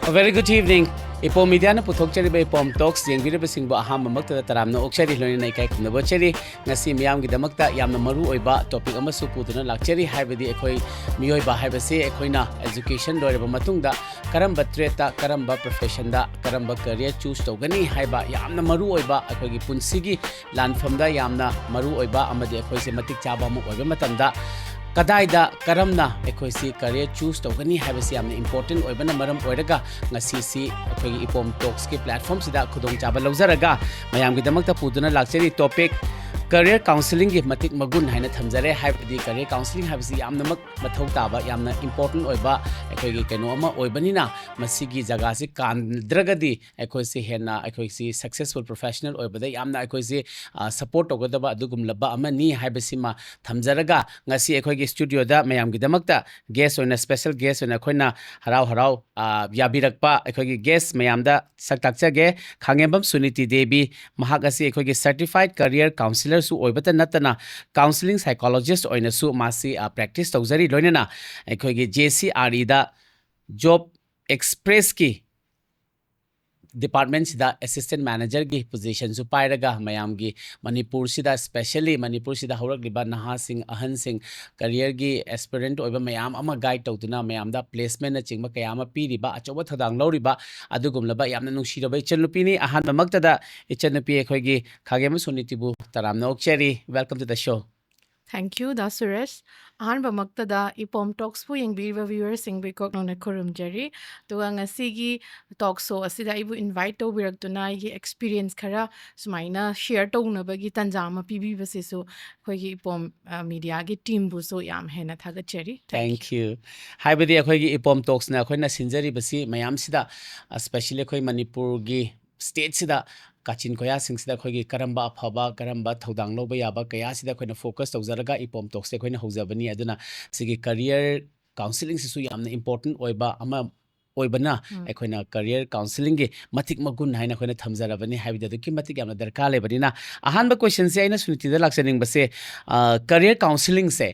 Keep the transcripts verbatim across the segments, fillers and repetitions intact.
A very good evening. ꯏꯄꯣꯝ ꯃꯤꯗꯤꯌꯥꯅ ꯄꯨꯊꯣꯛꯆꯔꯤꯕ ꯏꯄꯣꯝ talks ꯌꯦꯡꯕꯤꯔꯤꯕꯁꯤꯡꯕꯨ ꯑꯍꯥꯟꯕꯃꯛꯇꯗ ꯇꯔꯥꯝꯅ ꯑꯣꯛꯆꯔꯤ, ꯂꯣꯏꯅꯅ ꯏꯀꯥꯏ ꯈꯨꯝꯅꯕ ꯎꯠꯆꯔꯤ꯫ ꯉꯁꯤ ꯃꯤꯌꯥꯝꯒꯤꯗꯃꯛꯇ ꯌꯥꯝꯅ ꯃꯔꯨ ꯑꯣꯏꯕ ꯇꯣꯄꯤꯛ ꯑꯃꯁꯨ ꯄꯨꯗꯨꯅ ꯂꯥꯛꯆꯔꯤ, ꯍꯥꯏꯕꯗꯤ ꯑꯩꯈꯣꯏ ꯃꯤꯑꯣꯏꯕ ꯍꯥꯏꯕꯁꯤ ꯑꯩꯈꯣꯏꯅ ꯑꯦꯖꯨꯀꯦꯁꯟ ꯂꯣꯏꯔꯕ ꯃꯇꯨꯡꯗ ꯀꯔꯝꯕ ꯇ꯭ꯔꯦꯠꯇ, ꯀꯔꯝꯕ ꯄ꯭ꯔꯣꯐꯦꯁꯟꯗ, ꯀꯔꯝꯕ ꯀꯦꯔꯤꯌꯔ ꯆꯨꯁ ꯇꯧꯒꯅꯤ ꯍꯥꯏꯕ ꯌꯥꯝꯅ ꯃꯔꯨ ꯑꯣꯏꯕ ꯑꯩꯈꯣꯏꯒꯤ ꯄꯨꯟꯁꯤꯒꯤ ꯂꯥꯟꯐꯝꯗ ꯌꯥꯝꯅ ꯃꯔꯨ ꯑꯣꯏꯕ ꯑꯃꯗꯤ ꯑꯩꯈꯣꯏꯁꯦ ꯃꯇꯤꯛ ꯆꯥꯕ ꯑꯃ ꯑꯣꯏꯕ ꯃꯇꯝꯗ ꯀꯗꯥꯏꯗ ꯀꯔꯝꯅ ꯑꯩꯈꯣꯏꯁꯤ ꯀꯦꯔꯤꯌꯔ ꯆꯨꯁ ꯇꯧꯒꯅꯤ ꯍꯥꯏꯕꯁꯤ ꯌꯥꯝꯅ ꯏꯝꯄꯣꯔꯇꯦꯟ ꯑꯣꯏꯕꯅ ꯃꯔꯝ ꯑꯣꯏꯔꯒ ꯉꯁꯤꯁꯤ ꯑꯩꯈꯣꯏꯒꯤ ꯏꯄꯣꯝ ꯇꯣꯛꯁꯀꯤ ꯄ꯭ꯂꯦꯠꯐꯣꯝꯁꯤꯗ ꯈꯨꯗꯣꯡꯆꯥꯕ ꯂꯧꯖꯔꯒ ꯃꯌꯥꯝꯒꯤꯗꯃꯛꯇ ꯄꯨꯗꯨꯅ ꯂꯥꯛꯆꯔꯤ ꯇꯣꯄꯤꯛ ꯀꯦꯔꯤꯌꯔ ꯀꯥꯎꯟꯁꯤꯂꯤꯡꯒꯤ ꯃꯇꯤꯛ ꯃꯒꯨꯟ ꯍꯥꯏꯅ ꯊꯝꯖꯔꯦ꯫ ꯍꯥꯏꯕꯗꯤ ꯀꯦꯔꯤꯌꯔ ꯀꯥꯎꯟꯁꯤꯂꯤꯡ ꯍꯥꯏꯕꯁꯤ ꯌꯥꯝꯅꯃꯛ ꯃꯊꯧ ꯇꯥꯕ, ꯌꯥꯝꯅ ꯏꯝꯄꯣꯔꯇꯦꯟ ꯑꯣꯏꯕ ꯑꯩꯈꯣꯏꯒꯤ ꯀꯩꯅꯣ ꯑꯃ ꯑꯣꯏꯕꯅꯤꯅ ꯃꯁꯤꯒꯤ ꯖꯒꯥꯁꯤ ꯀꯥꯟꯗ꯭ꯔꯒꯗꯤ ꯑꯩꯈꯣꯏꯁꯤ ꯍꯦꯟꯅ ꯑꯩꯈꯣꯏꯁꯤ ꯁꯛꯁꯦꯁꯐꯨꯜ ꯄ꯭ꯔꯣꯐꯦꯁꯅꯦꯜ ꯑꯣꯏꯕꯗ ꯌꯥꯝꯅ ꯑꯩꯈꯣꯏꯁꯤ ꯁꯄꯣꯔꯠ ꯇꯧꯒꯗꯕ ꯑꯗꯨꯒꯨꯝꯂꯕ ꯑꯃꯅꯤ ꯍꯥꯏꯕꯁꯤꯃ ꯊꯝꯖꯔꯒ ꯉꯁꯤ ꯑꯩꯈꯣꯏꯒꯤ ꯁ꯭ꯇꯨꯗꯤꯑꯣꯗ ꯃꯌꯥꯝꯒꯤꯗꯃꯛꯇ ꯒꯦꯁ ꯑꯣꯏꯅ, ꯁ꯭ꯄꯦꯁꯦꯜ ꯒꯦꯁ ꯑꯣꯏꯅ ꯑꯩꯈꯣꯏꯅ ꯍꯔꯥꯎ ꯍꯔꯥꯎ ꯑ, ꯌꯥꯕꯤꯔꯛꯄ ꯑꯩꯈꯣꯏꯒꯤ ꯒꯦꯁ ꯃꯌꯥꯝꯗ ꯁꯛ ꯇꯥꯛꯆꯒꯦ꯫ ꯈꯥꯉꯦꯝꯕꯝ ꯁꯨꯅꯤꯇꯤ ꯗꯦꯕꯤ, ꯃꯍꯥꯛ ꯑꯁꯤ ꯑꯩꯈꯣꯏꯒꯤ ꯁꯔꯇꯤꯐꯥꯏꯗ ꯀꯦꯔꯤꯌꯔ ꯀꯥꯎꯟꯁꯤꯂꯔꯁꯨ ꯑꯣꯏꯕꯇ ꯅꯠꯇꯅ ꯀꯥꯎꯟꯁꯤꯂꯤꯡ ꯁꯥꯏꯀꯣꯂꯣꯖꯤꯁ ꯑꯣꯏꯅꯁꯨ ꯃꯥꯁꯤ ꯄ꯭ꯔꯦꯛꯇꯤꯁ ꯇꯧꯖꯔꯤ꯫ ꯂꯣꯏꯅꯅ ꯑꯩꯈꯣꯏꯒꯤ ꯖꯦ ꯁꯤ ꯑꯥꯔ ꯏꯗ ꯖꯣꯕ ꯑꯦꯛꯁꯄ꯭ꯔꯦꯁꯀꯤ ꯗꯤꯄꯥꯔꯠꯃꯦꯟꯁꯤꯗ ꯑꯦꯁꯤꯁꯇꯦꯟ ꯃꯦꯅꯦꯖꯔꯒꯤ ꯄꯣꯖꯤꯁꯟꯁꯨ ꯄꯥꯏꯔꯒ ꯃꯌꯥꯝꯒꯤ ꯃꯅꯤꯄꯨꯔꯁꯤꯗ, ꯁ꯭ꯄꯦꯁꯦꯜꯂꯤ ꯃꯅꯤꯄꯨꯔꯁꯤꯗ ꯍꯧꯔꯛꯂꯤꯕ ꯅꯍꯥꯁꯤꯡ, ꯑꯍꯟꯁꯤꯡ, ꯀꯦꯔꯤꯌꯔꯒꯤ ꯑꯦꯁꯄꯤꯔꯦꯟꯠ ꯑꯣꯏꯕ ꯃꯌꯥꯝ ꯑꯃ ꯒꯥꯏꯗ ꯇꯧꯗꯨꯅ ꯃꯌꯥꯝꯗ ꯄ꯭ꯂꯦꯁꯃꯦꯟꯅꯆꯤꯡꯕ ꯀꯌꯥ ꯑꯃ ꯄꯤꯔꯤꯕ ꯑꯆꯧꯕ ꯊꯧꯗꯥꯡ ꯂꯧꯔꯤꯕ ꯑꯗꯨꯒꯨꯝꯂꯕ ꯌꯥꯝꯅ ꯅꯨꯡꯁꯤꯔꯕ ꯏꯆꯟꯅꯨꯄꯤꯅꯤ꯫ ꯑꯍꯥꯟꯕꯃꯛꯇꯗ ꯏꯆꯟꯅꯨꯄꯤ ꯑꯩꯈꯣꯏꯒꯤ ꯈꯥꯒꯦꯝꯕ ꯁꯨꯅꯤꯇꯤꯕꯨ ꯇꯔꯥꯝꯅ ꯑꯣꯛꯆꯔꯤ꯫ Welcome to the show. Thank you, Da Suresh. ꯑꯍꯥꯟꯕꯃꯛꯇꯗ ꯏꯄꯣꯝ ꯇꯣꯛꯁꯄꯨ ꯌꯦꯡꯕꯤꯔꯤꯕ ꯚ꯭ꯌꯨꯋꯔꯁꯤꯡꯕꯨ ꯏꯀꯣꯛꯅꯧꯅ ꯈꯨꯔꯨꯝꯖꯔꯤ꯫ ꯑꯗꯨꯒ ꯉꯁꯤꯒꯤ ꯇꯣꯛ ꯁꯣ ꯑꯁꯤꯗ ꯑꯩꯕꯨ ꯏꯟꯚꯥꯏꯠ ꯇꯧꯕꯤꯔꯛꯇꯨꯅ ꯑꯩꯒꯤ ꯑꯦꯛꯁꯄꯤꯔꯤꯌꯦꯟꯁ ꯈꯔ ꯁꯨꯃꯥꯏꯅ ꯁꯤꯌꯔ ꯇꯧꯅꯕꯒꯤ ꯇꯥꯟꯖꯥ ꯑꯃ ꯄꯤꯕꯤꯕꯁꯤꯁꯨ ꯑꯩꯈꯣꯏꯒꯤ ꯏꯄꯣꯝ, ꯑ, ꯃꯤꯗꯤꯌꯥꯒꯤ ꯇꯤꯝꯕꯨꯁꯨ ꯌꯥꯝ ꯍꯦꯟꯅ ꯊꯥꯒꯠꯆꯔꯤ꯫ Thank you. ꯍꯥꯏꯕꯗꯤ ꯑꯩꯈꯣꯏꯒꯤ ꯏꯄꯣꯝ ꯇꯣꯛꯁꯅ ꯑꯩꯈꯣꯏꯅ ꯁꯤꯟꯖꯔꯤꯕꯁꯤ ꯃꯌꯥꯝꯁꯤꯗ, ꯁ꯭ꯄꯦꯁꯦꯜꯂꯤ ꯑꯩꯈꯣꯏ ꯃꯅꯤꯄꯨꯔꯒꯤ ꯁ꯭ꯇꯦꯠꯁꯤꯗ ꯀꯥꯆꯤꯟ ꯀꯣꯌꯥꯁꯤꯡꯁꯤꯗ ꯑꯩꯈꯣꯏꯒꯤ ꯀꯔꯝꯕ ꯑꯐꯕ, ꯀꯔꯝꯕ ꯊꯧꯗꯥꯡ ꯂꯧꯕ ꯌꯥꯕ ꯀꯌꯥꯁꯤꯗ ꯑꯩꯈꯣꯏꯅ ꯐꯣꯀꯁ ꯇꯧꯖꯔꯒ ꯏꯄꯣꯝ ꯇꯣꯛꯁꯁꯦ ꯑꯩꯈꯣꯏꯅ ꯍꯧꯖꯕꯅꯤ꯫ ꯑꯗꯨꯅ ꯁꯤꯒꯤ ꯀꯦꯔꯤꯌꯔ ꯀꯥꯎꯟꯁꯤꯂꯤꯡꯁꯤꯁꯨ ꯌꯥꯝꯅ ꯏꯝꯄꯣꯔꯇꯦꯟ ꯑꯣꯏꯕ ꯑꯃ ꯑꯣꯏꯕꯅ ꯑꯩꯈꯣꯏꯅ ꯀꯔꯤꯌꯔ ꯀꯥꯎꯟꯁꯤꯂꯤꯡꯒꯤ ꯃꯇꯤꯛ ꯃꯒꯨꯟ ꯍꯥꯏꯅ ꯑꯩꯈꯣꯏꯅ ꯊꯝꯖꯔꯕꯅꯤ, ꯍꯥꯏꯕꯗꯤ ꯑꯗꯨꯛꯀꯤ ꯃꯇꯤꯛ ꯌꯥꯝꯅ ꯗꯔꯀꯥꯔ ꯂꯩꯕꯅꯤꯅ꯫ ꯑꯍꯥꯟꯕ ꯀꯣꯏꯁꯟꯁꯦ ꯑꯩꯅ ꯁꯨꯅꯤꯇꯤꯗ ꯂꯥꯛꯆꯅꯤꯡꯕꯁꯦ, ꯀꯔꯤꯌꯔ ꯀꯥꯎꯟꯁꯤꯂꯤꯡꯁꯦ,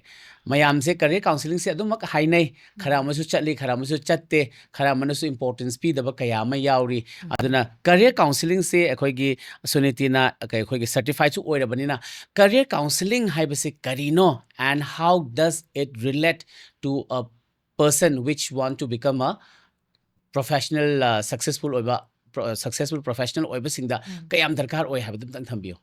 ꯃꯌꯥꯝꯁꯦ ꯀꯔꯤꯌꯔ ꯀꯥꯎꯟꯁꯤꯂꯤꯡꯁꯦ ꯑꯗꯨꯃꯛ ꯍꯥꯏꯅꯩ, ꯈꯔ ꯑꯃꯁꯨ ꯆꯠꯂꯤ, ꯈꯔ ꯑꯃꯁꯨ ꯆꯠꯇꯦ, ꯈꯔ ꯑꯃꯅꯁꯨ ꯏꯝꯄꯣꯔꯇꯦꯟꯁ ꯄꯤꯗꯕ ꯀꯌꯥ ꯑꯃ ꯌꯥꯎꯔꯤ꯫ ꯑꯗꯨꯅ ꯀꯔꯤꯌꯔ ꯀꯥꯎꯟꯁꯤꯂꯤꯡꯁꯦ ꯑꯩꯈꯣꯏꯒꯤ ꯁꯨꯅꯤꯇꯤꯅ ꯀꯩ-, ꯑꯩꯈꯣꯏꯒꯤ ꯁꯔꯇꯤꯐꯥꯏꯁꯨ ꯑꯣꯏꯔꯕꯅꯤꯅ, ꯀꯔꯤꯌꯔ ꯀꯥꯎꯟꯁꯤꯂꯤꯡ ꯍꯥꯏꯕꯁꯤ ꯀꯔꯤꯅꯣ, and how does it relate to a person which want to become a professional, successful ꯑꯣꯏꯕ, successful professional ꯑꯣꯏꯕꯁꯤꯡꯗ ꯀꯌꯥꯝ ꯗꯔꯀꯥꯔ ꯑꯣꯏ ꯍꯥꯏꯕꯗꯨ ꯑꯝꯇꯪ ꯊꯝꯕꯤꯌꯨ꯫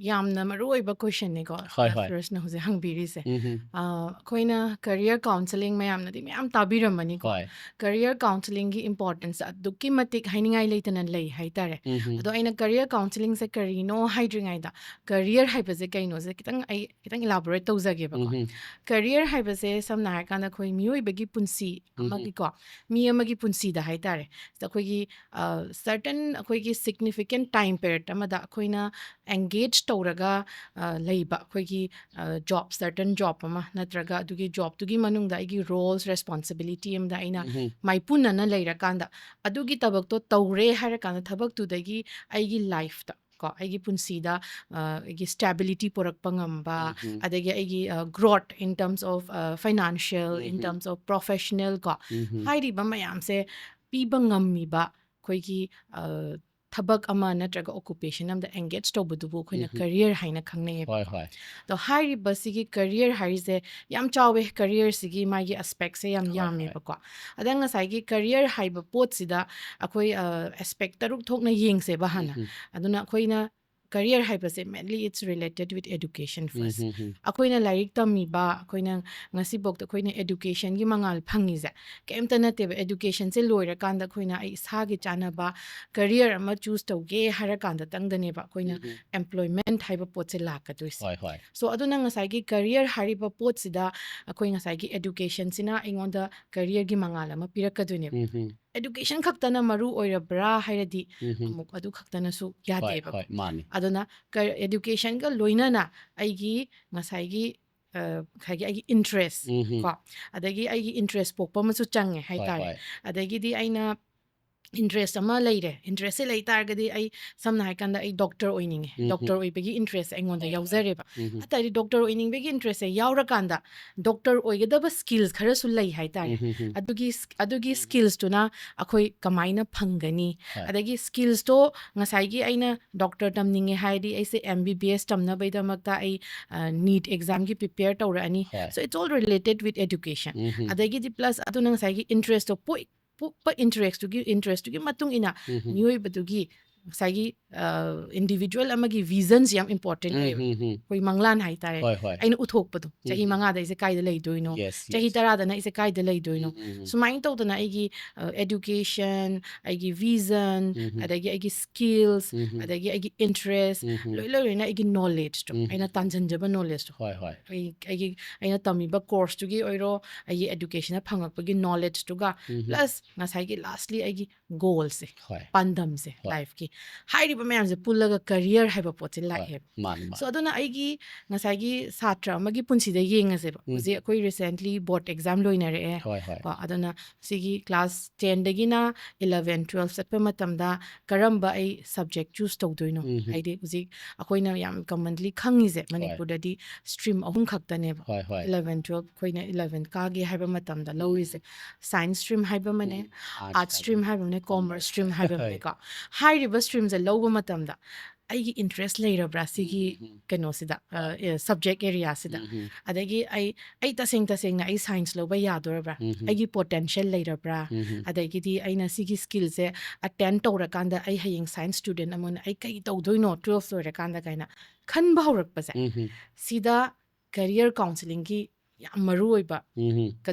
ꯌꯥꯝꯅ ꯃꯔꯨ ꯑꯣꯏꯕ ꯀꯣꯏꯁꯟꯅꯤꯀꯣ ꯍꯣꯏ, ꯍꯣꯏ꯫ ꯐꯤꯔꯣꯖꯅ ꯍꯧꯖꯤꯛ ꯍꯪꯕꯤꯔꯤꯁꯦ꯫ ꯎꯝꯍꯨꯝ꯫ ꯑ, ꯑꯩꯈꯣꯏꯅ ꯀꯔꯤꯌꯔ ꯀꯥꯎꯟꯁꯤꯂꯤꯡ ꯃꯌꯥꯝꯅꯗꯤ ꯃꯌꯥꯝ ꯇꯥꯕꯤꯔꯝꯃꯅꯤꯀꯣ꯫ ꯍꯣꯏ꯫ ꯀꯔꯤꯌꯔ ꯀꯥꯎꯟꯁꯤꯂꯤꯡꯒꯤ ꯏꯝꯄꯣꯔꯇꯦꯟꯁ ꯑꯗꯨꯛꯀꯤ ꯃꯇꯤꯛ ꯍꯥꯏꯅꯤꯡꯉꯥꯏ ꯂꯩꯇꯅ ꯂꯩ ꯍꯥꯏꯇꯥꯔꯦ꯫ ꯎꯝꯍꯨꯝ꯫ ꯑꯗꯣ ꯑꯩꯅ ꯀꯔꯤꯌꯔ ꯀꯥꯎꯟꯁꯤꯂꯤꯡꯁꯦ ꯀꯔꯤꯅꯣ ꯍꯥꯏꯗ꯭ꯔꯤꯉꯩꯗ, ꯀꯔꯤꯌꯔ ꯍꯥꯏꯕꯁꯦ ꯀꯩꯅꯣꯁꯦ ꯈꯤꯇꯪ ꯑꯩ ꯈꯤꯇꯪ ꯏꯂꯥꯕꯣꯔꯦꯠ ꯇꯧꯖꯒꯦꯕꯀꯣ꯫ ꯎꯝꯍꯨꯝ꯫ ꯀꯔꯤꯌꯔ ꯍꯥꯏꯕꯁꯦ ꯁꯝꯅ ꯍꯥꯏꯔꯀꯥꯟꯗ ꯑꯩꯈꯣꯏ ꯃꯤꯑꯣꯏꯕꯒꯤ ꯄꯨꯟꯁꯤ ꯎꯝꯍꯨꯝ꯫ ꯑꯃꯒꯤꯀꯣ, ꯃꯤ ꯑꯃꯒꯤ ꯄꯨꯟꯁꯤꯗ ꯍꯥꯏꯇꯥꯔꯦ, ꯁꯤꯗ ꯑꯩꯈꯣꯏꯒꯤ, ꯑ, ꯁꯔꯇꯟ ꯑꯩꯈꯣꯏꯒꯤ ꯁꯤꯒꯅꯤꯐꯤꯀꯦꯟ ꯇꯥꯏꯝ ꯄꯤꯔꯤꯌꯠ ꯑꯃꯗ ꯑꯩꯈꯣꯏꯅ ꯑꯦꯡꯒꯦꯖ ꯇꯧꯔꯒ, ꯑ, ꯂꯩꯕ ꯑꯩꯈꯣꯏꯒꯤ, ꯑ, ꯖꯣꯕ, ꯁꯔꯇꯟ ꯖꯣꯕ ꯑꯃ ꯅꯠꯇ꯭ꯔꯒ ꯑꯗꯨꯒꯤ ꯖꯣꯕꯇꯨꯒꯤ ꯃꯅꯨꯡꯗ ꯑꯩꯒꯤ ꯔꯣꯜꯁ, ꯔꯦꯁꯄꯣꯟꯁꯤꯕꯤꯂꯤꯇꯤ ꯑꯃꯗ ꯑꯩꯅ ꯎꯝꯍꯨꯝ꯫ ꯃꯥꯏꯄꯨꯅꯅ ꯂꯩꯔꯀꯥꯟꯗ ꯑꯗꯨꯒꯤ ꯊꯕꯛꯇꯣ ꯇꯧꯔꯦ ꯍꯥꯏꯔꯀꯥꯟꯗ ꯊꯕꯛꯇꯨꯗꯒꯤ ꯑꯩꯒꯤ ꯂꯥꯏꯐꯇ ꯀꯣ, ꯑꯩꯒꯤ ꯄꯨꯟꯁꯤꯗ, ꯑ, ꯑꯩꯒꯤ ꯁ꯭ꯇꯦꯕꯤꯂꯤꯇꯤ ꯄꯨꯔꯛꯄ ꯉꯝꯕ, ꯎꯝꯍꯨꯝ꯫ ꯑꯗꯒꯤ ꯑꯩꯒꯤ, ꯑ, growth in terms of, ꯑ, financial, in mm-hmm. terms of professional ꯀꯣ, ꯎꯝꯍꯨꯝ꯫ ꯍꯥꯏꯔꯤꯕ ꯃꯌꯥꯝꯁꯦ ꯄꯤꯕ ꯉꯝꯃꯤꯕ ꯑꯩꯈꯣꯏꯒꯤ, ꯑ, ꯊꯕꯛ ꯑꯃ ꯅꯠꯇ꯭ꯔꯒ ꯑꯣꯀꯨꯄꯦꯁꯟ ꯑꯃꯗ ꯑꯦꯡꯒꯦꯖ ꯇꯧꯕꯗꯨꯕꯨ ꯑꯩꯈꯣꯏꯅ ꯎꯝꯍꯨꯝ꯫ ꯀꯔꯤꯌꯔ ꯍꯥꯏꯅ ꯈꯪꯅꯩꯌꯦꯕ꯫ ꯍꯣꯏ, ꯍꯣꯏ꯫ ꯑꯗꯣ ꯍꯥꯏꯔꯤꯕꯁꯤꯒꯤ ꯀꯔꯤꯌꯔ ꯍꯥꯏꯔꯤꯁꯦ ꯌꯥꯝ ꯆꯥꯎꯋꯦ, ꯀꯔꯤꯌꯔꯁꯤꯒꯤ ꯃꯥꯒꯤ ꯑꯦꯁꯄꯦꯛꯁꯦ ꯌꯥꯝ ꯍꯣꯏ, ꯍꯣꯏ꯫ ꯌꯥꯝꯃꯦꯕꯀꯣ꯫ ꯑꯗ ꯉꯁꯥꯏꯒꯤ ꯀꯔꯤꯌꯔ ꯍꯥꯏꯕ ꯄꯣꯠꯁꯤꯗ ꯑꯩꯈꯣꯏ, ꯑ, ꯑꯦꯁꯄꯦꯛ ꯇꯔꯨꯛ ꯊꯣꯛꯅ ꯌꯦꯡꯁꯦꯕ ꯍꯥꯟꯅ꯫ ꯎꯝꯍꯨꯝ꯫ ꯑꯗꯨꯅ ꯑꯩꯈꯣꯏꯅ ꯀꯔꯤꯌꯔ ꯍꯥꯏꯕꯁꯦ mainly it's related with education first꯫ ꯎꯝꯍꯨꯝ꯫ ꯑꯩꯈꯣꯏꯅ ꯂꯥꯏꯔꯤꯛ ꯇꯝꯃꯤꯕ, ꯑꯩꯈꯣꯏꯅ ꯉꯁꯤꯐꯥꯎꯗ ꯑꯩꯈꯣꯏꯅ ꯑꯦꯗꯨꯀꯦꯁꯟꯒꯤ ꯃꯉꯥꯜ ꯐꯪꯉꯤꯁꯦ ꯀꯩꯝꯇ ꯅꯠꯇꯦꯕ꯫ ꯑꯦꯗꯨꯀꯦꯁꯟꯁꯦ ꯂꯣꯏꯔꯀꯥꯟꯗ ꯑꯩꯈꯣꯏꯅ ꯑꯩ ꯏꯁꯥꯒꯤ ꯆꯥꯅꯕ ꯀꯔꯤꯌꯔ ꯑꯃ ꯆꯨꯁ ꯇꯧꯒꯦ ꯍꯥꯏꯔꯀꯥꯟꯗꯇꯪꯗꯅꯦꯕ ꯑꯩꯈꯣꯏꯅ ꯎꯝꯍꯨꯝ꯫ ꯑꯦꯝꯄ꯭ꯂꯣꯏꯃꯦꯟꯠ ꯍꯥꯏꯕ ꯄꯣꯠꯁꯦ ꯂꯥꯛꯀꯗꯣꯏꯁꯦ꯫ ꯍꯣꯏ, ꯍꯣꯏ꯫ ꯁꯣ ꯑꯗꯨꯅ ꯉꯁꯥꯏꯒꯤ ꯀꯔꯤꯌꯔ ꯍꯥꯏꯔꯤꯕ ꯄꯣꯠꯁꯤꯗ ꯑꯩꯈꯣꯏ ꯉꯁꯥꯏꯒꯤ ꯑꯦꯗꯨꯀꯦꯁꯟꯁꯤꯅ ꯑꯩꯉꯣꯟꯗ ꯀꯔꯤꯌꯔꯒꯤ ꯃꯉꯥꯜ ꯑꯃ ꯄꯤꯔꯛꯀꯗꯣꯏꯅꯦꯕ꯫ ꯎꯝꯍꯨꯝ꯫ ꯑꯦꯗꯨꯀꯦꯁꯟ ꯈꯛꯇꯅ ꯃꯔꯨ ꯑꯣꯏꯔꯕ꯭ꯔꯥ ꯍꯥꯏꯔꯗꯤ ꯎꯝꯍꯨꯝ꯫ ꯑꯃꯨꯛ ꯑꯗꯨ ꯈꯛꯇꯅꯁꯨ ꯍꯣꯏ, ꯌꯥꯗꯦꯕ꯫ ꯍꯣꯏ, ꯃꯥꯅꯤ꯫ ꯑꯗꯨꯅ ꯀ-, ꯑꯦꯗꯨꯀꯦꯁꯟꯒ ꯂꯣꯏꯅꯅ ꯑꯩꯒꯤ ꯉꯁꯥꯏꯒꯤ ꯉꯁꯥꯏꯒꯤ ꯑꯩꯒꯤ ꯏꯟꯇꯔꯦꯁ ꯀꯣ, ꯑꯗꯒꯤ ꯑꯩꯒꯤ ꯏꯟꯇꯔꯦꯁ ꯄꯣꯛꯄ ꯑꯃꯁꯨ ꯆꯪꯉꯦ ꯍꯥꯏꯇꯥꯔꯦ꯫ ꯑꯗꯒꯤꯗꯤ ꯑꯩꯅ ꯏꯟꯇꯔꯦꯁ ꯑꯃ ꯂꯩꯔꯦ, ꯏꯟꯇꯔꯦꯁꯁꯦ ꯂꯩ ꯇꯥꯔꯒꯗꯤ ꯑꯩ, ꯁꯝꯅ ꯍꯥꯏꯔꯀꯥꯟꯗ, ꯑꯩ ꯗꯣꯛꯇꯔ ꯑꯣꯏꯅꯤꯡꯉꯦ, ꯗꯣꯛꯇꯔ ꯑꯣꯏꯕꯒꯤ ꯏꯟꯇꯔꯦꯁ ꯑꯩꯉꯣꯟꯗ ꯌꯥꯎꯖꯔꯦꯕ꯫ ꯑꯗꯨ ꯇꯥꯔꯗꯤ ꯗꯣꯛꯇꯔ ꯑꯣꯏꯅꯤꯡꯕꯒꯤ ꯏꯟꯇꯔꯦꯁꯁꯦ ꯌꯥꯎꯔꯀꯥꯟꯗ ꯗꯣꯛꯇꯔ ꯑꯣꯏꯒꯗꯕ ꯁ꯭ꯀꯤꯜꯁ ꯈꯔꯁꯨ ꯂꯩ ꯍꯥꯏꯇꯥꯔꯦ꯫ ꯑꯗꯨꯒꯤ ꯁ- ꯑꯗꯨꯒꯤ ꯁ꯭ꯀꯤꯜꯁꯇꯨꯅ ꯑꯩꯈꯣꯏ ꯀꯃꯥꯏꯅ ꯐꯪꯒꯅꯤ? ꯑꯗꯒꯤ ꯁ꯭ꯀꯤꯜꯁꯇꯣ, ꯉꯁꯥꯏꯒꯤ ꯑꯩꯅ ꯗꯣꯛꯇꯔ ꯇꯝꯅꯤꯡꯉꯦ ꯍꯥꯏꯔꯗꯤ ꯑꯩꯁꯦ ꯑꯦꯝ ꯕꯤ ꯕꯤ ꯑꯦꯁ ꯇꯝꯅꯕꯒꯤꯗꯃꯛꯇ ꯑꯩ ꯅꯤꯠ ꯑꯦꯛꯖꯥꯝꯒꯤ ꯄ꯭ꯔꯤꯄꯦꯌꯔ ꯇꯧꯔꯛꯑꯅꯤ꯫ So it's all related with education. ꯑꯗꯒꯤꯗꯤ ꯄ꯭ꯂꯁ ꯑꯗꯨꯅ ꯉꯁꯥꯏꯒꯤ ꯏꯟꯇꯔꯦꯁꯇꯣ ꯄꯣꯛ ꯄꯣꯛꯄ ꯏꯟꯇꯔꯦꯁꯇꯨꯒꯤ ꯏꯟꯇꯔꯦꯁꯇꯨꯒꯤ ꯃꯇꯨꯡ ꯏꯟꯅ ꯃꯤꯑꯣꯏꯕꯗꯨꯒꯤ ꯉꯁꯥꯏꯒꯤ ꯏꯟꯗꯤꯕꯤꯖꯨꯋꯦꯜ ꯑꯃꯒꯤ ꯚꯤꯖꯟꯁꯤ ꯌꯥꯝ ꯏꯝꯄꯣꯔꯇꯦꯟ ꯑꯣꯏꯌꯦꯕ꯫ ꯑꯩꯈꯣꯏ ꯃꯪꯂꯥꯟ ꯍꯥꯏꯇꯥꯔꯦ꯫ ꯑꯩꯅ ꯎꯊꯣꯛꯄꯗꯣ, ꯆꯍꯤ ꯃꯉꯥꯗ ꯑꯩꯁꯦ ꯀꯥꯏꯗ ꯂꯩꯗꯣꯏꯅꯣ, ꯆꯍꯤ ꯇꯔꯥꯗꯅ ꯑꯩꯁꯦ ꯀꯥꯏꯗ ꯂꯩꯗꯣꯏꯅꯣ? ꯁꯨꯃꯥꯏꯅ ꯇꯧꯗꯅ ꯑꯩꯒꯤ ꯑꯦꯗꯨꯀꯦꯁꯟ, ꯑꯩꯒꯤ ꯚꯤꯖꯟ, ꯑꯗꯒꯤ ꯑꯩꯒꯤ ꯁ꯭ꯀꯤꯜꯁ, ꯑꯗꯒꯤ ꯑꯩꯒꯤ ꯏꯟꯇꯔꯦꯁ, ꯂꯣꯏ ꯂꯣꯏ ꯂꯣꯏꯅ ꯑꯩꯒꯤ ꯅꯣꯂꯦꯖꯇꯣ, ꯑꯩꯅ ꯇꯥꯟꯁꯤꯟꯖꯕ ꯅꯣꯂꯦꯖꯇꯣ, ꯑꯩ ꯑꯩꯒꯤ ꯑꯩꯅ ꯇꯝꯃꯤꯕ ꯀꯣꯔꯁꯇꯨꯒꯤ ꯑꯣꯏꯔꯣ, ꯑꯩꯒꯤ ꯑꯦꯗꯨꯀꯦꯁꯟꯗ ꯐꯪꯉꯛꯄꯒꯤ ꯅꯣꯂꯦꯖꯇꯨꯒ, ꯄ꯭ꯂꯁ ꯉꯁꯥꯏꯒꯤ ꯂꯥꯁꯂꯤ ꯑꯩꯒꯤ ꯒꯣꯜꯁꯦ, ꯄꯥꯟꯗꯝꯁꯦ ꯂꯥꯏꯐꯀꯤ, ꯍꯥꯏꯔꯤꯕ ꯃꯌꯥꯝꯁꯦ ꯄꯨꯜꯂꯒ ꯀꯔꯤꯌꯔ ꯍꯥꯏꯕ ꯄꯣꯠꯁꯦ ꯂꯥꯛꯑꯦꯕ꯫ ꯃꯥꯅꯤ, ꯃꯥꯅꯤ꯫ So ꯑꯗꯨꯅ ꯑꯩꯒꯤ ꯉꯁꯥꯏꯒꯤ ꯁꯥꯇ꯭ꯔ ꯑꯃꯒꯤ ꯄꯨꯟꯁꯤꯗ ꯌꯦꯡꯉꯁꯦꯕ꯫ ꯍꯧꯖꯤꯛ ꯑꯩꯈꯣꯏ ꯔꯤꯁꯦꯟꯠꯂꯤ ꯕꯣꯔꯗ ꯑꯦꯛꯖꯥꯝ ꯂꯣꯏꯅꯔꯛꯑꯦ꯫ ꯀꯣ, ꯑꯗꯨꯅ ꯁꯤꯒꯤ ꯀ꯭ꯂꯥꯁ ꯇꯦꯟꯗꯒꯤꯅ ꯏꯂꯚꯦꯟ, ꯇꯨꯋꯦꯜꯐ ꯆꯠꯄ ꯃꯇꯝꯗ ꯀꯔꯝꯕ ꯑꯩ ꯁꯕꯖꯦꯛ ꯆꯨꯁ ꯇꯧꯗꯣꯏꯅꯣ? ꯍꯥꯏꯗꯤ ꯍꯧꯖꯤꯛ ꯑꯩꯈꯣꯏꯅ ꯌꯥꯝ ꯀꯃꯟꯂꯤ ꯈꯪꯉꯤꯁꯦ, ꯃꯅꯤꯄꯨꯔꯗꯗꯤ ꯁ꯭ꯇ꯭ꯔꯤꯝ ꯑꯍꯨꯝ ꯈꯛꯇꯅꯦꯕ꯫ ꯏꯂꯚꯦꯟ, ꯇꯨꯋꯦꯜꯐ ꯑꯩꯈꯣꯏꯅ ꯏꯂꯚꯦꯟ ꯀꯥꯒꯦ ꯍꯥꯏꯕ ꯃꯇꯝꯗ ꯂꯧꯔꯤꯁꯦ꯫ ꯁꯥꯏꯟꯁ ꯁ꯭ꯇ꯭ꯔꯤꯝ ꯍꯥꯏꯕ ꯑꯃꯅꯦ, ꯑꯥꯔꯠꯁ ꯁ꯭ꯇ꯭ꯔꯤꯝ ꯍꯥꯏꯕ ꯑꯃꯅꯦ, ꯀꯣꯃꯔꯁ ꯁ꯭ꯇ꯭ꯔꯤꯝ ꯍꯥꯏꯕ ꯑꯃꯅꯦꯀꯣ꯫ ꯍꯥꯏꯔꯤꯕ ꯁ꯭ꯇ꯭ꯔꯤꯝꯁꯦ ꯂꯧꯕ ꯃꯇꯝꯗ ꯑꯩꯒꯤ ꯏꯟꯇꯔꯦꯁ ꯂꯩꯔꯕ꯭ꯔꯥ ꯁꯤꯒꯤ ꯀꯩꯅꯣꯁꯤꯗ, ꯁꯕꯖꯦꯛ ꯑꯦꯔꯤꯌꯥꯁꯤꯗ? ꯑꯗꯒꯤ ꯑꯩ, ꯑꯩ ꯇꯁꯦꯡ ꯇꯁꯦꯡꯅ ꯑꯩ ꯁꯥꯏꯟꯁ ꯂꯧꯕ ꯌꯥꯗꯣꯔꯕ꯭ꯔꯥ? ꯑꯩꯒꯤ ꯄꯣꯇꯦꯟꯁꯤꯌꯦꯜ ꯂꯩꯔꯕ꯭ꯔꯥ? ꯑꯗꯒꯤꯗꯤ ꯑꯩꯅ ꯁꯤꯒꯤ ꯁ꯭ꯀꯤꯜꯁꯦ ꯑꯇꯦꯟ ꯇꯧꯔꯀꯥꯟꯗ ꯑꯩ ꯍꯌꯦꯡ ꯁꯥꯏꯟꯁ ꯁ꯭ꯇꯨꯗꯦꯟ ꯑꯃ ꯑꯣꯏꯅ ꯑꯩ ꯀꯩ ꯇꯧꯗꯣꯏꯅꯣ ꯇꯨꯋꯦꯜꯐ ꯂꯣꯏꯔꯀꯥꯟꯗ ꯀꯥꯏꯅ ꯈꯟꯕ ꯍꯧꯔꯛꯄꯁꯦ, ꯁꯤꯗ ꯀꯦꯔꯤꯌꯔ ꯀꯥꯎꯟꯁꯤꯂꯤꯡꯒꯤ ꯌꯥꯝ ꯃꯔꯨ ꯑꯣꯏꯕ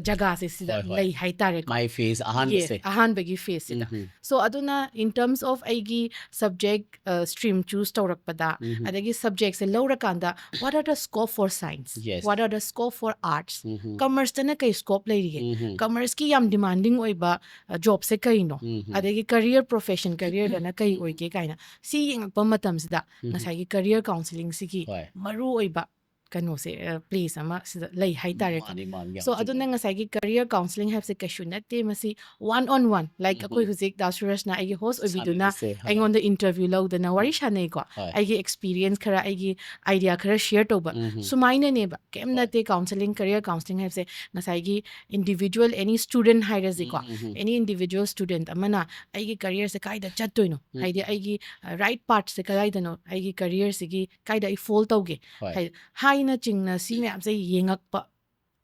ꯖꯒꯥꯁꯦ ꯁꯤꯗ ꯂꯩ ꯍꯥꯏꯇꯥꯔꯦꯀꯣ꯫ My phase ꯑꯍꯥꯟꯕꯁꯦ꯫ Yes, ꯑꯍꯥꯟꯕꯒꯤ ꯐꯦꯁꯁꯤꯗ꯫ So ꯑꯗꯨꯅ in terms of ꯑꯩꯒꯤ ꯁꯕꯖꯦꯛ ꯁ꯭ꯇ꯭ꯔꯤꯝ ꯆꯨꯁ ꯇꯧꯔꯛꯄꯗ, ꯑꯗꯒꯤ ꯁꯕꯖꯦꯛꯁꯦ ꯂꯧꯔꯀꯥꯟꯗ, what are the scope for science? Yes. What are the scope for arts? ꯀꯃꯔꯁꯇꯅ ꯀꯩ ꯁ꯭ꯀꯣꯞ ꯂꯩꯔꯤꯒꯦ? ꯀꯃꯔꯁꯀꯤ ꯌꯥꯝ ꯗꯤꯃꯥꯟꯗꯤꯡ ꯑꯣꯏꯕ ꯖꯣꯕꯁꯦ ꯀꯩꯅꯣ? ꯑꯗꯒꯤ ꯀꯦꯔꯤꯌꯔ, ꯄ꯭ꯔꯣꯐꯦꯁꯟ ꯀꯦꯔꯤꯌꯔꯗꯅ ꯀꯩ ꯑꯣꯏꯒꯦ ꯀꯥꯏꯅ ꯁꯤ ꯌꯦꯡꯉꯛꯄ ꯃꯇꯝꯁꯤꯗ ꯉꯁꯥꯏꯒꯤ ꯀꯦꯔꯤꯌꯔ ꯀꯥꯎꯟꯁꯤꯂꯤꯡꯁꯤꯒꯤ ꯃꯔꯨ ꯑꯣꯏꯕ ꯀꯩꯅꯣꯁꯦ, ꯄ꯭ꯂꯦꯁ ꯑꯃ ꯁꯤꯗ ꯂꯩ ꯍꯥꯏꯇꯥꯔꯦꯀꯣ꯫ ꯃꯥꯅꯤ, ꯃꯥꯅꯤ, ꯌꯥꯝ ꯁꯣ ꯑꯗꯨꯅ ꯆꯨꯝꯃꯤ꯫ ꯉꯁꯥꯏꯒꯤ ꯀꯔꯤꯌꯔ ꯀꯥꯎꯟꯁꯤꯂꯤꯡ ꯍꯥꯏꯕꯁꯦ ꯀꯩꯁꯨ ꯅꯠꯇꯦ꯫ ꯃꯁꯤ ꯋꯥꯟ ꯑꯣꯟ ꯋꯥꯟ, ꯂꯥꯏꯛ ꯑꯩꯈꯣꯏ ꯎꯝ꯫ ꯍꯧꯖꯤꯛ ꯗꯥ ꯁꯨꯔꯖꯅ ꯑꯩꯒꯤ ꯍꯣꯁ ꯑꯣꯏꯕꯤꯗꯨꯅ ꯁꯥꯟꯅꯔꯤꯁꯦ, ꯍꯣꯏ꯫ ꯑꯩꯉꯣꯟꯗ ꯏꯟꯇꯔꯚ꯭ꯌꯨ ꯂꯧꯗꯅ ꯋꯥꯔꯤ ꯁꯥꯟꯅꯩꯀꯣ꯫ ꯍꯣꯏ꯫ ꯑꯩꯒꯤ ꯑꯦꯛꯁꯄꯤꯔꯤꯌꯟꯁ ꯈꯔ, ꯑꯩꯒꯤ ꯑꯥꯏꯗꯤꯌꯥ ꯈꯔ ꯁꯤꯌꯔ ꯇꯧꯕ ꯎꯝ꯫ ꯁꯨꯃꯥꯏꯅꯅꯦꯕ, ꯀꯩꯝ ꯍꯣꯏ꯫ ꯅꯠꯇꯦ꯫ ꯀꯥꯎꯟꯁꯤꯂꯤꯡ, ꯀꯔꯤꯌꯔ ꯀꯥꯎꯟꯁꯤꯂꯤꯡ ꯍꯥꯏꯕꯁꯦ ꯉꯁꯥꯏꯒꯤ ꯏꯟꯗꯤꯕꯤꯖꯨꯋꯦꯜ ꯑꯦꯅꯤ ꯁ꯭ꯇꯨꯗꯦꯟ ꯍꯥꯏꯔꯁꯤꯀꯣ꯫ ꯎꯝ, ꯎꯝ, ꯎꯝ꯫ ꯑꯦꯅꯤ ꯏꯟꯗꯤꯕꯤꯖꯨꯋꯦꯜ ꯁ꯭ꯇꯨꯗꯦꯟ ꯑꯃꯅ ꯑꯩꯒꯤ ꯀꯔꯤꯌꯔꯁꯦ ꯀꯥꯏꯗ ꯆꯠꯇꯣꯏꯅꯣ, ꯎꯝ, ꯍꯥꯏꯗꯤ ꯎꯝ꯫ ꯑꯩꯒꯤ ꯔꯥꯏꯠ ꯄꯥꯊꯁꯦ ꯀꯗꯥꯏꯗꯅꯣ, ꯑꯩꯒꯤ ꯀꯔꯤꯌꯔꯁꯤꯒꯤ ꯀꯥꯏꯗ ꯑꯩ ꯐꯣꯜ ꯇꯧꯒꯦ ꯍꯣꯏ꯫ ꯍꯥꯏ-, ꯍꯥꯏꯅꯆꯤꯡꯅ ꯁꯤ ꯃꯌꯥꯝꯁꯦ ꯌꯦꯡꯉꯛꯄ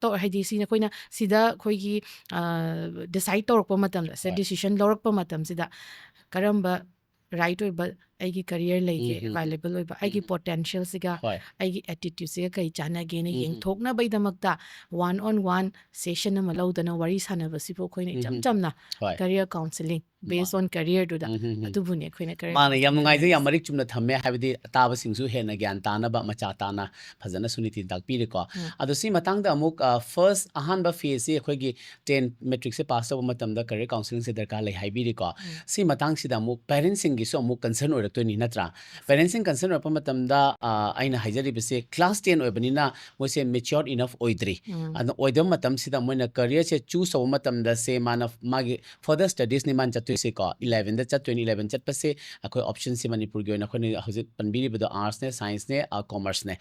ꯇꯧ-, ꯍꯥꯏꯗꯤ ꯁꯤ ꯑꯩꯈꯣꯏꯅ ꯁꯤꯗ ꯑꯩꯈꯣꯏꯒꯤ ꯗꯤꯁꯥꯏꯠ ꯇꯧꯔꯛꯄ ꯃꯇꯝꯗ, ꯁꯦ ꯍꯣꯏ꯫ ꯗꯤꯁꯤꯖꯟ ꯂꯧꯔꯛꯄ ꯃꯇꯝꯁꯤꯗ ꯀꯔꯝꯕ ꯔꯥꯏꯠ ꯑꯣꯏꯕ ꯑꯩꯒꯤ ꯀꯔꯤꯌꯔ ꯂꯩꯒꯦ, ꯎꯝ, ꯎꯝ, ꯎꯝ꯫ ꯑꯦꯕꯥꯏꯂꯦꯕꯜ ꯑꯣꯏꯕ, ꯑꯩꯒꯤ ꯎꯝ, ꯎꯝ꯫ ꯄꯣꯇꯦꯟꯁꯤꯌꯦꯜꯁꯤꯒ ꯍꯣꯏ꯫ ꯑꯩꯒꯤ ꯑꯦꯇꯤꯇ꯭ꯌꯨꯠꯁꯤꯒ ꯀꯩ ꯆꯥꯟꯅꯒꯦꯅ ꯎꯝ, ꯎꯝ꯫ ꯌꯦꯡꯊꯣꯛꯅꯕꯒꯤꯗꯃꯛꯇ ꯋꯥꯟ ꯑꯣꯟ ꯋꯥꯟ ꯁꯦꯁꯟ ꯑꯃ ꯂꯧꯗꯅ ꯋꯥꯔꯤ ꯁꯥꯟꯅꯕꯁꯤꯕꯨ ꯑꯩꯈꯣꯏꯅ ꯏꯆꯝ ꯎꯝ, ꯎꯝ꯫ ꯆꯝꯅ ꯍꯣꯏ꯫ ꯀꯔꯤꯌꯔ ꯀꯥꯎꯟꯁꯤꯂꯤꯡ, ꯕꯦꯁ ꯃꯥꯅꯦ꯫ ꯑꯣꯟ ꯀꯔꯤꯌꯔꯗꯨꯗ ꯎꯝ, ꯎꯝ, ꯎꯝ꯫ ꯑꯗꯨꯕꯨꯅꯦ ꯑꯩꯈꯣꯏꯅ ꯀꯔꯤꯌꯔ ꯃꯥꯅꯦ, ꯌꯥꯝ ꯀꯥꯎꯟꯁꯤꯂꯤꯡ ꯅꯨꯡꯉꯥꯏꯖꯩ, ꯌꯥꯝ ꯍꯥꯏꯁꯦ꯫ ꯃꯔꯤꯛ ꯆꯨꯝꯅ ꯊꯝꯃꯦ꯫ ꯍꯥꯏꯕꯗꯤ ꯑꯇꯥꯕꯁꯤꯡꯁꯨ ꯍꯦꯟꯅ ꯒ꯭ꯌꯥꯟ ꯇꯥꯅꯕ, ꯃꯆꯥ ꯇꯥꯅ ꯐꯖꯅ ꯁꯨꯅꯤꯇꯤ ꯇꯥꯛꯄꯤꯔꯦꯀꯣ꯫ ꯎꯝ꯫ ꯑꯗꯣ ꯁꯤ ꯃꯇꯥꯡꯗ ꯑꯃꯨꯛ, ꯑ, ꯐꯥꯔꯁ ꯑꯍꯥꯟꯕ ꯐꯦꯁꯁꯤ ꯑꯩꯈꯣꯏꯒꯤ ꯇꯦꯟ ꯃꯦꯇ꯭ꯔꯤꯛꯁꯦ ꯄꯥꯁ ꯇꯧꯕ ꯃꯇꯝꯗ ꯀꯔꯤꯌꯔ ꯀꯥꯎꯟꯁꯤꯂꯤꯡꯁꯦ ꯗꯔꯀꯥꯔ ꯂꯩ ꯍꯥꯏꯕꯤꯔꯤꯀꯣ꯫ ꯎꯝ꯫ ꯁꯤ ꯃꯇꯥꯡꯁꯤꯗ ꯑꯃꯨꯛ ꯄꯦꯔꯦꯟꯁꯁꯤꯡꯒꯤꯁꯨ ꯑꯃꯨꯛ ꯀꯟꯁꯔꯟ ꯑꯣꯏꯔꯛꯇꯣꯏꯅꯤ, ꯅꯠꯇ꯭ꯔꯥ? ꯄꯦꯔꯦꯟꯁꯁꯤꯡ ꯀꯟꯁꯔꯟ ꯑꯣꯏꯔꯛꯄ ꯃꯇꯝꯗ, ꯑ, ꯑꯩꯅ ꯍꯥꯏꯖꯔꯤꯕꯁꯦ ꯀ꯭ꯂꯥꯁ ꯇꯦꯟ ꯑꯣꯏꯕꯅꯤꯅ ꯃꯣꯏꯁꯦ ꯃꯦꯆ꯭ꯌꯣꯔ ꯏꯅꯐ ꯑꯣꯏꯗ꯭ꯔꯤ꯫ ꯎꯝ꯫ ꯑꯗꯨꯅ ꯑꯣꯏꯗꯕ ꯃꯇꯝꯁꯤꯗ ꯃꯣꯏꯅ ꯀꯔꯤꯌꯔꯁꯦ ꯆꯨꯁ ꯇꯧꯕ ꯃꯇꯝꯗ, ꯁꯦ ꯃꯥꯅ ꯃꯥꯒꯤ ꯐꯔꯗꯔ ꯁ꯭ꯇꯗꯤꯁꯅꯤ ꯃꯥꯅ ꯆꯠꯇꯣꯏꯁꯦꯀꯣ, ꯏꯂꯦꯚꯦꯟꯗ ꯆꯠꯇꯣꯏꯅꯤ꯫ ꯏꯂꯦꯚꯦꯟ ꯆꯠꯄꯁꯦ ꯑꯩꯈꯣꯏ ꯑꯣꯞꯁꯟꯁꯦ ꯃꯅꯤꯄꯨꯔꯒꯤ ꯑꯣꯏꯅ ꯑꯩꯈꯣꯏꯅ ꯍꯧꯖꯤꯛ ꯄꯟꯕꯤꯔꯤꯕꯗꯣ ꯑꯥꯔꯠꯁꯅꯦ, ꯁꯥꯏꯟꯁꯅꯦ, ꯑ, ꯀꯣꯃꯔꯁꯅꯦ꯫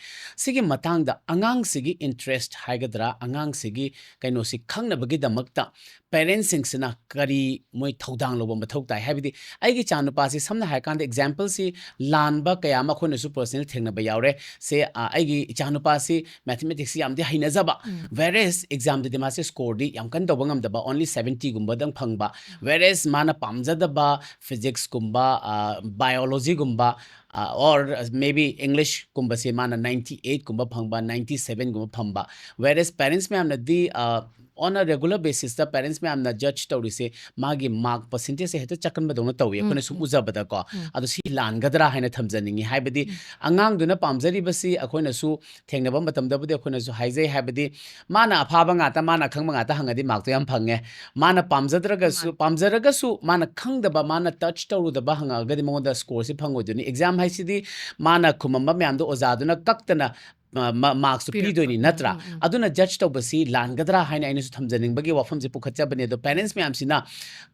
ꯁꯤꯒꯤ ꯃꯇꯥꯡꯗ ꯑꯉꯥꯡꯁꯤꯒꯤ ꯏꯟꯇꯔꯦꯁ ꯍꯥꯏꯒꯗ꯭ꯔꯥ, ꯑꯉꯥꯡꯁꯤꯒꯤ ꯀꯩꯅꯣꯁꯤ ꯈꯪꯅꯕꯒꯤꯗꯃꯛꯇ ꯄꯦꯔꯦꯟꯁꯁꯤꯡꯁꯤꯅ ꯀꯔꯤ ꯃꯣꯏ ꯊꯧꯗꯥꯡ ꯂꯧꯕ ꯃꯊꯧ ꯇꯥꯏ? ꯍꯥꯏꯕꯗꯤ ꯑꯩꯒꯤ ꯏꯆꯥꯅꯨꯄꯥꯁꯤ, ꯁꯝꯅ ꯍꯥꯏꯔꯀꯥꯟꯗ, ꯑꯦꯛꯖꯥꯝꯄꯜꯁꯤ ꯂꯥꯟꯕ ꯀꯌꯥ ꯑꯃ ꯑꯩꯈꯣꯏꯅꯁꯨ ꯄꯔꯁꯅꯦꯜ ꯊꯦꯡꯅꯕ ꯌꯥꯎꯔꯦ꯫ ꯁꯦ, ꯑ, ꯑꯩꯒꯤ ꯏꯆꯥꯅꯨꯄꯥꯁꯤ ꯃꯦꯊꯃꯦꯇꯤꯛꯁꯁꯤ ꯌꯥꯝꯗꯤ ꯍꯩꯅꯖꯕ, ꯎꯝ꯫ ꯋꯦꯔꯦꯁ ꯑꯦꯛꯖꯥꯝꯗꯗꯤ ꯃꯥꯁꯦ ꯁ꯭ꯀꯣꯔꯗꯤ ꯌꯥꯝ ꯀꯟꯅ ꯇꯧꯕ ꯉꯝꯗꯕ, ꯑꯣꯟꯂꯤ ꯁꯕꯦꯟꯇꯤꯒꯨꯝꯕꯗꯪ ꯐꯪꯕ, ꯋꯦꯔꯦꯁ ꯃꯥꯅ ꯄꯥꯝꯖꯗꯕ ꯐꯤꯖꯤꯛꯁꯀꯨꯝꯕ, ꯑ, ꯕꯥꯏꯑꯣꯂꯣꯖꯤꯒꯨꯝꯕ, ꯑ, or maybe ꯏꯪꯂꯤꯁꯀꯨꯝꯕꯁꯦ ꯃꯥꯅ ꯅꯥꯏꯟꯇꯤ ꯑꯩꯠꯀꯨꯝꯕ ꯐꯪꯕ, ꯅꯥꯏꯟꯇꯤ ꯁꯕꯦꯟꯒꯨꯝꯕ ꯐꯪꯕ, ꯋꯦꯔꯦꯁ ꯄꯦꯔꯦꯟꯁ ꯃꯌꯥꯝꯅꯗꯤ, ꯑ, on a regular basisꯇ ꯄꯦꯔꯦꯟꯁ ꯃꯌꯥꯝꯅ ꯖꯗꯖ ꯇꯧꯔꯤꯁꯦ ꯃꯥꯒꯤ ꯃꯥꯔꯛ ꯄꯔꯁꯦꯟꯇꯦꯖꯁꯦ ꯍꯦꯛꯇ ꯆꯠꯀꯟꯕꯗꯧꯅ ꯇꯧꯏ, ꯎꯝ, ꯑꯩꯈꯣꯏꯅ ꯁꯨꯝ ꯎꯝ꯫ ꯎꯖꯕꯗꯀꯣ꯫ ꯎꯝ꯫ ꯑꯗꯣ ꯁꯤ ꯂꯥꯟꯒꯗ꯭ꯔꯥ ꯍꯥꯏꯅ ꯊꯝꯖꯅꯤꯡꯉꯤ꯫ ꯍꯥꯏꯕꯗꯤ ꯎꯝ꯫ ꯑꯉꯥꯡꯗꯨꯅ ꯄꯥꯝꯖꯔꯤꯕꯁꯤ ꯑꯩꯈꯣꯏꯅꯁꯨ ꯊꯦꯡꯅꯕ ꯃꯇꯝꯗꯕꯨꯗꯤ ꯑꯩꯈꯣꯏꯅꯁꯨ ꯍꯥꯏꯖꯩ, ꯍꯥꯏꯕꯗꯤ ꯃꯥꯅ ꯑꯐꯥꯕ ꯉꯥꯛꯇ, ꯃꯥꯅ ꯑꯈꯪꯕ ꯉꯥꯛꯇ ꯍꯪꯉꯗꯤ ꯃꯥꯔꯛꯇꯣ ꯌꯥꯝ ꯐꯪꯉꯦ꯫ ꯃꯥꯅ ꯄꯥꯝꯖꯗ꯭ꯔꯒꯁꯨ, ꯃꯥꯅꯤ꯫ ꯄꯥꯝꯖꯔꯒꯁꯨ ꯃꯥꯅ ꯈꯪꯗꯕ, ꯃꯥꯅ ꯇꯆ ꯇꯧꯔꯨꯗꯕ ꯍꯪꯉꯛꯑꯒꯗꯤ ꯃꯉꯣꯟꯗ ꯁ꯭ꯀꯣꯔꯁꯤ ꯐꯪꯉꯣꯏꯗꯣꯏꯅꯤ꯫ ꯑꯦꯛꯖꯥꯝ ꯍꯥꯏꯁꯤꯗꯤ ꯃꯥꯅ ꯈꯨꯝꯃꯝꯕ ꯃꯌꯥꯝꯗꯣ ꯑꯣꯖꯥꯗꯨꯅ ꯀꯛꯇꯅ ꯃꯥꯔꯛꯁꯇꯨ ꯄꯤꯔꯛꯄ꯫ ꯄꯤꯗꯣꯏꯅꯤ, ꯅꯠꯇ꯭ꯔꯥ? ꯎꯝ, ꯎꯝ, ꯎꯝ꯫ ꯑꯗꯨꯅ ꯖꯖ ꯇꯧꯕꯁꯤ ꯂꯥꯟꯒꯗ꯭ꯔꯥ ꯍꯥꯏꯅ ꯑꯩꯅꯁꯨ ꯊꯝꯖꯅꯤꯡꯕꯒꯤ ꯋꯥꯐꯝꯁꯦ ꯄꯨꯈꯠꯆꯕꯅꯦ꯫ ꯑꯗꯣ ꯄꯦꯔꯦꯟꯁ ꯃꯌꯥꯝꯁꯤꯅ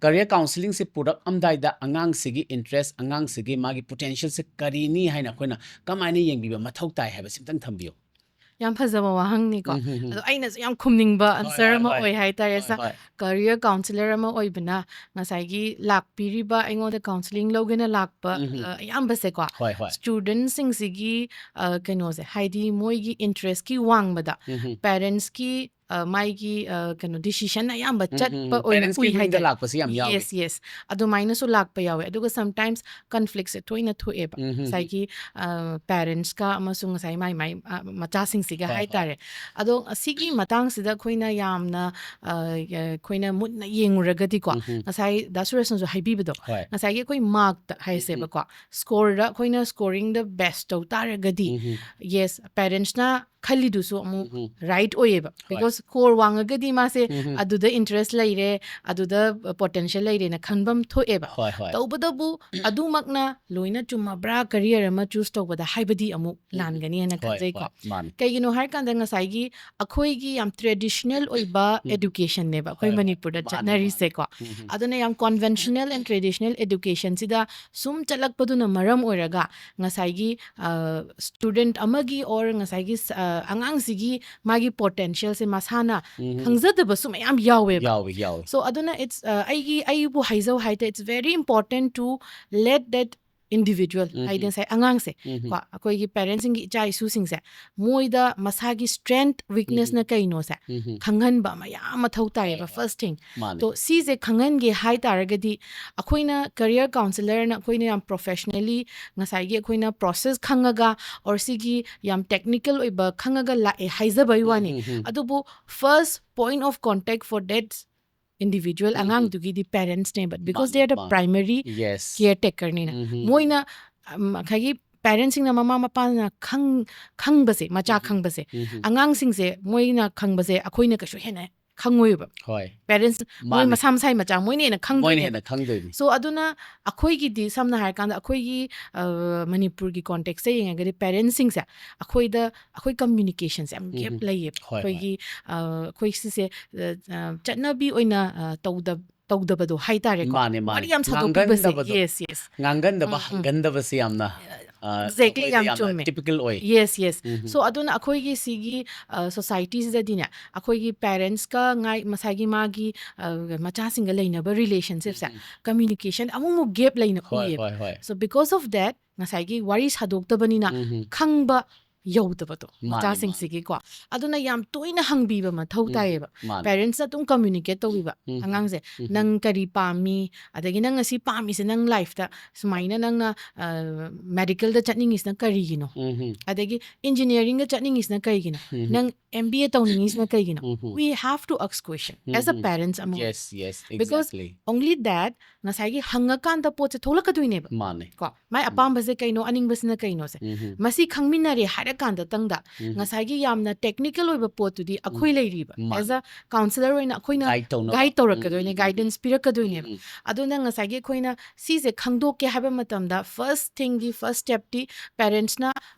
ꯀꯔꯤꯌꯔ ꯀꯥꯎꯟꯁꯤꯂꯤꯡꯁꯦ ꯄꯨꯔꯛꯑꯝꯗꯥꯏꯗ ꯑꯉꯥꯡꯁꯤꯒꯤ ꯏꯟꯇꯔꯦꯁ, ꯑꯉꯥꯡꯁꯤꯒꯤ ꯃꯥꯒꯤ ꯄꯣꯇꯦꯟꯁꯤꯌꯦꯜꯁꯦ ꯀꯔꯤꯅꯤ ꯍꯥꯏꯅ ꯑꯩꯈꯣꯏꯅ ꯀꯃꯥꯏꯅ ꯌꯦꯡꯕꯤꯕ ꯃꯊꯧ ꯇꯥꯏ ꯍꯥꯏꯕꯁꯤ ꯑꯝꯇꯪ ꯊꯝꯕꯤꯌꯨ꯫ ꯌꯥꯝ ꯐꯖꯕ ꯋꯥꯍꯪꯅꯤꯀꯣ꯫ ꯎꯝ, ꯎꯝ, ꯎꯝ꯫ ꯑꯗꯣ ꯑꯩꯅꯁꯨ ꯌꯥꯝ ꯈꯨꯝꯅꯤꯡꯕ ꯍꯣꯏ, ꯑꯟꯁꯔ ꯍꯣꯏ, ꯑꯃ ꯍꯣꯏ꯫ ꯑꯣꯏ ꯍꯥꯏꯇꯥꯔꯦ꯫ ꯍꯣꯏ, ꯍꯣꯏ꯫ ꯀꯔꯤꯌꯔ ꯀꯥꯎꯟꯁꯤꯂꯔ ꯑꯃ ꯑꯣꯏꯕꯅ ꯉꯁꯥꯏꯒꯤ ꯂꯥꯛꯄꯤꯔꯤꯕ ꯑꯩꯉꯣꯟꯗ ꯀꯥꯎꯟꯁꯤꯂꯤꯡ ꯂꯧꯒꯦꯅ ꯂꯥꯛꯄ, ꯎꯝ, ꯎꯝ꯫ ꯑ, ꯑꯌꯥꯝꯕꯁꯦꯀꯣ, ꯍꯣꯏ, ꯍꯣꯏ꯫ ꯁ꯭ꯇꯨꯗꯦꯟꯠꯁꯤꯡꯁꯤꯒꯤ, ꯑ, ꯀꯩꯅꯣꯁꯦ, ꯍꯥꯏꯗꯤ ꯃꯣꯏꯒꯤ ꯏꯟꯇꯔꯦꯁꯀꯤ ꯋꯥꯡꯃꯗ ꯎꯝ, ꯎꯝ꯫ ꯄꯦꯔꯦꯟꯁꯀꯤ, ꯑ, ꯃꯥꯒꯤ, ꯑ, ꯀꯩꯅꯣ, ꯗꯤꯁꯤꯖꯟ ꯑꯌꯥꯝꯕ ꯎꯝ, ꯎꯝ, ꯆꯠꯄ ꯎꯝ꯫ ꯑꯣꯏꯅ ꯄꯦꯔꯦꯟꯁꯀꯤ ꯎꯏ ꯃꯤꯡꯗ ꯍꯥꯏꯇꯥꯔꯦ꯫ ꯂꯥꯛꯄꯁꯤ ꯌꯥꯝ ꯌꯥꯎꯏ꯫ Yes, yes. ꯑꯗꯨꯃꯥꯏꯅꯁꯨ ꯂꯥꯛꯄ ꯌꯥꯎꯋꯦ꯫ ꯑꯗꯨꯒ ꯁꯝꯇꯥꯏꯝꯁ ꯀꯟꯐ꯭ꯂꯤꯛꯁꯦ ꯇꯣꯏꯅ ꯊꯣꯛꯑꯦꯕ꯫ ꯎꯝ, ꯎꯝ, ꯎꯝ꯫ ꯉꯁꯥꯏꯒꯤ, ꯑ, ꯄꯦꯔꯦꯟꯁꯀ ꯑꯃꯁꯨꯡ ꯉꯁꯥꯏ ꯃꯥꯏ ꯃꯥꯏ, ꯑ, ꯃꯆꯥꯁꯤꯡꯁꯤꯒ ꯍꯣꯏ, ꯍꯣꯏ꯫ ꯍꯥꯏꯇꯥꯔꯦ꯫ ꯑꯗꯣ ꯑꯁꯤꯒꯤ ꯃꯇꯥꯡꯁꯤꯗ ꯑꯩꯈꯣꯏꯅ ꯌꯥꯝꯅ, ꯑ, ꯑꯩꯈꯣꯏꯅ ꯃꯨꯟꯅ ꯌꯦꯡꯉꯨꯔꯒꯗꯤꯀꯣ, ꯎꯝ, ꯎꯝ꯫ ꯉꯁꯥꯏ ꯗꯥ ꯁꯨꯔꯦꯁꯅꯁꯨ ꯍꯥꯏꯕꯤꯕꯗꯣ, ꯍꯣꯏ꯫ ꯉꯁꯥꯏꯒꯤ ꯑꯩꯈꯣꯏ ꯃꯥꯔꯛꯇ ꯍꯥꯏꯁꯦꯕꯀꯣ, ꯁ꯭ꯀꯣꯔꯗ ꯑꯩꯈꯣꯏꯅ ꯁ꯭ꯀꯣꯔꯤꯡꯗ ꯕꯦꯁ ꯇꯧ ꯇꯥꯔꯒꯗꯤ, ꯎꯝ, ꯎꯝ꯫ ꯌꯦꯁ, ꯄꯦꯔꯦꯟꯁꯅ ꯈꯜꯂꯤꯗꯨꯁꯨ ꯑꯃꯨꯛ ꯎꯝ, ꯎꯝ꯫ ꯔꯥꯏꯠ ꯑꯣꯏꯌꯦꯕ꯫ ꯍꯣꯏ꯫ ꯕꯤꯀꯣꯁ ꯁ꯭ꯀꯣꯔ ꯋꯥꯡꯉꯒꯗꯤ ꯃꯥꯁꯦ ꯎꯝ, ꯎꯝ꯫ ꯑꯗꯨꯗ ꯏꯟꯇꯔꯦꯁ ꯂꯩꯔꯦ, ꯑꯗꯨꯗ ꯄꯣꯇꯦꯟꯁꯤꯌꯦꯜ ꯂꯩꯔꯦꯅ ꯈꯟꯐꯝ ꯊꯣꯛꯑꯦꯕ꯫ ꯍꯣꯏ, ꯍꯣꯏ꯫ ꯇꯧꯕꯇꯕꯨ ꯑꯗꯨꯃꯛꯅ ꯂꯣꯏꯅ ꯆꯨꯝꯃꯕ꯭ꯔꯥ ꯀꯔꯤꯌꯔ ꯑꯃ ꯆꯨꯁ ꯇꯧꯕꯗ ꯍꯥꯏꯕꯗꯤ ꯑꯃꯨꯛ ꯎꯝ, ꯎꯝ꯫ ꯂꯥꯟꯒꯅꯤ ꯍꯥꯏꯅ ꯍꯣꯏ, ꯈꯟꯖꯩꯀꯣ꯫ ꯍꯣꯏ, ꯃꯥꯅꯤ꯫ ꯀꯩꯒꯤꯅꯣ ꯍꯥꯏꯔꯀꯥꯟꯗ ꯉꯁꯥꯏꯒꯤ ꯑꯩꯈꯣꯏꯒꯤ ꯌꯥꯝ ꯇ꯭ꯔꯦꯗꯤꯁꯅꯦꯜ ꯑꯣꯏꯕ ꯎꯝ꯫ ꯑꯦꯗꯨꯀꯦꯁꯟꯅꯦꯕ ꯑꯩꯈꯣꯏ ꯍꯣꯏ, ꯍꯣꯏ꯫ ꯃꯅꯤꯄꯨꯔꯗ ꯃꯥꯅꯤ, ꯆꯠꯅꯔꯤꯁꯦꯀꯣ꯫ ꯃꯥꯅꯤ꯫ ꯎꯝ, ꯎꯝ꯫ ꯑꯗꯨꯅ ꯌꯥꯝ ꯀꯣꯟꯚꯦꯟꯁꯅꯦꯜ ꯑꯦꯟ ꯇ꯭ꯔꯦꯗꯤꯁꯅꯦꯜ ꯑꯦꯗꯨꯀꯦꯁꯟꯁꯤꯗ ꯁꯨꯝ ꯆꯠꯂꯛꯄꯗꯨꯅ ꯃꯔꯝ ꯑꯣꯏꯔꯒ ꯉꯁꯥꯏꯒꯤ, ꯑ, ꯁ꯭ꯇꯨꯗꯦꯟꯠ ꯑꯃꯒꯤ ꯑꯣꯔ ꯉꯁꯥꯏꯒꯤ ꯁ-, ꯑ, ꯑꯉꯥꯡꯁꯤꯒꯤ ꯃꯥꯒꯤ ꯄꯣꯇꯦꯟꯁꯤꯌꯦꯜꯁꯦ ꯃꯁꯥꯅ ꯎꯝ, ꯎꯝ꯫ ꯈꯪꯖꯗꯕꯁꯨ ꯃꯌꯥꯝ ꯌꯥꯎꯋꯦꯕ꯫ ꯌꯥꯎꯋꯤ, ꯌꯥꯎꯋꯤ꯫ So ꯑꯗꯨꯅ it's, ꯑ, ꯑꯩꯒꯤ, ꯑꯩꯕꯨ ꯍꯥꯏꯖꯧ ꯍꯥꯏꯇꯥꯔꯦ, it's very important to let that individual, ꯎꯝ, ꯍꯥꯏꯗꯤ ꯎꯝ꯫ ꯉꯁꯥꯏ ꯑꯉꯥꯡꯁꯦ, ꯎꯝ, ꯎꯝ꯫ ꯀꯣ, ꯑꯩꯈꯣꯏꯒꯤ ꯄꯦꯔꯦꯟꯁꯤꯡꯒꯤ ꯏꯆꯥ ꯏꯁꯨꯁꯤꯡꯁꯦ, ꯃꯣꯏꯗ ꯃꯁꯥꯒꯤ ꯁ꯭ꯇꯔꯦꯡꯊ, ꯋꯤꯛꯅꯦꯁꯅ ꯎꯝ, ꯎꯝ꯫ ꯀꯩꯅꯣꯁꯦ ꯎꯝ, ꯎꯝ꯫ ꯈꯪꯍꯟꯕ ꯑꯃ ꯌꯥꯝ ꯃꯊꯧ ꯇꯥꯏꯌꯦꯕ, ꯍꯣꯏ, ꯍꯣꯏ꯫ ꯐꯥꯔꯁ ꯊꯤꯡ꯫ ꯃꯥꯅꯤ꯫ ꯇꯣ ꯁꯤꯁꯦ ꯈꯪꯍꯟꯒꯦ ꯍꯥꯏ ꯇꯥꯔꯒꯗꯤ ꯑꯩꯈꯣꯏꯅ ꯀꯔꯤꯌꯔ ꯀꯥꯎꯟꯁꯤꯂꯔꯅ ꯑꯩꯈꯣꯏꯅ ꯌꯥꯝ ꯄ꯭ꯔꯣꯐꯦꯁꯅꯦꯜꯂꯤ ꯉꯁꯥꯏꯒꯤ ꯑꯩꯈꯣꯏꯅ ꯄ꯭ꯔꯣꯁꯦꯁ ꯈꯪꯉꯒ ꯑꯣꯔ ꯁꯤꯒꯤ ꯌꯥꯝ ꯇꯦꯛꯅꯤꯀꯦꯜ ꯑꯣꯏꯕ ꯈꯪꯉꯒ ꯂꯥꯛꯑꯦ ꯍꯥꯏꯖꯕꯩ ꯎꯝ, ꯋꯥꯅꯤ꯫ ꯎꯝ, ꯎꯝ꯫ ꯑꯗꯨꯕꯨ first point of contact for that individual um, um. ꯑꯉꯥꯡꯗꯨꯒꯤꯗꯤ ꯄꯦꯔꯦꯟꯁꯅꯦꯕ, because ꯃꯥꯅꯤ, they are the ꯃꯥꯅꯤ꯫ primary Yes. caretakerꯅꯤꯅ꯫ ꯎꯝ, ꯎꯝ꯫ ꯃꯣꯏꯅ, ꯎꯝ, ꯉꯁꯥꯏꯒꯤ ꯄꯦꯔꯦꯟꯁꯤꯡꯅ, ꯃꯃꯥ ꯃꯄꯥꯅ ꯈꯪ-, ꯈꯪꯕꯁꯦ, ꯃꯆꯥ ꯎꯝ, ꯎꯝ꯫ ꯈꯪꯕꯁꯦ, ꯎꯝ, ꯎꯝ꯫ ꯑꯉꯥꯡꯁꯤꯡꯁꯦ ꯃꯣꯏꯅ ꯈꯪꯕꯁꯦ ꯑꯩꯈꯣꯏꯅ ꯀꯩꯁꯨ ꯍꯦꯟꯅ ꯈꯪꯉꯣꯏꯕ꯫ ꯍꯣꯏ꯫ Parents ꯃꯣꯏ ꯃꯥꯅꯦ꯫ ꯃꯁꯥ ꯃꯁꯥꯒꯤ ꯃꯆꯥ ꯃꯣꯏꯅ ꯍꯦꯟꯅ ꯃꯣꯏꯅ ꯈꯪꯗꯣꯏꯅꯦ꯫ ꯍꯦꯟꯅ ꯈꯪꯗꯣꯏꯅꯤ꯫ So ꯑꯗꯨꯅ ꯑꯩꯈꯣꯏꯒꯤꯗꯤ ꯁꯝꯅ ꯍꯥꯏꯔꯀꯥꯟꯗ ꯑꯩꯈꯣꯏꯒꯤ ꯑ, ꯃꯅꯤꯄꯨꯔꯒꯤ context ꯇ ꯌꯦꯡꯉꯒꯗꯤ parents ꯁꯤꯡꯁꯦ ꯑꯩꯈꯣꯏꯗ ꯑꯩꯈꯣꯏ communication ꯁꯦ ꯌꯥꯝ gap ꯎꯝ꯫ ꯂꯩꯌꯦꯕ꯫ ꯍꯣꯏ, ꯍꯣꯏ꯫ ꯑꯩꯈꯣꯏꯒꯤ ꯑ, ꯑꯩꯈꯣꯏ ꯁꯤꯁꯦ ꯑ, ꯑ, ꯆꯠꯅꯕꯤ ꯑꯣꯏꯅ ꯑ, ꯇꯧꯗ ꯇꯧꯗꯕꯗꯣ ꯍꯥꯏꯇꯥꯔꯦꯀꯣ꯫ ꯃꯥꯅꯦ, ꯃꯥꯅꯦ꯫ ꯋꯥꯔꯤ ꯌꯥꯝ ꯁꯥꯗꯣꯛꯄꯤꯕꯁꯦ꯫ ꯉꯥꯡꯒꯟꯗꯕꯗꯣ꯫ Yes, yes. ꯉꯥꯡꯒꯟꯗꯕ ꯎꯝ, ꯎꯝ꯫ ꯍꯪꯒꯟꯗꯕꯁꯦ ꯌꯥꯝꯅ ꯑ, Exactly, ꯑꯩꯈꯣꯏꯗ ꯌꯥꯝ ꯌꯥꯝꯅ ꯆꯨꯝꯃꯦ꯫ typical ꯑꯣꯏ꯫ Yes, yes. ꯎꯝ꯫ So ꯑꯗꯨꯅ ꯑꯩꯈꯣꯏꯒꯤ ꯁꯤꯒꯤ ꯑ, society ꯁꯤꯗꯗꯤꯅꯦ ꯑꯩꯈꯣꯏꯒꯤ parents ꯀ ꯉꯥꯏ ꯉꯁꯥꯏꯒꯤ ꯃꯥꯒꯤ ꯑ, ꯃꯆꯥꯁꯤꯡꯒ ꯂꯩꯅꯕ relationship ꯁꯦ ꯎꯝ꯫ Communication ꯑꯃꯨꯛꯃꯨꯛ gap ꯂꯩꯅ ꯍꯣꯏ, ꯎꯏꯌꯦꯕ꯫ ꯍꯣꯏ, ꯍꯣꯏ꯫ So because of that ꯉꯁꯥꯏꯒꯤ ꯋꯥꯔꯤ ꯁꯥꯗꯣꯛꯇꯕꯅꯤꯅ ꯎꯝ꯫ ꯈꯪꯕ ꯌꯧꯗꯕꯗꯣ ꯃꯥꯅꯦ, ꯃꯆꯥꯁꯤꯡꯁꯤꯒꯤꯀꯣ꯫ ꯑꯗꯨꯅ ꯌꯥꯝ ꯇꯣꯏꯅ ꯍꯪꯕꯤꯕ ꯃꯊꯧ ꯎꯝ, ꯇꯥꯏꯌꯦꯕ꯫ ꯃꯥꯅꯦ꯫ Parents ꯅ ꯑꯗꯨꯝ communicate ꯇꯧꯕꯤꯕ ꯎꯝ, ꯑꯉꯥꯡꯁꯦ꯫ ꯎꯝ꯫ "ꯅꯪ ꯀꯔꯤ ꯄꯥꯝꯃꯤ?" ꯑꯗꯒꯤ "ꯅꯪ ꯉꯁꯤ ꯄꯥꯝꯃꯤꯁꯦ ꯅꯪ life ꯇ ꯁꯨꯃꯥꯏꯅ ꯅꯪꯅ ꯑ, medical ꯗ ꯆꯠꯅꯤꯡꯉꯤꯁꯤꯅ ꯀꯔꯤꯒꯤꯅꯣ?" ꯎꯝ꯫ ꯑꯗꯒꯤ engineering ꯗ ꯆꯠꯅꯤꯡꯉꯤꯁꯤꯅ ꯀꯩꯒꯤꯅꯣ? ꯎꯝ꯫ "ꯅꯪ M B A ꯇꯧꯅꯤꯡꯉꯤꯁꯤꯅ ꯀꯩꯒꯤꯅꯣ?" ꯎꯝ꯫ We have to ask question as a um. parents ꯑꯃ ꯑꯣꯏꯅ꯫ Yes, yes, Because exactly. Only that ꯉꯁꯥꯏꯒꯤ ꯍꯪꯉꯀꯥꯟꯗ ꯄꯣꯠꯁꯦ ꯊꯣꯛꯂꯛꯀꯗꯣꯏꯅꯦꯕ꯫ ꯃꯥꯅꯦ꯫ ꯀꯣ ꯃꯥꯏ ꯎꯝ꯫ ꯑꯄꯥꯝꯕꯁꯦ ꯀꯩꯅꯣ, ꯑꯅꯤꯡꯕꯁꯤꯅ ꯀꯩꯅꯣꯁꯦ꯫ ꯎꯝ꯫ ꯃꯁꯤ ꯈꯪꯃꯤꯟꯅꯔꯦ ꯍꯥꯏꯔꯀꯥꯟꯗꯇꯪꯗ ꯎꯝ꯫ ꯉꯁꯥꯏꯒꯤ ꯌꯥꯝꯅ technical ꯑꯣꯏꯕ ꯄꯣꯠꯇꯨꯗꯤ ꯑꯩꯈꯣꯏ ꯂꯩꯔꯤꯕ꯫ ꯃꯥꯅꯦ꯫ As a counselor ꯑꯣꯏꯅ ꯑꯩꯈꯣꯏꯅ Guide ꯇꯧꯅꯕ꯫ guide ꯇꯧꯔꯛꯀꯗꯣꯏꯅꯦ, ꯎꯝ, ꯎꯝ, ꯎꯝ꯫ Guidance ꯄꯤꯔꯛꯀꯗꯣꯏꯅꯦꯕ꯫ ꯎꯝ꯫ ꯑꯗꯨꯅ ꯉꯁꯥꯏꯒꯤ ꯑꯩꯈꯣꯏꯅ ꯁꯤꯁꯦ ꯈꯪꯗꯣꯛꯀꯦ ꯍꯥꯏꯕ ꯃꯇꯝꯗ first thing ꯗꯤ, first step ꯇꯤ parents ꯅ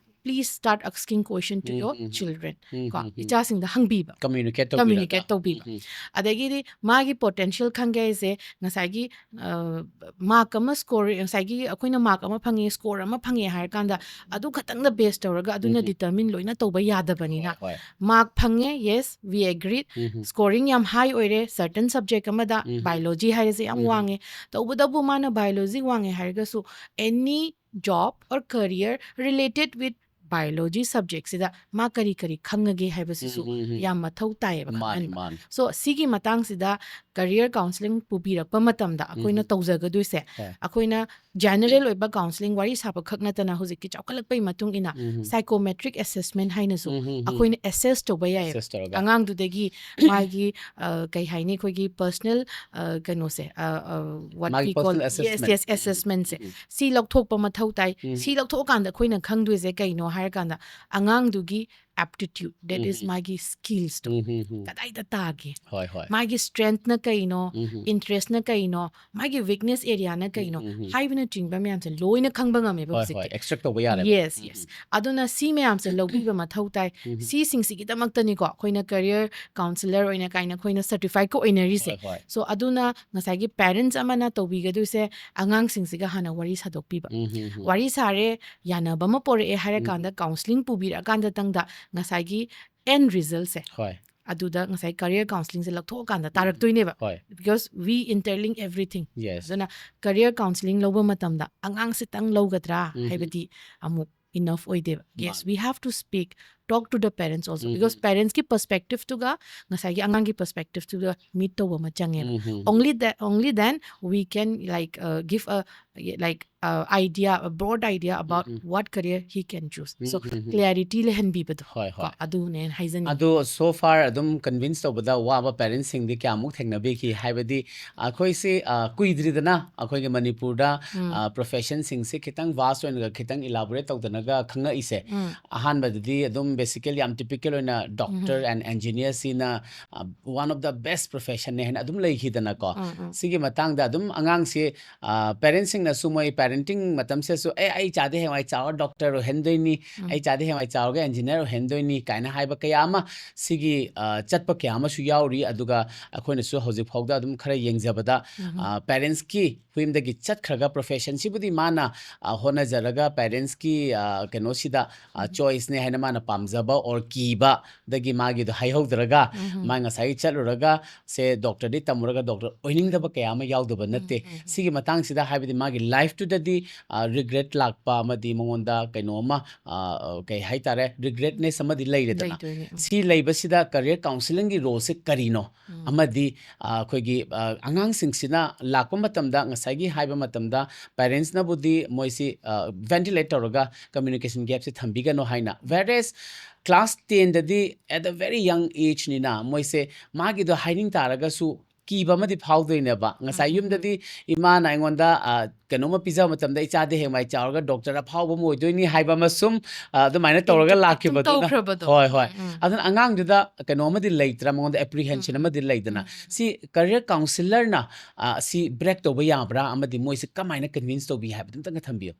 please start asking question to your um, um, um. children꯫ ꯎꯝ, ꯀꯣ ꯎꯝ, ꯎꯝ꯫ ꯏꯆꯥꯁꯤꯡꯗ ꯍꯪꯕꯤꯕ꯫ Communicate Communicate ꯇꯧꯕꯤꯔꯒ꯫ ꯇꯧꯕꯤꯕ꯫ ꯎꯝ, ꯎꯝ꯫ ꯑꯗꯒꯤꯗꯤ ꯃꯥꯒꯤ potential ꯈꯪꯒꯦ ꯍꯥꯏꯁꯦ ꯉꯁꯥꯏꯒꯤ ꯑ, mark ꯑꯃ score, ꯉꯁꯥꯏꯒꯤ ꯑꯩꯈꯣꯏꯅ mark ꯑꯃ ꯐꯪꯉꯦ, score ꯑꯃ ꯐꯪꯉꯦ ꯍꯥꯏꯔꯀꯥꯟꯗ ꯑꯗꯨ ꯈꯛꯇꯪꯗ base ꯇꯧꯔꯒ ꯑꯗꯨꯅ ꯎꯝ꯫ determine ꯂꯣꯏꯅ ꯇꯧꯕ ꯌꯥꯗꯕꯅꯤꯅ꯫ ꯍꯣꯏ, ꯍꯣꯏ꯫ Mark ꯐꯪꯉꯦ, yes, we agreed꯫ Um. Scoring ꯌꯥꯝ high ꯑꯣꯏꯔꯦ certain subject ꯑꯃꯗ, ꯎꯝ꯫ Biology ꯍꯥꯏꯔꯤꯁꯦ ꯌꯥꯝ ꯎꯝ꯫ ꯋꯥꯡꯉꯦ꯫ ꯇꯧꯕꯇꯕꯨ ꯃꯥꯅ Biology ꯋꯥꯡꯉꯦ ꯍꯥꯏꯔꯒꯁꯨ any job or career related with Biology subject ꯁꯤꯗ ꯃꯥ ꯀꯔꯤ ꯀꯔꯤ ꯈꯪꯉꯒꯦ ꯍꯥꯏꯕꯁꯤꯁꯨ ꯎꯝ, ꯎꯝ, ꯎꯝ꯫ ꯌꯥꯝ ꯃꯊꯧ ꯇꯥꯏꯌꯦꯕ ꯃꯥꯅꯤ, ꯈꯪꯍꯟꯕ꯫ ꯃꯥꯅꯤ꯫ So ꯁꯤꯒꯤ ꯃꯇꯥꯡꯁꯤꯗ career counselling ꯄꯨꯕꯤꯔꯛꯄ ꯃꯇꯝꯗ ꯑꯩꯈꯣꯏꯅ ꯎꯝ꯫ ꯇꯧꯖꯒꯗꯣꯏꯁꯦ ꯍꯣꯏ꯫ ꯑꯩꯈꯣꯏꯅ general ꯑꯣꯏꯕ counselling ꯋꯥꯔꯤ ꯁꯥꯕ ꯈꯛ ꯅꯠꯇꯅ ꯍꯧꯖꯤꯛꯀꯤ ꯆꯥꯎꯈꯠꯂꯛꯄꯒꯤ ꯃꯇꯨꯡ ꯏꯟꯅ ꯎꯝ꯫ psychometric assessment ꯍꯥꯏꯅꯁꯨ ꯎꯝ, ꯎꯝ, ꯎꯝ꯫ ꯑꯩꯈꯣꯏꯅ assess ꯇꯧꯕ ꯌꯥꯏꯌꯦꯕ꯫ Assess ꯇꯧꯔꯒ꯫ ꯑꯉꯥꯡꯗꯨꯗꯒꯤ ꯃꯥꯒꯤ ꯑ, ꯀꯩ ꯍꯥꯏꯅꯤ, ꯑꯩꯈꯣꯏꯒꯤ personal ꯑ, ꯀꯩꯅꯣꯁꯦ ꯑ, ꯑ, what ꯃꯥꯒꯤ we call, personal yes, assessment꯫ yes, assessment ꯁꯦ ꯎꯝ꯫ ꯁꯤ ꯂꯧꯊꯣꯛꯄ ꯃꯊꯧ ꯇꯥꯏ꯫ ꯎꯝ꯫ ꯁꯤ ꯂꯧꯊꯣꯛꯑꯀꯥꯟꯗ ꯑꯩꯈꯣꯏꯅ ꯈꯪꯗꯣꯏꯁꯦ ꯀꯩꯅꯣ ꯍꯥꯏꯔꯀꯥꯟꯗ ꯑꯉꯥꯡꯗꯨꯒꯤ aptitude, that is Mhm. ꯃꯥꯒꯤ skillsꯇꯣ ꯎꯝ, ꯎꯝ, ꯎꯝ. ꯀꯗꯥꯏꯗ ꯇꯥꯒꯦ, ꯍꯣꯏ, ꯍꯣꯏ. ꯃꯥꯒꯤ strengthꯅ ꯀꯩꯅꯣ, ꯎꯝ, ꯎꯝ. interestꯅ ꯀꯩꯅꯣ, ꯃꯥꯒꯤ weakness areaꯅ ꯀꯩꯅꯣ ꯎꯝ, ꯎꯝ, ꯎꯝ. ꯍꯥꯏꯕꯅꯆꯤꯡꯕ ꯃꯌꯥꯝꯁꯦ ꯂꯣꯏꯅ ꯈꯪꯕ ꯉꯝꯃꯦꯕ ꯍꯣꯏ, ꯍꯣꯏ. ꯍꯧꯖꯤꯛꯇꯤ꯫ Extract ꯇꯧꯕ ꯌꯥꯔꯦꯕ. Yes, ꯎꯝ, yes. ꯎꯝ. ꯑꯗꯨꯅ ꯁꯤ ꯃꯌꯥꯝꯁꯦ ꯂꯧꯕꯤꯕ ꯃꯊꯧ ꯇꯥꯏ꯫ ꯎꯝ, ꯎꯝ. ꯁꯤꯁꯤꯡꯁꯤꯒꯤꯗꯃꯛꯇꯅꯤꯀꯣ ꯑꯩꯈꯣꯏꯅ career counsellor ꯑꯣꯏꯅ ꯀꯥꯏꯅ ꯑꯩꯈꯣꯏꯅ certifiedꯀ ꯑꯣꯏꯅꯔꯤꯁꯦ꯫ ꯍꯣꯏ, ꯍꯣꯏ. So ꯑꯗꯨꯅ ꯉꯁꯥꯏꯒꯤ parents ꯑꯃꯅ ꯇꯧꯕꯤꯒꯗꯣꯏꯁꯦ, ꯑꯉꯥꯡꯁꯤꯡꯁꯤꯒ ꯍꯥꯟꯅ ꯋꯥꯔꯤ ꯁꯥꯗꯣꯛꯄꯤꯕ꯫ ꯎꯝ, ꯎꯝ, ꯎꯝ. ꯋꯥꯔꯤ ꯁꯥꯔꯦ, ꯌꯥꯅꯕ ꯑꯃ ꯄꯣꯔꯛꯑꯦ ꯍꯥꯏꯔꯀꯥꯟꯗ ꯎꯝ. counselling ꯄꯨꯕꯤꯔꯛꯑꯀꯥꯟꯗꯇꯪꯗ ꯉꯁꯥꯏꯒꯤ end resultꯁꯦ, ꯍꯣꯏ. ꯑꯗꯨꯗ ꯉꯁꯥꯏ career counsellingꯁꯦ ꯂꯧꯊꯣꯛꯑꯀꯥꯟꯗ ꯇꯥꯔꯛꯇꯣꯏꯅꯦꯕ, ꯍꯣꯏ. because we interlink everything. Yes. ꯑꯗꯨꯅ career counselling ꯂꯧꯕ ꯃꯇꯝꯗ ꯑꯉꯥꯡꯁꯤꯇꯪ ꯂꯧꯒꯗ꯭ꯔꯥ ꯎꯝ. ꯍꯥꯏꯕꯗꯤ ꯑꯃꯨꯛ enough ꯑꯣꯏꯗꯦꯕ꯫ Yes, ꯃꯥꯅꯤ. we have to speak, talk to the parents also, um. because parentsꯀꯤ perspectiveꯇꯨꯒ ꯉꯁꯥꯏꯒꯤ ꯑꯉꯥꯡꯒꯤ perspectiveꯇꯨꯒ meet ꯇꯧꯕ ꯑꯃ ꯆꯪꯉꯦꯕ꯫ ꯎꯝ, um, um. Only that, only then we can like uh, give a like uh, idea, a broad idea about um, um. what career he can choose. So um, um, um. clarity ꯂꯩꯍꯟꯕꯤꯕꯗꯣ ꯍꯣꯏ, ꯀꯣ, ꯍꯣꯏ. ꯑꯗꯨꯅꯦ ꯍꯥꯏꯖꯅꯤꯡꯉꯤ꯫ ꯑꯗꯣ so far ꯑꯗꯨꯝ convince ꯇꯧꯕꯗ ꯋꯥꯕ parentsꯁꯤꯡꯗꯤ ꯀꯌꯥꯃꯨꯛ ꯊꯦꯡꯅꯕꯤꯈꯤ? ꯍꯥꯏꯕꯗꯤ ꯑꯩꯈꯣꯏꯁꯤ, ꯑ, ꯀꯨꯏꯗ꯭ꯔꯤꯗꯅ ꯑꯩꯈꯣꯏꯒꯤ ꯃꯅꯤꯄꯨꯔꯗ, ꯎꯝ. ꯑ, professionꯁꯤꯡꯁꯤ ꯈꯤꯇꯪ vast ꯑꯣꯏꯅꯒ ꯈꯤꯇꯪ elaborate ꯇꯧꯗꯅꯒ ꯈꯪꯉꯛꯏꯁꯦ꯫ ꯎꯝ. ꯑꯍꯥꯟꯕꯗꯗꯤ ꯑꯗꯨꯝ basically ꯌꯥꯝ typical ꯑꯣꯏꯅ doctor ꯎꯝ. and engineerꯁꯤꯅ, ꯑ, one of the best professionꯅꯦ ꯍꯥꯏꯅ ꯑꯗꯨꯝ ꯂꯩꯈꯤꯗꯅꯀꯣ꯫ ꯎꯝ, ꯎꯝ. ꯁꯤꯒꯤ ꯃꯇꯥꯡꯗ ꯑꯗꯨꯝ ꯑꯉꯥꯡꯁꯤ, ꯑ, parentsꯁꯤꯡꯅꯁꯨ ꯃꯣꯏ parenting ꯃꯇꯝꯁꯤꯗꯁꯨ, "ꯑꯦ, ꯑꯩ ꯏꯆꯥꯗꯤ ꯍꯌꯦꯡꯋꯥꯏ ꯆꯥꯎꯔ doctor ꯑꯣꯏꯍꯟꯗꯣꯏꯅꯤ, ꯎꯝ. ꯑꯩ ꯏꯆꯥꯗꯤ ꯍꯌꯦꯡꯋꯥꯏ ꯆꯥꯎꯔꯒ engineer ꯑꯣꯏꯍꯟꯗꯣꯏꯅꯤ" ꯀꯥꯏꯅ ꯍꯥꯏꯕ ꯀꯌꯥ ꯑꯃ ꯁꯤꯒꯤ, ꯑ, ꯆꯠꯄ ꯀꯌꯥ ꯑꯃꯁꯨ ꯌꯥꯎꯔꯤ꯫ ꯑꯗꯨꯒ ꯑꯩꯈꯣꯏꯅꯁꯨ ꯍꯧꯖꯤꯛ ꯐꯥꯎꯗ ꯑꯗꯨꯝ ꯈꯔ ꯌꯦꯡꯖꯕꯗ, ꯎꯝ. ꯑ, parentsꯀꯤ ꯌꯨꯝꯗꯒꯤ ꯆꯠꯈ꯭ꯔꯒ professionꯁꯤꯕꯨꯗꯤ ꯃꯥꯅ, ꯑ, ꯍꯣꯠꯅꯖꯔꯒ parentsꯀꯤ, ꯑ, ꯀꯩꯅꯣꯁꯤꯗ, ꯑ, ꯎꯝ. choiceꯅꯦ ꯍꯥꯏꯅ ꯃꯥꯅ ꯄꯥꯝꯖꯕ or ꯀꯤꯕꯗꯒꯤ ꯃꯥꯒꯤꯗꯣ ꯍꯥꯏꯍꯧꯗ꯭ꯔꯒ ꯎꯝ. ꯃꯥ ꯉꯁꯥꯏꯒꯤ ꯆꯠꯂꯨꯔꯒ ꯁꯦ doctorꯗꯤ ꯇꯝꯃꯨꯔꯒ doctor ꯑꯣꯏꯅꯤꯡꯗꯕ ꯀꯌꯥ ꯑꯃ ꯌꯥꯎꯗꯕ ꯅꯠꯇꯦ꯫ ꯎꯝ, ꯎꯝ, ꯎꯝ. ꯁꯤꯒꯤ ꯃꯇꯥꯡꯁꯤꯗ ꯍꯥꯏꯕꯗꯤ ꯃꯥꯒꯤ lifeꯇꯨꯗꯗꯤ, ꯑ, regret ꯂꯥꯛꯄ ꯑꯃꯗꯤ ꯃꯉꯣꯟꯗ ꯀꯩꯅꯣ ꯑꯃ, ꯑ, ꯀꯩ ꯍꯥꯏꯇꯥꯔꯦ, regretness ꯑꯃꯗꯤ ꯂꯩꯔꯦꯗꯅ꯫ ꯂꯩꯗꯣꯏꯅꯦ, ꯎꯝ. ꯁꯤ ꯂꯩꯕꯁꯤꯗ career counsellingꯒꯤ roleꯁꯦ ꯀꯔꯤꯅꯣ? ꯎꯝ. ꯑꯃꯗꯤ, ꯑ, ꯑꯩꯈꯣꯏꯒꯤ, ꯑ, ꯑꯉꯥꯡꯁꯤꯡꯁꯤꯅ ꯂꯥꯛꯄ ꯃꯇꯝꯗ ꯉꯁꯥꯏꯒꯤ ꯍꯥꯏꯕ ꯃꯇꯝꯗ parentsꯅꯕꯨꯗꯤ ꯃꯣꯏꯁꯤ, ꯑ, ventilate ꯇꯧꯔꯒ communication gapꯁꯦ ꯊꯝꯕꯤꯒꯅꯣ ꯍꯥꯏꯅ, whereas class tenꯗꯗꯤ at a very young ageꯅꯤꯅ ꯃꯣꯏꯁꯦ ꯃꯥꯒꯤꯗꯣ ꯍꯥꯏꯅꯤꯡ ꯇꯥꯔꯒꯁꯨ ꯀꯤꯕ ꯑꯃꯗꯤ ꯐꯥꯎꯗꯣꯏꯅꯦꯕ꯫ ꯉꯁꯥꯏ ꯎꯝ, ꯎꯝ, ꯌꯨꯝꯗꯗꯤ ꯏꯃꯥꯅ ꯑꯩꯉꯣꯟꯗ, ꯑ, ꯀꯩꯅꯣꯝꯃ ꯄꯤꯖꯕ ꯃꯇꯝꯗ, "ꯏꯆꯥꯗꯤ ꯍꯌꯦꯡꯋꯥꯏ ꯆꯥꯎꯔꯒ ꯗꯣꯛꯇꯔ ꯑꯐꯥꯎꯕ ꯑꯃ ꯑꯣꯏꯗꯣꯏꯅꯤ" ꯍꯥꯏꯕ ꯑꯃ ꯁꯨꯝ, ꯑ, ꯑꯗꯨꯃꯥꯏꯅ ꯇꯧꯔꯒ ꯏꯟꯇ꯭ꯔ-, ꯂꯥꯛꯈꯤꯕꯗꯨꯅ꯫ ꯇꯧꯈ꯭ꯔꯕꯗꯣ꯫ ꯍꯣꯏ, ꯍꯣꯏ꯫ ꯎꯝ, ꯎꯝ꯫ ꯑꯗꯨꯅ ꯑꯉꯥꯡꯗꯨꯗ ꯀꯩꯅꯣ ꯑꯃꯗꯤ ꯂꯩꯇ꯭ꯔꯥ, ꯃꯉꯣꯟꯗ apprehension ꯎꯝ, ꯑꯃꯗꯤ ꯂꯩꯗꯅ꯫ ꯎꯝ, ꯎꯝ꯫ ꯁꯤ career counsellorꯅ, ꯑ, ꯁꯤ break ꯇꯧꯕ ꯌꯥꯕ꯭ꯔꯥ, ꯑꯃꯗꯤ ꯃꯣꯏꯁꯦ ꯀꯃꯥꯏꯅ convince ꯇꯧꯕꯤ ꯍꯥꯏꯕꯗꯨ ꯑꯝꯇꯪꯒ ꯊꯝꯕꯤꯌꯨ꯫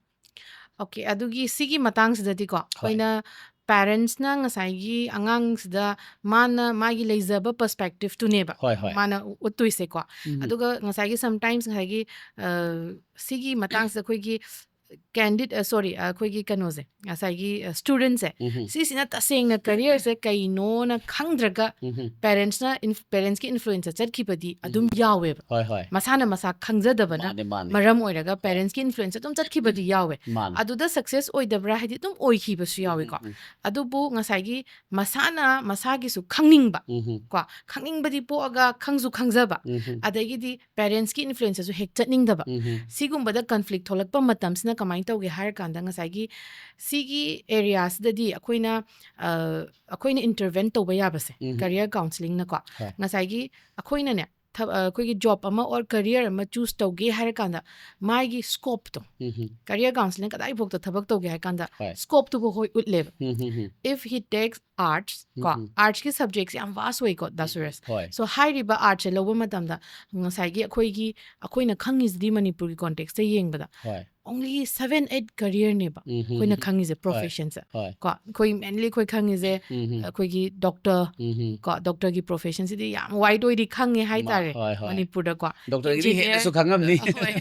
Okay, ꯑꯗꯨꯒꯤ ꯁꯤꯒꯤ ꯃꯇꯥꯡꯁꯤꯗꯗꯤꯀꯣ, ꯍꯣꯏ꯫ ꯑꯩꯈꯣꯏꯅ parentsꯅ ꯉꯁꯥꯏꯒꯤ ꯑꯉꯥꯡꯁꯤꯗ ꯃꯥꯅ ꯃꯥꯒꯤ ꯂꯩꯖꯕ perspectiveꯇꯨꯅꯦꯕ ꯍꯣꯏ, ꯍꯣꯏ꯫ ꯃꯥꯅ ꯎ-, ꯎꯠꯇꯣꯏꯁꯦꯀꯣ꯫ ꯎꯝ꯫ ꯑꯗꯨꯒ ꯉꯁꯥꯏꯒꯤ sometimes ꯉꯁꯥꯏꯒꯤ, ꯑ, ꯁꯤꯒꯤ ꯃꯇꯥꯡꯁꯤꯗ ꯑꯩꯈꯣꯏꯒꯤ candid-, ꯑ, sorry, ꯑ, ꯑꯩꯈꯣꯏꯒꯤ ꯀꯩꯅꯣꯁꯦ, ꯉꯁꯥꯏꯒꯤ, ꯑ, studentꯁꯦ, ꯎꯝ꯫ ꯁꯤꯁꯤꯅ ꯇꯁꯦꯡꯅ careerꯁꯦ ꯀꯩꯅꯣꯅ ꯈꯪꯗ꯭ꯔꯒ ꯎꯝ꯫ parentsꯅ inf-, parentsꯀꯤ influenceꯇ ꯆꯠꯈꯤꯕꯗꯤ ꯑꯗꯨꯝ ꯌꯥꯎꯋꯦꯕ꯫ ꯍꯣꯏ, ꯍꯣꯏ꯫ ꯃꯁꯥꯅ ꯃꯁꯥ ꯈꯪꯖꯗꯕꯅ ꯃꯥꯅꯦ, ꯃꯥꯅꯦ꯫ ꯃꯔꯝ ꯑꯣꯏꯔꯒ parentsꯀꯤ influenceꯇ ꯑꯗꯨꯝ ꯆꯠꯈꯤꯕꯗꯤ ꯌꯥꯎꯋꯦ꯫ ꯃꯥꯅꯦ꯫ ꯑꯗꯨꯗ success ꯑꯣꯏꯗꯕ꯭ꯔꯥ ꯍꯥꯏꯗꯤ ꯑꯗꯨꯝ ꯑꯣꯏꯈꯤꯕꯁꯨ ꯌꯥꯎꯋꯤꯀꯣ꯫ ꯎꯝ, ꯎꯝ꯫ ꯑꯗꯨꯕꯨ ꯉꯁꯥꯏꯒꯤ ꯃꯁꯥꯅ ꯃꯁꯥꯒꯤꯁꯨ ꯈꯪꯅꯤꯡꯕ, ꯎꯝ꯫ ꯀꯣ, ꯈꯪꯅꯤꯡꯕꯗꯤ ꯄꯣꯛꯑꯒ ꯈꯪꯁꯨ ꯈꯪꯖꯕ, ꯎꯝ꯫ ꯑꯗꯒꯤꯗꯤ parentsꯀꯤ influenceꯇꯁꯨ ꯍꯦꯛ ꯆꯠꯅꯤꯡꯗꯕ, ꯎꯝ꯫ ꯁꯤꯒꯨꯝꯕꯗ conflict ꯊꯣꯛꯂꯛꯄ ꯃꯇꯝꯁꯤꯅ ꯀꯃꯥꯏꯅ ꯇꯧꯒꯦ ꯍꯥꯏꯔꯀꯥꯟꯗ, ꯉꯁꯥꯏꯒꯤ ꯁꯤꯒꯤ areaꯁꯤꯗꯗꯤ ꯑꯩꯈꯣꯏꯅ, ꯑ, ꯑꯩꯈꯣꯏꯅ intervene ꯇꯧꯕ ꯌꯥꯕꯁꯦ, ꯎꯝ꯫ career counsellingꯅꯀꯣ, ꯍꯣꯏ꯫ ꯉꯁꯥꯏꯒꯤ ꯑꯩꯈꯣꯏꯅꯅꯦ, ꯊꯕ-, ꯑ, ꯑꯩꯈꯣꯏꯒꯤ job ꯑꯃ or career ꯑꯃ choose ꯇꯧꯒꯦ ꯍꯥꯏꯔꯀꯥꯟꯗ, ꯃꯥꯒꯤ scopeꯇꯣ, ꯎꯝ꯫ career counselling ꯀꯗꯥꯏꯐꯥꯎꯗ ꯊꯕꯛ ꯇꯧꯒꯦ ꯍꯥꯏꯔꯀꯥꯟꯗ, ꯍꯣꯏ꯫ scopeꯇꯨꯕꯨ ꯍꯣꯏ ꯎꯠꯂꯦꯕ꯫ ꯎꯝ, um, um. If he takes arts, ꯀꯣ, ꯎꯝ, ꯎꯝ꯫ artsꯀꯤ subjectꯁꯦ ꯌꯥꯝ vast ꯑꯣꯏꯀꯣ, ꯗꯥ ꯁꯨꯔꯦꯁ꯫ ꯍꯣꯏ꯫ So, ꯍꯥꯏꯔꯤꯕ artsꯁꯦ ꯂꯧꯕ ꯃꯇꯝꯗ ꯉꯁꯥꯏꯒꯤ ꯑꯩꯈꯣꯏꯒꯤ, ꯑꯩꯈꯣꯏꯅ ꯈꯪꯉꯤꯁꯤꯗꯤ ꯃꯅꯤꯄꯨꯔꯒꯤ contextꯇ ꯌꯦꯡꯕꯗ ꯍꯣꯏ꯫ only seven eight careerꯅꯦꯕ ꯎꯝ, ꯎꯝ, ꯑꯩꯈꯣꯏꯅ ꯎꯝ꯫ ꯈꯪꯉꯤꯁꯦ, ꯍꯣꯏ꯫ professionꯁꯦ꯫ ꯍꯣꯏ꯫ ꯀꯣ, ꯑꯩꯈꯣꯏ mainly ꯑꯩꯈꯣꯏ ꯈꯪꯉꯤꯁꯦ, ꯎꯝ, ꯎꯝ꯫ ꯑꯩꯈꯣꯏꯒꯤ doctor, ꯎꯝ, ꯎꯝ꯫ ꯀꯣ, doctorꯒꯤ professionꯁꯤꯗꯤ ꯌꯥꯝ wide ꯑꯣꯏꯗꯤ ꯈꯪꯉꯦ ꯃꯥ-, ꯍꯥꯏꯇꯥꯔꯦ ꯍꯣꯏ, ꯍꯣꯏ꯫ ꯃꯅꯤꯄꯨꯔꯗꯀꯣ꯫ Doctorꯒꯤꯗꯤ Engineer, ꯍꯦꯟꯅꯁꯨ ꯈꯪꯉꯝꯅꯤ꯫ ꯍꯣꯏ꯫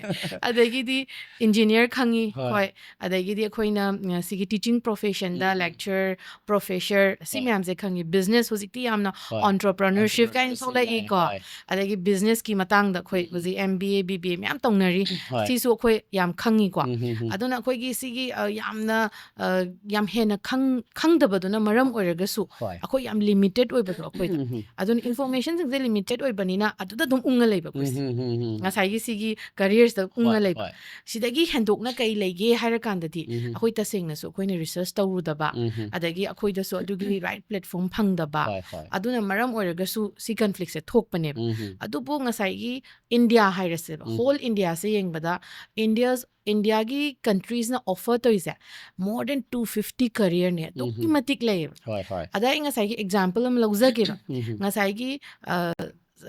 ꯑꯗꯒꯤꯗꯤ engineer ꯈꯪꯉꯤ, ꯍꯣꯏ꯫ ꯍꯣꯏ꯫ ꯑꯗꯒꯤꯗꯤ ꯑꯩꯈꯣꯏꯅ, ꯎꯝ, ꯁꯤꯒꯤ teaching professionꯗ ꯎꯝ꯫ lecturer, professor, ꯁꯤ ꯍꯣꯏ꯫ ꯃꯌꯥꯝꯁꯦ ꯈꯪꯉꯤ꯫ Business ꯍꯧꯖꯤꯛꯇꯤ ꯌꯥꯝꯅ ꯍꯣꯏ꯫ entrepreneurship ꯀꯥꯏꯅ Entrepreneurship ꯊꯣꯛꯂꯛꯏꯀꯣ꯫ ꯍꯣꯏ꯫ ꯑꯗꯒꯤ businessꯀꯤ ꯃꯇꯥꯡꯗ ꯑꯩꯈꯣꯏ ꯎꯝ꯫ ꯍꯧꯖꯤꯛ M B A, B B A ꯃꯌꯥꯝ ꯇꯧꯅꯔꯤ꯫ ꯍꯣꯏ꯫ ꯁꯤꯁꯨ ꯑꯩꯈꯣꯏ ꯌꯥꯝ ꯈꯪꯉꯤꯀꯣ꯫ ꯀꯣ꯫ ꯎꯝ, ꯎꯝ, ꯎꯝ꯫ ꯑꯗꯨꯅ ꯑꯩꯈꯣꯏꯒꯤ ꯁꯤꯒꯤ, ꯑ, ꯌꯥꯝꯅ, ꯑ, ꯌꯥꯝ ꯍꯦꯟꯅ ꯈꯪ-, ꯈꯪꯗꯕꯗꯨꯅ ꯃꯔꯝ ꯑꯣꯏꯔꯒꯁꯨ ꯍꯣꯏ꯫ ꯑꯩꯈꯣꯏ ꯌꯥꯝ limited ꯑꯣꯏꯕꯗꯣ ꯑꯩꯈꯣꯏꯗ꯫ ꯎꯝ, ꯎꯝ꯫ ꯑꯗꯨꯅ informationꯁꯤꯡꯁꯦ limited ꯑꯣꯏꯕꯅꯤꯅ ꯑꯗꯨꯗ ꯑꯗꯨꯝ ꯎꯪꯉ ꯂꯩꯕ ꯑꯩꯈꯣꯏꯁꯦ꯫ ꯎꯝ, ꯎꯝ, ꯎꯝ, ꯎꯝ꯫ ꯉꯁꯥꯏꯒꯤ ꯁꯤꯒꯤ careersꯇ ꯎꯪꯉ ꯍꯣꯏ, ꯂꯩꯕ꯫ ꯍꯣꯏ꯫ ꯁꯤꯗꯒꯤ ꯍꯦꯟꯗꯣꯛꯅ ꯀꯩ ꯂꯩꯒꯦ ꯍꯥꯏꯔꯀꯥꯟꯗꯗꯤ ꯎꯝ, ꯎꯝ꯫ ꯑꯩꯈꯣꯏ ꯇꯁꯦꯡꯅꯁꯨ ꯑꯩꯈꯣꯏꯅ research ꯇꯧꯔꯨꯗꯕ, ꯎꯝ, ꯎꯝ꯫ ꯑꯗꯒꯤ ꯑꯩꯈꯣꯏꯗꯁꯨ ꯑꯗꯨꯒꯤ right platform ꯐꯪꯗꯕ, ꯍꯣꯏ, ꯍꯣꯏ꯫ ꯑꯗꯨꯅ ꯃꯔꯝ ꯑꯣꯏꯔꯒꯁꯨ ꯁꯤ conflictꯁꯦ ꯊꯣꯛꯄꯅꯦꯕ꯫ ꯎꯝ, ꯎꯝ꯫ ꯑꯗꯨꯕꯨ ꯉꯁꯥꯏꯒꯤ India ꯍꯥꯏꯔꯁꯦꯕ, ꯎꯝ꯫ whole Indiaꯁꯦ ꯌꯦꯡꯕꯗ India's, Indiaꯒꯤ countriesꯅ offer ꯇꯧꯔꯤꯁꯦ more than two fifty careerꯅꯦ, ꯑꯗꯨꯛꯀꯤ ꯎꯝ꯫ ꯃꯇꯤꯛ ꯂꯩꯌꯦꯕ꯫ ꯍꯣꯏ, ꯍꯣꯏ꯫ ꯑꯗ ꯑꯩ ꯉꯁꯥꯏꯒꯤ example ꯑꯃ ꯂꯧꯖꯒꯦꯕ꯫ ꯎꯝ꯫ ꯉꯁꯥꯏꯒꯤ, ꯑ,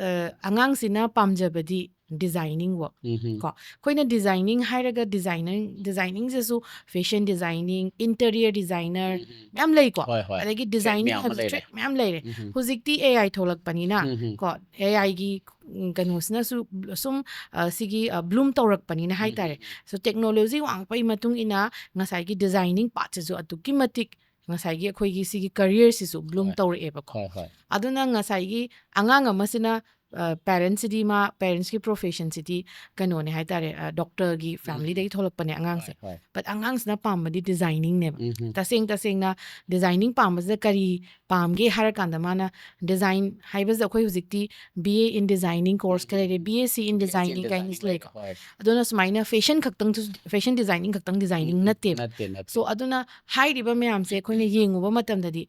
ꯑ, ꯑꯉꯥꯡꯁꯤꯅ ꯄꯥꯝꯖꯕꯗꯤ designing work꯫ ꯎꯝ꯫ ꯀꯣ, ꯑꯩꯈꯣꯏꯅ designing ꯍꯥꯏꯔꯒ designing, designingꯁꯤꯁꯨ fashion designing, interior designer ꯎꯝ꯫ ꯃꯌꯥꯝ ꯂꯩꯀꯣ꯫ ꯍꯣꯏ, ꯍꯣꯏ꯫ ꯑꯗꯒꯤ Trade designing ꯃꯌꯥꯝ ꯑꯃ ꯍꯥꯏꯕꯁꯨ ꯂꯩꯔꯦ꯫ trade ꯃꯌꯥꯝ ꯂꯩꯔꯦ꯫ ꯎꯝ꯫ ꯍꯧꯖꯤꯛꯇꯤ A I ꯊꯣꯛꯂꯛꯄꯅꯤꯅ ꯎꯝ꯫ ꯀꯣ, A Iꯒꯤ, ꯎꯝ, ꯀꯩꯅꯣꯁꯤꯅꯁꯨ ꯁꯨꯝ, ꯑ, ꯁꯤꯒꯤ, ꯑ, bloom ꯇꯧꯔꯛꯄꯅꯤꯅ ꯍꯥꯏꯇꯥꯔꯦ꯫ ꯎꯝ꯫ So technology ꯋꯥꯡꯉꯛꯄꯒꯤ ꯃꯇꯨꯡ ꯏꯟꯅ ꯉꯁꯥꯏꯒꯤ designing partꯁꯤꯁꯨ ꯑꯗꯨꯛꯀꯤ ꯃꯇꯤꯛ ꯉꯁꯥꯏꯒꯤ ꯑꯩꯈꯣꯏꯒꯤ ꯁꯤꯒꯤ careerꯁꯤꯁꯨ bloom ꯍꯣꯏ꯫ ꯇꯧꯔꯛꯑꯦꯕꯀꯣ꯫ ꯍꯣꯏ, ꯍꯣꯏ꯫ ꯑꯗꯨꯅ ꯉꯁꯥꯏꯒꯤ ꯑꯉꯥꯡ ꯑꯃꯁꯤꯅ, ꯑ, parentsꯁꯤꯗꯤ ꯃꯥ, parentsꯀꯤ professionꯁꯤꯗꯤ ꯀꯩꯅꯣꯅꯦ ꯍꯥꯏꯇꯥꯔꯦ, ꯑ, doctorꯒꯤ ꯎꯝ꯫ familyꯗꯒꯤ ꯊꯣꯛꯂꯛꯄꯅꯦ ꯑꯉꯥꯡꯁꯦ꯫ ꯍꯣꯏ, ꯍꯣꯏ꯫ But ꯑꯉꯥꯡꯁꯤꯅ ꯄꯥꯝꯕꯗꯤ designingꯅꯦꯕ꯫ ꯎꯝ꯫ ꯇꯁꯦꯡ ꯇꯁꯦꯡꯅ designing ꯄꯥꯝꯕꯁꯤꯗ ꯀꯔꯤ ꯄꯥꯝꯒꯦ ꯍꯥꯏꯔꯀꯥꯟꯗ ꯃꯥꯅ design ꯍꯥꯏꯕꯁꯤꯗ ꯑꯩꯈꯣꯏ ꯍꯧꯖꯤꯛꯇꯤ B A in designing course ꯈꯔ ꯂꯩꯔꯦ, B S C in B S C in designing ꯀꯥꯏꯅꯁꯨ designing ꯂꯩꯀꯣ꯫ ꯍꯣꯏ꯫ ꯑꯗꯨꯅ ꯁꯨꯃꯥꯏꯅ fashion ꯈꯛꯇꯪ, fashion designing ꯈꯛꯇꯪ designing ꯎꯝ, ꯎꯝ꯫ ꯅꯠꯇꯦꯕ꯫ ꯅꯠꯇꯦ, ꯅꯠꯇꯦ꯫ So ꯑꯗꯨꯅ ꯍꯥꯏꯔꯤꯕ ꯃꯌꯥꯝꯁꯦ ꯑꯩꯈꯣꯏꯅ ꯌꯦꯡꯉꯨꯕ ꯃꯇꯝꯗꯗꯤ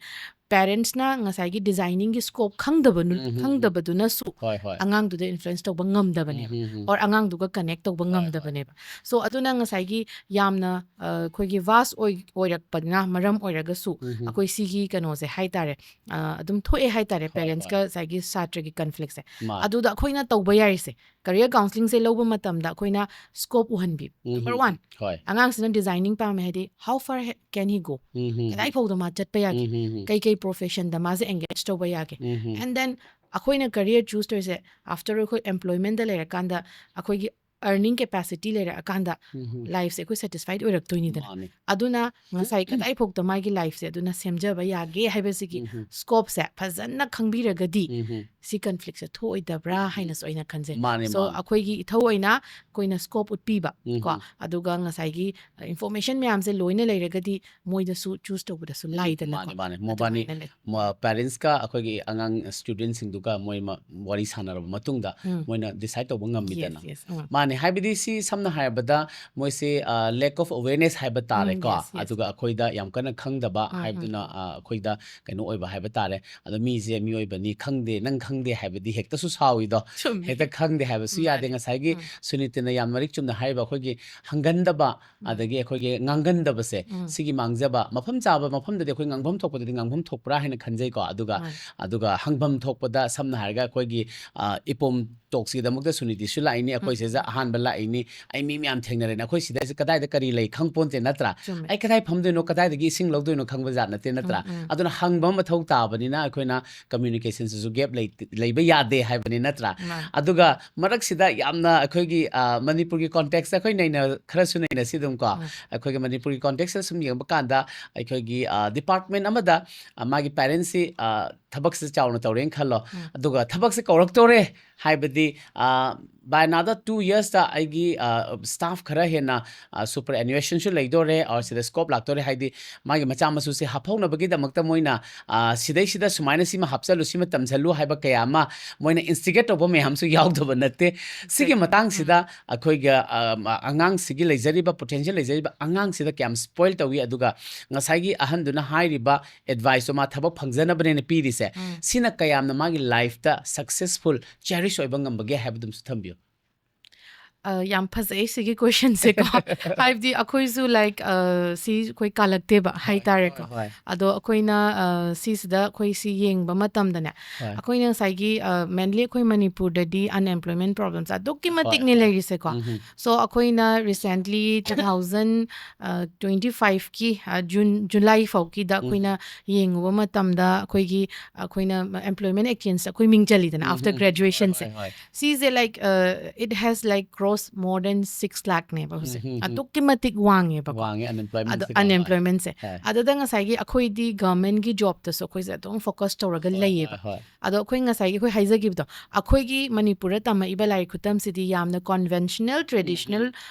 parentsꯅ ꯉꯁꯥꯏꯒꯤ designingꯒꯤ scope ꯈꯪꯗꯕ ꯅꯨ-, ꯎꯝ, ꯎꯝ, ꯎꯝ꯫ ꯈꯪꯗꯕꯗꯨꯅꯁꯨ ꯍꯣꯏ, ꯍꯣꯏ꯫ ꯑꯉꯥꯡꯗꯨꯗ influence ꯇꯧꯕ ꯉꯝꯗꯕꯅꯦꯕ꯫ ꯎꯝ, ꯎꯝ, ꯎꯝ꯫ Or ꯑꯉꯥꯡꯗꯨꯒ connect ꯇꯧꯕ ꯍꯣꯏ, ꯍꯣꯏ꯫ ꯉꯝꯗꯕꯅꯦꯕ꯫ So ꯑꯗꯨꯅ ꯉꯁꯥꯏꯒꯤ ꯌꯥꯝꯅ, ꯑ, ꯑꯩꯈꯣꯏꯒꯤ vast ꯑꯣꯏ-, ꯑꯣꯏꯔꯛꯄꯅ ꯃꯔꯝ ꯑꯣꯏꯔꯒꯁꯨ ꯎꯝ, ꯎꯝ꯫ ꯑꯩꯈꯣꯏ ꯁꯤꯒꯤ ꯀꯩꯅꯣꯁꯦ ꯍꯥꯏꯇꯥꯔꯦ, ꯑ, ꯑꯗꯨꯝ ꯊꯣꯛꯑꯦ ꯍꯥꯏꯇꯥꯔꯦ, ꯍꯣꯏ, parentsꯀ ꯍꯣꯏ꯫ ꯉꯁꯥꯏꯒꯤ ꯁꯥꯇ꯭ꯔꯒꯤ conflictꯁꯦ꯫ ꯃꯥꯅꯦ꯫ ꯑꯗꯨꯗ ꯑꯩꯈꯣꯏꯅ ꯇꯧꯕ ꯌꯥꯔꯤꯁꯦ, career counselling ꯂꯧꯕ ꯃꯇꯝꯗ ꯑꯩꯈꯣꯏꯅ scope ꯎꯍꯟꯕꯤꯕ꯫ ꯎꯝ, Number ꯎꯝ, one, ꯎꯝ꯫ ꯍꯣꯏ꯫ ꯑꯉꯥꯡꯁꯤꯅ designing ꯄꯥꯝꯃꯦ ꯍꯥꯏꯗꯤ how far he-, can he go? Um, um, ꯎꯝ꯫ ꯀꯗꯥꯏ ꯐꯥꯎꯗ ꯃꯥ ꯆꯠꯄ ꯌꯥꯒꯦ? ꯎꯝ, ꯎꯝ, ꯎꯝ꯫ ꯀꯩ ꯀꯩ professionꯗ ꯃꯥꯁꯦ engage ꯇꯧꯕ ꯌꯥꯒꯦ? ꯎꯝ, ꯎꯝ꯫ And then ꯑꯩꯈꯣꯏꯅ career choose ꯇꯧꯔꯤꯁꯦ after ꯑꯩꯈꯣꯏ employmentꯗ ꯂꯩꯔꯀꯥꯟꯗ ꯑꯩꯈꯣꯏꯒꯤ earning capacity ꯂꯩꯔꯛꯑꯀꯥꯟꯗ ꯎꯝ, ꯎꯝ꯫ Lifeꯁꯦ ꯑꯩꯈꯣꯏ satisfied ꯑꯣꯏꯔꯛꯇꯣꯏꯅꯤꯗꯅ꯫ ꯃꯥꯅꯦ꯫ ꯑꯗꯨꯅ ꯉꯁꯥꯏ ꯀꯗꯥꯏ ꯐꯥꯎꯗ ꯃꯥꯒꯤ lifeꯁꯦ ꯑꯗꯨꯅ ꯁꯦꯝꯖꯕ ꯌꯥꯒꯦ ꯍꯥꯏꯕꯁꯤꯒꯤ ꯎꯝ, ꯎꯝ꯫ scopeꯁꯦ ꯐꯖꯅ ꯈꯪꯕꯤꯔꯒꯗꯤ ꯎꯝ, ꯎꯝ꯫ ꯁꯤ ꯀꯟꯐ꯭ꯂꯤꯛꯁꯦ ꯊꯣꯛꯑꯣꯏꯗꯕ꯭ꯔꯥ ꯍꯥꯏꯅꯁꯨ ꯑꯩꯅ ꯈꯟꯖꯩ꯫ ꯃꯥꯅꯦ, So ꯃꯥꯅꯦ꯫ ꯑꯩꯈꯣꯏꯒꯤ ꯏꯊꯧ ꯑꯣꯏꯅ ꯑꯩꯈꯣꯏꯅ ꯁ꯭ꯀꯣꯞ ꯎꯠꯄꯤꯕ ꯎꯝ, ꯀꯣ, ꯎꯝ꯫ ꯑꯗꯨꯒ ꯉꯁꯥꯏꯒꯤ ꯏꯟꯐꯣꯔꯃꯦꯁꯟ ꯃꯌꯥꯝꯁꯦ ꯂꯣꯏꯅ ꯂꯩꯔꯒꯗꯤ ꯃꯣꯏꯗꯁꯨ ꯆꯨꯁ ꯇꯧꯕꯗꯁꯨ ꯂꯥꯏꯗꯅꯀꯣ꯫ ꯃꯥꯅꯦ, ꯃꯥꯅꯦ꯫ ꯃꯣꯕꯥꯅꯤ ꯑꯗꯨꯃꯥꯏꯅ ꯂꯩ꯫ ꯃ-, ꯄꯦꯔꯦꯟꯁꯀ ꯑꯩꯈꯣꯏꯒꯤ ꯑꯉꯥꯡ ꯁ꯭ꯇꯨꯗꯦꯟꯠꯁꯤꯡꯗꯨꯒ ꯃꯣꯏ ꯃ-, ꯋꯥꯔꯤ ꯁꯥꯟꯅꯔꯕ ꯃꯇꯨꯡꯗ ꯎꯝ꯫ ꯃꯣꯏꯅ ꯗꯤꯁꯥꯏꯗ ꯇꯧꯕ ꯉꯝꯃꯤꯗꯅ꯫ Yes, yes. ꯎꯝ꯫ ꯃꯥꯅꯦ, ꯍꯥꯏꯕꯗꯤ ꯁꯤ ꯁꯝꯅ ꯍꯥꯏꯔꯕꯗ ꯃꯣꯏꯁꯦ, ꯑ, lack of awareness ꯍꯥꯏꯕ ꯇꯥꯔꯦꯀꯣ꯫ ꯎꯝ, yes, yes. ꯑꯗꯨꯒ ꯑꯩꯈꯣꯏꯗ ꯌꯥꯝ ꯀꯟꯅ ꯈꯪꯗꯕ ꯎꯝ, ꯎꯝ, ꯍꯥꯏꯕꯗꯨꯅ, ꯎꯝ꯫ ꯑ, ꯑꯩꯈꯣꯏꯗ ꯀꯩꯅꯣ ꯑꯣꯏꯕ ꯍꯥꯏꯕ ꯇꯥꯔꯦ꯫ ꯑꯗꯣ ꯃꯤꯁꯦ ꯃꯤꯑꯣꯏꯕꯅꯤ, ꯈꯪꯗꯦ, ꯅꯪ ꯈꯪꯗꯦ ꯍꯥꯏꯕꯗꯤ ꯍꯦꯛꯇꯁꯨ ꯁꯥꯎꯏꯗꯣ꯫ ꯆꯨꯝꯃꯤ꯫ ꯍꯦꯛꯇ ꯈꯪꯗꯦ ꯍꯥꯏꯕꯁꯨ ꯎꯝ, ꯌꯥꯗꯦ꯫ ꯃꯥꯅꯦ꯫ ꯉꯁꯥꯏꯒꯤ ꯎꯝ꯫ ꯁꯨꯅꯤꯇꯅ ꯌꯥꯝ ꯃꯔꯤꯛ ꯆꯨꯝꯅ ꯍꯥꯏꯔꯤꯕ ꯑꯩꯈꯣꯏꯒꯤ ꯍꯪꯒꯟꯗꯕ, ꯎꯝ꯫ ꯑꯗꯒꯤ ꯑꯩꯈꯣꯏꯒꯤ ꯉꯥꯡꯒꯟꯗꯕꯁꯦ, ꯎꯝ꯫ ꯁꯤꯒꯤ ꯃꯥꯡꯖꯕ, ꯃꯐꯝ ꯆꯥꯕ ꯃꯐꯝꯗꯗꯤ ꯑꯩꯈꯣꯏ ꯉꯥꯡꯐꯝ ꯊꯣꯛꯄꯗꯗꯤ ꯉꯥꯡꯐꯝ ꯊꯣꯛꯄ꯭ꯔꯥ ꯍꯥꯏꯅ ꯈꯟꯖꯩꯀꯣ꯫ ꯑꯗꯨꯒ, ꯃꯥꯅꯦ꯫ ꯑꯗꯨꯒ ꯍꯪꯐꯝ ꯊꯣꯛꯄꯗ ꯁꯝꯅ ꯍꯥꯏꯔꯒ ꯑꯩꯈꯣꯏꯒꯤ, ꯑ, ꯏꯄꯣꯝ ꯇꯣꯛꯁꯀꯤꯗꯃꯛꯇ ꯁꯨꯅꯤꯇꯤꯁꯨ ꯂꯥꯛꯏꯅꯤ, ꯑꯩꯈꯣꯏ ꯎꯝ, ꯁꯤꯗ ꯎꯝ꯫ ꯑꯍꯥꯟꯕ ꯂꯥꯛꯏꯅꯤ, ꯑꯩ ꯃꯤ ꯃꯌꯥꯝ ꯊꯦꯡꯅꯔꯦꯅꯦ, ꯑꯩꯈꯣꯏ ꯁꯤꯗ ꯀꯗꯥꯏꯗ ꯀꯔꯤ ꯂꯩ ꯈꯪꯄꯣꯟꯇꯦ ꯅꯠꯇ꯭ꯔꯥ? ꯆꯨꯝꯃꯦ꯫ ꯑꯩ ꯀꯗꯥꯏ ꯐꯝꯗꯣꯏꯅꯣ, ꯀꯗꯥꯏꯗꯒꯤ ꯏꯁꯤꯡ ꯂꯧꯗꯣꯏꯅꯣ ꯈꯪꯕ ꯖꯥꯠ ꯅꯠꯇꯦ ꯅꯠꯇ꯭ꯔꯥ? ꯎꯝ, ꯎꯝ꯫ ꯑꯗꯨꯅ ꯍꯪꯕ ꯑꯃ ꯃꯊꯧ ꯇꯥꯕꯅꯤꯅ ꯑꯩꯈꯣꯏꯅ ꯀꯝꯃ꯭ꯌꯨꯅꯤꯀꯦꯁꯟꯁꯤꯁꯨ ꯒꯦꯞ ꯂꯩꯕ ꯌꯥꯗꯦ ꯍꯥꯏꯕꯅꯤ ꯅꯠꯇ꯭ꯔꯥ? ꯃꯥꯅꯦ꯫ ꯑꯗꯨꯒ ꯃꯔꯛꯁꯤꯗ ꯌꯥꯝꯅ ꯑꯩꯈꯣꯏꯒꯤ, ꯑ, ꯃꯅꯤꯄꯨꯔꯒꯤ ꯀꯣꯟꯇꯦꯛꯁꯇ ꯑꯩꯈꯣꯏ ꯅꯩꯅ-, ꯈꯔꯁꯨ ꯅꯩꯅꯁꯤ ꯑꯗꯨꯝ ꯀꯣ꯫ ꯎꯝ꯫ ꯑꯩꯈꯣꯏꯒꯤ ꯃꯅꯤꯄꯨꯔꯒꯤ ꯀꯣꯟꯇꯦꯛꯁꯇ ꯁꯨꯝ ꯌꯦꯡꯕ ꯀꯥꯟꯗ ꯑꯩꯈꯣꯏꯒꯤ, ꯑ, ꯗꯤꯄꯥꯔꯠꯃꯦꯟ ꯑꯃꯗ, ꯑ, ꯃꯥꯒꯤ ꯄꯦꯔꯦꯟꯁꯁꯤ, ꯑ, ꯊꯕꯛꯁꯦ ꯆꯥꯎꯅ ꯇꯧꯔꯦꯅ ꯈꯜꯂꯣ꯫ ꯎꯝ꯫ ꯑꯗꯨꯒ ꯊꯕꯛꯁꯦ ꯀꯧꯔꯛꯇꯣꯔꯦ ꯍꯥꯏꯕꯗꯤ, ꯑ, by another two yearsꯇ ꯑꯩꯒꯤ, ꯑ, ꯁ꯭ꯇꯥꯐ ꯈꯔ ꯍꯦꯟꯅ, ꯑ, ꯁꯨꯄꯔ ꯑꯦꯅꯨꯑꯦꯁꯟꯁꯨ ꯂꯩꯗꯣꯔꯦ, or ꯁꯤꯗ ꯁ꯭ꯀꯣꯞ ꯂꯥꯛꯇꯣꯔꯦ ꯍꯥꯏꯗꯤ ꯃꯥꯒꯤ ꯃꯆꯥ ꯃꯁꯨꯁꯦ ꯍꯥꯞꯍꯧꯅꯕꯒꯤꯗꯃꯛꯇ ꯃꯣꯏꯅ, ꯑ, ꯁꯤꯗꯩꯁꯤꯗ ꯁꯨꯃꯥꯏꯅ ꯁꯤꯃ ꯍꯥꯞꯆꯜꯂꯨ, ꯁꯤꯃ ꯇꯝꯁꯤꯜꯂꯨ ꯍꯥꯏꯕ ꯀꯌꯥ ꯑꯃ ꯃꯣꯏꯅ ꯏꯟꯁꯇꯤꯒꯦꯠ ꯇꯧꯕ ꯃꯌꯥꯝꯁꯨ ꯌꯥꯎꯗꯕ ꯅꯠꯇꯦ꯫ ꯁꯤꯒꯤ Exactly. ꯃꯇꯥꯡꯁꯤꯗ ꯎꯝ꯫ ꯑꯩꯈꯣꯏꯒ, ꯑ, ꯑꯉꯥꯡꯁꯤꯒꯤ ꯂꯩꯖꯔꯤꯕ, ꯄꯣꯇꯦꯟꯁꯤꯌꯦꯜ ꯂꯩꯖꯔꯤꯕ ꯑꯉꯥꯡꯁꯤꯗ ꯀꯌꯥꯝ ꯁ꯭ꯄꯣꯏꯜ ꯇꯧꯏ, ꯑꯗꯨꯒ ꯉꯁꯥꯏꯒꯤ ꯑꯍꯟꯗꯨꯅ ꯍꯥꯏꯔꯤꯕ ꯑꯦꯗꯚꯥꯏꯁꯇꯣ ꯃꯥ ꯊꯕꯛ ꯐꯪꯖꯅꯕꯅꯦꯅ ꯄꯤꯔꯤꯁꯦ, ꯎꯝ꯫ ꯁꯤꯅ ꯀꯌꯥꯝꯅ ꯃꯥꯒꯤ ꯂꯥꯏꯐꯇ ꯁꯛꯁꯦꯁꯐꯨꯜ, ꯆꯦꯔꯤꯁ ꯑꯣꯏꯕ ꯉꯝꯕꯒꯦ ꯍꯥꯏꯕꯗꯨꯝꯁꯨ ꯊꯝꯕꯤꯌꯨ꯫ ꯑ, ꯌꯥꯝ ꯐꯖꯩ ꯁꯤꯒꯤ ꯀꯣꯏꯁꯟꯁꯦꯀꯣ꯫ ꯍꯥꯏꯕꯗꯤ ꯑꯩꯈꯣꯏꯁꯨ, like, ꯑ, ꯁꯤ ꯑꯩꯈꯣꯏ ꯀꯥꯜꯂꯛꯇꯦꯕ ꯍꯥꯏꯇꯥꯔꯦꯀꯣ꯫ ꯍꯣꯏ, ꯍꯣꯏ꯫ ꯑꯗꯣ ꯑꯩꯈꯣꯏꯅ, ꯑ, ꯁꯤꯁꯤꯗ ꯑꯩꯈꯣꯏ ꯁꯤ ꯌꯦꯡꯕ ꯃꯇꯝꯗꯅꯦ, ꯍꯣꯏ꯫ ꯑꯩꯈꯣꯏꯅ ꯉꯁꯥꯏꯒꯤ, ꯑ, mainly ꯑꯩꯈꯣꯏ ꯃꯅꯤꯄꯨꯔꯗꯗꯤ unemployment problemꯁꯦ ꯑꯗꯨꯛꯀꯤ ꯍꯣꯏ, ꯃꯇꯤꯛꯅꯦ ꯍꯣꯏ꯫ ꯂꯩꯔꯤꯁꯦꯀꯣ꯫ ꯎꯝ, ꯎꯝ꯫ So ꯑꯩꯈꯣꯏꯅ recently two thousand, ꯑ, twenty fiveꯀꯤ, ꯑ, June, July ꯐꯥꯎꯒꯤꯗ ꯎꯝ꯫ ꯑꯩꯈꯣꯏꯅ ꯌꯦꯡꯉꯨꯕ ꯃꯇꯝꯗ ꯑꯩꯈꯣꯏꯒꯤ, ꯑꯩꯈꯣꯏꯅ employment exchangeꯇ ꯑꯩꯈꯣꯏ ꯃꯤꯡ ꯆꯜꯂꯤꯗꯅ ꯎꯝ, after ꯎꯝ꯫ graduationꯁꯦ꯫ ꯍꯣꯏ, ꯍꯣꯏ, ꯍꯣꯏ꯫ ꯁꯤꯁꯦ, like, uh, it has, like, grown more than six lakh ꯅꯦꯕ ꯍꯧꯖꯤꯛ꯫ ꯎꯝ, ꯎꯝ, ꯎꯝ꯫ ꯑꯗꯨꯛꯀꯤ ꯃꯇꯤꯛ ꯋꯥꯡꯉꯦꯕꯀꯣ꯫ ꯋꯥꯡꯉꯦ unemployment ꯑꯗꯣ ꯁꯤꯗꯤ ꯀꯃꯥꯏꯅ? unemployment ꯁꯦ꯫ ꯍꯣꯏ꯫ ꯑꯗꯨꯗ ꯉꯁꯥꯏꯒꯤ ꯑꯩꯈꯣꯏꯗꯤ government ꯀꯤ job ꯇꯁꯨ ꯑꯩꯈꯣꯏꯁꯦ ꯑꯗꯨꯝ focus ꯇꯧꯔꯒ ꯍꯣꯏ, ꯂꯩꯌꯦꯕ꯫ ꯍꯣꯏ, ꯍꯣꯏ꯫ ꯑꯗꯣ ꯑꯩꯈꯣꯏ ꯉꯁꯥꯏꯒꯤ ꯑꯩꯈꯣꯏ ꯍꯥꯏꯖꯈꯤꯕꯗꯣ, ꯑꯩꯈꯣꯏꯒꯤ ꯃꯅꯤꯄꯨꯔꯗ ꯇꯝꯃꯛꯏꯕ ꯂꯥꯏꯔꯤꯛ ꯈꯨꯇꯝꯁꯤꯗꯤ ꯌꯥꯝꯅ conventional traditional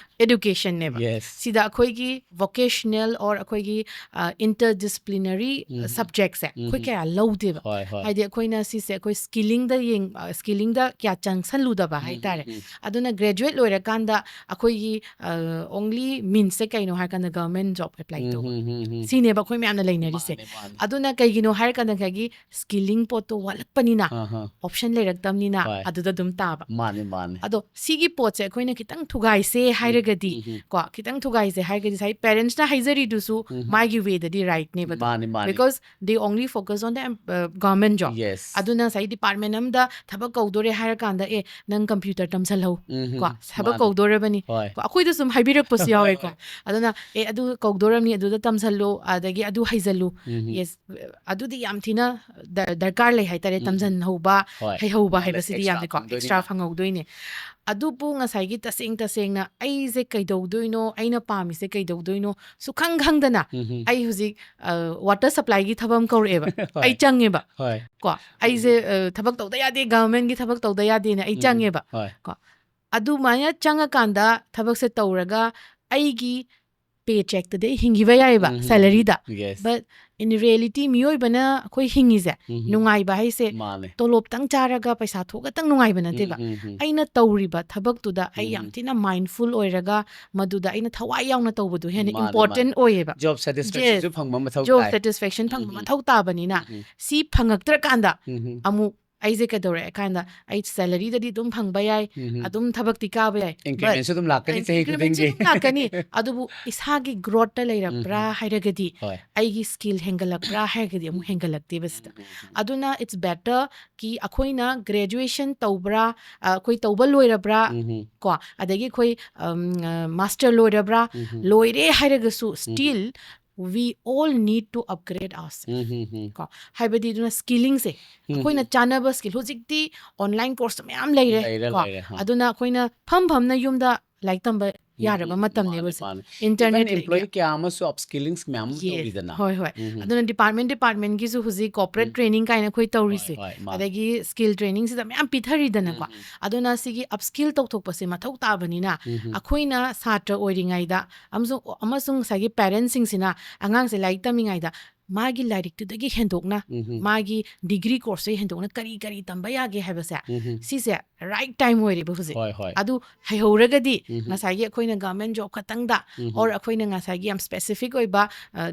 education ꯅꯦꯕ꯫ Yes. ꯁꯤꯗ ꯑꯩꯈꯣꯏꯒꯤ vocational or ꯑꯩꯈꯣꯏꯒꯤ interdisciplinary ꯎꯝ꯫ subject ꯁꯦ ꯑꯩꯈꯣꯏ ꯎꯝ꯫ ꯀꯌꯥ ꯂꯧꯗꯦꯕ꯫ ꯍꯣꯏ, ꯍꯣꯏ꯫ ꯍꯥꯏꯗꯤ ꯑꯩꯈꯣꯏꯅ ꯁꯤꯁꯦ ꯑꯩꯈꯣꯏ skilling ꯗ ꯌꯦꯡ skilling ꯗ ꯀꯌꯥ ꯆꯪꯁꯜꯂꯨꯗꯕ ꯎꯝ, ꯍꯥꯏꯇꯥꯔꯦ꯫ ꯎꯝ, ꯎꯝ꯫ ꯑꯗꯨꯅ graduate ꯂꯣꯏꯔꯀꯥꯟꯗ ꯑꯩꯈꯣꯏꯒꯤ only means ꯁꯦ ꯀꯩꯅꯣ ꯍꯥꯏꯔꯀꯥꯟꯗ government job apply ꯎꯝ, ꯇꯧꯕ꯫ ꯎꯝ, ꯎꯝ, ꯎꯝ꯫ ꯁꯤꯅꯦꯕ ꯑꯩꯈꯣꯏ ꯃꯌꯥꯝꯅ ꯂꯩꯅꯔꯤꯁꯦ꯫ ꯃꯥꯅꯦ, ꯃꯥꯅꯦ꯫ ꯑꯗꯨꯅ ꯀꯩꯒꯤꯅꯣ ꯍꯥꯏꯔꯀꯥꯟꯗ ꯉꯁꯥꯏꯒꯤ skilling ꯄꯣꯠꯇꯣ ꯋꯥꯠꯂꯛꯄꯅꯤꯅ ꯑꯍꯥ꯫ option ꯂꯩꯔꯛꯇꯕꯅꯤꯅ ꯍꯣꯏ꯫ ꯑꯗꯨꯗ ꯑꯗꯨꯝ ꯇꯥꯕ꯫ ꯃꯥꯅꯦ, ꯃꯥꯅꯦ꯫ ꯑꯗꯣ ꯁꯤꯒꯤ ꯄꯣꯠꯁꯦ ꯑꯩꯈꯣꯏꯅ ꯈꯤꯇꯪ ꯊꯨꯒꯥꯏꯁꯦ ꯍꯥꯏꯔꯒꯗꯤ ꯎꯝ, ꯎꯝ꯫ ꯀꯣ, ꯈꯤꯇꯪ ꯊꯨꯒꯥꯏꯁꯦ ꯍꯥꯏꯔꯒꯗꯤ ꯉꯁꯥꯏ parents ꯅ ꯍꯥꯏꯖꯔꯤꯗꯨꯁꯨ ꯎꯝ꯫ ꯃꯥꯒꯤ way ꯗꯗꯤ right ꯅꯦꯕ꯫ ꯃꯥꯅꯦ, ꯃꯥꯅꯦ꯫ Because they only focus on the government job. Yes. ꯑꯗꯨꯅ ꯉꯁꯥꯏ department ꯑꯃꯗ ꯊꯕꯛ ꯀꯧꯗꯣꯔꯦ ꯍꯥꯏꯔꯀꯥꯟꯗ, "ꯑꯦ, ꯅꯪ computer ꯇꯝꯁꯜꯍꯧ", ꯎꯝ, ꯀꯣ, ꯊꯕꯛ ꯃꯥꯅꯦ꯫ ꯀꯧꯗꯣꯔꯕꯅꯤ꯫ ꯍꯣꯏ꯫ ꯀꯣ, ꯑꯩꯈꯣꯏꯗꯁꯨ ꯑꯗꯨꯝ ꯍꯥꯏꯕꯤꯔꯛꯄꯁꯨ ꯌꯥꯎꯋꯦꯀꯣ꯫ ꯍꯣꯏ꯫ ꯑꯗꯨꯅ, "ꯑꯦ, ꯑꯗꯨ ꯀꯧꯗꯣꯔꯕꯅꯤ, ꯑꯗꯨꯗ ꯇꯝꯁꯜꯂꯨ, ꯑꯗꯒꯤ ꯑꯗꯨ ꯍꯩꯖꯜꯂꯨ"꯫ ꯎꯝ꯫ Yes, ꯑꯗꯨꯗꯤ ꯌꯥꯝ ꯊꯤꯅ ꯗ-, ꯗꯔꯀꯥꯔ ꯂꯩ ꯍꯥꯏꯇꯥꯔꯦ, ꯎꯝ꯫ ꯇꯝꯁꯤꯟꯍꯧꯕ, ꯍꯣꯏ꯫ ꯍꯩꯍꯧꯕ Knowledge ꯍꯥꯏꯕꯁꯤꯗꯤ extra ꯌꯥꯝꯅꯀꯣ, ꯐꯪꯗꯣꯏꯅꯤꯅ꯫ extra ꯐꯪꯍꯧꯗꯣꯏꯅꯦ꯫ ꯑꯗꯨꯕꯨ ꯉꯁꯥꯏꯒꯤ ꯇꯁꯦꯡ ꯇꯁꯦꯡꯅ ꯑꯩꯁꯦ ꯀꯩꯗꯧꯗꯣꯏꯅꯣ, ꯑꯩꯅ ꯄꯥꯝꯃꯤꯁꯦ ꯀꯩꯗꯧꯗꯣꯏꯅꯣ ꯁꯨꯈꯪ ꯈꯪꯗꯅ, ꯎꯝ꯫ ꯑꯩ ꯍꯧꯖꯤꯛ water supply ꯒꯤ ꯊꯕꯛ ꯑꯃ ꯀꯧꯔꯛꯑꯦꯕ꯫ ꯍꯣꯏ꯫ ꯑꯩ ꯆꯪꯉꯦꯕ꯫ ꯍꯣꯏ꯫ ꯀꯣ, ꯑꯩꯁꯦ, ꯑ, ꯊꯕꯛ ꯇꯧꯗ ꯌꯥꯗꯦ, government ꯀꯤ ꯊꯕꯛ ꯇꯧꯗ ꯌꯥꯗꯦꯅ ꯑꯩ ꯎꯝ꯫ ꯆꯪꯉꯦꯕ꯫ ꯍꯣꯏ꯫ ꯀꯣ, ꯑꯗꯨꯃꯥꯏꯅ ꯆꯪꯉꯀꯥꯟꯗ ꯊꯕꯛꯁꯦ ꯇꯧꯔꯒ ꯑꯩꯒꯤ pay check ꯇꯗꯤ ꯑꯩ ꯍꯤꯡꯈꯤꯕ ꯌꯥꯏꯌꯦꯕ, ꯎꯝ꯫ salary the. Yes. But in reality ꯃꯤꯑꯣꯏꯕꯅ ꯑꯩꯈꯣꯏ ꯍꯤꯡꯉꯤꯁꯦ, ꯎꯝ꯫ ꯅꯨꯡꯉꯥꯏꯕ ꯍꯥꯏꯁꯦ ꯃꯥꯅꯦ꯫ ꯇꯣꯂꯣꯞꯇꯪ ꯆꯥꯔꯒ ꯄꯩꯁꯥ ꯊꯣꯛꯑꯒꯇꯪ ꯅꯨꯡꯉꯥꯏꯕ ꯅꯠꯇꯦꯕ꯫ ꯎꯝ, ꯎꯝ, ꯎꯝ꯫ ꯑꯩꯅ ꯇꯧꯔꯤꯕ ꯊꯕꯛꯇꯨꯗ ꯑꯩ ꯌꯥꯝ ꯎꯝ꯫ ꯊꯤꯅ mindful ꯑꯣꯏꯔꯒ, ꯃꯗꯨꯗ ꯑꯩꯅ ꯊꯋꯥꯏ ꯌꯥꯎꯅ ꯇꯧꯕꯗꯨ ꯍꯦꯟꯅ ꯃꯥꯅꯦ, important ꯃꯥꯅꯦ꯫ ꯑꯣꯏꯌꯦꯕ꯫ Job satisfaction Yes. ꯁꯨ ꯐꯪꯕ ꯃꯊꯧ Job ꯇꯥꯏ꯫ satisfaction ꯐꯪꯕ ꯎꯝ, ꯎꯝ꯫ ꯃꯊꯧ ꯇꯥꯕꯅꯤꯅ, ꯎꯝ, ꯎꯝ꯫ ꯁꯤ ꯐꯪꯉꯛꯇ꯭ꯔꯀꯥꯟꯗ ꯎꯝ, ꯎꯝ꯫ ꯑꯃꯨꯛ ꯑꯩꯁꯦ ꯀꯩꯗꯧꯔꯦ ꯍꯥꯏ ꯀꯥꯟꯗ, ꯑꯩ salary ꯗꯗꯤ ꯑꯗꯨꯝ ꯐꯪꯕ ꯌꯥꯏ, ꯎꯝ, ꯎꯝ꯫ ꯑꯗꯨꯝ ꯊꯕꯛꯇꯤ ꯀꯥꯕ ꯌꯥꯏ꯫ But Increment ꯁꯨ ꯑꯗꯨꯝ ꯂꯥꯛꯀꯅꯤ ꯆꯍꯤ increment ꯁꯨ ꯈꯨꯗꯤꯡꯒꯤ꯫ ꯑꯗꯨꯝ ꯂꯥꯛꯀꯅꯤ꯫ ꯑꯗꯨꯕꯨ ꯏꯁꯥꯒꯤ growth ꯇ ꯂꯩꯔꯛꯄ꯭ꯔꯥ ꯎꯝ, ꯎꯝ꯫ ꯍꯥꯏꯔꯒꯗꯤ, ꯍꯣꯏ꯫ ꯑꯩꯒꯤ skill ꯍꯦꯟꯒꯠꯂꯛꯄ꯭ꯔꯥ ꯍꯥꯏꯔꯒꯗꯤ ꯑꯃꯨꯛ ꯍꯦꯟꯒꯠꯂꯛꯇꯦꯕ ꯁꯤꯗ꯫ ꯎꯝ, ꯎꯝ, ꯎꯝ꯫ ꯑꯗꯨꯅ it's better ꯀꯤ ꯑꯩꯈꯣꯏꯅ graduation ꯇꯧꯕ꯭ꯔꯥ, ꯑ, ꯑꯩꯈꯣꯏ ꯇꯧꯕ ꯂꯣꯏꯔꯕ꯭ꯔꯥ, ꯎꯝ, ꯎꯝ꯫ ꯀꯣ, ꯑꯗꯒꯤ ꯑꯩꯈꯣꯏ, ꯑꯝ, ꯑ, master ꯂꯣꯏꯔꯕ꯭ꯔꯥ, ꯎꯝ, ꯎꯝ꯫ ꯂꯣꯏꯔꯦ ꯍꯥꯏꯔꯒꯁꯨ still we all need to upgrade ourselves. Um, um, um. ꯀꯣ, ꯍꯥꯏꯕꯗꯤ ꯑꯗꯨꯅ ꯁ꯭ꯀꯤꯂꯤꯡꯁꯦ, ꯎꯝ, ꯑꯩꯈꯣꯏꯅ ꯆꯥꯅꯕ ꯁ꯭ꯀꯤꯜ, ꯍꯧꯖꯤꯛꯇꯤ ꯑꯣꯟꯂꯥꯏꯟ ꯀꯣꯔꯁ ꯃꯌꯥꯝ ꯂꯩꯔꯦ ꯂꯩꯔꯦ, ꯀꯣ, ꯂꯩꯔꯦ, ꯍꯥ. ꯑꯗꯨꯅ ꯑꯩꯈꯣꯏꯅ ꯐꯝ ꯐꯝꯅ ꯌꯨꯝꯗ ꯂꯥꯏꯔꯤꯛ ꯇꯝꯕ ꯎꯝ, ꯌꯥꯔꯕ ꯎꯝ, ꯃꯇꯝꯅꯦꯕ ꯃꯥꯅꯦ, ꯍꯧꯖꯤꯛ꯫ ꯃꯥꯅꯦ. Internet Even employee ꯀꯌꯥ ꯑꯃꯁꯨ ꯑꯞ ꯁ꯭ꯀꯤꯂꯤꯡꯁ ꯃꯌꯥꯝ ꯑꯃ Yes. ꯇꯧꯔꯤꯗꯅ. ꯍꯣꯏ, ꯍꯣꯏ꯫ ꯎꯝ, ꯎꯝ. ꯑꯗꯨꯅ ꯗꯤꯄꯥꯔꯠꯃꯦꯟ ꯗꯤꯄꯥꯔꯠꯃꯦꯟꯒꯤꯁꯨ ꯍꯧꯖꯤꯛ ꯀꯣꯔꯄꯣꯔꯦꯠ ꯎꯝ. ꯇ꯭ꯔꯦꯅꯤꯡ ꯀꯥꯏꯅ ꯑꯩꯈꯣꯏ ꯇꯧꯔꯤꯁꯦ, ꯍꯣꯏ, ꯍꯣꯏ, ꯃꯥꯅꯦ. ꯑꯗꯒꯤ ꯁ꯭ꯀꯤꯜ ꯇ꯭ꯔꯦꯅꯤꯡꯁꯤꯗ ꯃꯌꯥꯝ ꯄꯤꯊꯔꯤꯗꯅꯀꯣ꯫ ꯎꯝ, ꯎꯝ. ꯑꯗꯨꯅ ꯁꯤꯒꯤ ꯑꯞ ꯁ꯭ꯀꯤꯜ ꯇꯧꯊꯣꯛꯄꯁꯦ ꯃꯊꯧ ꯇꯥꯕꯅꯤꯅ, ꯎꯝ, ꯎꯝ. ꯑꯩꯈꯣꯏꯅ ꯁꯥꯇ꯭ꯔ ꯑꯣꯏꯔꯤꯉꯩꯗ ꯑꯃꯁꯨꯡ ꯑꯃꯁꯨꯡ ꯉꯁꯥꯏꯒꯤ ꯄꯦꯔꯦꯟꯁꯤꯡꯁꯤꯅ ꯑꯉꯥꯡꯁꯦ ꯂꯥꯏꯔꯤꯛ ꯇꯝꯃꯤꯉꯩꯗ ꯃꯥꯒꯤ ꯂꯥꯏꯔꯤꯛꯇꯨꯗꯒꯤ ꯍꯦꯟꯗꯣꯛꯅ, ꯎꯝ, ꯎꯝ. ꯃꯥꯒꯤ ꯗꯤꯒ꯭ꯔꯤ ꯀꯣꯔꯁꯇꯒꯤ ꯍꯦꯟꯗꯣꯛꯅ ꯀꯔꯤ ꯀꯔꯤ ꯇꯝꯕ ꯌꯥꯒꯦ ꯍꯥꯏꯕꯁꯦ, ꯎꯝ, ꯎꯝ. ꯁꯤꯁꯦ ꯔꯥꯏꯠ ꯇꯥꯏꯝ ꯑꯣꯏꯔꯦꯕ ꯍꯧꯖꯤꯛ꯫ ꯍꯣꯏ, ꯍꯣꯏ. ꯑꯗꯨ ꯍꯩꯍꯧꯔꯒꯗꯤ ꯎꯝ, ꯎꯝ. ꯉꯁꯥꯏꯒꯤ ꯑꯩꯈꯣꯏꯅ ꯒꯚꯔꯟꯃꯦꯟ ꯖꯣꯕ ꯈꯛꯇꯪꯗ, ꯎꯝ, ꯎꯝ. ꯑꯣꯔ ꯑꯩꯈꯣꯏꯅ ꯉꯁꯥꯏꯒꯤ ꯌꯥꯝ ꯁ꯭ꯄꯦꯁꯤꯐꯤꯛ ꯑꯣꯏꯕ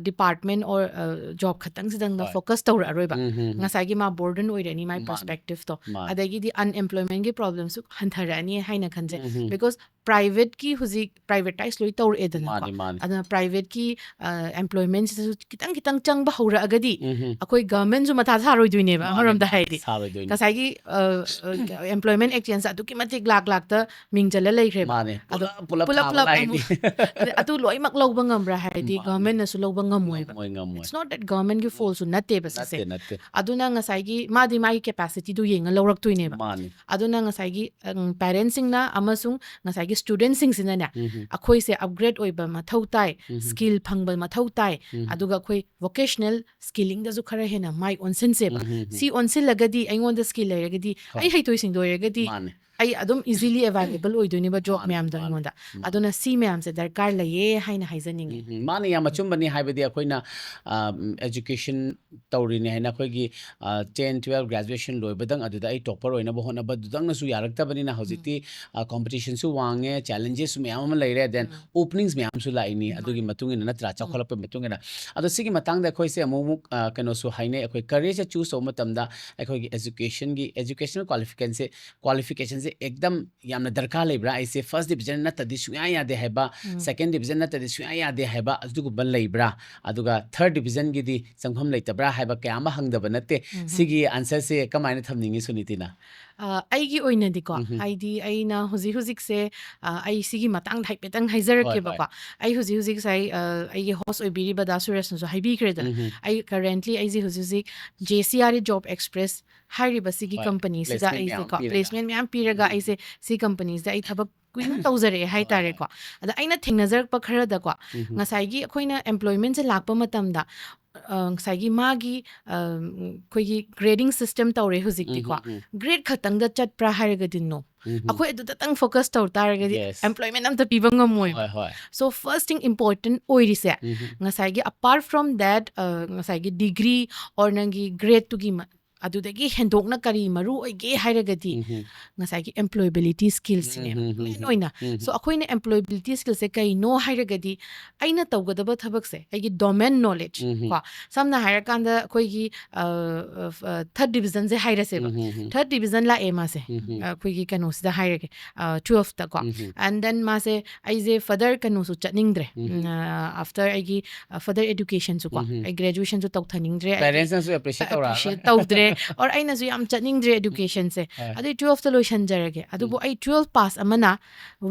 ꯗꯤꯄꯥꯔꯠꯃꯦꯟ ꯑꯣꯔ ꯖꯣꯕ ꯈꯛꯇꯪꯁꯤꯗꯪꯗ ꯍꯣꯏ. ꯐꯣꯀꯁ ꯇꯧꯔꯛꯑꯔꯣꯏꯕ꯫ ꯎꯝ, ꯎꯝ, ꯎꯝ. ꯉꯁꯥꯏꯒꯤ ꯃꯥ ꯕꯔꯗꯟ ꯑꯣꯏꯔꯅꯤ, ꯃꯥꯏ ꯃꯥꯅꯤ. ꯄꯔꯁꯄꯦꯛꯇꯤꯞꯇꯣ꯫ ꯃꯥꯅꯤ. ꯑꯗꯒꯤꯗꯤ ꯑꯟꯑꯦꯝꯄ꯭ꯂꯣꯏꯃꯦꯟꯒꯤ ꯄ꯭ꯔꯣꯕ꯭ꯂꯦꯝꯁꯨ ꯍꯟꯊꯔꯛꯑꯅꯤ ꯍꯥꯏꯅ ꯈꯟꯖꯩ꯫ ꯎꯝ, ꯎꯝ. ꯕꯤꯀꯣꯁ ꯄ꯭ꯔꯥꯏꯚꯦꯠꯀꯤ ꯍꯧꯖꯤꯛ ꯄ꯭ꯔꯥꯏꯚꯦꯇꯥꯏꯁ ꯂꯣꯏ ꯇꯧꯔꯛꯑꯦꯗꯅꯀꯣ꯫ ꯃꯥꯅꯤ, ꯃꯥꯅꯤ. ꯑꯗꯨꯅ ꯄ꯭ꯔꯥꯏꯚꯦꯠꯀꯤ ꯑꯦꯝꯄ꯭ꯂꯣꯏꯃꯦꯟꯁꯤꯗꯁꯨ ꯈꯤꯇꯪ ꯈꯤꯇꯪ ꯆꯪꯕ ꯍꯧꯔꯛꯑꯒꯗꯤ ꯎꯝ, ꯎꯝ. ꯑꯩꯈꯣꯏ ꯒꯚꯔꯟꯃꯦꯟꯁꯨ ꯃꯊꯥ ꯁꯥꯔꯣꯏꯗꯣꯏꯅꯦꯕ꯫ ꯃꯥꯅꯤ, ꯑꯃꯔꯣꯝꯗ ꯃꯥꯅꯤ. ꯍꯥꯏꯔꯗꯤ ꯁꯥꯔꯣꯏꯗꯣꯏꯅꯤ. ꯉꯁꯥꯏꯒꯤ ꯑꯦꯝꯄ꯭ꯂꯣꯏꯃꯦꯟ ꯑꯦꯛꯆꯦꯟꯖ ꯑꯗꯨꯛꯀꯤ ꯃꯇꯤꯛ ꯂꯥꯛ ꯂꯥꯛꯇ ꯃꯤꯡ ꯆꯜꯂ ꯂꯩꯈ꯭ꯔꯦꯕ꯫ ꯃꯥꯅꯦ. ꯑꯗꯣ ꯄꯨꯂꯞ, ꯄꯨꯂꯞ ꯄꯨꯂꯞ ꯊꯥꯕ ꯄꯨꯂꯞ ꯂꯥꯛꯏꯅꯤ. ꯑꯃꯨꯛ ꯑꯗ ꯑꯗꯨ ꯂꯣꯏꯅꯃꯛ ꯂꯧꯕ ꯉꯝꯕ꯭ꯔꯥ ꯍꯥꯏꯔꯗꯤ ꯃꯥꯅꯦ. ꯒꯚꯔꯟꯃꯦꯟꯅꯁꯨ ꯂꯧꯕ ꯉꯝꯃꯣꯏꯕ꯫ ꯉꯝꯃꯣꯏ, ꯉꯝꯃꯣꯏ. It's not that ꯒꯚꯔꯟꯃꯦꯟꯒꯤ ꯐꯣꯜꯁꯨ ꯅꯠꯇꯦꯕ ꯁꯤꯁꯦ꯫ ꯅꯠꯇꯦ, ꯅꯠꯇꯦ. ꯑꯗꯨꯅ ꯉꯁꯥꯏꯒꯤ ꯃꯥꯗꯤ ꯃꯥꯒꯤ ꯀꯦꯄꯥꯁꯤꯇꯤꯗꯨ ꯌꯦꯡꯉ ꯂꯧꯔꯛꯇꯣꯏꯅꯦꯕ꯫ ꯃꯥꯅꯤ. ꯑꯗꯨꯅ ꯉꯁꯥꯏꯒꯤ ꯄꯦꯔꯦꯟꯁꯤꯡꯅ ꯑꯃꯁꯨꯡ ꯉꯁꯥꯏꯒꯤ ꯁ꯭ꯇꯨꯗꯦꯟꯁꯤꯡꯁꯤꯅꯅꯦ, ꯎꯝ, ꯎꯝ. ꯑꯩꯈꯣꯏꯁꯦ ꯑꯞꯒ꯭ꯔꯦꯗ ꯑꯣꯏꯕ ꯃꯊꯧ ꯇꯥꯏ, ꯎꯝ. ꯁ꯭ꯀꯤꯜ ꯐꯪꯕ ꯃꯊꯧ ꯇꯥꯏ, ꯎꯝ. ꯑꯗꯨꯒ ꯑꯩꯈꯣꯏ ꯚꯣꯀꯦꯁꯅꯦꯜ ꯁ꯭ꯀꯤꯂꯤꯡꯗꯁꯨ ꯈꯔ ꯍꯦꯟꯅ ꯃꯥꯏ ꯑꯣꯟꯁꯤꯟꯁꯦꯕ꯫ ꯎꯝ, ꯎꯝ, ꯎꯝ. ꯁꯤ ꯑꯣꯟꯁꯤꯜꯂꯒꯗꯤ, ꯑꯩꯉꯣꯟꯗ ꯁ꯭ꯀꯤꯜ ꯂꯩꯔꯒꯗꯤ, ꯍꯣꯏ. ꯑꯩ ꯍꯩꯊꯣꯏ ꯁꯤꯡꯊꯣꯏꯔꯒꯗꯤ, ꯃꯥꯅꯦ. ꯑꯩ ꯑꯗꯨꯝ ꯏꯖꯤꯂꯤ ꯑꯦꯕꯥꯏꯂꯦꯕꯜ ꯑꯣꯏꯗꯣꯏꯅꯦꯕ ꯖꯣꯕ ꯃꯥꯅꯦ, ꯃꯌꯥꯝꯗꯣ ꯃꯥꯅꯦ, ꯑꯩꯉꯣꯟꯗ꯫ ꯃꯥꯅꯦ. ꯑꯗꯨꯅ ꯁꯤ ꯃꯌꯥꯝꯁꯦ ꯗꯔꯀꯥꯔ ꯂꯩꯌꯦ ꯍꯥꯏꯅ ꯍꯥꯏꯖꯅꯤꯡꯉꯤ꯫ ꯎꯝ, ꯎꯝ. ꯃꯥꯅꯦ, ꯌꯥꯝ ꯑꯆꯨꯝꯕꯅꯤ꯫ ꯍꯥꯏꯕꯗꯤ ꯑꯩꯈꯣꯏꯅ ꯑꯦꯖꯨꯀꯦꯁꯟ ꯇꯧꯔꯤꯅꯦ ꯍꯥꯏꯅ ꯑꯩꯈꯣꯏꯒꯤ ꯇꯦꯟ ꯇꯨꯋꯦꯜꯐ ꯒ꯭ꯔꯦꯖꯨꯑꯦꯁꯟ ꯂꯣꯏꯕꯗꯪ ꯑꯗꯨꯗ ꯑꯩ ꯇꯣꯞꯄꯔ ꯑꯣꯏꯅꯕ ꯍꯣꯠꯅꯕꯗꯨꯗꯪꯅꯁꯨ ꯌꯥꯔꯛꯇꯕꯅꯤꯅ ꯍꯧꯖꯤꯛꯇꯤ ꯀꯣꯝꯄꯤꯇꯤꯁꯟꯁꯨ ꯋꯥꯡꯉꯦ, ꯆꯦꯂꯦꯟꯖꯦꯁꯁꯨ ꯃꯌꯥꯝ ꯑꯃ ꯂꯩꯔꯦ, ꯗꯦꯟ ꯎꯝ. ꯑꯣꯄꯅꯤꯡꯁ ꯃꯌꯥꯝꯁꯨ ꯂꯥꯛꯏꯅꯤ꯫ ꯎꯝ. ꯑꯗꯨꯒꯤ ꯃꯇꯨꯡ ꯏꯟꯅ ꯅꯠꯇ꯭ꯔꯥ, ꯆꯥꯎꯈꯠꯂꯛꯄꯒꯤ ꯃꯇꯨꯡ ꯏꯟꯅ꯫ ꯑꯗꯣ ꯁꯤꯒꯤ ꯃꯇꯥꯡꯗ ꯑꯩꯈꯣꯏꯁꯦ ꯑꯃꯨꯛ ꯑꯃꯨꯛ ꯑ, ꯀꯩꯅꯣꯁꯨ ꯍꯥꯏꯅꯩ, ꯑꯩꯈꯣꯏ ꯀꯔꯤꯌꯔꯁꯦ ꯆꯨꯁ ꯇꯧꯕ ꯃꯇꯝꯗ ꯑꯩꯈꯣꯏꯒꯤ ꯑꯦꯖꯨꯀꯦꯁꯟꯒꯤ, ꯑꯦꯖꯨꯀꯦꯁꯅꯦꯜ ꯀ꯭ꯋꯥꯂꯤꯐꯤꯀꯦꯁꯟꯁꯦ, ꯀ꯭ꯋꯥꯂꯤꯐꯤꯀꯦꯁꯟꯁꯦ ꯑꯦꯛꯗꯝ ꯌꯥꯝꯅ ꯗꯔꯀꯥꯔ ꯂꯩꯕ꯭ꯔꯥ? ꯑꯩꯁꯦ ꯐꯥꯔꯁ ꯗꯤꯕꯤꯖꯟ ꯅꯠꯇꯗꯤ ꯁꯨꯡꯌꯥ ꯌꯥꯗꯦ ꯍꯥꯏꯕ, ꯎꯝ. ꯁꯦꯀꯦꯟ ꯗꯤꯕꯤꯖꯟ ꯅꯠꯇꯗꯤ ꯁꯨꯡꯌꯥ ꯌꯥꯗꯦ ꯍꯥꯏꯕ, ꯑꯗꯨꯒꯨꯝꯕ ꯂꯩꯕ꯭ꯔꯥ? ꯑꯗꯨꯒ ꯊꯥꯔꯠ ꯗꯤꯕꯤꯖꯟꯒꯤꯗꯤ ꯆꯪꯐꯝ ꯂꯩꯇꯕ꯭ꯔꯥ ꯍꯥꯏꯕ ꯀꯌꯥ ꯑꯃ ꯍꯪꯗꯕ ꯅꯠꯇꯦ꯫ ꯎꯝ. ꯁꯤꯒꯤ ꯑꯟꯁꯔꯁꯦ ꯀꯃꯥꯏꯅ ꯊꯝꯅꯤꯡꯉꯤ ꯁꯨꯅꯤꯇꯤꯅ? ꯑ, ꯑꯩꯒꯤ ꯑꯣꯏꯅꯗꯤꯀꯣ, ꯎꯝꯍꯨꯝ꯫ ꯍꯥꯏꯗꯤ ꯑꯩꯅ ꯍꯧꯖꯤꯛ ꯍꯧꯖꯤꯛꯁꯦ, ꯑ, ꯑꯩ ꯁꯤꯒꯤ ꯃꯇꯥꯡꯗ ꯍꯥꯏꯐꯦꯠꯇꯪ ꯍꯥꯏꯖꯔꯛꯀꯦꯕꯀꯣ꯫ ꯍꯣꯏ, ꯍꯣꯏ꯫ ꯑꯩ ꯍꯧꯖꯤꯛ ꯍꯧꯖꯤꯛꯁꯦ, ꯑꯩ, ꯑ, ꯑꯩꯒꯤ host ꯑꯣꯏꯕꯤꯔꯤꯕ ꯗꯥ ꯁꯨꯔꯦꯁꯅꯁꯨ ꯍꯥꯏꯕꯤꯈ꯭ꯔꯦꯗꯅ꯫ ꯎꯝꯍꯨꯝ꯫ ꯑꯩ currently ꯑꯩꯁꯦ ꯍꯧꯖꯤꯛ ꯍꯧꯖꯤꯛ J C R A Job Express ꯍꯥꯏꯔꯤꯕ ꯁꯤꯒꯤ ꯍꯣꯏ, company ꯁꯤꯗ placement ꯑꯩꯁꯦ ꯃꯌꯥꯝ ꯀꯣ, ꯄꯤꯔꯒ꯫ Placement ꯃꯌꯥꯝ ꯄꯤꯔꯒ ꯎꯝ꯫ ꯑꯩꯁꯦ ꯁꯤ company ꯁꯤꯗ ꯑꯩ ꯊꯕꯛ ꯀꯨꯏꯅ ꯇꯧꯖꯔꯛꯑꯦ ꯍꯣꯏ, ꯍꯣꯏ꯫ ꯍꯥꯏꯇꯥꯔꯦꯀꯣ꯫ ꯑꯗ ꯑꯩꯅ ꯊꯦꯡꯅꯖꯔꯛꯄ ꯈꯔꯗꯀꯣ, ꯎꯝꯍꯨꯝ꯫ ꯉꯁꯥꯏꯒꯤ ꯑꯩꯈꯣꯏꯅ employment ꯁꯦ ꯂꯥꯛꯄ ꯃꯇꯝꯗ, ꯑ, ꯉꯁꯥꯏꯒꯤ ꯃꯥꯒꯤ, ꯑ, ꯑꯩꯈꯣꯏꯒꯤ grading system ꯇꯧꯔꯦ ꯍꯧꯖꯤꯛꯇꯤꯀꯣ꯫ ꯎꯝꯍꯨꯝ, ꯎꯝ꯫ Grade ꯈꯛꯇꯪꯗ ꯆꯠꯄ꯭ꯔꯥ ꯍꯥꯏꯔꯒꯗꯤ no꯫ ꯎꯝꯍꯨꯝ꯫ ꯑꯩꯈꯣꯏ ꯑꯗꯨꯗꯇꯪ focus ꯇꯧ ꯇꯥꯔꯒꯗꯤ Yes. employment ꯑꯝꯇ ꯄꯤꯕ ꯉꯝꯃꯣꯏꯕ꯫ ꯍꯣꯏ, ꯍꯣꯏ꯫ So first thing important ꯑꯣꯏꯔꯤꯁꯦ, ꯎꯝꯍꯨꯝ꯫ ꯉꯁꯥꯏꯒꯤ apart from that, ꯑ, ꯉꯁꯥꯏꯒꯤ degree or ꯅꯪꯒꯤ grade ꯇꯨꯒꯤ ꯃ-, ꯑꯗꯨꯗꯒꯤ ꯍꯦꯟꯗꯣꯛꯅ ꯀꯔꯤ ꯃꯔꯨ ꯑꯣꯏꯒꯦ ꯍꯥꯏꯔꯒꯗꯤ, ꯎꯝꯍꯨꯝ꯫ ꯉꯁꯥꯏꯒꯤ employability skill ꯁꯤꯅꯦꯕ ꯎꯝꯍꯨꯝ, ꯎꯝꯍꯨꯝ, main ꯑꯣꯏꯅ꯫ ꯎꯝꯍꯨꯝ꯫ So ꯑꯩꯈꯣꯏꯅ employability skill ꯁꯦ ꯀꯩꯅꯣ ꯍꯥꯏꯔꯒꯗꯤ, ꯑꯩꯅ ꯇꯧꯒꯗꯕ ꯊꯕꯛꯁꯦ ꯑꯩꯒꯤ domain knowledge ꯎꯝꯍꯨꯝ꯫ ꯀꯣ, ꯁꯝꯅ ꯍꯥꯏꯔꯀꯥꯟꯗ ꯑꯩꯈꯣꯏꯒꯤ, ꯑ, ꯑ, third division ꯁꯦ ꯍꯥꯏꯔꯁꯦꯕ꯫ ꯎꯝꯍꯨꯝ, ꯎꯝꯍꯨꯝ꯫ Third division ꯂꯥꯛꯑꯦ ꯃꯥꯁꯦ꯫ ꯎꯝꯍꯨꯝ꯫ ꯑ, ꯑꯩꯈꯣꯏꯒꯤ ꯀꯩꯅꯣꯁꯤꯗ ꯍꯥꯏꯔꯒꯦ, ꯑ, twelfth ꯇꯀꯣ꯫ ꯎꯝꯍꯨꯝ꯫ And then ꯃꯥꯁꯦ, ꯑꯩꯁꯦ further ꯀꯩꯅꯣꯁꯨ ꯆꯠꯅꯤꯡꯗ꯭ꯔꯦ꯫ ꯎꯝꯍꯨꯝ꯫ ꯎꯝ, ꯑ, after ꯑꯩꯒꯤ, ꯑ, further education ꯁꯨ ꯀꯣ, ꯎꯝꯍꯨꯝ꯫ ꯑꯩ graduation ꯁꯨ ꯇꯧꯊꯅꯤꯡꯗ꯭ꯔꯦ꯫ ꯑꯩ Parents ꯅꯁꯨ appreciate ꯇꯧꯔꯛꯑꯔꯣꯏ꯫ Appreciate ꯇꯧꯗ꯭ꯔꯦ꯫ Or ꯑꯩꯅꯁꯨ ꯌꯥꯝ ꯆꯠꯅꯤꯡꯗ꯭ꯔꯦ education ꯁꯦ꯫ ꯍꯣꯏ꯫ ꯑꯗꯨꯏ twelfth ꯇ ꯂꯣꯏꯁꯟꯖꯔꯒꯦ꯫ ꯑꯗꯨꯕꯨ ꯎꯝ꯫ ꯑꯩ twelfth pass ꯑꯃꯅ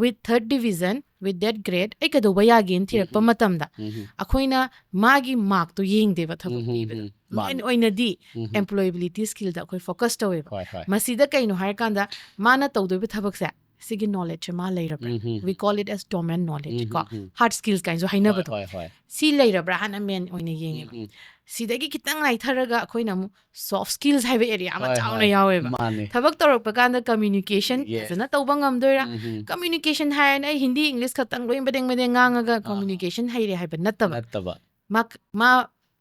with third division, with that grade, ꯑꯩ ꯀꯩꯗꯧꯕ ꯌꯥꯒꯦꯅ ꯊꯤꯔꯛꯄ ꯎꯝꯍꯨꯝ꯫ ꯃꯇꯝꯗ, ꯎꯝꯍꯨꯝ꯫ ꯑꯩꯈꯣꯏꯅ ꯃꯥꯒꯤ mark ꯇꯣ ꯌꯦꯡꯗꯦꯕ ꯊꯕꯛ ꯎꯝꯍꯨꯝ, ꯄꯤꯕꯗ꯫ ꯎꯝ꯫ Main ꯃꯥꯅꯦ꯫ ꯑꯣꯏꯅꯗꯤ ꯎꯝꯍꯨꯝ꯫ Employability skill ꯗ ꯑꯩꯈꯣꯏ focus ꯇꯧꯋꯦꯕ꯫ ꯍꯣꯏ, ꯍꯣꯏ꯫ ꯃꯁꯤꯗ ꯀꯩꯅꯣ ꯍꯥꯏꯔꯀꯥꯟꯗ, ꯃꯥꯅ ꯇꯧꯗꯣꯏꯕ ꯊꯕꯛꯁꯦ, ꯁꯤꯒꯤ knowledge ꯁꯦ ꯃꯥ ꯂꯩꯔꯕ꯭ꯔꯥ? ꯎꯝꯍꯨꯝ꯫ We call it as domain knowledge ꯀꯣ, ꯎꯝꯍꯨꯝ, ꯎꯝ꯫ Hard skills ꯀꯥꯏꯅꯁꯨ ꯍꯥꯏꯅꯕꯗꯣ꯫ ꯍꯣꯏ, ꯍꯣꯏ, ꯍꯣꯏ꯫ ꯁꯤ ꯂꯩꯔꯕ꯭ꯔꯥ ꯍꯥꯟꯅ main ꯑꯣꯏꯅ ꯌꯦꯡꯉꯦꯕ꯫ ꯎꯝꯍꯨꯝ꯫ ꯁꯤꯗꯒꯤ ꯈꯤꯇꯪ ꯂꯥꯏꯊꯔꯒ ꯑꯩꯈꯣꯏꯅ ꯑꯃꯨꯛ soft skills ꯍꯥꯏꯕ area ꯑꯃ ꯍꯣꯏ, ꯆꯥꯎꯅ ꯍꯣꯏ꯫ ꯌꯥꯎꯋꯦꯕ꯫ ꯃꯥꯅꯦ꯫ ꯊꯕꯛ ꯇꯧꯔꯛꯄ ꯀꯥꯟꯗ communication Yes. ꯐꯖꯅ ꯇꯧꯕ ꯉꯝꯗꯣꯏꯔꯥ? ꯎꯝꯍꯨꯝ꯫ Communication ꯍꯥꯏꯔꯅ ꯑꯩ ꯍꯤꯟꯗꯤ, English ꯈꯛꯇꯪ ꯂꯣꯏ ꯃꯗꯦꯡ ꯃꯗꯦꯡ ꯉꯥꯡꯉꯒ ꯑꯥ꯫ Communication ꯍꯩꯔꯦ ꯍꯥꯏꯕ ꯅꯠꯇꯕ꯫ ꯅꯠꯇꯕ꯫ ꯃꯥ, ꯃꯥ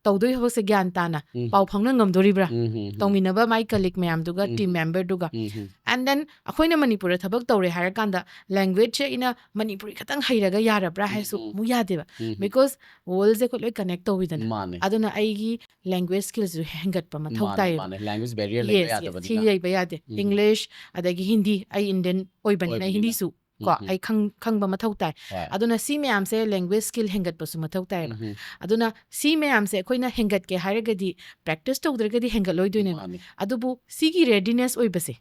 ꯇꯧꯗꯣꯏ ꯊꯕꯛꯁꯦ ꯒ꯭ꯌꯥꯟ ꯇꯥꯅ ꯎꯝ꯫ ꯄꯥꯎ ꯐꯥꯎꯅ ꯉꯝꯗꯣꯔꯤꯕ꯭ꯔꯥ? ꯎꯝ, ꯎꯝ, ꯎꯝ꯫ ꯇꯧꯃꯤꯟꯅꯕ ꯃꯥꯏ colleague ꯃꯌꯥꯝꯗꯨꯒ, ꯎꯝ꯫ Team member ꯗꯨꯒ꯫ ꯎꯝ, ꯎꯝ꯫ And then ꯑꯩꯈꯣꯏꯅ ꯃꯅꯤꯄꯨꯔꯗ ꯊꯕꯛ ꯇꯧꯔꯦ ꯍꯥꯏꯔꯀꯥꯟꯗ language ꯁꯦ ꯑꯩꯅ ꯃꯅꯤꯄꯨꯔꯤ ꯈꯛꯇꯪ ꯍꯩꯔꯒ ꯌꯥꯔꯕ꯭ꯔꯥ ꯍꯥꯏꯁꯨ ꯎꯝ, ꯎꯝ꯫ ꯑꯃꯨꯛ ꯌꯥꯗꯦꯕ꯫ ꯎꯝ, ꯎꯝ꯫ Because world ꯁꯦ ꯑꯩꯈꯣꯏ ꯂꯣꯏ connect ꯇꯧꯋꯤꯗꯅ꯫ ꯃꯥꯅꯦ꯫ ꯑꯗꯨꯅ ꯑꯩꯒꯤ language skill ꯁꯤꯁꯨ ꯍꯦꯟꯒꯠꯄ ꯃꯊꯧ ꯃꯥꯅꯦ, ꯇꯥꯏꯌꯦꯕ꯫ ꯃꯥꯅꯦ꯫ Language barrier ꯂꯩꯕ Yes, yes꯫ ꯌꯥꯗꯕꯅꯤꯅ꯫ ꯁꯤ ꯂꯩꯕ ꯌꯥꯗꯦ꯫ ꯎꯝ꯫ English, ꯑꯗꯒꯤ ꯍꯤꯟꯗꯤ, ꯑꯩ Indian ꯑꯣꯏꯕꯅꯤꯅ ꯑꯣꯏꯕꯅꯤꯅ꯫ ꯍꯤꯟꯗꯤꯁꯨ ꯀꯣ ꯑꯩ ꯈꯪꯕ ꯃꯊꯧ ꯇꯥꯏ꯫ ꯑꯗꯨꯅ ꯁꯤ ꯃꯌꯥꯝꯁꯦ language skill ꯍꯦꯟꯒꯠꯄꯁꯨ ꯃꯊꯧ ꯇꯥꯏꯌꯦꯕ꯫ ꯑꯗꯨꯅ ꯁꯤ ꯃꯌꯥꯝꯁꯦ ꯑꯩꯈꯣꯏꯅ ꯍꯦꯟꯒꯠꯀꯦ ꯍꯥꯏꯔꯒꯗꯤ practice ꯇꯧꯗ꯭ꯔꯒꯗꯤ ꯍꯦꯟꯒꯠꯂꯣꯏꯗꯣꯏꯅꯦꯕ꯫ ꯑꯗꯨꯕꯨ ꯁꯤꯒꯤ readiness ꯑꯣꯏꯕꯁꯦ,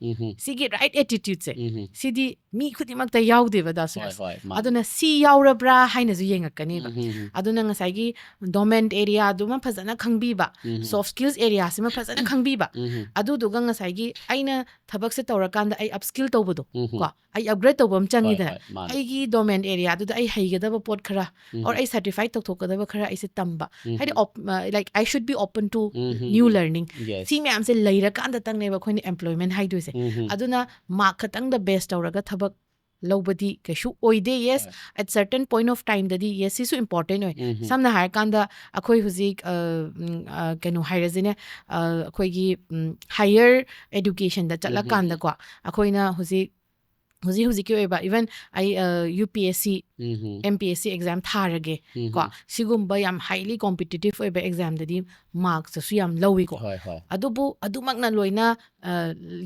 ꯁꯤꯒꯤ right attitude ꯁꯦ, ꯁꯤꯗꯤ ꯃꯤ ꯈꯨꯗꯤꯡꯃꯛꯇ ꯌꯥꯎꯗꯦꯕ, ꯗꯥ ꯁꯨꯔꯖ꯫ ꯑꯗꯨꯅ ꯁꯤ ꯌꯥꯎꯔꯕ꯭ꯔꯥ ꯍꯥꯏꯅꯁꯨ ꯌꯦꯡꯉꯛꯀꯅꯦꯕ꯫ ꯑꯗꯨꯅ ꯉꯁꯥꯏꯒꯤ dormant area ꯗꯨꯃ ꯐꯖꯅ ꯈꯪꯕꯤꯕ, soft skills area ꯁꯤꯃ ꯐꯖꯅ ꯈꯪꯕꯤꯕ, ꯑꯗꯨꯗꯨꯒ ꯉꯁꯥꯏꯒꯤ ꯑꯩꯅ ꯊꯕꯛꯁꯦ ꯇꯧꯔꯀꯥꯟꯗ ꯑꯩ upskill ꯇꯧꯕꯗꯣ, ꯀꯣ ꯑꯩ upgrade ꯇꯧꯕ ꯑꯃ ꯆꯪꯉꯤꯗꯅ꯫ ꯑꯩꯒꯤ dormant area ꯗꯨꯗ ꯑꯩ ꯍꯩꯒꯗꯕ ꯄꯣꯠ ꯈꯔ, or ꯑꯩ certify ꯇꯧꯊꯣꯛꯀꯗꯕ ꯈꯔ ꯑꯩꯁꯦ ꯇꯝꯕ, ꯍꯥꯏꯗꯤ like I should be open to new learning, ꯁꯤ ꯃꯌꯥꯝꯁꯦ ꯂꯩꯔꯀꯥꯟꯗꯇꯪꯅꯦꯕ ꯑꯩꯈꯣꯏꯅ employment ꯍꯥꯏꯗꯣꯏꯁꯦ꯫ ꯑꯗꯨꯅ mark ꯈꯛꯇꯪꯗ base ꯇꯧꯔꯒ ꯊꯕꯛ ꯂꯧꯕꯗꯤ ꯀꯩꯁꯨ ꯑꯣꯏꯗꯦ꯫ Yes, at certain point of time ꯗꯗꯤ yes, ꯁꯤꯁꯨ important ꯑꯣꯏ꯫ ꯁꯝꯅ ꯍꯥꯏꯔꯀꯥꯟꯗ ꯑꯩꯈꯣꯏ ꯍꯧꯖꯤꯛ ꯀꯩꯅꯣ ꯍꯥꯏꯔꯁꯤꯅꯦ, ꯑꯩꯈꯣꯏꯒꯤ higher education ꯗ ꯆꯠꯂꯀꯥꯟꯗꯀꯣ, ꯑꯩꯈꯣꯏꯅ ꯍꯧꯖꯤꯛ ꯍꯧꯖꯤꯛ ꯍꯧꯖꯤꯛꯀꯤ ꯑꯣꯏꯕ even ꯑꯩ UPSC, MPSC exam ꯊꯥꯔꯒꯦ ꯀꯣ, ꯁꯤꯒꯨꯝꯕ ꯌꯥꯝ highly competitive ꯑꯣꯏꯕ exam ꯗꯗꯤ marks ꯁꯨ ꯌꯥꯝ ꯂꯧꯏꯀꯣ꯫ ꯑꯗꯨꯕꯨ ꯑꯗꯨꯃꯛꯅ ꯂꯣꯏꯅ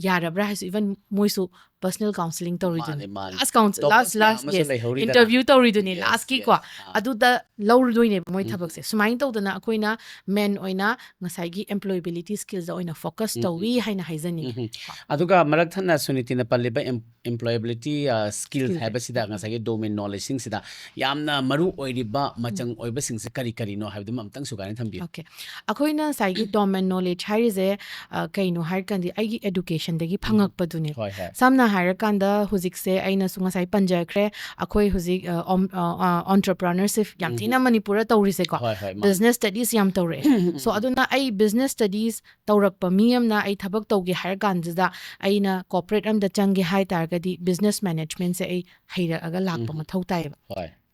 ꯌꯥꯔꯕ꯭ꯔꯥ ꯍꯥꯏꯁꯨ, even ꯃꯣꯏꯁꯨ personal counselling ꯇꯧꯔꯤꯗꯨꯅꯤ꯫ Last counsel, last last yes, interview ꯇꯧꯔꯤꯗꯨꯅꯤ last ꯀꯤ ꯀꯣ꯫ ꯑꯗꯨꯗ ꯂꯧꯔꯨꯗꯣꯏꯅꯦꯕ ꯃꯣꯏ ꯊꯕꯛꯁꯦ꯫ ꯁꯨꯃꯥꯏꯅ ꯇꯧꯗꯅ ꯑꯩꯈꯣꯏꯅ main ꯑꯣꯏꯅ ꯉꯁꯥꯏꯒꯤ employability skills ꯗ ꯑꯣꯏꯅ focus ꯇꯧꯏ ꯍꯥꯏꯅ ꯍꯥꯏꯖꯅꯤꯡꯉꯤ꯫ ꯑꯗꯨꯒ ꯃꯔꯛ ꯊꯠꯅ ꯁꯨꯅꯤꯇꯤꯅ ꯄꯜꯂꯤꯕ employability skill ꯍꯥꯏꯕꯁꯤꯗ ꯉꯁꯥꯏꯒꯤ domain knowledge ꯁꯤꯡꯁꯤꯗ ꯌꯥꯝꯅ ꯃꯔꯨ ꯑꯣꯏꯔꯤꯕ ꯃꯆꯪ ꯑꯣꯏꯕꯁꯤꯡꯁꯦ ꯀꯔꯤ ꯀꯔꯤꯅꯣ ꯍꯥꯏꯕꯗꯨꯃ ꯑꯃꯨꯛꯇꯪ ꯁꯨꯒꯥꯏꯅ ꯊꯝꯕꯤꯌꯨ꯫ Okay, ꯑꯩꯈꯣꯏꯅ ꯉꯁꯥꯏꯒꯤ domain knowledge ꯍꯥꯏꯔꯤꯁꯦ ꯀꯩꯅꯣ ꯍꯥꯏꯔꯀꯥꯟꯗꯤ ꯑꯩꯒꯤ education ꯗꯒꯤ ꯐꯪꯉꯛꯄꯗꯨꯅꯦ꯫ ꯁꯝꯅ ꯍꯥꯏꯔꯀꯥꯟꯗ ꯍꯧꯖꯤꯛꯁꯦ ꯑꯩꯅꯁꯨ ꯉꯁꯥꯏ ꯄꯟꯖꯈ꯭ꯔꯦ, ꯑꯩꯈꯣꯏ ꯍꯧꯖꯤꯛ entrepreneurship ꯌꯥꯝ ꯊꯤꯅ ꯃꯅꯤꯄꯨꯔꯗ ꯇꯧꯔꯤꯁꯦꯀꯣ꯫ Business studies ꯌꯥꯝ ꯇꯧꯔꯛꯑꯦ꯫ So ꯑꯗꯨꯅ ꯑꯩ business studies ꯇꯧꯔꯛꯄ ꯃꯤ ꯑꯃꯅ ꯑꯩ ꯊꯕꯛ ꯇꯧꯒꯦ ꯍꯥꯏꯔ ꯀꯥꯟꯁꯤꯗ ꯑꯩꯅ corporate ꯑꯝꯗ ꯆꯪꯒꯦ ꯍꯥꯏ ꯇꯥꯔꯒꯗꯤ business management ꯁꯦ ꯑꯩ ꯍꯩꯔꯛꯑꯒ ꯂꯥꯛꯄ ꯃꯊꯧ ꯇꯥꯏꯌꯦꯕ꯫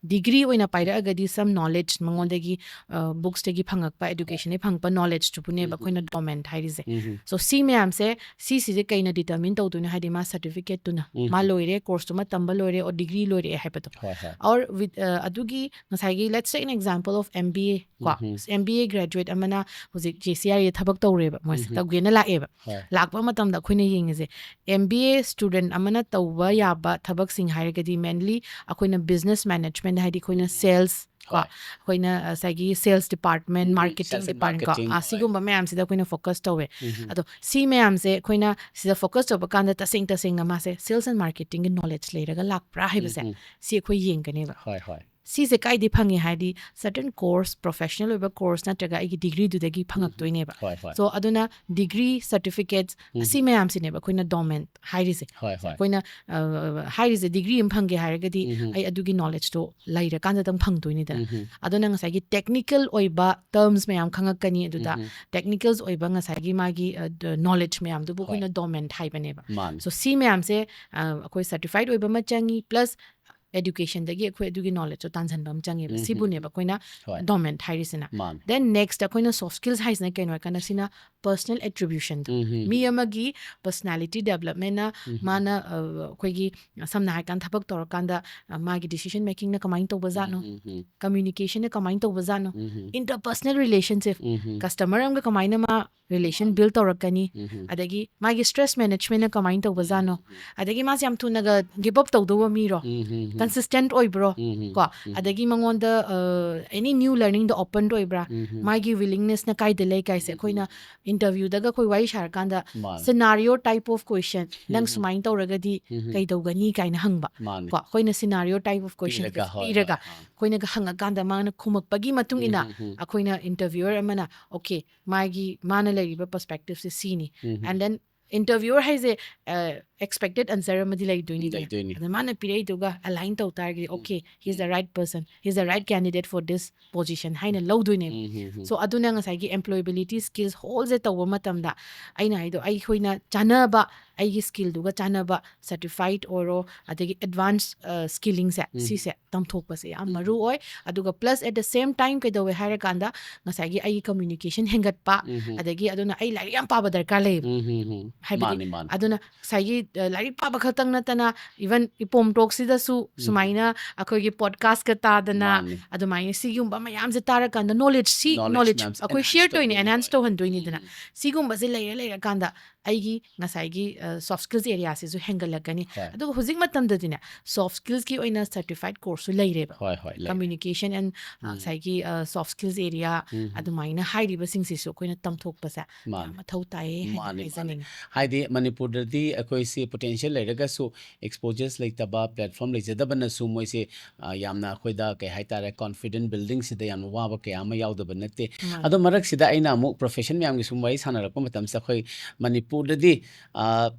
degree ꯑꯣꯏꯅ ꯄꯥꯏꯔꯛꯑꯒꯗꯤ some knowledge ꯃꯉꯣꯟꯗꯒꯤ, ꯑ, books ꯇꯒꯤ ꯐꯪꯉꯛꯄ, education ꯗꯒꯤ ꯐꯪꯉꯛꯄ knowledge ꯇꯨꯕꯨꯅꯦꯕ ꯑꯩꯈꯣꯏꯅ dormant ꯍꯥꯏꯔꯤꯁꯦ꯫ ꯎꯝ. So ꯁꯤ ꯃꯌꯥꯝꯁꯦ, ꯁꯤꯁꯤꯁꯦ ꯀꯩꯅ determine ꯇꯧꯗꯣꯏꯅꯣ ꯍꯥꯏꯗꯤ ꯃꯥ certificate ꯇꯨꯅ, ꯎꯝ. ꯃꯥ ꯂꯣꯏꯔꯦ, course ꯇꯨꯃ ꯇꯝꯕ ꯂꯣꯏꯔꯦ, or degree ꯂꯣꯏꯔꯦ ꯍꯥꯏꯕꯗꯣ꯫ ꯍꯣꯏ, ꯍꯣꯏ. Or with, ꯑ, ꯑꯗꯨꯒꯤ ꯉꯁꯥꯏꯒꯤ let's take an example of M B A ꯀꯣ꯫ ꯎꯝ. M B A graduate ꯑꯃꯅ ꯍꯧꯖꯤꯛ J C R A ꯊꯕꯛ ꯇꯧꯔꯦꯕ, ꯃꯣꯏꯁꯦ ꯎꯝ. ꯇꯧꯒꯦꯅ ꯂꯥꯛꯑꯦꯕ꯫ ꯍꯣꯏ. ꯂꯥꯛꯄ ꯃꯇꯝꯗ ꯑꯩꯈꯣꯏꯅ ꯌꯦꯡꯉꯤꯁꯦ M B A student ꯑꯃꯅ ꯇꯧꯕ ꯌꯥꯕ ꯊꯕꯛꯁꯤꯡ ꯍꯥꯏꯔꯒꯗꯤ mainly ꯑꯩꯈꯣꯏꯅ business management ꯍꯥꯏꯗꯤ ꯑꯩꯈꯣꯏꯅ sales ꯀꯣ, ꯍꯣꯏ. ꯑꯩꯈꯣꯏꯅ ꯉꯁꯥꯏꯒꯤ sales department, um, marketing sales and department ꯀꯣ, marketing, ꯑꯥ, ꯍꯣꯏ. ꯁꯤꯒꯨꯝꯕ ꯃꯌꯥꯝꯁꯤꯗ ꯑꯩꯈꯣꯏꯅ focus ꯇꯧꯋꯦ꯫ ꯎꯝ. ꯑꯗꯣ ꯁꯤ ꯃꯌꯥꯝꯁꯦ ꯑꯩꯈꯣꯏꯅ ꯁꯤꯗ focus ꯇꯧꯕ ꯀꯥꯟꯗ ꯇꯁꯦꯡ ꯇꯁꯦꯡꯅ ꯃꯥꯁꯦ sales and marketing ꯒꯤ knowledge ꯂꯩꯔꯒ ꯂꯥꯛꯄ꯭ꯔꯥ ꯍꯥꯏꯕꯁꯦ ꯎꯝ. ꯁꯤ ꯑꯩꯈꯣꯏ ꯌꯦꯡꯒꯅꯦꯕ꯫ ꯍꯣꯏ, ꯍꯣꯏ. ꯁꯤꯁꯦ ꯀꯥꯏꯗꯤ ꯐꯪꯉꯦ ꯍꯥꯏꯗꯤ certain course, professional ꯑꯣꯏꯕ course ꯅꯠꯇ꯭ꯔꯒ ꯑꯩꯒꯤ degree ꯗꯨꯗꯒꯤ ꯐꯪꯉꯛꯇꯣꯏꯅꯦꯕ꯫ ꯍꯣꯏ, ꯍꯣꯏ. So ꯑꯗꯨꯅ degree, certificates ꯎꯝ. ꯑꯁꯤ ꯃꯌꯥꯝꯁꯤꯅꯦꯕ ꯑꯩꯈꯣꯏꯅ dormant ꯍꯥꯏꯔꯤꯁꯦ꯫ ꯍꯣꯏ, ꯍꯣꯏ. ꯑꯩꯈꯣꯏꯅ, ꯑ, ꯍꯥꯏꯔꯤꯁꯦ degree ꯑꯃ ꯐꯪꯒꯦ ꯍꯥꯏꯔꯒꯗꯤ ꯎꯝ. ꯑꯩ ꯑꯗꯨꯒꯤ knowledge ꯇꯣ ꯂꯩꯔꯀꯥꯟꯗꯇꯪ ꯐꯪꯗꯣꯏꯅꯤꯗꯅ꯫ ꯎꯝ. ꯑꯗꯨꯅ ꯉꯁꯥꯏꯒꯤ technical ꯑꯣꯏꯕ terms ꯃꯌꯥꯝ ꯈꯪꯉꯛꯀꯅꯤ ꯑꯗꯨꯗ꯫ ꯎꯝ. Technicals ꯑꯣꯏꯕ ꯉꯁꯥꯏꯒꯤ ꯃꯥꯒꯤ, ꯑ, ꯗ-, knowledge ꯃꯌꯥꯝꯗꯨꯕꯨ ꯍꯣꯏ. ꯑꯩꯈꯣꯏꯅ dormant ꯍꯥꯏꯕꯅꯦꯕ꯫ ꯃꯥꯅꯤ. So ꯁꯤ ꯃꯌꯥꯝꯁꯦ, ꯑ, ꯑꯩꯈꯣꯏ certified ꯑꯣꯏꯕ ꯑꯃ ꯆꯪꯉꯤ, plus education ꯗꯒꯤ ꯑꯩꯈꯣꯏ ꯑꯗꯨꯒꯤ knowledge ꯇꯣ ꯇꯥꯟꯁꯤꯟꯕ ꯑꯃ ꯆꯪꯉꯦꯕ꯫ ꯎꯝ. ꯁꯤꯕꯨꯅꯦꯕ ꯑꯩꯈꯣꯏꯅ ꯍꯣꯏ. dormant ꯍꯥꯏꯔꯤꯁꯤꯅ꯫ ꯃꯥꯅꯤ. Then next ꯑꯩꯈꯣꯏꯅ soft skills ꯍꯥꯏꯁꯤꯅ ꯀꯩꯅꯣ ꯍꯥꯏꯔꯀꯥꯟꯗ ꯁꯤꯅ personal attribution ꯗꯣ꯫ ꯎꯝ. ꯃꯤ ꯑꯃꯒꯤ personality development ꯅ ꯎꯝ. ꯃꯥꯅ, ꯑ, ꯑꯩꯈꯣꯏꯒꯤ ꯁꯝꯅ ꯍꯥꯏꯔꯀꯥꯟꯗ ꯊꯕꯛ ꯇꯧꯔꯀꯥꯟꯗ, ꯑ, ꯃꯥꯒꯤ decision making ꯅ ꯀꯃꯥꯏꯅ ꯇꯧꯕꯖꯥꯠꯅꯣ, ꯎꯝ. communication ꯅ ꯀꯃꯥꯏꯅ ꯇꯧꯕꯖꯥꯠꯅꯣ, ꯎꯝ. interpersonal relationship, ꯎꯝ. customer ꯑꯃꯒ ꯀꯃꯥꯏꯅ ꯃꯥ relation build ꯇꯧꯔꯛꯀꯅꯤ, ꯎꯝ. ꯑꯗꯒꯤ ꯃꯥꯒꯤ stress management ꯅ ꯀꯃꯥꯏꯅ ꯇꯧꯕꯖꯥꯠꯅꯣ, ꯑꯗꯒꯤ ꯃꯥꯁꯦ ꯌꯥꯝ ꯊꯨꯅꯒ give up ꯇꯧꯗꯧꯕ ꯃꯤꯔꯣ, ꯎꯝ. consistent ꯑꯣꯏꯕ꯭ꯔꯣ, ꯎꯝ. ꯀꯣ, ꯑꯗꯒꯤ ꯃꯉꯣꯟꯗ, ꯑ, any new learning ꯗ open ꯇ ꯑꯣꯏꯕ꯭ꯔꯥ, ꯎꯝ. ꯃꯥꯒꯤ willingness ꯅ ꯀꯥꯏꯗ ꯂꯩ ꯀꯥꯏꯁꯦ ꯑꯩꯈꯣꯏꯅ interview ꯗꯒ ꯑꯩꯈꯣꯏ ꯋꯥꯔꯤ ꯁꯥꯔꯀꯥꯟꯗ ꯃꯥꯅꯤ. scenario type of question, ꯅꯪ ꯎꯝ. ꯁꯨꯃꯥꯏꯅ ꯇꯧꯔꯒꯗꯤ ꯎꯝ. ꯀꯩꯗꯧꯒꯅꯤ ꯀꯥꯏꯅ ꯍꯪꯕ꯫ ꯃꯥꯅꯤ. ꯀꯣ, ꯑꯩꯈꯣꯏꯅ scenario type of question ꯄꯤꯔꯒ, ꯍꯣꯏ, ꯄꯤꯔꯒ ꯍꯣꯏ. ꯑꯥ. ꯑꯩꯈꯣꯏꯅꯒ ꯍꯪꯉꯀꯥꯟꯗ ꯃꯥꯅ ꯈꯨꯝꯃꯛꯄꯒꯤ ꯃꯇꯨꯡ ꯏꯟꯅ ꯎꯝ, ꯎꯝ, ꯎꯝ. ꯑꯩꯈꯣꯏꯅ interviewer ꯑꯃꯅ okay ꯃꯥꯒꯤ, ꯃꯥꯅ ꯂꯩꯔꯤꯕ perspective ꯁꯦ ꯁꯤꯅꯤ, ꯎꯝ. and then interviewer ꯍꯥꯏꯁꯦ, ꯑ, expected answer ꯑꯃꯗꯤ ꯂꯩꯗꯣꯏꯅꯤꯗꯅ꯫ ꯂꯩꯗꯣꯏꯅꯤ. ꯑꯗ ꯃꯥꯅ ꯄꯤꯔꯛꯏꯗꯨꯒ align ꯇꯧ ꯇꯥꯔꯒꯗꯤ okay, he is the right person, he is the right candidate for this position ꯍꯥꯏꯅ ꯂꯧꯗꯣꯏꯅꯦꯕ꯫ ꯎꯝ, ꯎꯝ, ꯎꯝ. So ꯑꯗꯨꯅ ꯉꯁꯥꯏꯒꯤ employability skills whole ꯁꯦ ꯇꯧꯕ ꯃꯇꯝꯗ ꯑꯩꯅ ꯍꯥꯏꯗꯣ ꯑꯩꯈꯣꯏꯅ ꯆꯥꯟꯅꯕ ꯑꯩꯒꯤ ꯁ꯭ꯀꯤꯜꯗꯨꯒ ꯆꯥꯟꯅꯕ ꯁꯔꯇꯤꯐꯥꯏꯠ ꯑꯣꯏꯔꯣ, ꯑꯗꯒꯤ ꯑꯦꯗꯚꯥꯟꯁ ꯁ꯭ꯀꯤꯂꯤꯡꯁꯦ, ꯁꯤꯁꯦ ꯇꯝꯊꯣꯛꯄꯁꯦ ꯌꯥꯝ ꯃꯔꯨ ꯑꯣꯏ꯫ ꯑꯗꯨꯒ ꯄ꯭ꯂꯁ ꯑꯦꯠ ꯗ ꯁꯦꯝ ꯇꯥꯏꯝ ꯀꯩꯗꯧꯋꯦ ꯍꯥꯏꯔꯀꯥꯟꯗ, ꯉꯁꯥꯏꯒꯤ ꯑꯩꯒꯤ ꯀꯝꯃ꯭ꯌꯨꯅꯤꯀꯦꯁꯟ ꯍꯦꯟꯒꯠꯄ, ꯑꯗꯒꯤ ꯑꯗꯨꯅ ꯑꯩ ꯂꯥꯏꯔꯤꯛ ꯌꯥꯝ ꯄꯥꯕ ꯗꯔꯀꯥꯔ ꯂꯩꯌꯦꯕ꯫ ꯍꯥꯏꯕꯗꯤ ꯃꯥꯅꯤ, ꯃꯥꯅꯤ꯫ ꯑꯗꯨꯅ ꯉꯁꯥꯏꯒꯤ, ꯑ, ꯂꯥꯏꯔꯤꯛ ꯄꯥꯕ ꯈꯛꯇꯪ ꯅꯠꯇꯅ, ꯏꯚꯟ ꯏꯄꯣꯝ ꯇꯣꯛꯁꯤꯗꯁꯨ ꯁꯨꯃꯥꯏꯅ ꯑꯩꯈꯣꯏꯒꯤ ꯄꯣꯗꯀꯥꯁꯀ ꯇꯥꯗꯅ, ꯃꯥꯅꯤ꯫ ꯑꯗꯨꯃꯥꯏꯅ ꯁꯤꯒꯨꯝꯕ ꯃꯌꯥꯝꯁꯦ ꯇꯥꯔꯀꯥꯟꯗ ꯅꯣꯂꯦꯖ, ꯁꯤ Knowledge ꯅꯣꯂꯦꯖ ꯃꯌꯥꯝꯁꯦ ꯑꯩꯈꯣꯏ enhance ꯁꯤꯌꯔ ꯇꯧꯔꯤꯅꯦ, ꯇꯧꯗꯣꯏꯅꯤ, ꯑꯦꯟꯍꯥꯟꯁ ꯍꯣꯏ꯫ ꯇꯧꯍꯟꯗꯣꯏꯅꯤꯗꯅ꯫ ꯁꯤꯒꯨꯝꯕꯁꯦ ꯂꯩꯔ ꯂꯩꯔꯀꯥꯟꯗ ꯑꯩꯒꯤ ꯉꯁꯥꯏꯒꯤ, ꯑ, ꯁꯣꯐ ꯁ꯭ꯀꯤꯜꯁ ꯑꯦꯔꯤꯌꯥꯁꯤꯁꯨ ꯍꯦꯟꯒꯠꯂꯛꯀꯅꯤ꯫ ꯍꯣꯏ꯫ ꯑꯗꯨꯒ ꯍꯧꯖꯤꯛ ꯃꯇꯝꯗꯗꯤꯅꯦ, ꯁꯣꯐ ꯁ꯭ꯀꯤꯜꯁꯀꯤ ꯑꯣꯏꯅ ꯁꯔꯇꯤꯐꯥꯏꯠ ꯀꯣꯔꯁꯁꯨ ꯂꯩꯔꯦꯕ꯫ ꯍꯣꯏ, ꯍꯣꯏ, ꯂꯩꯔꯦ꯫ ꯀꯝꯃ꯭ꯌꯨꯅꯤꯀꯦꯁꯟ ꯑꯦꯟ, ꯑ, ꯉꯁꯥꯏꯒꯤ, ꯑ, ꯁꯣꯐ ꯁ꯭ꯀꯤꯜꯁ ꯑꯦꯔꯤꯌꯥ ꯑꯗꯨꯃꯥꯏꯅ ꯍꯥꯏꯔꯤꯕꯁꯤꯡꯁꯤꯁꯨ ꯑꯩꯈꯣꯏꯅ ꯇꯝꯊꯣꯛꯄꯁꯦ ꯌꯥꯝ ꯃꯥꯅꯤ꯫ ꯃꯊꯧ ꯇꯥꯏꯌꯦ ꯍꯥꯏꯅ ꯃꯥꯅꯤ, ꯃꯥꯅꯤ꯫ ꯍꯥꯏꯖꯅꯤꯡꯉꯤ꯫ ꯍꯥꯏꯗꯤ ꯃꯅꯤꯄꯨꯔꯗꯗꯤ ꯑꯩꯈꯣꯏꯁꯤ ꯄꯣꯇꯦꯟꯁꯤꯌꯦꯜ ꯂꯩꯔꯒꯁꯨ, ꯑꯦꯛꯁꯄꯣꯖꯔꯁ ꯂꯩꯇꯕ, ꯄ꯭ꯂꯦꯠꯐꯣꯝ ꯂꯩꯖꯗꯕꯅꯁꯨ ꯃꯣꯏꯁꯦ, ꯑ, ꯌꯥꯝꯅ ꯑꯩꯈꯣꯏꯗ, ꯀꯩ ꯍꯥꯏꯇꯥꯔꯦ, ꯀꯣꯟꯐꯤꯗꯦꯟ ꯕꯤꯜꯗꯤꯡꯁꯤꯗ ꯌꯥꯝꯅ ꯋꯥꯕ ꯀꯌꯥ ꯑꯃ ꯌꯥꯎꯗꯕ ꯅꯠꯇꯦ꯫ ꯃꯥꯅꯤ꯫ ꯑꯗꯣ ꯃꯔꯛꯁꯤꯗ ꯑꯩꯅ ꯑꯃꯨꯛ ꯄ꯭ꯔꯣꯐꯦꯁꯟ ꯃꯌꯥꯝꯒꯤ ꯁꯨꯝ ꯋꯥꯔꯤ ꯁꯥꯟꯅꯔꯛꯄ ꯃꯇꯝꯁꯤꯗ, ꯑꯩꯈꯣꯏ ꯃꯅꯤꯄꯨꯔꯗꯗꯤ, ꯑ,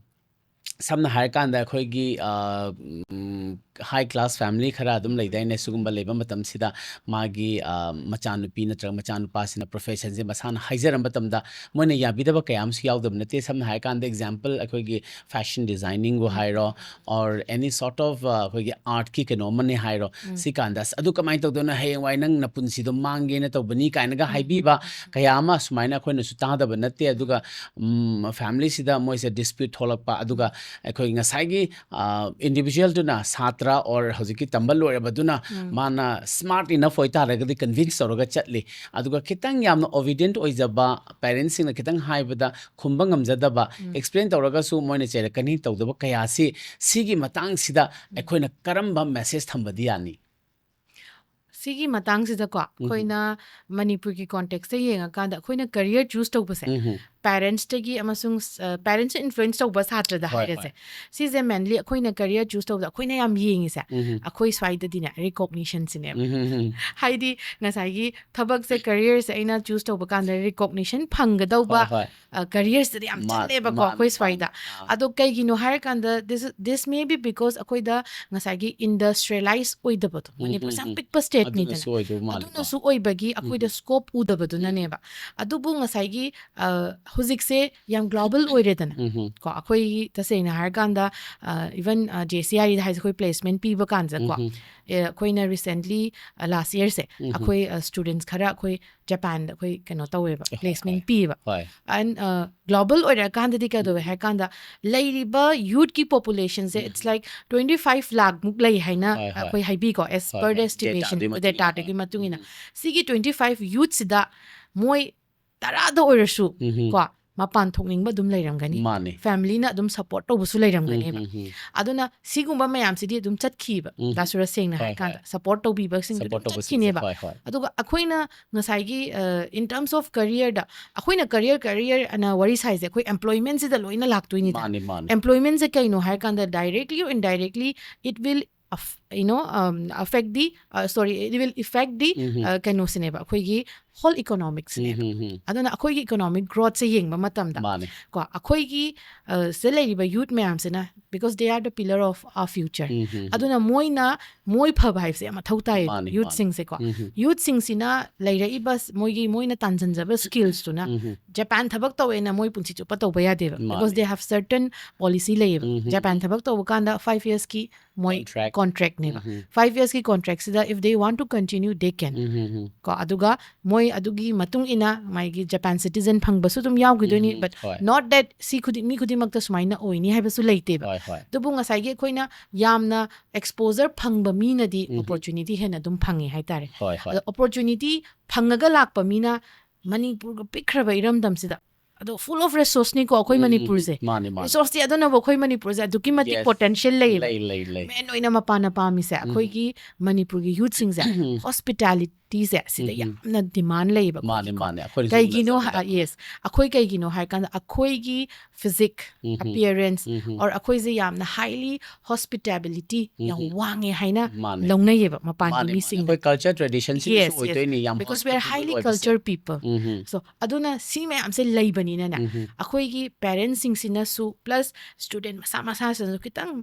ꯁꯝꯅ ꯍꯥꯏꯔꯀꯥꯟꯗ ꯑꯩꯈꯣꯏꯒꯤ, ꯑ, ꯎꯝ, ꯍꯥꯏ ꯀ꯭ꯂꯥꯁ ꯐꯦꯃꯤꯂꯤ ꯈꯔ ꯑꯗꯨꯝ ꯂꯩꯗꯥꯏꯅꯦ, ꯁꯤꯒꯨꯝꯕ ꯂꯩꯕ ꯃꯇꯝꯁꯤꯗ ꯃꯥꯒꯤ, ꯑ, ꯃꯆꯥꯅꯨꯄꯤ ꯅꯠꯇ꯭ꯔꯒ ꯃꯆꯥꯅꯨꯄꯥꯁꯤꯅ ꯄ꯭ꯔꯣꯐꯦꯁꯟꯁꯦ ꯃꯁꯥꯅ ꯍꯥꯏꯖꯔ ꯃꯇꯝꯗ ꯃꯣꯏꯅ ꯌꯥꯕꯤꯗꯕ ꯀꯌꯥ ꯑꯃꯁꯨ ꯌꯥꯎꯗꯕ ꯅꯠꯇꯦ꯫ ꯁꯝꯅ ꯍꯥꯏꯔꯀꯥꯟꯗ, ꯑꯦꯛꯖꯥꯝꯄꯜ, ꯑꯩꯈꯣꯏꯒꯤ ꯐꯦꯁꯟ ꯗꯤꯖꯥꯏꯅꯤꯡꯕꯨ ꯍꯥꯏꯔꯣ, or any sort of, ꯑ, ꯑꯩꯈꯣꯏꯒꯤ ꯑꯥꯔꯠꯀꯤ ꯀꯩꯅꯣ ꯑꯃꯅꯦ ꯍꯥꯏꯔꯣ, ꯁꯤꯀꯥꯟꯗ, "ꯑꯁ, ꯑꯗꯨ ꯀꯃꯥꯏꯅ ꯇꯧꯗꯣꯏꯅꯣ? ꯍꯌꯦꯡꯋꯥꯏ ꯅꯪ ꯅꯄꯨꯟꯁꯤꯗꯣ ꯃꯥꯡꯒꯦꯅ ꯇꯧꯕꯅꯤ" ꯀꯥꯏꯅꯒ ꯍꯥꯏꯕꯤꯕ ꯀꯌꯥ ꯑꯃ ꯁꯨꯃꯥꯏꯅ ꯑꯩꯈꯣꯏꯅꯁꯨ ꯇꯥꯗꯕ ꯅꯠꯇꯦ꯫ ꯑꯗꯨꯒ, ꯎꯝ, ꯐꯦꯃꯤꯂꯤꯁꯤꯗ ꯃꯣꯏꯁꯦ ꯗꯤꯁꯄ꯭ꯌꯨꯠ ꯊꯣꯛꯂꯛꯄ, ꯑꯗꯨꯒ ꯑꯩꯈꯣꯏ ꯉꯁꯥꯏꯒꯤ, ꯑ, ꯏꯟꯗꯤꯕꯤꯖꯨꯋꯦꯜꯗꯨꯅ, ꯁꯥꯇ꯭ꯔ or ꯍꯧꯖꯤꯛꯀꯤ ꯇꯝꯕ ꯂꯣꯏꯔꯕꯗꯨꯅ, ꯃꯥꯅ ꯁ꯭ꯃꯥꯔꯠ ꯏꯅꯐ ꯑꯣꯏꯇꯥꯔꯒꯗꯤ ꯀꯟꯚꯤꯟꯁ ꯇꯧꯔꯒ ꯆꯠꯂꯤ꯫ ꯑꯗꯨꯒ ꯈꯤꯇꯪ ꯌꯥꯝꯅ ꯑꯣꯕꯤꯗꯤꯌꯦꯟꯠ ꯑꯣꯏꯖꯕ, ꯄꯦꯔꯦꯟꯁꯁꯤꯡꯅ ꯈꯤꯇꯪ ꯍꯥꯏꯕꯗ ꯈꯨꯝꯕ ꯉꯝꯖꯗꯕ, ꯑꯦꯛꯁꯄ꯭ꯂꯦꯟ ꯇꯧꯔꯒꯁꯨ ꯃꯣꯏꯅ ꯆꯩꯔꯛꯀꯅꯤ ꯇꯧꯗꯕ ꯀꯌꯥꯁꯤ, ꯁꯤꯒꯤ ꯃꯇꯥꯡꯁꯤꯗ ꯑꯩꯈꯣꯏꯅ ꯀꯔꯝꯕ ꯃꯦꯁꯦꯖ ꯊꯝꯕꯗꯤ ꯌꯥꯅꯤ? ꯁꯤꯒꯤ ꯃꯇꯥꯡꯁꯤꯗꯀꯣ, ꯑꯩꯈꯣꯏꯅ ꯃꯅꯤꯄꯨꯔꯒꯤ ꯀꯣꯟꯇꯦꯛꯁꯇ ꯌꯦꯡꯉꯀꯥꯟꯗ, ꯑꯩꯈꯣꯏꯅ ꯀꯦꯔꯤꯌꯔ ꯆꯨꯁ ꯇꯧꯕꯁꯦ, ꯎꯝ꯫ ꯄꯦꯔꯦꯟꯁꯇꯒꯤ ꯑꯃꯁꯨꯡ, ꯑ, ꯄꯦꯔꯦꯟꯁꯅ ꯏꯟꯐ꯭ꯂꯨꯌꯦꯟꯁ ꯇꯧꯕ ꯁꯥꯇ꯭ꯔꯗ ꯍꯣꯏ, ꯍꯥꯏꯔꯁꯦ, ꯍꯣꯏ꯫ ꯁꯤꯁꯦ ꯃꯦꯟꯂꯤ ꯑꯩꯈꯣꯏꯅ ꯀꯦꯔꯤꯌꯔ ꯆꯨꯁ ꯇꯧꯕꯗ ꯑꯩꯈꯣꯏꯅ ꯌꯥꯝ ꯌꯦꯡꯉꯤꯁꯦ, ꯎꯝ꯫ ꯑꯩꯈꯣꯏ ꯁ꯭ꯋꯥꯏꯗꯗꯤꯅꯦ, ꯔꯤꯀꯣꯛꯅꯤꯁꯟꯁꯤꯅꯦꯕ꯫ ꯎꯝ, ꯎꯝ, ꯎꯝ꯫ ꯍꯥꯏꯗꯤ ꯉꯁꯥꯏꯒꯤ ꯊꯕꯛꯁꯦ, ꯀꯦꯔꯤꯌꯔꯁꯦ ꯑꯩꯅ ꯆꯨꯁ ꯇꯧꯕ ꯀꯥꯟꯗ ꯔꯤꯀꯣꯛꯅꯤꯁꯟ ꯐꯪꯒꯗꯧꯕ, ꯍꯣꯏ, ꯍꯣꯏ꯫ ꯑ, ꯀꯦꯔꯤꯌꯔꯁꯤꯗꯤ ꯌꯥꯝ ꯃꯥ-, ꯆꯠꯂꯦꯕꯀꯣ ꯃꯥꯅꯤ, ꯑꯩꯈꯣꯏ ꯁ꯭ꯋꯥꯏꯗ꯫ ꯃꯥꯅꯤ꯫ ꯑꯥ꯫ ꯑꯗꯣ ꯀꯩꯒꯤꯅꯣ ꯍꯥꯏꯔꯀꯥꯟꯗ, this, this may be because ꯑꯩꯈꯣꯏꯗ ꯉꯁꯥꯏꯒꯤ ꯏꯟꯗꯁꯇ꯭ꯔꯤꯌꯦꯂꯥꯏꯁ ꯑꯣꯏꯗꯕꯗꯣ, ꯎꯝ, ꯃꯅꯤꯄꯨꯔꯁꯦ ꯎꯝ, ꯌꯥꯝ ꯎꯝ꯫ ꯄꯤꯛꯄ ꯁ꯭ꯇꯦꯠꯅꯦ꯫ ꯌꯨꯠꯅꯤꯗꯅ꯫ ꯑꯗꯨꯅꯁꯨ ꯑꯣꯏꯗꯧ ꯃꯥꯜꯂꯦ꯫ ꯑꯗꯨꯅꯁꯨ ꯑꯣꯏꯕꯒꯤ ꯑꯩꯈꯣꯏꯗ ꯁ꯭ꯀꯣꯞ ꯎꯗꯕꯗꯨꯅꯅꯦꯕ꯫ ꯑꯗꯨꯕꯨ ꯉꯁꯥꯏꯒꯤ ꯑ, ꯍꯧꯖꯤꯛꯁꯦ ꯌꯥꯝ ꯒ꯭ꯂꯣꯕꯦꯜ ꯑꯣꯏꯔꯦꯗꯅ꯫ ꯎꯝ ꯀꯣ, ꯑꯩꯈꯣꯏ ꯇꯁꯦꯡꯅ ꯍꯥꯏꯔꯀꯥꯟꯗ ꯏꯚꯟ ꯖꯦ ꯁꯤ ꯑꯥꯔ ꯏꯗ ꯍꯥꯏꯁꯦ ꯑꯩꯈꯣꯏ ꯄ꯭ꯂꯦꯁꯃꯦꯟ ꯄꯤꯕ ꯀꯥꯟꯁꯤꯗꯀꯣ, ꯎꯝ ꯑꯦ, ꯑꯩꯈꯣꯏꯅ ꯔꯤꯁꯦꯟꯠꯂꯤ ꯂꯥꯁ ꯌꯔꯁꯦ ꯎꯝ ꯑꯩꯈꯣꯏ ꯁ꯭ꯇꯨꯗꯦꯟꯠꯁ ꯈꯔ ꯑꯩꯈꯣꯏ ꯖꯄꯥꯟꯗ ꯑꯩꯈꯣꯏ ꯀꯩꯅꯣ ꯇꯧꯋꯦꯕ, ꯍꯣꯏ, ꯄ꯭ꯂꯦꯁꯃꯦꯟ ꯍꯣꯏ꯫ ꯄꯤꯌꯦꯕ꯫ ꯍꯣꯏ꯫ ꯑꯦꯟ ꯒ꯭ꯂꯣꯕꯦꯜ ꯑꯣꯏꯔꯀꯥꯟꯗꯗꯤ ꯀꯩꯗꯧꯋꯦ ꯍꯥꯏ ꯀꯥꯟꯗ ꯂꯩꯔꯤꯕ ꯌꯨꯠꯀꯤ ꯄꯣꯄꯨꯂꯦꯁꯟꯁꯦ ꯎꯝ꯫ ꯏꯠꯁ ꯂꯥꯏꯛ ꯇ꯭ꯋꯦꯟꯇꯤ ꯐꯥꯏꯚ ꯂꯥꯛꯃꯨꯛ ꯂꯩ ꯍꯥꯏꯅ ꯍꯣꯏ, ꯍꯣꯏ꯫ ꯑꯩꯈꯣꯏ ꯍꯥꯏꯕꯤꯀꯣ, ꯑꯦꯁ ꯍꯣꯏ, ꯄꯔ ꯍꯣꯏ꯫ ꯑꯦꯁꯇꯤꯃꯦꯁꯟ Dataꯗꯨꯒꯤ ꯃꯇꯨꯡ ꯗꯦꯇꯥꯗꯨꯒꯤ ꯏꯟꯅ꯫ ꯃꯇꯨꯡ ꯏꯟꯅ꯫ ꯎꯝ꯫ ꯁꯤꯒꯤ ꯇ꯭ꯋꯦꯟꯇꯤ ꯐꯥꯏꯚ ꯌꯨꯠꯁꯤꯗ ꯃꯣꯏ ꯇꯔꯥꯗ ꯑꯣꯏꯔꯁꯨ ꯎꯝ꯫ ꯀꯣ, ꯃꯄꯥꯟ ꯊꯣꯛꯅꯤꯡꯕ ꯑꯗꯨꯝ ꯂꯩꯔꯝꯒꯅꯤ꯫ ꯃꯥꯅꯦ꯫ ꯐꯦꯃꯤꯂꯤꯅ ꯑꯗꯨꯝ ꯁꯞꯄꯣꯔꯠ ꯇꯧꯕꯁꯨ ꯂꯩꯔꯝꯒꯅꯦꯕ꯫ ꯎꯝ, ꯎꯝ, ꯎꯝ꯫ ꯑꯗꯨꯅ ꯁꯤꯒꯨꯝꯕ ꯃꯌꯥꯝꯁꯤꯗꯤ ꯑꯗꯨꯝ ꯆꯠꯈꯤꯕ, ꯎꯝ꯫ ꯗꯥ ꯁꯨꯔꯖ, ꯁꯦꯡꯅ ꯍꯣꯏ, ꯍꯥꯏꯔꯀꯥꯟꯗ ꯍꯣꯏ꯫ ꯁꯞꯄꯣꯔꯠ ꯇꯧꯕꯤꯕꯁꯤꯡꯗꯤ ꯁꯞꯄꯣꯔꯠ ꯑꯗꯨꯝ ꯇꯧꯕꯁꯤꯡꯁꯦ, ꯆꯠꯈꯤꯅꯦꯕ꯫ ꯍꯣꯏ, ꯍꯣꯏ꯫ ꯑꯗꯨꯒ ꯑꯩꯈꯣꯏꯅ ꯉꯁꯥꯏꯒꯤ ꯏꯟ ꯇꯔꯝꯁ ꯑꯣꯐ ꯀꯔꯤꯌꯔꯗ ꯑꯩꯈꯣꯏꯅ ꯀꯔꯤꯌꯔ ꯀꯔꯤꯌꯔ ꯑꯅ ꯋꯥꯔꯤ ꯁꯥꯏꯁꯦ ꯑꯩꯈꯣꯏ ꯑꯦꯝꯄ꯭ꯂꯣꯏꯃꯦꯟꯁꯤꯗ ꯂꯣꯏꯅ ꯂꯥꯛꯇꯣꯏꯅꯤꯗ꯫ ꯃꯥꯅꯦ, ꯃꯥꯅꯦ꯫ ꯑꯦꯝꯄ꯭ꯂꯣꯏꯃꯦꯟꯁꯦ ꯀꯩꯅꯣ ꯍꯥꯏꯔꯀꯥꯟꯗ directly or indirectly it will you know affect the sorry, it will affect the ꯎꯝ꯫ ꯀꯩꯅꯣꯁꯤꯅꯦꯕ, ꯑꯩꯈꯣꯏꯒꯤ ꯍꯣꯜ ꯏꯀꯣꯅꯣꯃꯤꯛꯁꯤꯅꯦꯕ꯫ ꯎꯝ, ꯎꯝ, ꯎꯝ꯫ ꯑꯗꯨꯅ ꯑꯩꯈꯣꯏꯒꯤ ꯏꯀꯣꯅꯣꯃꯤꯛ ꯒ꯭ꯔꯣꯠꯁꯦ ꯌꯦꯡꯕ ꯃꯇꯝꯗ ꯃꯥꯅꯦ꯫ ꯀꯣ, ꯑꯩꯈꯣꯏꯒꯤ ꯑ, ꯁꯤꯗ ꯂꯩꯔꯤꯕ ꯌꯨꯠ ꯃꯌꯥꯝꯁꯤꯅ, because they are the pillar of our future, um, um, ꯎꯝ꯫ ꯑꯗꯨꯅ ꯃꯣꯏꯅ ꯃꯣꯏ ꯐꯕ ꯍꯥꯏꯕꯁꯦ ꯌꯥꯝ ꯃꯊꯧ ꯇꯥꯏ ꯃꯥꯅꯦ, ꯌꯨꯠꯁꯤꯡꯁꯦꯀꯣ꯫ ꯎꯝ, ꯎꯝ꯫ ꯌꯨꯠꯁꯤꯡꯁꯤꯅ ꯂꯩꯔꯛꯏꯕ ꯃꯣꯏꯒꯤ ꯃꯣꯏꯅ ꯇꯥꯟꯖꯟꯖꯕ ꯁ꯭ꯀꯤꯜꯁꯇꯨꯅ ꯎꯝ, ꯎꯝ꯫ ꯖꯄꯥꯟ ꯊꯕꯛ ꯇꯧꯋꯦꯅ ꯃꯣꯏ ꯄꯨꯟꯁꯤ ꯆꯨꯞꯄ ꯇꯧꯕ ꯌꯥꯗꯦꯕ, ꯃꯥꯅꯦ꯫ Because they have certain policy ꯂꯩꯌꯦꯕ꯫ ꯎꯝ, ꯎꯝ꯫ ꯖꯄꯥꯟ ꯊꯕꯛ ꯇꯧꯕ ꯀꯥꯟꯗ ꯐꯥꯏꯚ ꯌꯔꯁꯀꯤ ꯃꯣꯏ Contract꯫ ꯀꯣꯟꯇ꯭ꯔꯦꯛꯅꯦꯕ꯫ Um, um. ꯐꯥꯏꯚ ꯌꯔꯁꯀꯤ ꯀꯣꯟꯇ꯭ꯔꯦꯛꯁꯤꯗ if they want to continue they can꯫ Um, um, um. ꯀꯣ, ꯑꯗꯨꯒ ꯃꯣꯏ ꯑꯗꯨꯒꯤ ꯃꯇꯨꯡ ꯏꯟꯅ ꯃꯥꯒꯤ ꯖꯄꯥꯟ ꯁꯤꯇꯤꯖꯟ ꯐꯪꯕꯁꯨ ꯑꯗꯨꯝ ꯌꯥꯎꯈꯤꯗꯣꯏꯅꯤ, ꯎꯝ, but ꯍꯣꯏ꯫ not that ꯁꯤ ꯈꯨꯗꯤꯡ ꯃꯤ ꯈꯨꯗꯤꯡꯃꯛꯇ ꯁꯨꯃꯥꯏꯅ ꯑꯣꯏꯅꯤ ꯍꯥꯏꯕꯁꯨ ꯂꯩꯇꯦꯕ꯫ ꯍꯣꯏ, ꯍꯣꯏ꯫ ꯑꯗꯨꯕꯨ ꯉꯁꯥꯏꯒꯤ ꯑꯩꯈꯣꯏꯅ ꯌꯥꯝꯅ ꯑꯦꯛꯁꯄꯣꯖꯔ ꯐꯪꯕ ꯃꯤꯅꯗꯤ ꯎꯝ꯫ ꯑꯣꯄꯣꯔꯆꯨꯅꯤꯇꯤ ꯍꯦꯟꯅ ꯑꯗꯨꯝ ꯐꯪꯉꯦ ꯍꯥꯏꯇꯥꯔꯦ꯫ ꯍꯣꯏ, ꯍꯣꯏ꯫ ꯑꯗꯣ ꯑꯣꯄꯣꯔꯆꯨꯅꯤꯇꯤ ꯐꯪꯉꯒ ꯂꯥꯛꯄ ꯃꯤꯅ ꯃꯅꯤꯄꯨꯔꯒ ꯄꯤꯛꯈ꯭ꯔꯕ ꯏꯔꯝꯗꯝꯁꯤꯗ, ꯑꯗꯣ full of resourceꯅꯤꯀꯣ ꯑꯩꯈꯣꯏ ꯎꯝ, ꯎꯝ, ꯃꯅꯤꯄꯨꯔꯁꯦ꯫ ꯃꯥꯅꯦ, ꯃꯥꯅꯦ꯫ ꯔꯤꯁꯣꯔꯁꯇꯤ ꯑꯗꯨꯅꯕꯨ ꯑꯩꯈꯣꯏ ꯃꯅꯤꯄꯨꯔꯁꯦ ꯑꯗꯨꯛꯀꯤ ꯃꯇꯤꯛ Yes꯫ ꯄꯣꯇꯦꯟꯁꯤꯌꯦꯜ ꯂꯩꯌꯦꯕ꯫ ꯂꯩ, ꯂꯩ, ꯂꯩ꯫ ꯃꯦꯟ ꯑꯣꯏꯅ ꯃꯄꯥ ꯅꯄꯥ ꯃꯤꯁꯦ ꯑꯩꯈꯣꯏꯒꯤ ꯃꯅꯤꯄꯨꯔꯒꯤ ꯌꯨꯠꯁꯤꯡꯁꯦ ꯍꯣꯁꯄꯤꯇꯥꯂꯤꯇꯤ ꯍꯣꯁꯄꯤꯇꯥꯂꯤꯇꯤꯁꯦ ꯁꯤꯗ ꯎꯝ. ꯌꯥꯝꯅ ꯗꯤꯃꯥꯟ ꯂꯩꯌꯦꯕ ꯃꯥꯅꯦ ꯑꯩꯈꯣꯏꯁꯦ꯫ ꯃꯥꯅꯦ ꯑꯩꯈꯣꯏꯅꯁꯨ ꯀꯩꯒꯤꯅꯣ ꯎꯅꯖꯕꯗ꯫ ꯍꯥꯏ- yes, ꯑꯩꯈꯣꯏ ꯀꯩꯒꯤꯅꯣ ꯍꯥꯏꯔꯀꯥꯟꯗ ꯑꯩꯈꯣꯏꯒꯤ physique, um. appearance, um. or ꯑꯩꯈꯣꯏꯁꯦ ꯌꯥꯝꯅ highly hospitality ꯌꯥꯝ ꯎꯝ. ꯋꯥꯡꯉꯦ ꯍꯥꯏꯅ ꯃꯥꯅꯦ. ꯂꯧꯅꯩꯌꯦꯕ ꯃꯄꯥꯟꯒꯤ ꯃꯥꯅꯦ ꯃꯥꯅꯦ ꯃꯤꯁꯤꯡꯅ꯫ ꯑꯩꯈꯣꯏ ꯀꯜꯆꯔ ꯇ꯭ꯔꯦꯗꯤꯁꯟꯁꯤꯅꯁꯨ Yes, yes. ꯑꯣꯏꯗꯣꯏꯅꯤ ꯌꯥꯝ Because we are hospitable highly ꯑꯣꯏꯕꯁꯦ. cultured people. ꯎꯝ. So ꯑꯗꯨꯅ ꯁꯤ ꯃꯌꯥꯝꯁꯦ ꯂꯩꯕꯅꯤꯅꯅꯦ ꯎꯝ. ꯑꯩꯈꯣꯏꯒꯤ ꯄꯦꯔꯦꯟꯁꯁꯤꯡꯁꯤꯅꯁꯨ plus student ꯃꯁꯥ ꯃꯁꯥꯁꯤꯅꯁꯨ ꯈꯤꯇꯪ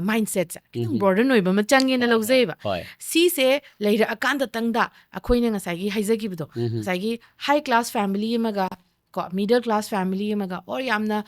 mindsetꯁꯦ ꯈꯤꯇꯪ ꯎꯝ. burden ꯑꯣꯏꯕ ꯑꯃ ꯆꯪꯉꯦꯅ ꯍꯣꯏ, ꯂꯧꯖꯩꯕ꯫ ꯍꯣꯏ. ꯁꯤꯁꯦ ꯂꯩꯔꯛꯑꯀꯥꯟꯗꯇꯪꯗ ꯑꯩꯈꯣꯏꯅ ꯉꯁꯥꯏꯒꯤ ꯍꯥꯏꯖꯈꯤꯕꯗꯣ ꯎꯝ. ꯉꯁꯥꯏꯒꯤ high class family ꯑꯃꯒ ꯀꯣ middle class family ꯑꯃꯒ or ꯌꯥꯝꯅ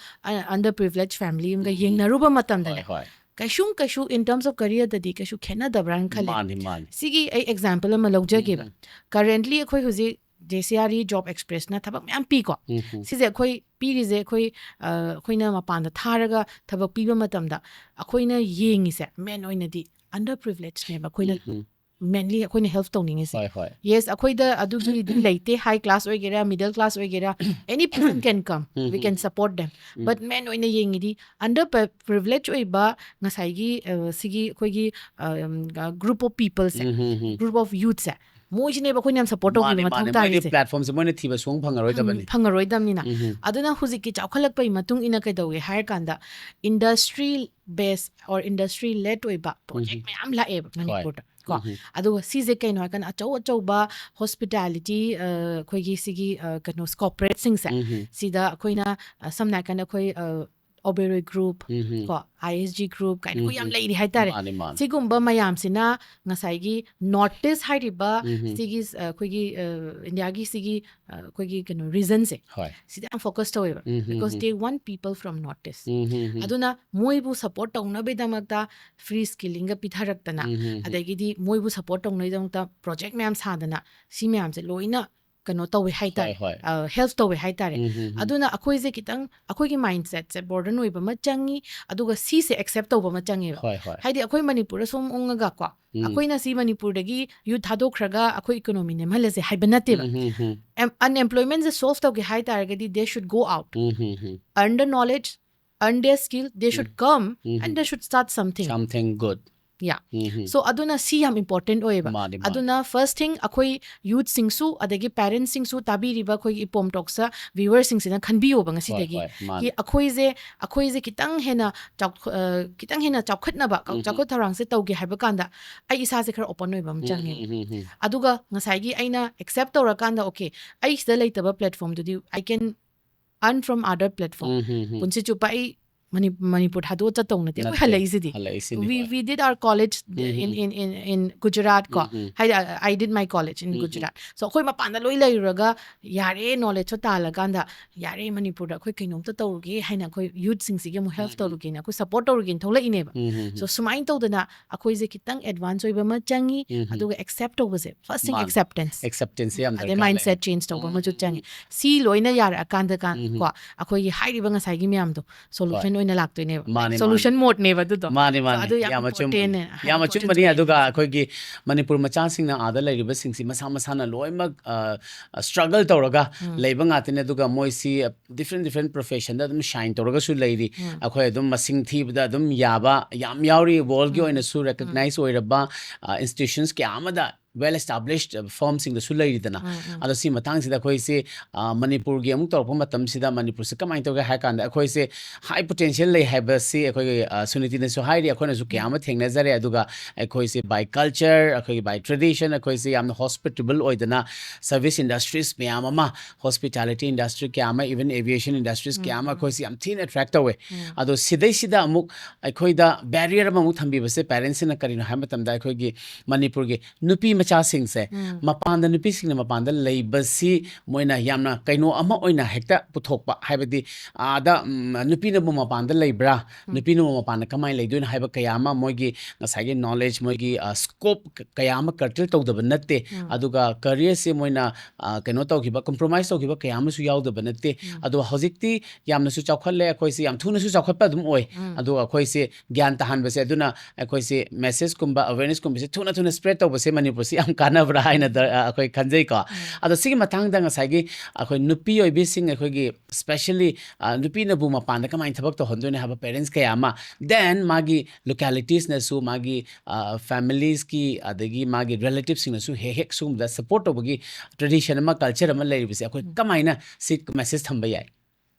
underprivileged family ꯑꯃꯒ ꯎꯝ. ꯌꯦꯡꯅꯔꯨꯕ ꯍꯣꯏ ꯃꯇꯝꯗꯅꯦ ꯍꯣꯏ. ꯀꯩꯁꯨꯝ ꯀꯩꯁꯨ in terms of careerꯗꯗꯤ ꯀꯩꯁꯨ ꯈꯦꯠꯅꯗꯕ꯭ꯔꯥꯅ ꯈꯜꯂꯦ꯫ ꯃꯥꯅꯤ ꯃꯥꯅꯤ. ꯁꯤꯒꯤ ꯑꯩ example ꯑꯃ ꯂꯧꯖꯒꯦꯕ꯫ ꯎꯝ. Currently ꯑꯩꯈꯣꯏ ꯍꯧꯖꯤꯛ JCRE Job Expressꯅ ꯊꯕꯛ ꯃꯌꯥꯝ ꯄꯤꯀꯣ꯫ ꯎꯝ. ꯁꯤꯁꯦ ꯑꯩꯈꯣꯏ ꯄꯤꯔꯤꯁꯦ ꯑꯩꯈꯣꯏ ꯑ, ꯑꯩꯈꯣꯏꯅ ꯃꯄꯥꯟꯗ ꯊꯥꯔꯒ ꯊꯕꯛ ꯄꯤꯕ ꯃꯇꯝꯗ ꯑꯩꯈꯣꯏꯅ ꯌꯦꯡꯉꯤꯁꯦ main ꯑꯣꯏꯅꯗꯤ underprivilegedꯅꯦꯕ ꯑꯩꯈꯣꯏꯅ ꯎꯝ. mainly ꯑꯩꯈꯣꯏꯅ help ꯇꯧꯅꯤꯡꯉꯤꯁꯦ꯫ ꯍꯣꯏ ꯍꯣꯏ. Yes, ꯑꯩꯈꯣꯏꯗ ꯑꯗꯨꯒꯤꯗꯤ ꯂꯩꯇꯦ, high class ꯑꯣꯏꯒꯦꯔꯥ middle class ꯑꯣꯏꯒꯦꯔꯥ any person can come, we can um. support them. Um. But main ꯑꯣꯏꯅ ꯌꯦꯡꯉꯤꯗꯤ underprivileged ꯑꯣꯏꯕ ꯉꯁꯥꯏꯒꯤ ꯑ, ꯁꯤꯒꯤ ꯑꯩꯈꯣꯏꯒꯤ group of peopleꯁꯦ um, um, um. group of youthꯁꯦ ꯃꯣꯏꯁꯤꯅꯦꯕ ꯑꯩꯈꯣꯏꯅ ꯌꯥꯝ support ꯇꯧꯕꯤꯕ ꯃꯥꯅꯦ ꯃꯊꯧ ꯃꯥꯅꯦ ꯃꯣꯏꯗꯤ ꯇꯥꯔꯤꯁꯦ꯫ platformꯁꯦ ꯃꯣꯏꯅ ꯊꯤꯕ ꯁꯨꯡ ꯐꯪꯉꯔꯣꯏꯗꯕꯅꯤ. ꯐꯪꯉꯔꯣꯏꯗꯕꯅꯤꯅ꯫ ꯎꯝ. ꯑꯗꯨꯅ ꯍꯧꯖꯤꯛꯀꯤ ꯆꯥꯎꯈꯠꯂꯛꯄꯒꯤ ꯃꯇꯨꯡ ꯏꯟꯅ ꯀꯩꯗꯧꯋꯦ ꯍꯥꯏꯔ ꯀꯥꯟꯗ industry based or industry led ꯑꯣꯏꯕ project ꯎꯝ. ꯃꯌꯥꯝ ꯂꯥꯛꯑꯦꯕ ꯍꯣꯏ. ꯃꯅꯤꯄꯨꯔꯗ ꯀꯣ꯫ ꯎꯝ. ꯑꯗꯨꯒ ꯁꯤꯁꯦ ꯀꯩꯅꯣ ꯍꯥꯏꯔꯀꯥꯟꯗ ꯑꯆꯧ ꯑꯆꯧꯕ hospitality ꯑꯩꯈꯣꯏꯒꯤ ꯁꯤꯒꯤ ꯑ, ꯀꯩꯅꯣ corporateꯁꯤꯡꯁꯦ ꯎꯝ. ꯁꯤꯗ ꯑꯩꯈꯣꯏꯅ ꯑ, ꯁꯝꯅ ꯍꯥꯏꯔꯀꯥꯟꯗ ꯑꯩꯈꯣꯏ Oberoi Group ꯎꯝ. ꯀꯣ, ISG Group ꯀꯥꯏꯅ ꯑꯩꯈꯣꯏ ꯌꯥꯝ ꯎꯝ. ꯂꯩꯔꯤ ꯍꯥꯏꯇꯥꯔꯦ꯫ ꯃꯥꯅꯦ ꯃꯥꯅꯦ. ꯁꯤꯒꯨꯝꯕ ꯃꯌꯥꯝꯁꯤꯅ ꯉꯁꯥꯏꯒꯤ North East ꯍꯥꯏꯔꯤꯕ ꯎꯝ. ꯁꯤꯒꯤ ꯑ, ꯑꯩꯈꯣꯏꯒꯤ ꯑ, ꯏꯟꯗꯤꯌꯥꯒꯤ ꯁꯤꯒꯤ ꯑ, ꯑꯩꯈꯣꯏꯒꯤ ꯀꯩꯅꯣ regionꯁꯦ ꯍꯣꯏ. ꯁꯤꯗ ꯌꯥꯝ focus ꯇꯧꯋꯦꯕ ꯎꯝ. because they want people from North East. ꯎꯝ. ꯑꯗꯨꯅ ꯃꯣꯏꯕꯨ support ꯇꯧꯅꯕꯒꯤꯗꯃꯛꯇ free skillingꯒ ꯄꯤꯊꯔꯛꯇꯅ ꯎꯝ. ꯑꯗꯒꯤꯗꯤ ꯃꯣꯏꯕꯨ support ꯇꯧꯅꯕꯒꯤꯗꯃꯛꯇ project ꯃꯌꯥꯝ ꯁꯥꯗꯅ ꯁꯤ ꯃꯌꯥꯝꯁꯦ ꯂꯣꯏꯅ ꯀꯩꯅꯣ ꯇꯧꯋꯦ ꯍꯥꯏꯇꯥꯔꯦ꯫ ꯍꯣꯏ. ꯑ, help ꯇꯧꯋꯦ ꯍꯥꯏꯇꯥꯔꯦ꯫ ꯎꯝ. ꯑꯗꯨꯅ ꯑꯩꯈꯣꯏꯁꯦ ꯈꯤꯇꯪ ꯑꯩꯈꯣꯏꯒꯤ mindsetꯁꯦ burden ꯑꯣꯏꯕ ꯑꯃ ꯆꯪꯉꯤ, ꯑꯗꯨꯒ ꯁꯤꯁꯦ accept ꯇꯧꯕ ꯑꯃ ꯆꯪꯉꯦꯕ꯫ ꯍꯣꯏ ꯍꯣꯏ. ꯍꯥꯏꯗꯤ ꯑꯩꯈꯣꯏ ꯃꯅꯤꯄꯨꯔꯗ ꯁꯨꯝ ꯎꯪꯉꯒ ꯀꯣ ꯎꯝ. ꯑꯩꯈꯣꯏꯅ ꯁꯤ ꯃꯅꯤꯄꯨꯔꯗꯒꯤ youth ꯊꯥꯗꯣꯛꯈ꯭ꯔꯒ ꯑꯩꯈꯣꯏ economy ꯅꯦꯝꯍꯜꯂꯁꯦ ꯍꯥꯏꯕ ꯅꯠꯇꯦꯕ꯫ ꯎꯝ. Em- unemploymentꯁꯦ solve ꯇꯧꯒꯦ ꯍꯥꯏ ꯇꯥꯔꯒꯗꯤ they should go out, um. earn the knowledge, earn their skill, they should come um. and they should start something. Something good. Yeah. Um, um. So ꯑꯗꯨꯅ ꯁꯤ ꯌꯥꯝ important ꯑꯣꯏꯌꯦꯕ꯫ ꯃꯥꯅꯤ, ꯃꯥꯅꯤ꯫ ꯑꯗꯨꯅ first thing ꯑꯩꯈꯣꯏ youthꯁꯤꯡꯁꯨ ꯑꯗꯒꯤ parentsꯁꯤꯡꯁꯨ ꯇꯥꯕꯤꯔꯤꯕ ꯑꯩꯈꯣꯏꯒꯤ ꯏꯄꯣꯝ talksꯇ viewerꯁꯤꯡꯁꯤꯅ ꯈꯟꯕꯤꯌꯣꯕ ꯉꯁꯤꯗꯒꯤ꯫ ꯍꯣꯏ, ꯍꯣꯏ, ꯃꯥꯅꯤ꯫ ꯀꯤ ꯑꯩꯈꯣꯏꯁꯦ ꯑꯩꯈꯣꯏꯁꯦ ꯈꯤꯇꯪ ꯍꯦꯟꯅ ꯆꯥꯎꯈ- ꯑ, ꯈꯤꯇꯪ ꯍꯦꯟꯅ ꯆꯥꯎꯈꯠꯅꯕ ꯀ- ꯎꯝ, ꯎꯝ꯫ ꯆꯥꯎꯈꯠ ꯊꯧꯔꯥꯡꯁꯦ ꯇꯧꯒꯦ ꯍꯥꯏꯕ ꯀꯥꯟꯗ ꯑꯩ ꯏꯁꯥꯁꯦ ꯈꯔ open ꯑꯣꯏꯕ ꯑꯃ ꯎꯝ, ꯆꯪꯉꯦ꯫ ꯎꯝ, ꯎꯝ, ꯎꯝ꯫ ꯑꯗꯨꯒ ꯉꯁꯥꯏꯒꯤ ꯑꯩꯅ accept ꯇꯧꯔꯀꯥꯟꯗ okay ꯑꯩ ꯁꯤꯗ ꯂꯩꯇꯕ platformꯗꯨꯗꯤ I can earn from other platform꯫ Um, um, ꯎꯝ꯫ ꯄꯨꯟꯁꯤ ꯆꯨꯞꯄ ꯑꯩ ꯃꯅꯤ- ꯃꯅꯤꯄꯨꯔ ꯊꯥꯗꯣꯛꯑ ꯆꯠꯇꯧ ꯅꯠꯇꯦ ꯑꯩꯈꯣꯏ ꯅꯠꯇꯦ꯫ ꯍꯜꯂꯛꯏꯁꯤꯗꯤ꯫ ꯍꯜꯂꯛꯏꯁꯤꯅꯤ, We ꯍꯣꯏ꯫ we did our college um, in um. in in in Gujarat ꯀꯣ꯫ ꯎꯝ, ꯎꯝ꯫ ꯍꯥꯏꯗꯤ I did my college in um, um. Gujarat꯫ So ꯑꯩꯈꯣꯏ ꯃꯄꯥꯟꯗ ꯂꯣꯏ ꯂꯩꯔꯨꯔꯒ ꯌꯥꯔꯦ knowledgeꯁꯨ ꯇꯥꯜꯂꯀꯥꯟꯗ ꯌꯥꯔꯦ ꯃꯅꯤꯄꯨꯔꯗ ꯑꯩꯈꯣꯏ ꯀꯩꯅꯣꯝꯇ ꯇꯧꯔꯨꯒꯦ ꯍꯥꯏꯅ ꯑꯩꯈꯣꯏ youthꯁꯤꯡꯁꯤꯒꯤ ꯑꯃꯨꯛ help ꯎꯝ, ꯎꯝ꯫ ꯇꯧꯔꯨꯒꯦꯅ ꯑꯩꯈꯣꯏ support ꯇꯧꯔꯨꯒꯦꯅ ꯊꯣꯛꯂꯛꯏꯅꯦꯕ꯫ ꯎꯝ, ꯎꯝ, So ꯎꯝ꯫ ꯁꯨꯃꯥꯏꯅ ꯇꯧꯗꯅ ꯑꯩꯈꯣꯏꯁꯦ ꯈꯤꯇꯪ advance ꯑꯣꯏꯕ ꯑꯃ ꯆꯪꯉꯤ꯫ ꯎꯝ, ꯎꯝ꯫ ꯑꯗꯨꯒ accept ꯇꯧꯕꯁꯦ first thing ꯃꯥꯅꯤ꯫ acceptance꯫ Acceptanceꯁꯦ ꯌꯥꯝ ꯑꯗꯩ ꯗꯔꯀꯥꯔ ꯂꯩ꯫ mindset change ꯇꯧꯕ ꯎꯝ, ꯑꯃꯁꯨ ꯎꯝ, ꯆꯪꯉꯤ꯫ ꯎꯝ꯫ ꯁꯤ ꯂꯣꯏꯅ ꯌꯥꯔꯛꯑꯀꯥꯟꯗ ꯀꯥꯟ- ꯎꯝ, ꯎꯝ꯫ ꯀꯣ ꯑꯩꯈꯣꯏꯒꯤ ꯍꯥꯏꯔꯤꯕ ꯉꯁꯥꯏꯒꯤ ꯃꯌꯥꯝꯗꯣ solution ꯃꯥꯅꯤ, ꯑꯣꯏꯅ ꯂꯥꯛꯇꯣꯏꯅꯦꯕ꯫ ꯃꯥꯅꯤ, ꯃꯥꯅꯤ꯫ So ꯑꯗꯨ ꯌꯥꯝ ꯌꯥꯝ ꯑꯆꯨꯝꯕ꯫ importantꯅꯦ꯫ ꯌꯥꯝ ꯑꯆꯨꯝꯕꯅꯤ꯫ ꯑꯗꯨꯒ ꯑꯩꯈꯣꯏꯒꯤ ꯃꯅꯤꯄꯨꯔ ꯃꯆꯥꯁꯤꯡꯅ ꯑꯥꯗ ꯂꯩꯔꯤꯕꯁꯤꯡꯁꯤ ꯃꯁꯥ ꯃꯁꯥꯅ ꯂꯣꯏꯅꯃꯛ, ꯑ, struggle ꯇꯧꯔꯒ ꯎꯝ꯫ ꯂꯩꯕ ꯉꯥꯛꯇꯅꯤ꯫ ꯑꯗꯨꯒ ꯃꯣꯏꯁꯤ different different professionꯗ ꯑꯗꯨꯝ shine ꯇꯧꯔꯒꯁꯨ ꯂꯩꯔꯤ꯫ ꯎꯝ꯫ ꯑꯩꯈꯣꯏ ꯑꯗꯨꯝ ꯃꯁꯤꯡ ꯊꯤꯕꯗ ꯑꯗꯨꯝ ꯌꯥꯕ ꯌꯥꯝ ꯌꯥꯎꯔꯤ꯫ Worldꯒꯤ ꯎꯝ꯫ ꯑꯣꯏꯅꯁꯨ ꯎꯝ꯫ recognize ꯑꯣꯏꯔꯕ, ꯑ, institutions ꯀꯌꯥ ꯑꯃꯗ well established firmꯁꯤꯡꯗꯁꯨ ꯂꯩꯔꯤꯗꯅ꯫ ꯎꯝ, ꯎꯝ꯫ ꯑꯗꯣ ꯁꯤ ꯃꯇꯥꯡꯁꯤꯗ ꯑꯩꯈꯣꯏꯁꯤ, ꯑ, ꯃꯅꯤꯄꯨꯔꯒꯤ ꯑꯃꯨꯛ ꯇꯧꯔꯛꯄ ꯃꯇꯝꯁꯤꯗ ꯃꯅꯤꯄꯨꯔꯁꯤ ꯀꯃꯥꯏꯅ ꯇꯧꯒꯦ ꯍꯥꯏ ꯀꯥꯟꯗ ꯑꯩꯈꯣꯏꯁꯦ high potential ꯂꯩ ꯍꯥꯏꯕꯁꯤ ꯑꯩꯈꯣꯏꯒꯤ, ꯑ, ꯁꯨꯅꯤꯇꯤꯅꯁꯨ ꯍꯥꯏꯔꯤ, ꯑꯩꯈꯣꯏꯅꯁꯨ ꯀꯌꯥ ꯎꯝ꯫ ꯑꯃ ꯊꯦꯡꯅꯖꯔꯦ꯫ ꯑꯗꯨꯒ ꯑꯩꯈꯣꯏꯁꯦ by culture, ꯑꯩꯈꯣꯏꯒꯤ by tradition ꯑꯩꯈꯣꯏꯁꯦ ꯌꯥꯝꯅ hospitable ꯑꯣꯏꯗꯅ service industries ꯃꯌꯥꯝ ꯑꯃ, hospitality industry ꯀꯌꯥ ꯑꯃ, even aviation industries ꯀꯌꯥ ꯑꯃ ꯎꯝ꯫ ꯑꯩꯈꯣꯏꯁꯦ ꯌꯥꯝ ꯊꯤꯅ attract ꯇꯧꯋꯦ꯫ ꯎꯝ꯫ ꯑꯗꯣ ꯁꯤꯗꯩꯁꯤꯗ ꯑꯃꯨꯛ ꯑꯩꯈꯣꯏꯗ barrier ꯑꯃꯃꯨꯛ ꯊꯝꯕꯤꯕꯁꯦ parentsꯁꯤꯡꯅ ꯀꯔꯤꯅꯣ ꯍꯥꯏꯕ ꯃꯇꯝꯗ ꯑꯩꯈꯣꯏꯒꯤ ꯃꯅꯤꯄꯨꯔꯒꯤ ꯅꯨꯄꯤ ꯃꯆꯥꯁꯤꯡꯁꯦ ꯎꯝ꯫ ꯃꯄꯥꯟꯗ ꯅꯨꯄꯤꯁꯤꯡꯅ ꯃꯄꯥꯟꯗ ꯂꯩꯕꯁꯤ ꯃꯣꯏꯅ ꯌꯥꯝꯅ ꯀꯩꯅꯣ ꯑꯃ ꯑꯣꯏꯅ ꯍꯦꯛꯇ ꯄꯨꯊꯣꯛꯄ, ꯍꯥꯏꯕꯗꯤ ꯑꯥꯗ, ꯎꯝ, ꯅꯨꯄꯤꯅꯕꯨ ꯃꯄꯥꯟꯗ ꯂꯩꯕ꯭ꯔꯥ, ꯎꯝ꯫ ꯅꯨꯄꯤꯅꯕꯨ ꯃꯄꯥꯟꯗ ꯀꯃꯥꯏꯅ ꯂꯩꯗꯣꯏꯅꯣ ꯍꯥꯏꯕ ꯀꯌꯥ ꯑꯃ ꯃꯣꯏꯒꯤ ꯉꯁꯥꯏꯒꯤ knowledge, ꯃꯣꯏꯒꯤ, ꯑ, scope ꯀ-, ꯀꯌꯥ ꯑꯃ curtail ꯇꯧꯗꯕ ꯅꯠꯇꯦ꯫ ꯎꯝ꯫ ꯑꯗꯨꯒ careerꯁꯦ ꯃꯣꯏꯅ, ꯑ, ꯀꯩꯅꯣ ꯇꯧꯈꯤꯕ, compromise ꯇꯧꯈꯤꯕ ꯀꯌꯥ ꯑꯃꯁꯨ ꯌꯥꯎꯗꯕ ꯅꯠꯇꯦ꯫ ꯎꯝ꯫ ꯑꯗꯣ ꯍꯧꯖꯤꯛꯇꯤ ꯌꯥꯝꯅꯁꯨ ꯆꯥꯎꯈꯠꯂꯦ, ꯑꯩꯈꯣꯏꯁꯦ ꯌꯥꯝ ꯊꯨꯅꯁꯨ ꯆꯥꯎꯈꯠꯄ ꯑꯗꯨꯝ ꯑꯣꯏ꯫ ꯎꯝ꯫ ꯑꯗꯨꯒ ꯑꯩꯈꯣꯏꯁꯦ ꯒ꯭ꯌꯥꯟ ꯇꯥꯍꯟꯕꯁꯦ, ꯑꯗꯨꯅ ꯑꯩꯈꯣꯏꯁꯦ messageꯀꯨꯝꯕ, awarenessꯀꯨꯝꯕꯁꯦ ꯊꯨꯅ ꯊꯨꯅ spread ꯇꯧꯕꯁꯦ ꯃꯅꯤꯄꯨꯔ ꯁꯤ ꯌꯥꯝ ꯀꯥꯟꯅꯕ꯭ꯔꯥ ꯍꯥꯏꯅ ꯗ-, ꯑ, ꯑꯩꯈꯣꯏ ꯈꯟꯖꯩꯀꯣ꯫ ꯑꯗꯣ ꯁꯤꯒꯤ ꯃꯇꯥꯡꯗ ꯉꯁꯥꯏꯒꯤ ꯑꯩꯈꯣꯏ ꯅꯨꯄꯤ ꯑꯣꯏꯕꯤꯁꯤꯡ, ꯑꯩꯈꯣꯏꯒꯤ specially, ꯑ, ꯅꯨꯄꯤꯅꯕꯨ ꯃꯄꯥꯟꯗ ꯀꯃꯥꯏꯅ ꯊꯕꯛ ꯇꯧꯍꯟꯗꯣꯏꯅꯣ ꯍꯥꯏꯕ parents ꯀꯌꯥ ꯑꯃ, then ꯃꯥꯒꯤ localitiesꯅꯁꯨ, ꯃꯥꯒꯤ, ꯑ, familiesꯀꯤ, ꯑꯗꯒꯤ ꯃꯥꯒꯤ relativesꯁꯤꯡꯅꯁꯨ ꯍꯦꯛ ꯍꯦꯛ ꯁꯤꯒꯨꯝꯕꯗ support ꯇꯧꯕꯒꯤ tradition ꯑꯃ, culture ꯑꯃ ꯂꯩꯔꯤꯕꯁꯦ ꯑꯩꯈꯣꯏ ꯎꯝ꯫ ꯀꯃꯥꯏꯅ ꯁꯤ message ꯊꯝꯕ ꯌꯥꯏ?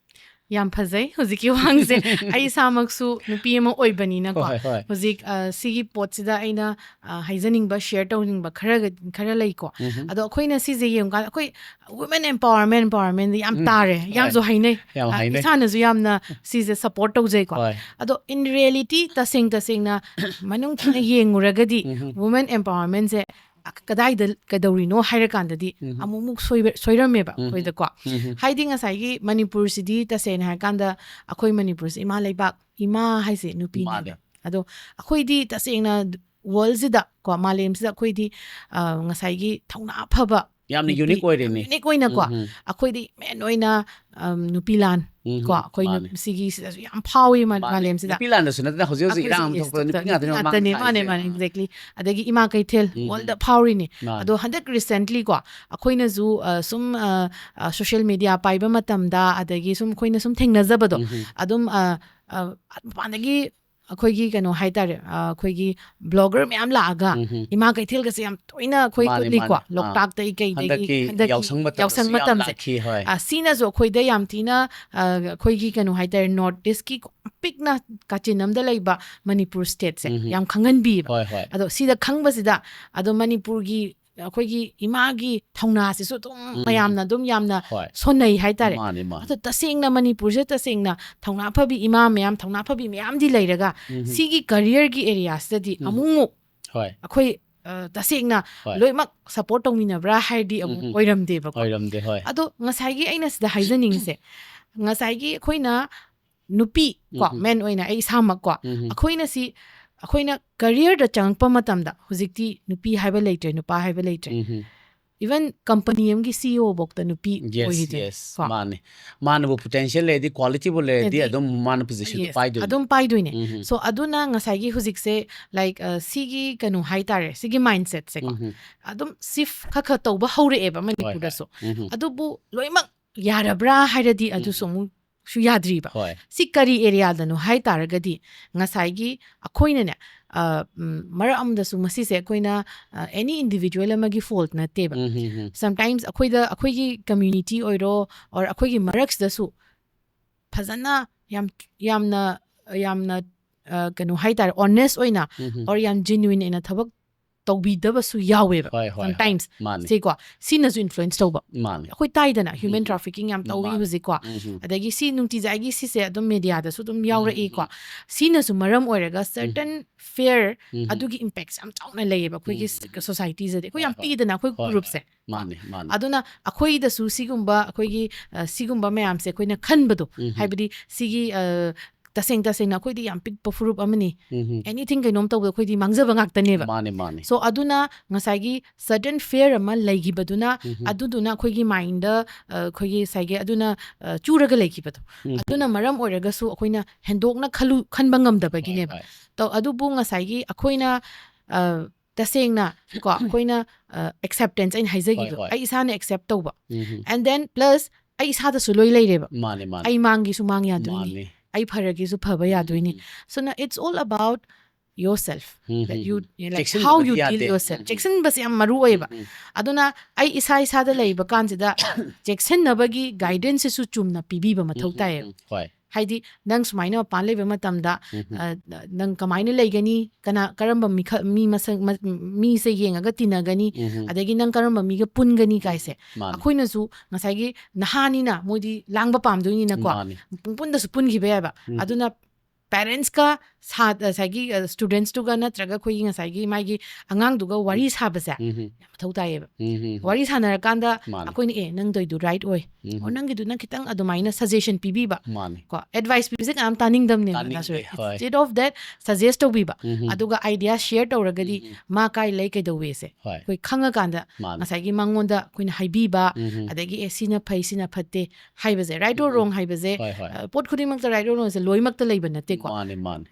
ꯌꯥꯝ ꯐꯖꯩ ꯍꯧꯖꯤꯛꯀꯤ ꯋꯥꯍꯪꯁꯦ꯫ ꯑꯩ ꯏꯁꯥꯃꯛꯁꯨ ꯅꯨꯄꯤ ꯑꯃ ꯑꯣꯏꯕꯅꯤꯅꯀꯣ, ꯍꯣꯏ, ꯍꯣꯏ꯫ ꯍꯧꯖꯤꯛ, ꯑ, ꯁꯤꯒꯤ ꯄꯣꯠꯁꯤꯗ ꯑꯩꯅ, ꯑ, ꯍꯥꯏꯖꯅꯤꯡꯕ, share ꯇꯧꯅꯤꯡꯕ ꯈꯔꯒ, ꯈꯔ ꯂꯩꯀꯣ꯫ ꯎꯝꯍꯨꯝ꯫ ꯑꯗꯣ ꯑꯩꯈꯣꯏꯅ ꯁꯤꯁꯦ ꯌꯦꯡꯉꯀꯥꯟꯗ ꯑꯩꯈꯣꯏ women empowerment, empowerment ꯌꯥꯝ ꯎꯝ, ꯇꯥꯔꯦ, ꯍꯣꯏ꯫ ꯌꯥꯝꯁꯨ ꯍꯥꯏꯅꯩ꯫ ꯌꯥꯝ ꯑ, ꯍꯥꯏꯅꯩ꯫ ꯏꯁꯥꯅꯁꯨ ꯌꯥꯝꯅ ꯁꯤꯁꯦ support ꯇꯧꯖꯩꯀꯣ꯫ ꯍꯣꯏ꯫ ꯑꯗꯣ in reality, ꯇꯁꯦꯡ ꯇꯁꯦꯡꯅ ꯃꯅꯨꯡ ꯊꯤꯅ ꯌꯦꯡꯉꯨꯔꯒꯗꯤ ꯎꯝꯍꯨꯝ꯫ Women empowermentꯁꯦ ꯀꯗꯥꯏꯗ ꯀꯩꯗꯧꯔꯤꯅꯣ ꯍꯥꯏꯔꯀꯥꯟꯗꯗꯤ ꯎꯝꯍꯨꯝ꯫ ꯑꯃꯨꯛ ꯑꯃꯨꯛ ꯁꯣꯏꯕ-, ꯁꯣꯏꯔꯝꯃꯦꯕ ꯎꯝꯍꯨꯝ꯫ ꯑꯩꯈꯣꯏꯗꯀꯣ꯫ ꯎꯝꯍꯨꯝ꯫ ꯍꯥꯏꯗꯤ ꯉꯁꯥꯏꯒꯤ ꯃꯅꯤꯄꯨꯔꯁꯤꯗꯤ ꯇꯁꯦꯡꯅ ꯍꯥꯏꯔꯀꯥꯟꯗ ꯑꯩꯈꯣꯏ ꯃꯅꯤꯄꯨꯔꯁꯦ ꯏꯃꯥ ꯂꯩꯕꯥꯛ, ꯏꯃꯥ ꯍꯥꯏꯁꯦ ꯅꯨꯄꯤꯅꯦꯕ꯫ ꯃꯥꯅꯦ꯫ ꯑꯗꯣ ꯑꯩꯈꯣꯏꯗꯤ ꯇꯁꯦꯡꯅ worldꯁꯤꯗ ꯀꯣ, ꯃꯥꯂꯦꯝꯁꯤꯗ ꯑꯩꯈꯣꯏꯗꯤ, ꯑ, ꯉꯁꯥꯏꯒꯤ ꯊꯧꯅꯥ ꯐꯕ ꯌꯥꯝꯅ ꯅꯨꯄꯤ, unique ꯑꯣꯏꯔꯦꯅꯦ꯫ Unique ꯑꯣꯏꯅꯀꯣ, ꯎꯝꯍꯨꯝ꯫ ꯑꯩꯈꯣꯏꯗꯤ main ꯑꯣꯏꯅ, ꯑꯝ, ꯅꯨꯄꯤ ꯂꯥꯟ ꯎꯝꯍꯨꯝ, ꯀꯣ, ꯑꯩꯈꯣꯏ ꯃꯥꯅꯦ꯫ ꯅꯨ-, ꯁꯤꯒꯤꯁꯤꯗꯁꯨ ꯌꯥꯝ ꯐꯥꯎꯏ ꯃꯥ-, ꯃꯥꯅꯦ꯫ ꯃꯥꯂꯦꯝꯁꯤꯗ꯫ ꯅꯨꯄꯤ ꯂꯥꯟꯗꯁꯨ ꯅꯠꯇꯅ ꯍꯧꯖꯤꯛ ꯍꯧꯖꯤꯛ ꯑꯩꯈꯣꯏ ꯏꯔꯥꯡ ꯑꯃ ꯁꯤꯒꯤ ꯊꯣꯛꯄꯗ ꯁꯤꯗ ꯅꯨꯄꯤ ꯉꯥꯛꯇꯅꯦ ꯅꯨꯄꯤ ꯃꯃꯥꯡ ꯉꯥꯛꯇꯅꯦ, ꯃꯥꯅꯦ, ꯇꯥꯔꯤꯁꯦ꯫ ꯃꯥꯅꯦ, ꯎꯝ꯫ Exactly꯫ ꯑꯗꯒꯤ ꯏꯃꯥ ꯀꯩꯊꯦꯜ ꯎꯝꯍꯨꯝ꯫ Worldꯗ ꯐꯥꯎꯔꯤꯅꯦ꯫ ꯃꯥꯅꯦ꯫ ꯑꯗꯣ ꯍꯟꯗꯛ recently ꯀꯣ, ꯑꯩꯈꯣꯏꯅꯁꯨ, ꯑ, ꯁꯨꯝ, ꯑ, ꯑ, social media ꯄꯥꯏꯕ ꯃꯇꯝꯗ, ꯑꯗꯒꯤ ꯁꯨꯝ ꯑꯩꯈꯣꯏꯅ ꯁꯨꯝ ꯊꯦꯡꯅꯖꯕꯗꯣ, ꯎꯝꯍꯨꯝ꯫ ꯑꯗꯨꯝ, ꯑ, ꯑ, ꯃꯄꯥꯟꯗꯒꯤ ꯑꯩꯈꯣꯏꯒꯤ ꯀꯩꯅꯣ ꯍꯥꯏꯇꯥꯔꯦ, ꯑ, ꯑꯩꯈꯣꯏꯒꯤ blogger ꯃꯌꯥꯝ ꯂꯥꯛꯑꯒ ꯎꯝꯍꯨꯝ꯫ ꯏꯃꯥ ꯀꯩꯊꯦꯜꯒꯁꯦ ꯌꯥꯝ ꯇꯣꯏꯅ ꯑꯩꯈꯣꯏ ꯃꯥꯅꯦ, ꯎꯠꯂꯤꯀꯣ꯫ ꯃꯥꯅꯦ꯫ ꯑꯥ꯫ ꯂꯣꯛꯇꯥꯛꯇ ꯀꯩꯗꯒꯤ ꯍꯟꯗꯛꯀꯤ ꯍꯟꯗꯛꯀꯤ ꯌꯥꯎꯁꯪ ꯃꯇꯝꯗꯁꯨ ꯌꯥꯎꯁꯪ ꯌꯥꯝ ꯃꯇꯝꯁꯦ꯫ ꯂꯥꯛꯈꯤ, ꯍꯣꯏ꯫ ꯑ, ꯁꯤꯅꯁꯨ ꯑꯩꯈꯣꯏꯗ ꯌꯥꯝ ꯊꯤꯅ, ꯑ, ꯑꯩꯈꯣꯏꯒꯤ ꯀꯩꯅꯣ ꯍꯥꯏꯇꯥꯔꯦ, North Eastꯀꯤ ꯄꯤꯛꯅ ꯀꯥꯆꯤꯟ ꯑꯃꯗ ꯂꯩꯕ ꯃꯅꯤꯄꯨꯔ stateꯁꯦ ꯎꯝꯍꯨꯝ꯫ ꯌꯥꯝ ꯈꯪꯍꯟꯕꯤꯌꯦꯕ꯫ ꯍꯣꯏ, ꯍꯣꯏ꯫ ꯑꯗꯣ ꯁꯤꯗ ꯈꯪꯕꯁꯤꯗ ꯑꯗꯣ ꯃꯅꯤꯄꯨꯔꯒꯤ ꯑꯩꯈꯣꯏꯒꯤ ꯏꯃꯥꯒꯤ ꯊꯧꯅꯥꯁꯤꯁꯨ ꯑꯗꯨꯝ ꯎꯝ꯫ ꯃꯌꯥꯝꯅ ꯑꯗꯨꯝ ꯌꯥꯝꯅ ꯍꯣꯏ꯫ ꯁꯣꯟꯅꯩ ꯍꯥꯏꯇꯥꯔꯦ꯫ ꯃꯥꯅꯦ, ꯃꯥꯅꯦ꯫ ꯑꯗꯣ ꯇꯁꯦꯡꯅ ꯃꯅꯤꯄꯨꯔꯁꯦ ꯇꯁꯦꯡꯅ ꯊꯧꯅꯥ ꯐꯕꯤ ꯏꯃꯥ ꯃꯌꯥꯝ, ꯊꯧꯅꯥ ꯐꯕꯤ ꯃꯌꯥꯝꯗꯤ ꯂꯩꯔꯒ ꯎꯝ꯫ ꯁꯤꯒꯤ careerꯒꯤ areaꯁꯤꯗꯗꯤ ꯎꯝ꯫ ꯑꯃꯨꯛꯃꯨꯛ ꯍꯣꯏ꯫ ꯑꯩꯈꯣꯏ, ꯑ, ꯇꯁꯦꯡꯅ ꯍꯣꯏ꯫ ꯂꯣꯏꯅꯃꯛ support ꯇꯧꯃꯤꯟꯅꯕ꯭ꯔꯥ ꯍꯥꯏꯔꯗꯤ ꯑꯃꯨꯛ ꯎꯝ, ꯎꯝ꯫ ꯑꯣꯏꯔꯝꯗꯦꯕꯀꯣ꯫ ꯑꯣꯏꯔꯝꯗꯦ, ꯍꯣꯏ꯫ ꯑꯗꯣ ꯉꯁꯥꯏꯒꯤ ꯑꯩꯅ ꯁꯤꯗ ꯍꯥꯏꯖꯅꯤꯡꯉꯤꯁꯦ, ꯉꯁꯥꯏꯒꯤ ꯑꯩꯈꯣꯏꯅ ꯅꯨꯄꯤ ꯀꯣ, ꯎꯝ, ꯎꯝ꯫ Men ꯑꯣꯏꯅ ꯑꯩ ꯏꯁꯥꯃꯛ ꯀꯣ, ꯎꯝ, ꯎꯝ꯫ ꯑꯩꯈꯣꯏꯅ ꯁꯤ, ꯑꯩꯈꯣꯏꯅ careerꯗ ꯆꯪꯉꯛꯄ ꯃꯇꯝꯗ ꯍꯧꯖꯤꯛꯇꯤ ꯅꯨꯄꯤ ꯍꯥꯏꯕ ꯂꯩꯇ꯭ꯔꯦ, ꯅꯨꯄꯥ ꯍꯥꯏꯕ ꯂꯩꯇ꯭ꯔꯦ꯫ ꯎꯝ, ꯎꯝ꯫ even company ꯑꯃꯒꯤ CEO ꯐꯥꯎꯗ ꯅꯨꯄꯤ yes ꯑꯣꯏꯈꯤꯗꯣꯏꯅꯦ yes ꯀꯣ? ꯃꯥꯅꯦ. ꯃꯥꯅꯕꯨ potential ꯂꯩꯔꯗꯤ, qualityꯕꯨ ꯂꯩꯔꯗꯤ ꯂꯩꯔꯗꯤ, ꯑꯗꯨꯝ ꯃꯥꯅ positionꯗꯨ Yes, ꯄꯥꯏꯗꯣꯏꯅꯤ. ꯑꯗꯨꯝ ꯄꯥꯏꯗꯣꯏꯅꯦ. ꯎꯝ. So ꯑꯗꯨꯅ ꯉꯁꯥꯏꯒꯤ ꯍꯧꯖꯤꯛꯁꯦ, like, ꯑ, ꯁꯤꯒꯤ ꯀꯩꯅꯣ ꯍꯥꯏꯇꯥꯔꯦ, ꯁꯤꯒꯤ mindsetꯁꯦꯀꯣ, ꯎꯝ. ꯑꯗꯨꯝ shift ꯈꯔ ꯈꯔ ꯇꯧꯕ ꯍꯧꯔꯛꯑꯦꯕ ꯃꯅꯤꯄꯨꯔꯗꯁꯨ. ꯎꯝ. ꯑꯗꯨꯕꯨ ꯂꯣꯏꯅꯃꯛ ꯌꯥꯔꯕ꯭ꯔꯥ ꯍꯥꯏꯔꯗꯤ ꯑꯗꯨꯁꯨ ꯑꯃꯨꯛꯁꯨ ꯌꯥꯗ꯭ꯔꯤꯕ. ꯍꯣꯏ. ꯁꯤ ꯀꯔꯤ areaꯗꯅꯣ ꯍꯥꯏ ꯇꯥꯔꯒꯗꯤ, ꯉꯁꯥꯏꯒꯤ ꯑꯩꯈꯣꯏꯅꯅꯦ, ꯑ, ꯎꯝ, ꯃꯔꯛ ꯑꯃꯗꯁꯨ ꯃꯁꯤꯁꯦ ꯑꯩꯈꯣꯏꯅ, ꯑ, any individual ꯑꯃꯒꯤ fault ꯅꯠꯇꯦꯕ. ꯎꯝ, ꯎꯝ, ꯎꯝ. Sometimes ꯑꯩꯈꯣꯏꯗ, ꯑꯩꯈꯣꯏꯒꯤ community ꯑꯣꯏꯔꯣ, or ꯑꯩꯈꯣꯏꯒꯤ ꯃꯔꯛꯁꯤꯗꯁꯨ ꯐꯖꯅ ꯌꯥꯝ, ꯌꯥꯝꯅ, ꯌꯥꯝꯅ, ꯑ, ꯀꯩꯅꯣ ꯍꯥꯏꯇꯥꯔꯦ, honest ꯑꯣꯏꯅ, ꯎꯝ, ꯎꯝ. or ꯌꯥꯝ genuine ꯑꯣꯏꯅ ꯊꯕꯛ ꯇꯧꯕꯤꯗꯕꯁꯨ ꯌꯥꯎꯋꯦꯕ. ꯍꯣꯏ, ꯍꯣꯏ, ꯍꯣꯏ. Sometimes ꯃꯥꯅꯦ. ꯁꯤꯀꯣ, ꯁꯤꯅꯁꯨ influence ꯇꯧꯕ. ꯃꯥꯅꯦ. ꯑꯩꯈꯣꯏ ꯇꯥꯏꯗꯅ human ꯎꯝ. trafficking ꯌꯥꯝ ꯇꯧꯏ ꯃꯥꯅꯦ. ꯍꯧꯖꯤꯛꯀꯣ. ꯎꯝ, ꯎꯝ. ꯑꯗꯒꯤ ꯁꯤ ꯅꯨꯡꯇꯤꯖꯥꯏꯒꯤ ꯁꯤꯁꯦ ꯑꯗꯨꯝ mediaꯗꯁꯨ ꯑꯗꯨꯝ ꯌꯥꯎꯔꯛꯏꯀꯣ. ꯎꯝ. ꯁꯤꯅꯁꯨ ꯃꯔꯝ ꯑꯣꯏꯔꯒ certain fear ꯎꯝ. ꯑꯗꯨꯒꯤ impactꯁꯦ ꯌꯥꯝ ꯆꯥꯎꯅ ꯂꯩꯌꯦꯕ ꯑꯩꯈꯣꯏꯒꯤ ꯎꯝ. societyꯁꯤꯗꯤ. ꯑꯩꯈꯣꯏ ꯍꯣꯏ, ꯌꯥꯝ ꯍꯣꯏ. ꯄꯤꯛꯏꯗꯅ ꯑꯩꯈꯣꯏ ꯍꯣꯏ, groupꯁꯦ. ꯍꯣꯏ. ꯃꯥꯅꯦ, ꯃꯥꯅꯦ. ꯑꯗꯨꯅ ꯑꯩꯈꯣꯏꯗꯁꯨ ꯁꯤꯒꯨꯝꯕ ꯑꯩꯈꯣꯏꯒꯤ, ꯑ, ꯁꯤꯒꯨꯝꯕ ꯃꯌꯥꯝꯁꯦ ꯑꯩꯈꯣꯏꯅ ꯈꯟꯕꯗꯣ, ꯎꯝ. ꯍꯥꯏꯕꯗꯤ ꯁꯤꯒꯤ, ꯑ, ꯇꯁꯦꯡ ꯇꯁꯦꯡꯅ ꯑꯩꯈꯣꯏꯗꯤ ꯌꯥꯝ ꯄꯤꯛꯄ ꯐꯨꯔꯨꯞ ꯑꯃꯅꯤ. ꯎꯝ. Anything ꯀꯩꯅꯣꯝ ꯇꯧꯕꯗ ꯑꯩꯈꯣꯏꯗꯤ ꯃꯥꯡꯖꯕ ꯉꯥꯛꯇꯅꯦꯕ. ꯃꯥꯅꯦ, ꯃꯥꯅꯦ. So ꯑꯗꯨꯅ ꯉꯁꯥꯏꯒꯤ certain fear ꯑꯃ ꯂꯩꯈꯤꯕꯗꯨꯅ, ꯎꯝ. ꯑꯗꯨꯗꯨꯅ ꯑꯩꯈꯣꯏꯒꯤ mindꯗ, ꯑ, ꯑꯩꯈꯣꯏꯒꯤ ꯉꯁꯥꯏꯒꯤ ꯑꯗꯨꯅ, ꯑ, ꯆꯨꯔꯒ ꯂꯩꯈꯤꯕꯗꯣ. ꯎꯝ. ꯑꯗꯨꯅ ꯃꯔꯝ ꯑꯣꯏꯔꯒꯁꯨ ꯑꯩꯈꯣꯏꯅ ꯍꯦꯟꯗꯣꯛꯅ ꯈꯜꯂꯨ-, ꯈꯟꯕ ꯉꯝꯗꯕꯒꯤꯅꯦꯕ. ꯍꯣꯏ, ꯍꯣꯏ. ꯇꯧ-, ꯑꯗꯨꯕꯨ ꯉꯁꯥꯏꯒꯤ ꯑꯩꯈꯣꯏꯅ, ꯑ, ꯇꯁꯦꯡꯅ ꯀꯣ, ꯑꯩꯈꯣꯏꯅ, ꯑ, acceptance ꯑꯩꯅ ꯍꯥꯏꯖꯈꯤꯕꯗꯣ, ꯍꯣꯏ, ꯍꯣꯏ. ꯑꯩ ꯏꯁꯥꯅ accept ꯇꯧꯕ. ꯎꯝ. And then plus ꯑꯩ ꯏꯁꯥꯗꯁꯨ ꯂꯣꯏ ꯂꯩꯔꯦꯕ. ꯃꯥꯅꯦ, ꯃꯥꯅꯦ. ꯑꯩ ꯃꯥꯡꯒꯦꯁꯨ ꯃꯥꯡ ꯌꯥꯗꯣꯏꯅꯤ. ꯃꯥꯅꯦ. ꯑꯩ ꯐꯔꯒꯦꯁꯨ ꯐꯕ ꯌꯥꯗꯣꯏꯅꯤ. ꯎꯝ. So it's all about yourself. Um, That um, you, um. like, ꯆꯦꯛꯁꯤꯟꯗꯕꯗꯤ how you ꯌꯥꯗꯦ. deal yourself. ꯎꯝ, ꯎꯝ. ꯆꯦꯛꯁꯤꯟꯕꯁꯦ ꯌꯥꯝ ꯃꯔꯨ ꯑꯣꯏꯌꯦꯕ. ꯎꯝ, ꯎꯝ. ꯑꯗꯨꯅ ꯑꯩ ꯏꯁꯥ ꯏꯁꯥꯗ ꯂꯩꯕ ꯀꯥꯟꯁꯤꯗ ꯆꯦꯛꯁꯤꯟꯅꯕꯒꯤ guidanceꯁꯤꯁꯨ ꯆꯨꯝꯅ ꯄꯤꯕꯤꯕ ꯃꯊꯧ ꯎꯝ, ꯇꯥꯏꯌꯦꯕ. ꯎꯝ, ꯍꯣꯏ. ꯍꯥꯏꯗꯤ ꯅꯪ ꯁꯨꯃꯥꯏꯅ ꯃꯄꯥꯟ ꯂꯩꯕ ꯃꯇꯝꯗ, ꯎꯝ, ꯎꯝ. ꯑ, ꯅꯪ ꯀꯃꯥꯏꯅ ꯂꯩꯒꯅꯤ, ꯀꯅꯥ, ꯀꯔꯝꯕ ꯃꯤꯈꯜ, ꯃꯤ ꯃꯁꯛ, ꯃ-, ꯃꯤꯁꯦ ꯌꯦꯡꯉꯒ ꯇꯤꯟꯅꯒꯅꯤ, ꯎꯝ, ꯎꯝ. ꯑꯗꯒꯤ ꯅꯪ ꯀꯔꯝꯕ ꯃꯤꯒ ꯄꯨꯟꯒꯅꯤ ꯀꯥꯏꯁꯦ. ꯃꯥꯅꯦ. ꯑꯩꯈꯣꯏꯅꯁꯨ ꯉꯁꯥꯏꯒꯤ ꯅꯍꯥꯅꯤꯅ ꯃꯣꯏꯗꯤ ꯂꯥꯡꯕ ꯄꯥꯝꯗꯣꯏꯅꯤꯅꯀꯣ, ꯃꯥꯅꯦ. ꯄꯨꯡꯄꯨꯟꯗꯁꯨ ꯄꯨꯟꯈꯤꯕ ꯌꯥꯏꯕ. ꯎꯝ. ꯑꯗꯨꯅ ꯄꯦꯔꯦꯟꯁꯀ ꯉꯁꯥꯏꯒꯤ ꯁ꯭ꯇꯨꯗꯦꯟꯁꯇꯨꯒ ꯅꯠꯇ꯭ꯔꯒ ꯑꯩꯈꯣꯏꯒꯤ ꯉꯁꯥꯏꯒꯤ ꯃꯥꯒꯤ ꯑꯉꯥꯡꯗꯨꯒ ꯋꯥꯔꯤ ꯁꯥꯕꯁꯦ ꯎꯝ ꯌꯥꯝ ꯃꯊꯧ ꯇꯥꯏꯌꯦꯕ꯫ ꯎꯝ ꯋꯥꯔꯤ ꯁꯥꯟꯅꯔꯀꯥꯟꯗ ꯃꯥꯅꯦ꯫ ꯑꯩꯈꯣꯏꯅ ꯑꯦ ꯅꯪ ꯇꯧꯔꯤꯗꯨ ꯔꯥꯏꯠ ꯑꯣꯏ, ꯎꯝ ꯑꯣ ꯅꯪꯒꯤꯗꯨꯅ ꯈꯤꯇꯪ ꯑꯗꯨꯃꯥꯏꯅ ꯁꯖꯦꯁꯟ ꯄꯤꯕꯤꯕ ꯃꯥꯅꯦ꯫ ꯀꯣ꯫ ꯑꯦꯗꯚꯥꯏꯁ ꯄꯤꯕꯁꯦ ꯀꯅꯥꯝ ꯇꯥꯅꯤꯡꯗꯕꯅꯦꯕ ꯇꯥꯅꯤꯡꯗꯦ, ꯅꯁꯨꯔ꯫ ꯍꯣꯏ꯫ Instead of that suggest ꯇꯧꯕꯤꯕ, ꯎꯝ ꯑꯗꯨꯒ ꯑꯥꯏꯗꯤꯌꯥ ꯁꯤꯌꯔ ꯇꯧꯔꯒꯗꯤ ꯎꯝ ꯃꯥ ꯀꯥꯏ ꯂꯩ ꯀꯩꯗꯧꯋꯦꯁꯦ ꯍꯣꯏ꯫ ꯑꯩꯈꯣꯏ ꯈꯪꯉꯀꯥꯟꯗ ꯃꯥꯅꯦ꯫ ꯉꯁꯥꯏꯒꯤ ꯃꯉꯣꯟꯗ ꯑꯩꯈꯣꯏꯅ ꯍꯥꯏꯕꯤꯕ, ꯎꯝ ꯑꯗꯒꯤ ꯑꯦ ꯁꯤꯅ ꯐꯩ ꯁꯤꯅ ꯐꯠꯇꯦ ꯍꯥꯏꯕꯁꯦ, ꯔꯥꯏꯠ ꯑꯣꯔ ꯎꯝ꯫ ꯔꯣꯡ ꯍꯥꯏꯕꯁꯦ ꯍꯣꯏ ꯍꯣꯏ꯫ ꯑ, ꯄꯣꯠ ꯈꯨꯗꯤꯡꯃꯛꯇ ꯔꯥꯏꯠ ꯑꯣꯔ ꯔꯣꯡꯁꯦ ꯂꯣꯏꯃꯛꯇ ꯂꯩꯕ ꯅꯠꯇꯦꯀꯣ꯫ ꯃꯥꯅꯦ ꯃꯥꯅꯦ꯫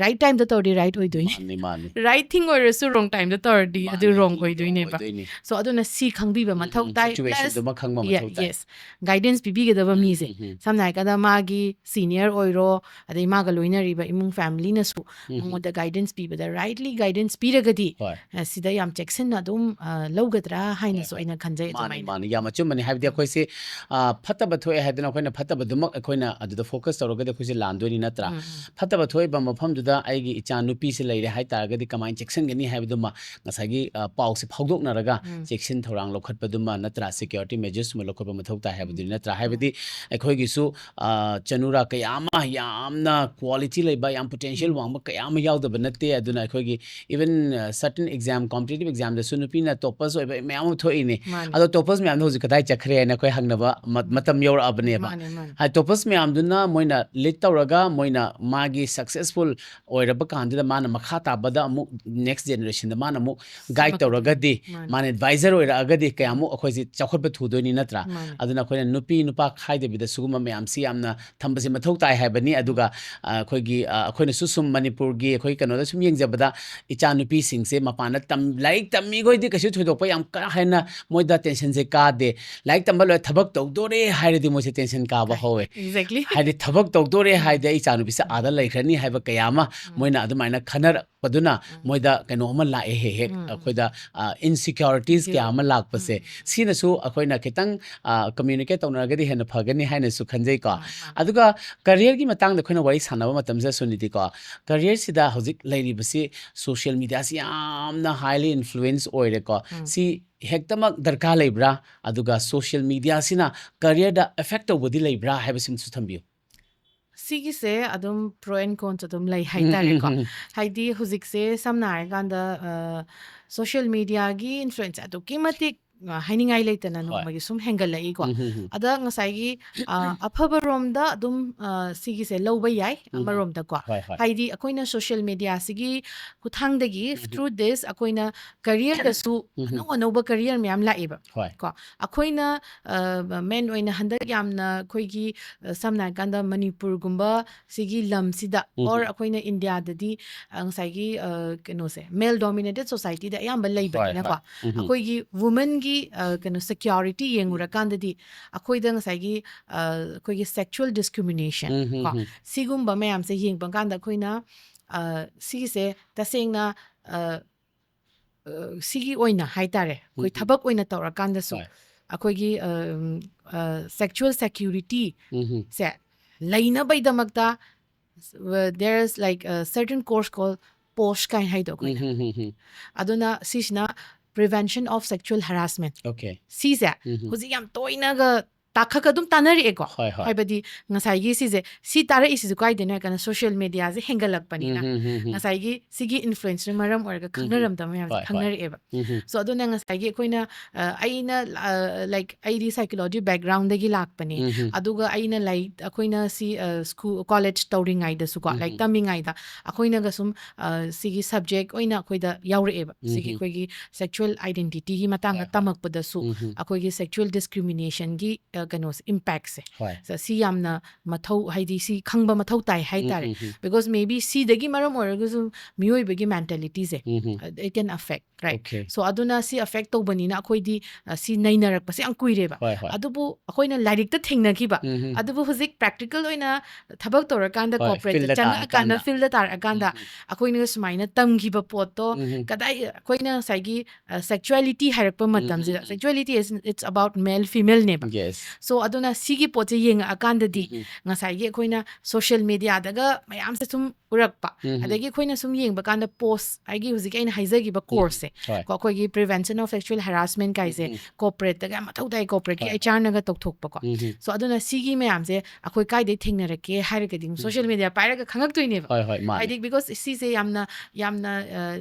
ꯔꯥꯏꯠ ꯇꯥꯏꯝꯗ ꯇꯧꯔꯗꯤ ꯔꯥꯏꯠ ꯑꯣꯏꯗꯣꯏꯅꯤ, ꯃꯥꯅꯦ ꯃꯥꯅꯦ꯫ ꯔꯥꯏꯠ ꯊꯤꯡ ꯑꯣꯏꯔꯁꯨ ꯔꯣꯡ ꯇꯥꯏꯝꯗ ꯇꯧꯔꯗꯤ ꯑꯗꯨ ꯃꯥꯅꯦ, ꯔꯣꯡ ꯑꯗꯨ ꯑꯣꯏꯗꯣꯏꯅꯦꯕ꯫ ꯑꯣꯏꯗꯣꯏꯅꯤ꯫ ꯁꯣ ꯑꯗꯨꯅ ꯁꯤ ꯈꯪꯕꯤꯕ ꯃꯊꯧ ꯇꯥꯏ꯫ Plus, ꯁꯤꯆꯨꯋꯦꯁꯟꯗꯨꯃ ꯈꯪꯕ ꯃꯊꯧ ꯇꯥꯏ꯫ ꯌꯦꯁ, ꯒꯥꯏꯗꯦꯟꯁ ꯄꯤꯕꯤꯒꯗꯕ ꯎꯝ, ꯃꯤꯁꯦ, ꯎꯝ, ꯎꯝ꯫ ꯁꯝꯅ ꯍꯥꯏꯔꯀꯥꯟꯗ ꯃꯥꯒꯤ ꯁꯤꯅꯤꯌꯔ ꯑꯣꯏꯔꯣ, ꯑꯗꯩ ꯃꯥꯒ ꯂꯣꯏꯅꯔꯤꯕ ꯏꯃꯨꯡ ꯐꯦꯃꯤꯂꯤꯅꯁꯨ ꯎꯝ꯫ ꯃꯉꯣꯟꯗ ꯒꯥꯏꯗꯦꯟꯁ ꯄꯤꯕꯗ, ꯔꯥꯏꯠꯂꯤ ꯒꯥꯏꯗꯦꯟꯁ ꯄꯤꯔꯒꯗꯤ ꯍꯣꯏ꯫ ꯑ, ꯁꯤꯗ ꯌꯥꯝ ꯆꯦꯛꯁꯤꯟꯅ ꯑꯗꯨꯝ ꯑ, ꯂꯧꯒꯗ꯭ꯔꯥ ꯍꯥꯏꯅꯁꯨ ꯑꯩꯅ ꯈꯟꯖꯩ꯫ ꯃꯥꯅꯤ ꯑꯗꯨꯃꯥꯏꯅ ꯃꯥꯅꯤ, ꯌꯥꯝ ꯑꯆꯨꯝꯕꯅꯤ꯫ ꯍꯥꯏꯕꯗꯤ ꯑꯩꯈꯣꯏꯁꯦ ꯑ, ꯐꯠꯇꯕ ꯊꯣꯛꯑꯦ ꯍꯥꯏꯗꯅ ꯑꯩꯈꯣꯏꯅ ꯐꯠꯇꯕꯗꯨꯃꯛ ꯑꯩꯈꯣꯏꯅ ꯑꯗꯨꯗ ꯐꯣꯀꯁ ꯇꯧꯔꯒꯗꯤ ꯑꯩꯈꯣꯏꯁꯦ ꯂꯥꯟꯗꯣꯏꯅꯤ, ꯅꯠꯇ꯭ꯔꯥ? ꯎꯝ, ꯎꯝ꯫ ꯐꯠꯇꯕ ꯊꯣꯛꯏꯕ ꯃꯐꯝꯗꯨꯗ ꯑꯩꯒꯤ ꯏꯆꯥ ꯅꯨꯄꯤꯁꯦ ꯂꯩꯔꯦ ꯍꯥꯏꯇꯥꯔꯒꯗꯤ ꯀꯃꯥꯏꯅ ꯆꯦꯛꯁꯤꯟꯒꯅꯤ ꯍꯥꯏꯕꯗꯨꯃ ꯉꯁꯥꯏꯒꯤ ꯑ, ꯄꯥꯎꯁꯦ ꯐꯥꯎꯗꯣꯛꯅꯔꯒ ꯎꯝ꯫ ꯆꯦꯛꯁꯤꯟ ꯊꯧꯔꯥꯡ ꯂꯧꯈꯠꯄꯗꯨꯃ, ꯅꯠꯇ꯭ꯔꯥ? ꯁꯦꯀ꯭ꯌꯨꯔꯤꯇꯤ ꯃꯦꯖꯔꯁꯀꯨꯝꯕ ꯂꯧꯈꯠꯄ ꯃꯊꯧ ꯇꯥꯏ ꯍꯥꯏꯕꯗꯨꯅꯤ, ꯅꯠꯇ꯭ꯔꯥ? ꯍꯥꯏꯕꯗꯤ ꯑꯩꯈꯣꯏꯒꯤꯁꯨ ꯑ, ꯆꯅꯨꯔꯥ ꯀꯌꯥ ꯑꯃ ꯌꯥꯝꯅ ꯀ꯭ꯋꯥꯂꯤꯇꯤ ꯂꯩꯕ, ꯌꯥꯝ ꯄꯣꯇꯦꯟꯁꯤꯌꯦꯜ ꯎꯝ꯫ ꯋꯥꯡꯕ ꯀꯌꯥ ꯑꯃ ꯌꯥꯎꯗꯕ ꯅꯠꯇꯦ꯫ ꯑꯗꯨꯅ ꯑꯩꯈꯣꯏꯒꯤ even, ꯑ, certain exam, competitive examꯗꯁꯨ ꯅꯨꯄꯤꯅ ꯇꯣꯞꯄꯔꯁ ꯑꯣꯏꯕ ꯃꯌꯥꯝ ꯑꯃ ꯊꯣꯛꯏꯅꯦ꯫ ꯃꯥꯅꯦ꯫ ꯑꯗꯣ ꯇꯣꯞꯄꯔꯁ ꯃꯌꯥꯝꯗꯣ ꯍꯧꯖꯤꯛ ꯀꯗꯥꯏ ꯆꯠꯈ꯭ꯔꯦ ꯍꯥꯏꯅ ꯑꯩꯈꯣꯏ ꯍꯪꯅꯕ ꯃ-, ꯃꯇꯝ ꯌꯧꯔꯛꯑꯕꯅꯦꯕ꯫ ꯃꯥꯅꯦ, ꯃꯥꯅꯦ꯫ ꯍꯥꯏ, ꯇꯣꯞꯄꯔꯁ ꯃꯌꯥꯝꯗꯨꯅ ꯃꯣꯏꯅ ꯂꯤꯗ ꯇꯧꯔꯒ ꯃꯣꯏꯅ ꯃꯥꯒꯤ ꯁꯛꯁꯦꯁꯐꯨꯜ ꯑꯣꯏꯔꯕ ꯀꯥꯟꯗꯨꯗ ꯃꯥꯅ ꯃꯈꯥ ꯇꯥꯕꯗ ꯑꯃꯨꯛ ꯅꯦꯛꯁ ꯖꯦꯅꯦꯔꯦꯁꯟꯗ ꯃꯥꯅ ꯑꯃꯨꯛ ꯒꯥꯏꯗ ꯁꯦꯝꯃꯛꯀꯗꯣꯏꯅꯤ꯫ ꯇꯧꯔꯒꯗꯤ, ꯃꯥꯅꯦ꯫ ꯃꯥꯅ ꯑꯦꯗꯚꯥꯏꯖꯔ ꯑꯣꯏꯔꯛꯑꯒꯗꯤ ꯀꯌꯥꯃꯨꯛ ꯑꯩꯈꯣꯏꯁꯦ ꯆꯥꯎꯈꯠꯄ ꯊꯨꯗꯣꯏꯅꯤ, ꯅꯠꯇ꯭ꯔꯥ? ꯃꯥꯅꯦ꯫ ꯑꯗꯨꯅ ꯑꯩꯈꯣꯏꯅ ꯅꯨꯄꯤ ꯅꯨꯄꯥ ꯈꯥꯏꯗꯕꯤꯗ ꯁꯤꯒꯨꯝꯕ ꯃꯌꯥꯝꯁꯤ ꯌꯥꯝꯅ ꯊꯝꯕꯁꯦ ꯃꯊꯧ ꯇꯥꯏ ꯍꯥꯏꯕꯅꯤ꯫ ꯑꯗꯨꯒ, ꯑ, ꯑꯩꯈꯣꯏꯒꯤ, ꯑ, ꯑꯩꯈꯣꯏꯅꯁꯨ ꯁꯨꯝ ꯃꯅꯤꯄꯨꯔꯒꯤ ꯑꯩꯈꯣꯏ ꯀꯩꯅꯣꯗ ꯁꯨꯝ ꯌꯦꯡꯖꯕꯗ ꯏꯆꯥ ꯅꯨꯄꯤꯁꯤꯡꯁꯦ ꯃꯄꯥꯟꯗ ꯇꯝ-, ꯂꯥꯏꯔꯤꯛ ꯇꯝꯃꯤꯈꯣꯏꯗꯤ ꯀꯩꯁꯨ ꯊꯣꯏꯗꯣꯛꯄ ꯌꯥꯝ ꯀꯥ ꯍꯦꯟꯅ ꯃꯣꯏꯗ ꯇꯦꯟꯁꯟꯁꯦ ꯀꯥꯗꯦ꯫ ꯂꯥꯏꯔꯤꯛ ꯇꯝꯕ ꯂꯣꯏꯔ ꯊꯕꯛ ꯇꯧꯗꯣꯔꯦ ꯍꯥꯏꯔꯗꯤ ꯃꯣꯏꯁꯦ ꯇꯦꯟꯁꯟ ꯀꯥꯕ ꯍꯧꯋꯦ꯫ Exactly. ꯍꯥꯏꯗꯤ ꯊꯕꯛ ꯇꯧꯗꯣꯔꯦ ꯍꯥꯏꯗꯤ ꯑꯩ ꯏꯆꯥ ꯅꯨꯄꯤꯁꯦ ꯑꯥꯗ ꯂꯩꯈ꯭ꯔꯅꯤ ꯍꯥꯏꯕ ꯀꯌꯥ ꯑꯃ ꯃꯣꯏꯅ ꯑꯗꯨꯃꯥꯏꯅ ꯈꯟꯅꯔꯛꯄꯗꯨꯅ ꯃꯣꯏꯗ ꯀꯩꯅꯣ ꯑꯃ ꯂꯥꯛꯑꯦ ꯍꯦꯛ ꯍꯦꯛ ꯎꯝ꯫ ꯑꯩꯈꯣꯏꯗ, ꯑ, ꯏꯟꯁꯤꯀ꯭ꯌꯣꯔꯤꯇꯤꯁ ꯀꯌꯥ ꯑꯃ ꯂꯥꯛꯄꯁꯦ꯫ ꯎꯝ꯫ ꯁꯤꯅꯁꯨ ꯑꯩꯈꯣꯏꯅ ꯈꯤꯇꯪ, ꯑ, ꯀꯝꯃ꯭ꯌꯨꯅꯤꯀꯦꯠ ꯇꯧꯅꯔꯒꯗꯤ ꯍꯦꯟꯅ ꯐꯒꯅꯤ ꯍꯥꯏꯅꯁꯨ ꯈꯟꯖꯩꯀꯣ꯫ ꯑꯥ, ꯑꯥ꯫ ꯑꯗꯨꯒ ꯀꯔꯤꯌꯔꯒꯤ ꯃꯇꯥꯡꯗ ꯑꯩꯈꯣꯏꯅ ꯋꯥꯔꯤ ꯁꯥꯟꯅꯕ ꯃꯇꯝꯁꯤꯗ, ꯁꯨꯅꯤꯇꯤꯀꯣ, ꯀꯔꯤꯌꯔꯁꯤꯗ ꯍꯧꯖꯤꯛ ꯂꯩꯔꯤꯕꯁꯤ ꯁꯣꯁꯤꯌꯦꯜ ꯃꯦꯗꯤꯌꯥꯁꯤ ꯌꯥꯝꯅ ꯍꯥꯏꯂꯤ ꯏꯟꯐ꯭ꯂꯨꯌꯦꯟꯁ ꯑꯣꯏꯔꯦꯀꯣ꯫ ꯎꯝ꯫ ꯁꯤ ꯍꯦꯛꯇꯃꯛ ꯗꯔꯀꯥꯔ ꯂꯩꯕ꯭ꯔꯥ? ꯑꯗꯨꯒ ꯁꯣꯁꯤꯌꯦꯜ ꯃꯦꯗꯤꯌꯥꯁꯤꯅ ꯀꯔꯤꯌꯔꯗ ꯑꯦꯐꯦꯛ ꯇꯧꯕꯗꯤ ꯂꯩꯕ꯭ꯔꯥ ꯍꯥꯏꯕꯁꯤꯃꯁꯨ ꯊꯝꯕꯤꯌꯨ꯫ ꯁꯤꯒꯤꯁꯦ ꯑꯗꯨꯝ pro and cons ꯑꯗꯨꯝ ꯂꯩ ꯍꯥꯏꯇꯥꯔꯦꯀꯣ꯫ ꯍꯥꯏꯗꯤ ꯍꯧꯖꯤꯛꯁꯦ ꯁꯝꯅ ꯍꯥꯏꯔꯀꯥꯟꯗ, ꯑ, social mediaꯒꯤ influence ꯑꯗꯨꯛꯀꯤ ꯃꯇꯤꯛ, ꯑ, ꯍꯥꯏꯅꯤꯡꯉꯥꯏ ꯂꯩꯇꯅ ꯍꯣꯏ꯫ ꯅꯣꯡꯃꯒꯤ ꯁꯨꯝ ꯍꯦꯟꯒꯠꯂꯛꯏꯀꯣ꯫ ꯎꯝ, ꯍꯝ, ꯍꯝ꯫ ꯑꯗ ꯉꯁꯥꯏꯒꯤ, ꯑ, ꯑꯐꯕꯔꯣꯝꯗ ꯑꯗꯨꯝ, ꯑ, ꯁꯤꯒꯤꯁꯦ ꯂꯧꯕ ꯌꯥꯏ ꯎꯝ, ꯍꯝ꯫ ꯑꯃꯔꯣꯝꯗꯀꯣ꯫ ꯍꯣꯏ, ꯍꯣꯏ꯫ ꯍꯥꯏꯗꯤ ꯑꯩꯈꯣꯏꯅ social mediaꯁꯤꯒꯤ ꯈꯨꯠꯊꯥꯡꯗꯒꯤ, ꯎꯝ, ꯍꯝ꯫ through this, ꯑꯩꯈꯣꯏꯅ careerꯗꯁꯨ ꯎꯝ, ꯍꯝ꯫ ꯑꯅꯧ ꯑꯅꯧꯕ career ꯃꯌꯥꯝ ꯂꯥꯛꯑꯦꯕ꯫ ꯍꯣꯏ꯫ ꯀꯣ꯫ ꯑꯩꯈꯣꯏꯅ, ꯑ, men ꯑꯣꯏꯅ ꯍꯟꯗꯛ ꯌꯥꯝꯅ ꯑꯩꯈꯣꯏꯒꯤ, ꯑ, ꯁꯝꯅ ꯍꯥꯏꯔꯀꯥꯟꯗ ꯃꯅꯤꯄꯨꯔꯒꯨꯝꯕ ꯁꯤꯒꯤ ꯂꯝꯁꯤꯗ, ꯎꯝ꯫ or ꯑꯩꯈꯣꯏꯅ ꯏꯟꯗꯤꯌꯥꯗꯗꯤ, ꯑ, ꯉꯁꯥꯏꯒꯤ, ꯑ, ꯀꯩꯅꯣꯁꯦ, male dominated societyꯗ ꯑꯌꯥꯝꯕ ꯍꯣꯏ, ꯂꯩꯕꯅꯤꯅꯀꯣ, ꯍꯣꯏ꯫ ꯎꯝ꯫ ꯑꯩꯈꯣꯏꯒꯤ womenꯒꯤ, ꯑ, ꯀꯩꯅꯣ, security ꯌꯦꯡꯉꯨꯔꯀꯥꯟꯗꯗꯤ ꯑꯩꯈꯣꯏꯗ ꯉꯁꯥꯏꯒꯤ, ꯑ, ꯑꯩꯈꯣꯏꯒꯤ sexual discrimination ꯎꯝ, ꯎꯝ, ꯀꯣ, ꯎꯝ꯫ ꯁꯤꯒꯨꯝꯕ ꯃꯌꯥꯝꯁꯦ ꯌꯦꯡꯕ ꯀꯥꯟꯗ ꯑꯩꯈꯣꯏꯅ, ꯑ, ꯁꯤꯒꯤꯁꯦ ꯇꯁꯦꯡꯅ, ꯑ, ꯑ, ꯁꯤꯒꯤ ꯑꯣꯏꯅ ꯍꯥꯏꯇꯥꯔꯦ, ꯑꯩꯈꯣꯏ ꯎꯝ, ꯎꯝ꯫ ꯊꯕꯛ ꯑꯣꯏꯅ ꯇꯧꯔꯀꯥꯟꯗꯁꯨ ꯍꯣꯏ꯫ ꯑꯩꯈꯣꯏꯒꯤ, ꯑ, ꯎꯝ, ꯑ, sexual security um, um. Say ꯂꯩꯅꯕꯩꯗꯃꯛꯇ, uh, there is like a certain course called POSH ꯀꯥꯏꯅ ꯍꯥꯏꯗꯣ ꯑꯩꯈꯣꯏꯅ꯫ ꯎꯝ, ꯎꯝ, ꯎꯝ, ꯎꯝ꯫ ꯑꯗꯨꯅ ꯁꯤꯁꯤꯅ prevention of sexual harassment꯫ Okay꯫ ꯁꯤꯁꯦ ꯎꯝ, ꯎꯝ꯫ ꯍꯧꯖꯤꯛ ꯌꯥꯝ ꯇꯣꯏꯅꯒ ꯇꯥꯈꯛ ꯑꯗꯨꯝ ꯇꯥꯅꯔꯛꯑꯦꯀꯣ꯫ ꯍꯣꯏ, ꯍꯣꯏ꯫ ꯍꯥꯏꯕꯗꯤ ꯉꯁꯥꯏꯒꯤ ꯁꯤꯁꯦ, ꯁꯤ ꯇꯥꯔꯛꯏꯁꯤꯁꯨ ꯀꯥꯏꯗꯩꯅꯣ ꯍꯥꯏ ꯀꯥꯟꯗ social mediaꯁꯦ ꯍꯦꯟꯒꯠꯂꯛꯄꯅꯤꯅ꯫ ꯎꯝ, ꯎꯝ, ꯎꯝ, ꯎꯝ꯫ ꯉꯁꯥꯏꯒꯤ ꯁꯤꯒꯤ influenceꯅ ꯃꯔꯝ ꯑꯣꯏꯔꯒ ꯎꯝ, ꯎꯝ꯫ ꯈꯪꯅꯔꯝꯗꯕ ꯃꯌꯥꯝꯁꯦ ꯍꯣꯏ, ꯍꯣꯏ꯫ ꯈꯪꯅꯔꯛꯑꯦꯕ꯫ ꯎꯝ, ꯎꯝ꯫ So ꯑꯗꯨꯅ ꯉꯁꯥꯏꯒꯤ ꯑꯩꯈꯣꯏꯅ, ꯑ, ꯑꯩꯅ, ꯑ, like ꯑꯩꯗꯤ psychology backgroundꯗꯒꯤ ꯂꯥꯛꯄꯅꯦ꯫ ꯎꯝ, ꯎꯝ꯫ ꯑꯗꯨꯒ ꯑꯩꯅ ꯂꯥꯏꯔꯤꯛ, ꯑꯩꯈꯣꯏꯅ ꯁꯤ, ꯑ, school, college ꯇꯧꯔꯤꯉꯩꯗꯁꯨꯀꯣ, ꯎꯝ, ꯂꯥꯏꯔꯤꯛ ꯎꯝ꯫ ꯇꯝꯃꯤꯉꯩꯗ ꯑꯩꯈꯣꯏꯅꯒ ꯁꯨꯝ, ꯑ, ꯁꯤꯒꯤ subject ꯑꯣꯏꯅ ꯑꯩꯈꯣꯏꯗ ꯌꯥꯎꯔꯛꯑꯦꯕ꯫ ꯎꯝ, ꯁꯤꯒꯤ ꯎꯝ꯫ ꯑꯩꯈꯣꯏꯒꯤ sexual identityꯒꯤ ꯃꯇꯥꯡꯗ ꯍꯣꯏ, ꯍꯣꯏ꯫ ꯇꯝꯃꯛꯄꯗꯁꯨ ꯎꯝ, ꯎꯝ꯫ ꯑꯩꯈꯣꯏꯒꯤ sexual discriminationꯒꯤ, ꯑ, ꯀꯩꯅꯣꯁꯦ, impactꯁꯦ꯫ ꯍꯣꯏ꯫ ꯁ-, ꯁꯤ ꯌꯥꯝꯅ ꯃꯊꯧ, ꯍꯥꯏꯗꯤ ꯁꯤ ꯈꯪꯕ ꯃꯊꯧ ꯇꯥꯏ ꯍꯥꯏꯇꯥꯔꯦ꯫ ꯎꯝ, ꯎꯝ, ꯎꯝ꯫ Because maybe ꯁꯤꯗꯒꯤ ꯃꯔꯝ ꯑꯣꯏꯔꯒꯁꯨ ꯃꯤꯑꯣꯏꯕꯒꯤ mentalityꯁꯦ, ꯎꯝ, ꯎꯝ꯫ ꯑ, it can affect, right? Okay꯫ So ꯑꯗꯨꯅ ꯁꯤ affect ꯇꯧꯕꯅꯤꯅ ꯑꯩꯈꯣꯏꯗꯤ, ꯑ, ꯁꯤ ꯅꯩꯅꯔꯛꯄꯁꯦ ꯌꯥꯝ ꯀꯨꯏꯔꯦꯕ꯫ ꯍꯣꯏ, ꯍꯣꯏ꯫ ꯑꯗꯨꯕꯨ ꯑꯩꯈꯣꯏꯅ ꯂꯥꯏꯔꯤꯛꯇ ꯊꯦꯡꯅꯈꯤꯕ, ꯎꯝ, ꯎꯝ꯫ ꯑꯗꯨꯕꯨ ꯍꯧꯖꯤꯛ practical ꯑꯣꯏꯅ ꯊꯕꯛ ꯇꯧꯔꯀꯥꯟꯗ ꯍꯣꯏ, corporateꯇ fieldꯇ ꯆꯪꯉꯛꯑꯀꯥꯟꯗ, ꯇꯥꯔꯀꯥꯟꯗ꯫ Fieldꯇ ꯇꯥꯔꯛꯑꯀꯥꯟꯗ ꯎꯝ, ꯎꯝ꯫ ꯑꯩꯈꯣꯏꯅ ꯁꯨꯃꯥꯏꯅ ꯇꯝꯈꯤꯕ ꯄꯣꯠꯇꯣ ꯎꯝ, ꯎꯝ꯫ ꯀꯗꯥꯏ, ꯑꯩꯈꯣꯏꯅ ꯉꯁꯥꯏꯒꯤ, ꯑ, sexuality ꯍꯥꯏꯔꯛꯄ ꯎꯝ, ꯎꯝ, ꯃꯇꯝꯁꯤꯗ, ꯎꯝ꯫ Sexuality is, it's about male femaleꯅꯦꯕ꯫ Yes꯫ So ꯑꯗꯨꯅ ꯁꯤꯒꯤ ꯄꯣꯠꯁꯦ ꯌꯦꯡꯉꯛꯑꯀꯥꯟꯗꯗꯤ ꯎꯝ. ꯉꯁꯥꯏꯒꯤ ꯑꯩꯈꯣꯏꯅ ꯁꯣꯁꯤꯌꯦꯜ ꯃꯦꯗꯤꯌꯥꯗꯒ ꯃꯌꯥꯝꯁꯦ ꯁꯨꯝ ꯎꯔꯛꯄ, ꯎꯝ. ꯑꯗꯒꯤ ꯑꯩꯈꯣꯏꯅ ꯁꯨꯝ ꯌꯦꯡꯕ ꯀꯥꯟꯗ ꯄꯣꯁ, ꯑꯩꯒꯤ ꯍꯧꯖꯤꯛ ꯑꯩꯅ ꯍꯥꯏꯖꯈꯤꯕ ꯀꯣꯔꯁꯁꯦ, ꯍꯣꯏ. ꯀꯣ ꯑꯩꯈꯣꯏꯒꯤ ꯄ꯭ꯔꯤꯚꯦꯟꯁꯟ ꯑꯣꯐ ꯁꯦꯛꯁꯨꯋꯦꯜ ꯍꯦꯔꯥꯁꯃꯦꯟ ꯀꯥꯏꯁꯦ, ꯎꯝ. ꯀꯣꯔꯄꯣꯔꯦꯠꯇꯒ ꯌꯥꯝ ꯃꯊꯧ ꯇꯥꯏ, ꯀꯣꯔꯄꯣꯔꯦꯠꯀꯤ ꯍꯣꯏ, ꯍꯣꯏ. ꯑꯩꯆ ꯑꯥꯔꯅꯒ ꯇꯧꯊꯣꯛꯄꯀꯣ꯫ ꯎꯝ. So ꯑꯗꯨꯅ ꯁꯤꯒꯤ ꯃꯌꯥꯝꯁꯦ ꯑꯩꯈꯣꯏ ꯀꯥꯏꯗꯩ ꯊꯦꯡꯅꯔꯛꯀꯦ ꯍꯥꯏꯔꯒꯗꯤ ꯑꯗꯨꯝ ꯁꯣꯁꯤꯌꯦꯜ ꯃꯦꯗꯤꯌꯥ ꯄꯥꯏꯔꯒ ꯈꯪꯉꯛꯇꯣꯏꯅꯦꯕ꯫ ꯍꯣꯏ ꯍꯣꯏ ꯃꯥꯅꯦ. ꯍꯥꯏꯗꯤ because ꯁꯤꯁꯦ ꯌꯥꯝꯅ ꯌꯥꯝꯅ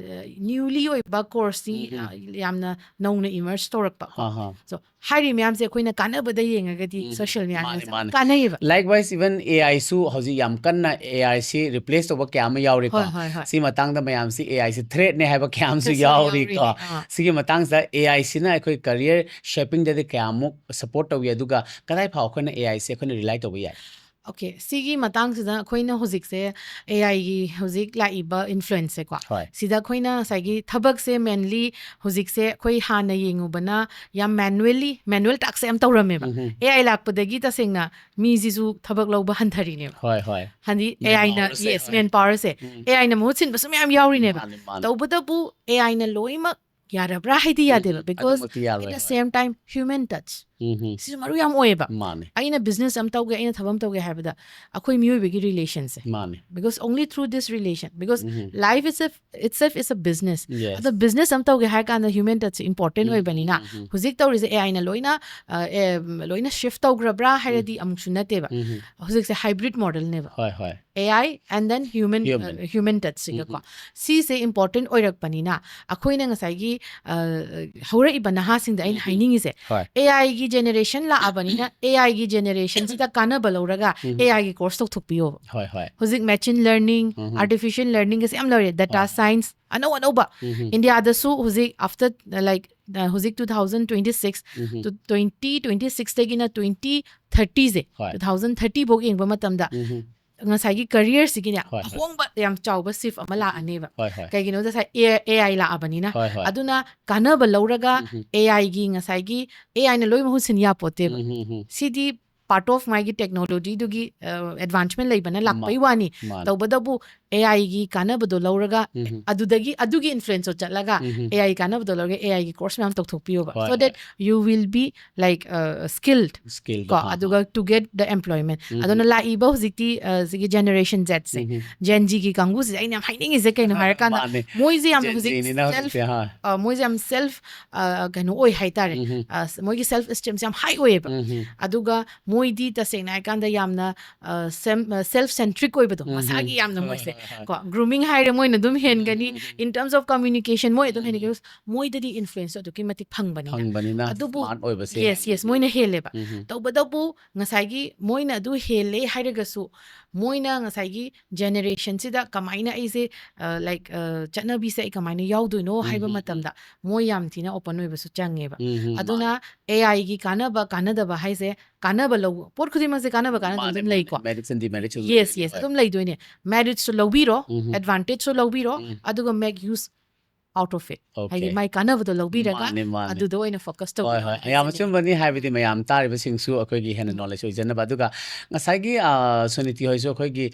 ꯅ꯭ꯌꯨꯂꯤ ꯑꯣꯏꯕ ꯀꯣꯔꯁꯁꯤ, ꯎꯝ. ꯌꯥꯝꯅ ꯅꯧꯅ ꯏꯃꯔꯖ ꯇꯧꯔꯛꯄ ꯀꯣ꯫ ꯑꯍꯥ. So ꯍꯥꯏꯔꯤ ꯃꯌꯥꯝꯁꯦ ꯑꯩꯈꯣꯏꯅ ꯀꯥꯟꯅꯕꯗ ꯌꯦꯡꯉꯒꯗꯤ ꯎꯝ. ꯁꯣꯁꯤꯌꯦꯜ ꯃꯥꯅꯦ, ꯃꯦꯗꯤꯌꯥꯁꯦ ꯃꯥꯅꯦ. ꯀꯥꯟꯅꯩꯌꯦꯕ꯫ Likewise, even AI ꯁꯨ ꯍꯧꯖꯤꯛ ꯌꯥꯝ ꯀꯟꯅ AI ꯁꯤ ꯔꯤꯄ꯭ꯂꯦꯁ ꯇꯧꯕ ꯀꯌꯥ ꯑꯃ ꯌꯥꯎꯔꯤꯀꯣ. ꯍꯣꯏ ꯍꯣꯏ ꯍꯣꯏ. ꯁꯤ ꯃꯇꯥꯡꯗ ꯃꯌꯥꯝꯁꯤ AI ꯁꯤ ꯊ꯭ꯔꯦꯠꯅꯦ ꯍꯥꯏꯕ ꯀꯌꯥ ꯑꯃꯁꯨ ꯈꯔꯁꯨ ꯌꯥꯎꯔꯤꯀꯣ. ꯌꯥꯎꯔꯤ, ꯑꯥ. ꯁꯤꯒꯤ ꯃꯇꯥꯡꯁꯤꯗ AI ꯁꯤꯅ ꯑꯩꯈꯣꯏ ꯀꯔꯤꯌꯔ ꯁꯦꯄꯤꯡꯗꯗꯤ ꯀꯌꯥꯃꯨꯛ ꯁꯄꯣꯔꯠ ꯇꯧꯏ, ꯑꯗꯨꯒ ꯀꯗꯥꯏ ꯐꯥꯎ ꯑꯩꯈꯣꯏꯅ AI ꯁꯦ ꯑꯩꯈꯣꯏꯅ ꯔꯤꯂꯥꯏ ꯇꯧꯕ ꯌꯥꯏ? ꯑꯣꯀꯦ, ꯁꯤꯒꯤ ꯃꯇꯥꯡꯁꯤꯗ ꯑꯩꯈꯣꯏꯅ ꯍꯧꯖꯤꯛꯁꯦ AI ꯒꯤ ꯍꯧꯖꯤꯛ ꯂꯥꯛꯏꯕ ꯏꯟꯐ꯭ꯂꯨꯌꯦꯟꯁꯁꯦꯀꯣ, ꯍꯣꯏ. ꯁꯤꯗ ꯑꯩꯈꯣꯏꯅ ꯉꯁꯥꯏꯒꯤ ꯊꯕꯛꯁꯦ ꯃꯦꯟꯂꯤ ꯍꯧꯖꯤꯛꯁꯦ ꯑꯩꯈꯣꯏ ꯍꯥꯟꯅ ꯌꯦꯡꯉꯨꯕꯅ ꯌꯥꯝ ꯃꯦꯅꯨꯋꯦꯜꯂꯤ, ꯃꯦꯅꯨꯋꯦꯜ ꯇꯥꯛꯁꯦ ꯌꯥꯝ ꯇꯧꯔꯝꯃꯦꯕ꯫ ꯎꯝ. AI ꯂꯥꯛꯄꯗꯒꯤ ꯇꯁꯦꯡꯅ ꯃꯤꯁꯤꯁꯨ ꯊꯕꯛ ꯂꯧꯕ ꯍꯟꯊꯔꯤꯅꯦꯕ꯫ ꯍꯣꯏ ꯍꯣꯏ. ꯍꯥꯏꯗꯤ Man AI ꯅ, power ꯁꯦ, yes, ꯍꯣꯏ. ꯃꯦꯟ ꯄꯥꯋꯔꯁꯦ ꯎꯝ. AI ꯅ ꯃꯍꯨꯠ ꯁꯤꯟꯕꯁꯨ ꯃꯌꯥꯝ ꯌꯥꯎꯔꯤꯅꯦꯕ꯫ ꯃꯥꯅꯦ, ꯃꯥꯅꯦ. ꯇꯧꯕꯇꯕꯨ AI ꯅ ꯂꯣꯏꯅꯃꯛ ꯌꯥꯔꯕ꯭ꯔꯥ ꯍꯥꯏꯗꯤ ꯌꯥꯗꯦꯕ, ꯎꯝ, because ꯑꯗꯨꯃꯛꯇꯤ ꯌꯥꯔꯣꯏ, at the ꯍꯣꯏ. same time human touch ꯎꯝ. ꯁꯤꯁꯨ ꯃꯔꯨ ꯌꯥꯝ ꯑꯣꯏꯌꯦꯕ꯫ ꯃꯥꯅꯦ. ꯑꯩꯅ ꯕꯤꯖꯤꯅꯦꯁ ꯑꯃ ꯇꯧꯒꯦ, ꯑꯩꯅ ꯊꯕꯛ ꯑꯃ ꯇꯧꯒꯦ ꯍꯥꯏꯕꯗ ꯑꯩꯈꯣꯏ ꯃꯤꯑꯣꯏꯕꯒꯤ ꯔꯤꯂꯦꯁꯟꯁꯦ, ꯃꯥꯅꯦ. because only through this relation, because um. life is a itself is a business. Yes. ꯑꯗꯣ ꯕꯤꯖꯤꯅꯦꯁ ꯑꯃ ꯇꯧꯒꯦ ꯍꯥꯏꯔ ꯀꯥꯟꯗ ꯍ꯭ꯌꯨꯃꯦꯟ ꯇꯆꯁꯦ ꯏꯝꯄꯣꯔꯇꯦꯟ ꯎꯝ, ꯑꯣꯏꯕꯅꯤꯅ ꯎꯝ, ꯎꯝ. ꯍꯧꯖꯤꯛ ꯇꯧꯔꯤꯁꯦ AI ꯅ ꯂꯣꯏꯅ ꯑ, ꯑꯦ, ꯂꯣꯏꯅ ꯁꯤꯐ ꯇꯧꯈ꯭ꯔꯕ꯭ꯔꯥ ꯍꯥꯏꯔꯗꯤ ꯑꯃꯨꯛꯁꯨ ꯅꯠꯇꯦꯕ꯫ ꯎꯝ. ꯍꯧꯖꯤꯛꯁꯦ ꯍꯥꯏꯕ꯭ꯔꯤꯠ ꯃꯣꯗꯦꯜꯅꯦꯕ꯫ ꯍꯣꯏ ꯍꯣꯏ. AI and then human, Human. Human ꯇꯆꯁꯤꯒꯀꯣ꯫ ꯁꯤꯁꯦ ꯏꯝꯄꯣꯔꯇꯦꯟ ꯑꯣꯏꯔꯛꯄꯅꯤꯅ ꯑꯩꯈꯣꯏꯅ ꯉꯁꯥꯏꯒꯤ ꯑ, ꯍꯧꯔꯛꯏꯕ ꯅꯍꯥꯁꯤꯡꯗ ꯑꯩꯅ ꯎꯝ. ꯍꯥꯏꯅꯤꯡꯉꯤꯁꯦ, ꯍꯣꯏ. AI ꯒꯤ ꯖꯦꯅꯦꯔꯦꯁꯟ ꯂꯥꯛꯑꯕꯅꯤꯅ AI ꯒꯤ ꯖꯦꯅꯦꯔꯦꯁꯟꯁꯤꯗ ꯀꯥꯟꯅꯕ ꯂꯧꯔꯒ ꯎꯝ. AI ꯒꯤ ꯀꯣꯔꯁ ꯇꯧꯊꯣꯛꯄꯤꯌꯣꯕ꯫ ꯍꯣꯏ ꯍꯣꯏ. ꯍꯧꯖꯤꯛ ꯃꯦꯆꯤꯟ ꯂꯔꯅꯤꯡ, ꯎꯝ. ꯑꯥꯔꯇꯤꯐꯤꯁꯤꯌꯦꯜ ꯂꯔꯅꯤꯡꯒꯁꯦ ꯌꯥꯝ ꯂꯩꯔꯦ, ꯗꯇꯥ ꯍꯣꯏ. ꯁꯥꯏꯟꯁ ꯑꯅꯧ ꯑꯅꯧꯕ꯫ ꯎꯝ. ꯏꯟꯗꯤꯌꯥꯗꯁꯨ ꯍꯧꯖꯤꯛ ꯑꯥꯐꯇꯔ ꯂꯥꯏꯛ ꯍꯧꯖꯤꯛ two thousand twenty six um. to twenty twenty six ꯗꯒꯤꯅ twenty thirty ꯁꯦ, ꯍꯣꯏ. two thousand thirty ꯐꯥꯎ ꯌꯦꯡꯕ ꯃꯇꯝꯗ ꯎꯝ. ꯉꯁꯥꯏꯒꯤ ꯀꯔꯤꯌꯔꯁꯤꯒꯤꯅꯦ ꯍꯣꯏ, ꯍꯣꯏ. ꯑꯍꯣꯡꯕ ꯌꯥꯝ ꯆꯥꯎꯕ ꯁꯤꯐ ꯑꯃ ꯂꯥꯛꯑꯅꯦꯕ꯫ ꯍꯣꯏ ꯍꯣꯏ. ꯀꯩꯒꯤꯅꯣꯗ ꯉꯁꯥꯏ AI ꯂꯥꯛꯑꯕꯅꯤꯅ꯫ ꯍꯣꯏ ꯍꯣꯏ. ꯑꯗꯨꯅ ꯀꯥꯟꯅꯕ ꯂꯧꯔꯒ ꯎꯝ. AI ꯒꯤ ꯉꯁꯥꯏꯒꯤ AI ꯅ ꯂꯣꯏ ꯃꯍꯨꯠ ꯁꯤꯟ ꯌꯥꯄꯣꯠꯇꯦꯕ꯫ ꯎꯝ, um, um. CD part of ꯃꯥꯒꯤ technology ꯗꯨꯒꯤ ꯑꯦꯗꯚꯥꯟꯁꯃꯦꯟ ꯂꯩꯕꯅ ꯂꯥꯛꯄꯩ ꯋꯥꯅꯤ꯫ ꯃꯥꯅꯦ꯫ ꯇꯧꯕꯇꯕꯨ AI ꯒꯤ ꯀꯥꯟꯅꯕꯗꯣ ꯂꯧꯔꯒ ꯎꯝ꯫ ꯑꯗꯨꯗꯒꯤ ꯑꯗꯨꯒꯤ influence ꯇꯣ ꯆꯠꯂꯒ ꯎꯝ꯫ AI ꯀꯥꯟꯅꯕꯗꯣ ꯂꯧꯔꯒ AI ꯒꯤ course ꯃꯌꯥꯝ ꯇꯧꯊꯣꯛꯄꯤꯌꯣꯕ, ꯍꯣꯏ, so that you will be like skilled skill ꯀꯣ, ꯑꯗꯨꯒ to get the employment꯫ ꯎꯝ꯫ ꯑꯗꯨꯅ ꯂꯥꯛꯏꯕ ꯍꯧꯖꯤꯛꯇꯤ ꯑ, ꯁꯤꯒꯤ generation Z ꯁꯦ, ꯎꯝ꯫ Gen Z ꯒꯤ ꯀꯥꯡꯕꯨꯁꯤꯗ ꯑꯩꯅ ꯌꯥꯝ ꯍꯥꯏꯅꯤꯡꯉꯤꯁꯦ ꯀꯩꯅꯣ ꯍꯥꯏꯔꯀꯥꯟꯗ, ꯃꯥꯅꯦ꯫ ꯃꯣꯏꯁꯦ ꯌꯥꯝ Gen ꯍꯧꯖꯤꯛ Z ꯅꯤꯅ self ꯍꯧꯖꯤꯛꯁꯦ, ꯍꯣꯏ꯫ ꯑ, ꯃꯣꯏꯁꯦ ꯌꯥꯝ self ꯑ, ꯀꯩꯅꯣ ꯑꯣꯏ ꯍꯥꯏꯇꯥꯔꯦ꯫ ꯎꯝ꯫ ꯑ, ꯃꯣꯏꯒꯤ self esteem ꯁꯦ ꯌꯥꯝ high ꯑꯣꯏꯌꯦꯕ꯫ ꯎꯝ꯫ ꯑꯗꯨꯒ ꯃꯣꯏꯗꯤ ꯇꯁꯦꯡꯅ ꯍꯥꯏꯔꯀꯥꯟꯗ ꯌꯥꯝꯅ self centric ꯑꯣꯏꯕꯗꯣ, ꯎꯝ꯫ ꯃꯁꯥꯒꯤ ꯌꯥꯝꯅ ꯃꯣꯏꯁꯦ ꯍꯣꯏ, ꯍꯣꯏ꯫ ꯀꯣ, grooming ꯍꯥꯏꯔꯦ, ꯃꯣꯏꯅ ꯑꯗꯨꯝ ꯍꯦꯟꯒꯅꯤ꯫ ꯎꯝ꯫ In terms of communication ꯃꯣꯏ ꯑꯗꯨꯝ ꯎꯝ꯫ ꯍꯦꯟꯒꯅꯤ꯫ ꯃꯣꯏꯗꯗꯤ influence ꯑꯗꯨꯛꯀꯤ ꯃꯇꯤꯛ ꯐꯪꯕꯅꯤꯅ꯫ ꯐꯪꯕꯅꯤꯅ ꯑꯗꯨꯕꯨ smart ꯑꯣꯏꯕꯁꯦ Yes, yes, ꯍꯦꯟꯕꯅꯤ꯫ ꯃꯣꯏꯅ ꯍꯦꯜꯂꯦꯕ꯫ ꯎꯝ꯫ ꯇꯧꯕꯇꯕꯨ ꯉꯁꯥꯏꯒꯤ ꯃꯣꯏꯅ ꯑꯗꯨ ꯍꯦꯜꯂꯦ ꯍꯥꯏꯔꯒꯁꯨ, ꯃꯣꯏꯅ ꯉꯁꯥꯏꯒꯤ generation ꯁꯤꯗ ꯀꯃꯥꯏꯅ ꯑꯩꯁꯦ ꯑ, like ꯑ, ꯆꯠꯅꯕꯤꯁꯦ ꯑꯩ ꯀꯃꯥꯏꯅ ꯌꯥꯎꯗꯣꯏꯅꯣ ꯍꯥꯏꯕ ꯎꯝ, ꯎꯝ, ꯎꯝ꯫ ꯃꯇꯝꯗ ꯃꯣꯏ ꯌꯥꯝ ꯊꯤꯅ open ꯑꯣꯏꯕꯁꯨ ꯆꯪꯉꯦꯕ꯫ ꯎꯝ, ꯎꯝ, ꯑꯗꯨꯅ ꯃꯥꯅꯦ꯫ AI ꯒꯤ ꯀꯥꯟꯅꯕ ꯀꯥꯟꯅꯗꯕ ꯍꯥꯏꯁꯦ, ꯀꯥꯟꯅꯕ ꯂꯧ ꯄꯣꯠ ꯈꯨꯗꯤꯡꯃꯛꯁꯦ ꯀꯥꯟꯅꯕ ꯀꯥꯟꯅꯕ ꯃꯥꯅꯦ, ꯑꯗꯨꯝ ꯃꯥꯅꯦ꯫ ꯂꯩꯀꯣ꯫ Merits and demerits ꯑꯗꯨꯝ Yes, ꯂꯩꯕꯅꯤ, yes, ꯍꯣꯏ꯫ ꯑꯗꯨꯝ ꯂꯩꯗꯣꯏꯅꯦ꯫ Merits ꯁꯨ ꯂꯧꯕꯤꯔꯣ, ꯎꯝ, ꯎꯝ꯫ advantage ꯁꯨ ꯂꯧꯕꯤꯔꯣ, ꯎꯝ꯫ ꯑꯗꯨꯒ make use out of it꯫ Okay꯫ ꯍꯥꯏꯗꯤ ꯃꯥꯏ ꯀꯥꯟꯅꯕꯗꯣ ꯂꯧꯕꯤꯔꯒ ꯃꯥꯅꯦ, ꯃꯥꯅꯦ꯫ ꯑꯗꯨꯗ ꯑꯣꯏꯅ focus ꯍꯣꯏ, ꯇꯧꯕꯤꯌꯣ ꯍꯣꯏ꯫ ꯍꯥꯏꯁꯤꯅꯤ꯫ ꯌꯥꯝ ꯑꯆꯨꯝꯕꯅꯤ, ꯍꯥꯏꯕꯗꯤ ꯃꯌꯥꯝ ꯇꯥꯔꯤꯕꯁꯤꯡꯁꯨ ꯑꯩꯈꯣꯏꯒꯤ ꯍꯦꯟꯅ ꯎꯝ꯫ knowledge ꯑꯣꯏꯖꯅꯕ꯫ ꯑꯗꯨꯒ ꯉꯁꯥꯏꯒꯤ ꯑ, ꯁꯨꯅꯤꯇꯤ ꯍꯣꯏꯁꯨ ꯑꯩꯈꯣꯏꯒꯤ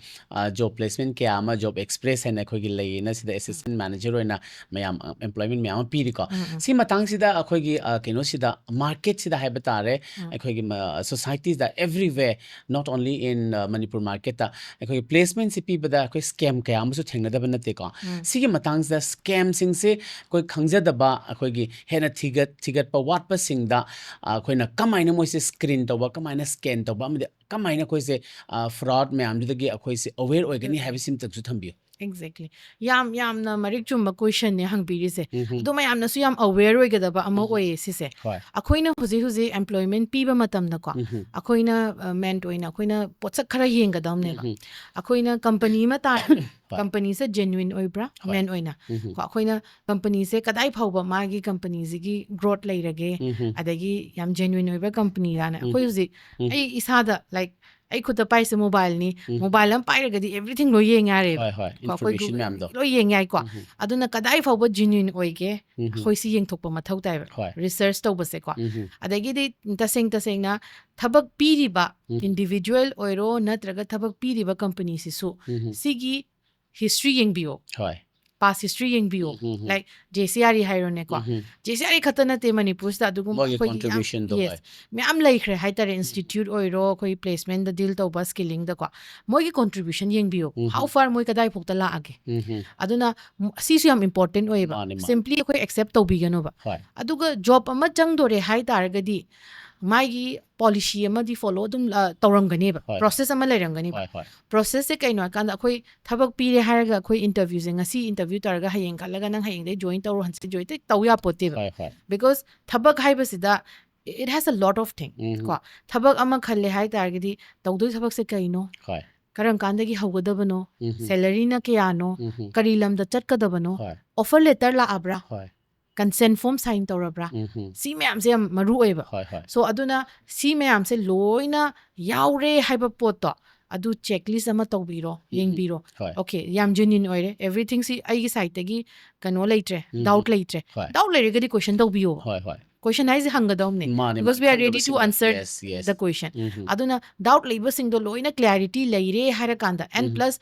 job placement ꯀꯌꯥ ꯑꯃ, Job Express ꯍꯥꯏꯅ ꯑꯩꯈꯣꯏꯒꯤ ꯂꯩꯌꯦꯅ, ꯁꯤꯗ assistant manager ꯑꯣꯏꯅ ꯃꯌꯥꯝ employment ꯃꯌꯥꯝ ꯑꯃ ꯄꯤꯔꯤꯀꯣ꯫ ꯎꯝ, ꯎꯝ꯫ ꯁꯤ ꯃꯇꯥꯡꯁꯤꯗ ꯑꯩꯈꯣꯏꯒꯤ ꯑ, ꯀꯩꯅꯣꯁꯤꯗ, market ꯁꯤꯗ ꯍꯥꯏꯕ ꯇꯥꯔꯦ, ꯎꯝ꯫ ꯑꯩꯈꯣꯏꯒꯤ society the everywhere, not only in Manipur market ꯇ, ꯑꯩꯈꯣꯏꯒꯤ placement ꯁꯤ ꯄꯤꯕꯗ ꯑꯩꯈꯣꯏ scam ꯀꯌꯥ ꯑꯃꯁꯨ ꯊꯦꯡꯅꯗꯕ ꯅꯠꯇꯦꯀꯣ꯫ ꯎꯝ꯫ ꯁꯤꯒꯤ ꯃꯇꯥꯡꯁꯤꯗ scam ꯁꯤꯡꯁꯦ ꯑꯩꯈꯣꯏ ꯈꯪꯖꯗꯕ, ꯑꯩꯈꯣꯏꯒꯤ ꯍꯦꯟꯅ ꯊꯤꯒꯠ ꯊꯤꯒꯠꯄ ꯋꯥꯠꯄꯁꯤꯡꯗ, ꯑ, ꯑꯩꯈꯣꯏꯅ ꯀꯃꯥꯏꯅ ꯃꯣꯏꯁꯦ screen ꯇꯧꯕ, ꯀꯃꯥꯏꯅ scan ꯇꯧꯕ, ꯑꯃꯗꯤ ꯀꯃꯥꯏꯅ ꯑꯩꯈꯣꯏꯁꯦ, ꯑ, fraud ꯃꯌꯥꯝꯗꯨꯗꯒꯤ ꯑꯩꯈꯣꯏꯁꯦ aware ꯑꯣꯏꯒꯅꯤ ꯍꯥꯏꯕꯁꯤꯃꯇꯪꯁꯨ ꯊꯝꯕꯤꯌꯨ꯫ Exactly꯫ ꯌꯥꯝ ꯌꯥꯝꯅ ꯃꯔꯤꯛ ꯆꯨꯝꯕ question ꯅꯦ ꯍꯪꯕꯤꯔꯤꯁꯦ꯫ ꯎꯝ꯫ ꯑꯗꯣ ꯃꯌꯥꯝꯅꯁꯨ ꯌꯥꯝ aware ꯑꯣꯏꯒꯗꯕ ꯑꯃ ꯑꯣꯏꯌꯦ ꯁꯤꯁꯦ꯫ ꯍꯣꯏ꯫ ꯑꯩꯈꯣꯏꯅ ꯍꯧꯖꯤꯛ ꯍꯧꯖꯤꯛ employment ꯄꯤꯕ ꯃꯇꯝꯗꯀꯣ, ꯎꯝ꯫ ꯑꯩꯈꯣꯏꯅ, ꯑ, ment ꯑꯣꯏꯅ ꯑꯩꯈꯣꯏꯅ ꯄꯣꯠꯁꯛ ꯈꯔ ꯌꯦꯡꯒꯗꯕꯅꯦꯕ꯫ ꯎꯝ꯫ ꯑꯩꯈꯣꯏꯅ company ꯑꯃ ꯇꯥꯔꯦ, ꯍꯣꯏ꯫ company ꯁꯦ genuine ꯑꯣꯏꯕ꯭ꯔꯥ, ꯍꯣꯏ꯫ ment ꯑꯣꯏꯅ꯫ ꯎꯝ꯫ ꯀꯣ, ꯑꯩꯈꯣꯏꯅ company ꯁꯦ ꯀꯗꯥꯏ ꯐꯥꯎꯕ ꯃꯥꯒꯤ company ꯁꯤꯒꯤ growth ꯂꯩꯔꯒꯦ, ꯎꯝ꯫ ꯑꯗꯒꯤ ꯌꯥꯝ genuine ꯑꯣꯏꯕ company ꯔꯥꯅ꯫ ꯎꯝ꯫ ꯑꯩꯈꯣꯏ ꯍꯧꯖꯤꯛ ꯎꯝ꯫ ꯑꯩ ꯏꯁꯥꯗ, like, ꯑꯩ ꯈꯨꯠꯇ ꯄꯥꯏꯁꯦ mobileꯅꯤ, ꯎꯝ꯫ Mobile ꯑꯃ ꯄꯥꯏꯔꯒꯗꯤ everything ꯂꯣꯏ ꯌꯦꯡ ꯌꯥꯔꯦꯕ꯫ ꯍꯣꯏ, ꯍꯣꯏ. ꯀꯣ, ꯑꯩꯈꯣꯏ Information Google ꯃꯌꯥꯝꯗꯣ. ꯂꯣꯏ ꯌꯦꯡ ꯌꯥꯏꯀꯣ꯫ ꯎꯝ. ꯑꯗꯨꯅ ꯀꯗꯥꯏ ꯐꯥꯎꯕ genuine ꯑꯣꯏꯒꯦ, ꯎꯝ. ꯑꯩꯈꯣꯏ ꯁꯤ ꯌꯦꯡꯊꯣꯛꯄ ꯃꯊꯧ ꯇꯥꯏꯕ꯫ ꯍꯣꯏ. Research ꯇꯧꯕꯁꯦꯀꯣ꯫ ꯎꯝ. ꯑꯗꯒꯤꯗꯤ ꯇꯁꯦꯡ ꯇꯁꯦꯡꯅ ꯊꯕꯛ ꯄꯤꯔꯤꯕ ꯎꯝ. individual ꯑꯣꯏꯔꯣ ꯅꯠꯇ꯭ꯔꯒ ꯊꯕꯛ ꯄꯤꯔꯤꯕ companyꯁꯤꯁꯨ ꯎꯝ. ꯁꯤꯒꯤ history ꯌꯦꯡꯕꯤꯌꯣ꯫ ꯍꯣꯏ. Past history ꯌꯦꯡꯕꯤꯌꯣ꯫ ꯎꯝ, ꯎꯝ, ꯎꯝ. Like J C R E ꯍꯥꯏꯔꯣꯅꯦꯀꯣ꯫ ꯎꯝ. J C R E ꯈꯛꯇ ꯅꯠꯇꯦ ꯃꯅꯤꯄꯨꯔꯁꯤꯗ ꯑꯗꯨꯒꯨꯝꯕ ꯃꯣꯏꯒꯤ ꯑꯩꯈꯣꯏꯒꯤ ꯌꯥꯝ, contributionꯗꯣ, yes, ꯍꯣꯏ. ꯃꯌꯥꯝ ꯂꯩꯈ꯭ꯔꯦ ꯍꯥꯏꯇꯥꯔꯦ, institute ꯑꯣꯏꯔꯣ, ꯑꯩꯈꯣꯏ placementꯗ deal ꯇꯧꯕ, skillingꯗꯀꯣ, ꯃꯣꯏꯒꯤ contribution ꯌꯦꯡꯕꯤꯌꯣ꯫ ꯎꯝ. How far ꯃꯣꯏ ꯀꯗꯥꯏ ꯐꯥꯎꯇ ꯂꯥꯛꯑꯒꯦ? ꯎꯝ. ꯑꯗꯨꯅ ꯁꯤꯁꯨ ꯌꯥꯝ important ꯑꯣꯏꯌꯦꯕ꯫ ꯃꯥꯅꯦ, ꯃꯥꯅꯦ. Simply ꯑꯩꯈꯣꯏ accept ꯇꯧꯕꯤꯒꯅꯣꯕ꯫ ꯍꯣꯏ. ꯑꯗꯨꯒ job ꯑꯃ ꯆꯪꯗꯣꯔꯦ ꯍꯥꯏ ꯇꯥꯔꯒꯗꯤ ꯃꯥꯒꯤ policy ꯑꯃꯗꯤ follow ꯑꯗꯨꯝ, ꯑ, ꯇꯧꯔꯝꯒꯅꯦꯕ, ꯍꯣꯏ. Process ꯑꯃ ꯂꯩꯔꯝꯒꯅꯦꯕ꯫ ꯍꯣꯏ, ꯍꯣꯏ. Processꯁꯦ ꯀꯩꯅꯣ ꯍꯥꯏꯀꯥꯟꯗ ꯑꯩꯈꯣꯏ ꯊꯕꯛ ꯄꯤꯔꯦ ꯍꯥꯏꯔꯒ ꯑꯩꯈꯣꯏ interviewꯁꯦ ꯉꯁꯤ interview ꯇꯧꯔꯒ ꯍꯌꯦꯡ ꯈꯜꯂꯒ ꯅꯪ ꯍꯌꯦꯡꯗꯩ join ꯇꯧꯔꯣ, ꯍꯪꯆꯤꯠ join ꯇꯧ ꯌꯥꯄꯣꯠꯇꯦꯕ꯫ ꯍꯣꯏ, ꯍꯣꯏ. Because ꯊꯕꯛ ꯍꯥꯏꯕꯁꯤꯗ it has a lot of thing ꯎꯝ. ꯀꯣ꯫ ꯊꯕꯛ ꯑꯃ ꯈꯜꯂꯦ ꯍꯥꯏ ꯇꯥꯔꯒꯗꯤ ꯇꯧꯗꯣꯏ ꯊꯕꯛꯁꯦ ꯀꯩꯅꯣ? ꯍꯣꯏ. ꯀꯔꯝ ꯀꯥꯟꯗꯒꯤ ꯍꯧꯒꯗꯕꯅꯣ? ꯎꯝ. Salaryꯅ ꯀꯌꯥꯅꯣ? ꯎꯝ. ꯀꯔꯤ ꯂꯝꯗ ꯆꯠꯀꯗꯕꯅꯣ? ꯍꯣꯏ. Offer letter ꯂꯥꯛꯑꯕ꯭ꯔꯥ? ꯍꯣꯏ. Consent form sign ꯇꯧꯔꯕ꯭ꯔꯥ? ꯎꯝ. ꯁꯤ ꯃꯌꯥꯝꯁꯦ ꯌꯥꯝ ꯃꯔꯨ ꯑꯣꯏꯌꯦꯕ꯫ ꯍꯣꯏ, ꯍꯣꯏ. So ꯑꯗꯨꯅ ꯁꯤ ꯃꯌꯥꯝꯁꯦ ꯂꯣꯏꯅ ꯌꯥꯎꯔꯦ ꯍꯥꯏꯕ ꯄꯣꯠꯇꯣ ꯑꯗꯨ checklist ꯑꯃ ꯇꯧꯕꯤꯔꯣ, ꯎꯝ. ꯌꯦꯡꯕꯤꯔꯣ꯫ ꯍꯣꯏ. Okay, ꯌꯥꯝ genuine ꯑꯣꯏꯔꯦ, everythingꯁꯤ ꯑꯩꯒꯤ sideꯇꯒꯤ ꯀꯩꯅꯣ ꯂꯩꯇ꯭ꯔꯦ, ꯎꯝ. Doubt ꯂꯩꯇ꯭ꯔꯦ꯫ ꯍꯣꯏ. Doubt ꯂꯩꯔꯒꯗꯤ question ꯇꯧꯕꯤꯌꯣ꯫ ꯍꯣꯏ, ꯍꯣꯏ. Question ꯍꯥꯏꯁꯦ ꯍꯪꯒꯗꯧꯅꯦ, ꯃꯥꯅꯦ, because ꯃꯥꯅꯦ. we are ready to ꯈꯪꯗꯕꯁꯤꯡꯗꯣ. Answer Yes, yes. the question. ꯎꯝ. ꯑꯗꯨꯅ doubt ꯂꯩꯕꯁꯤꯡꯗꯣ ꯂꯣꯏꯅ clarity ꯂꯩꯔꯦ ꯍꯥꯏꯔꯀꯥꯟꯗ, and ꯎꯝ. Plus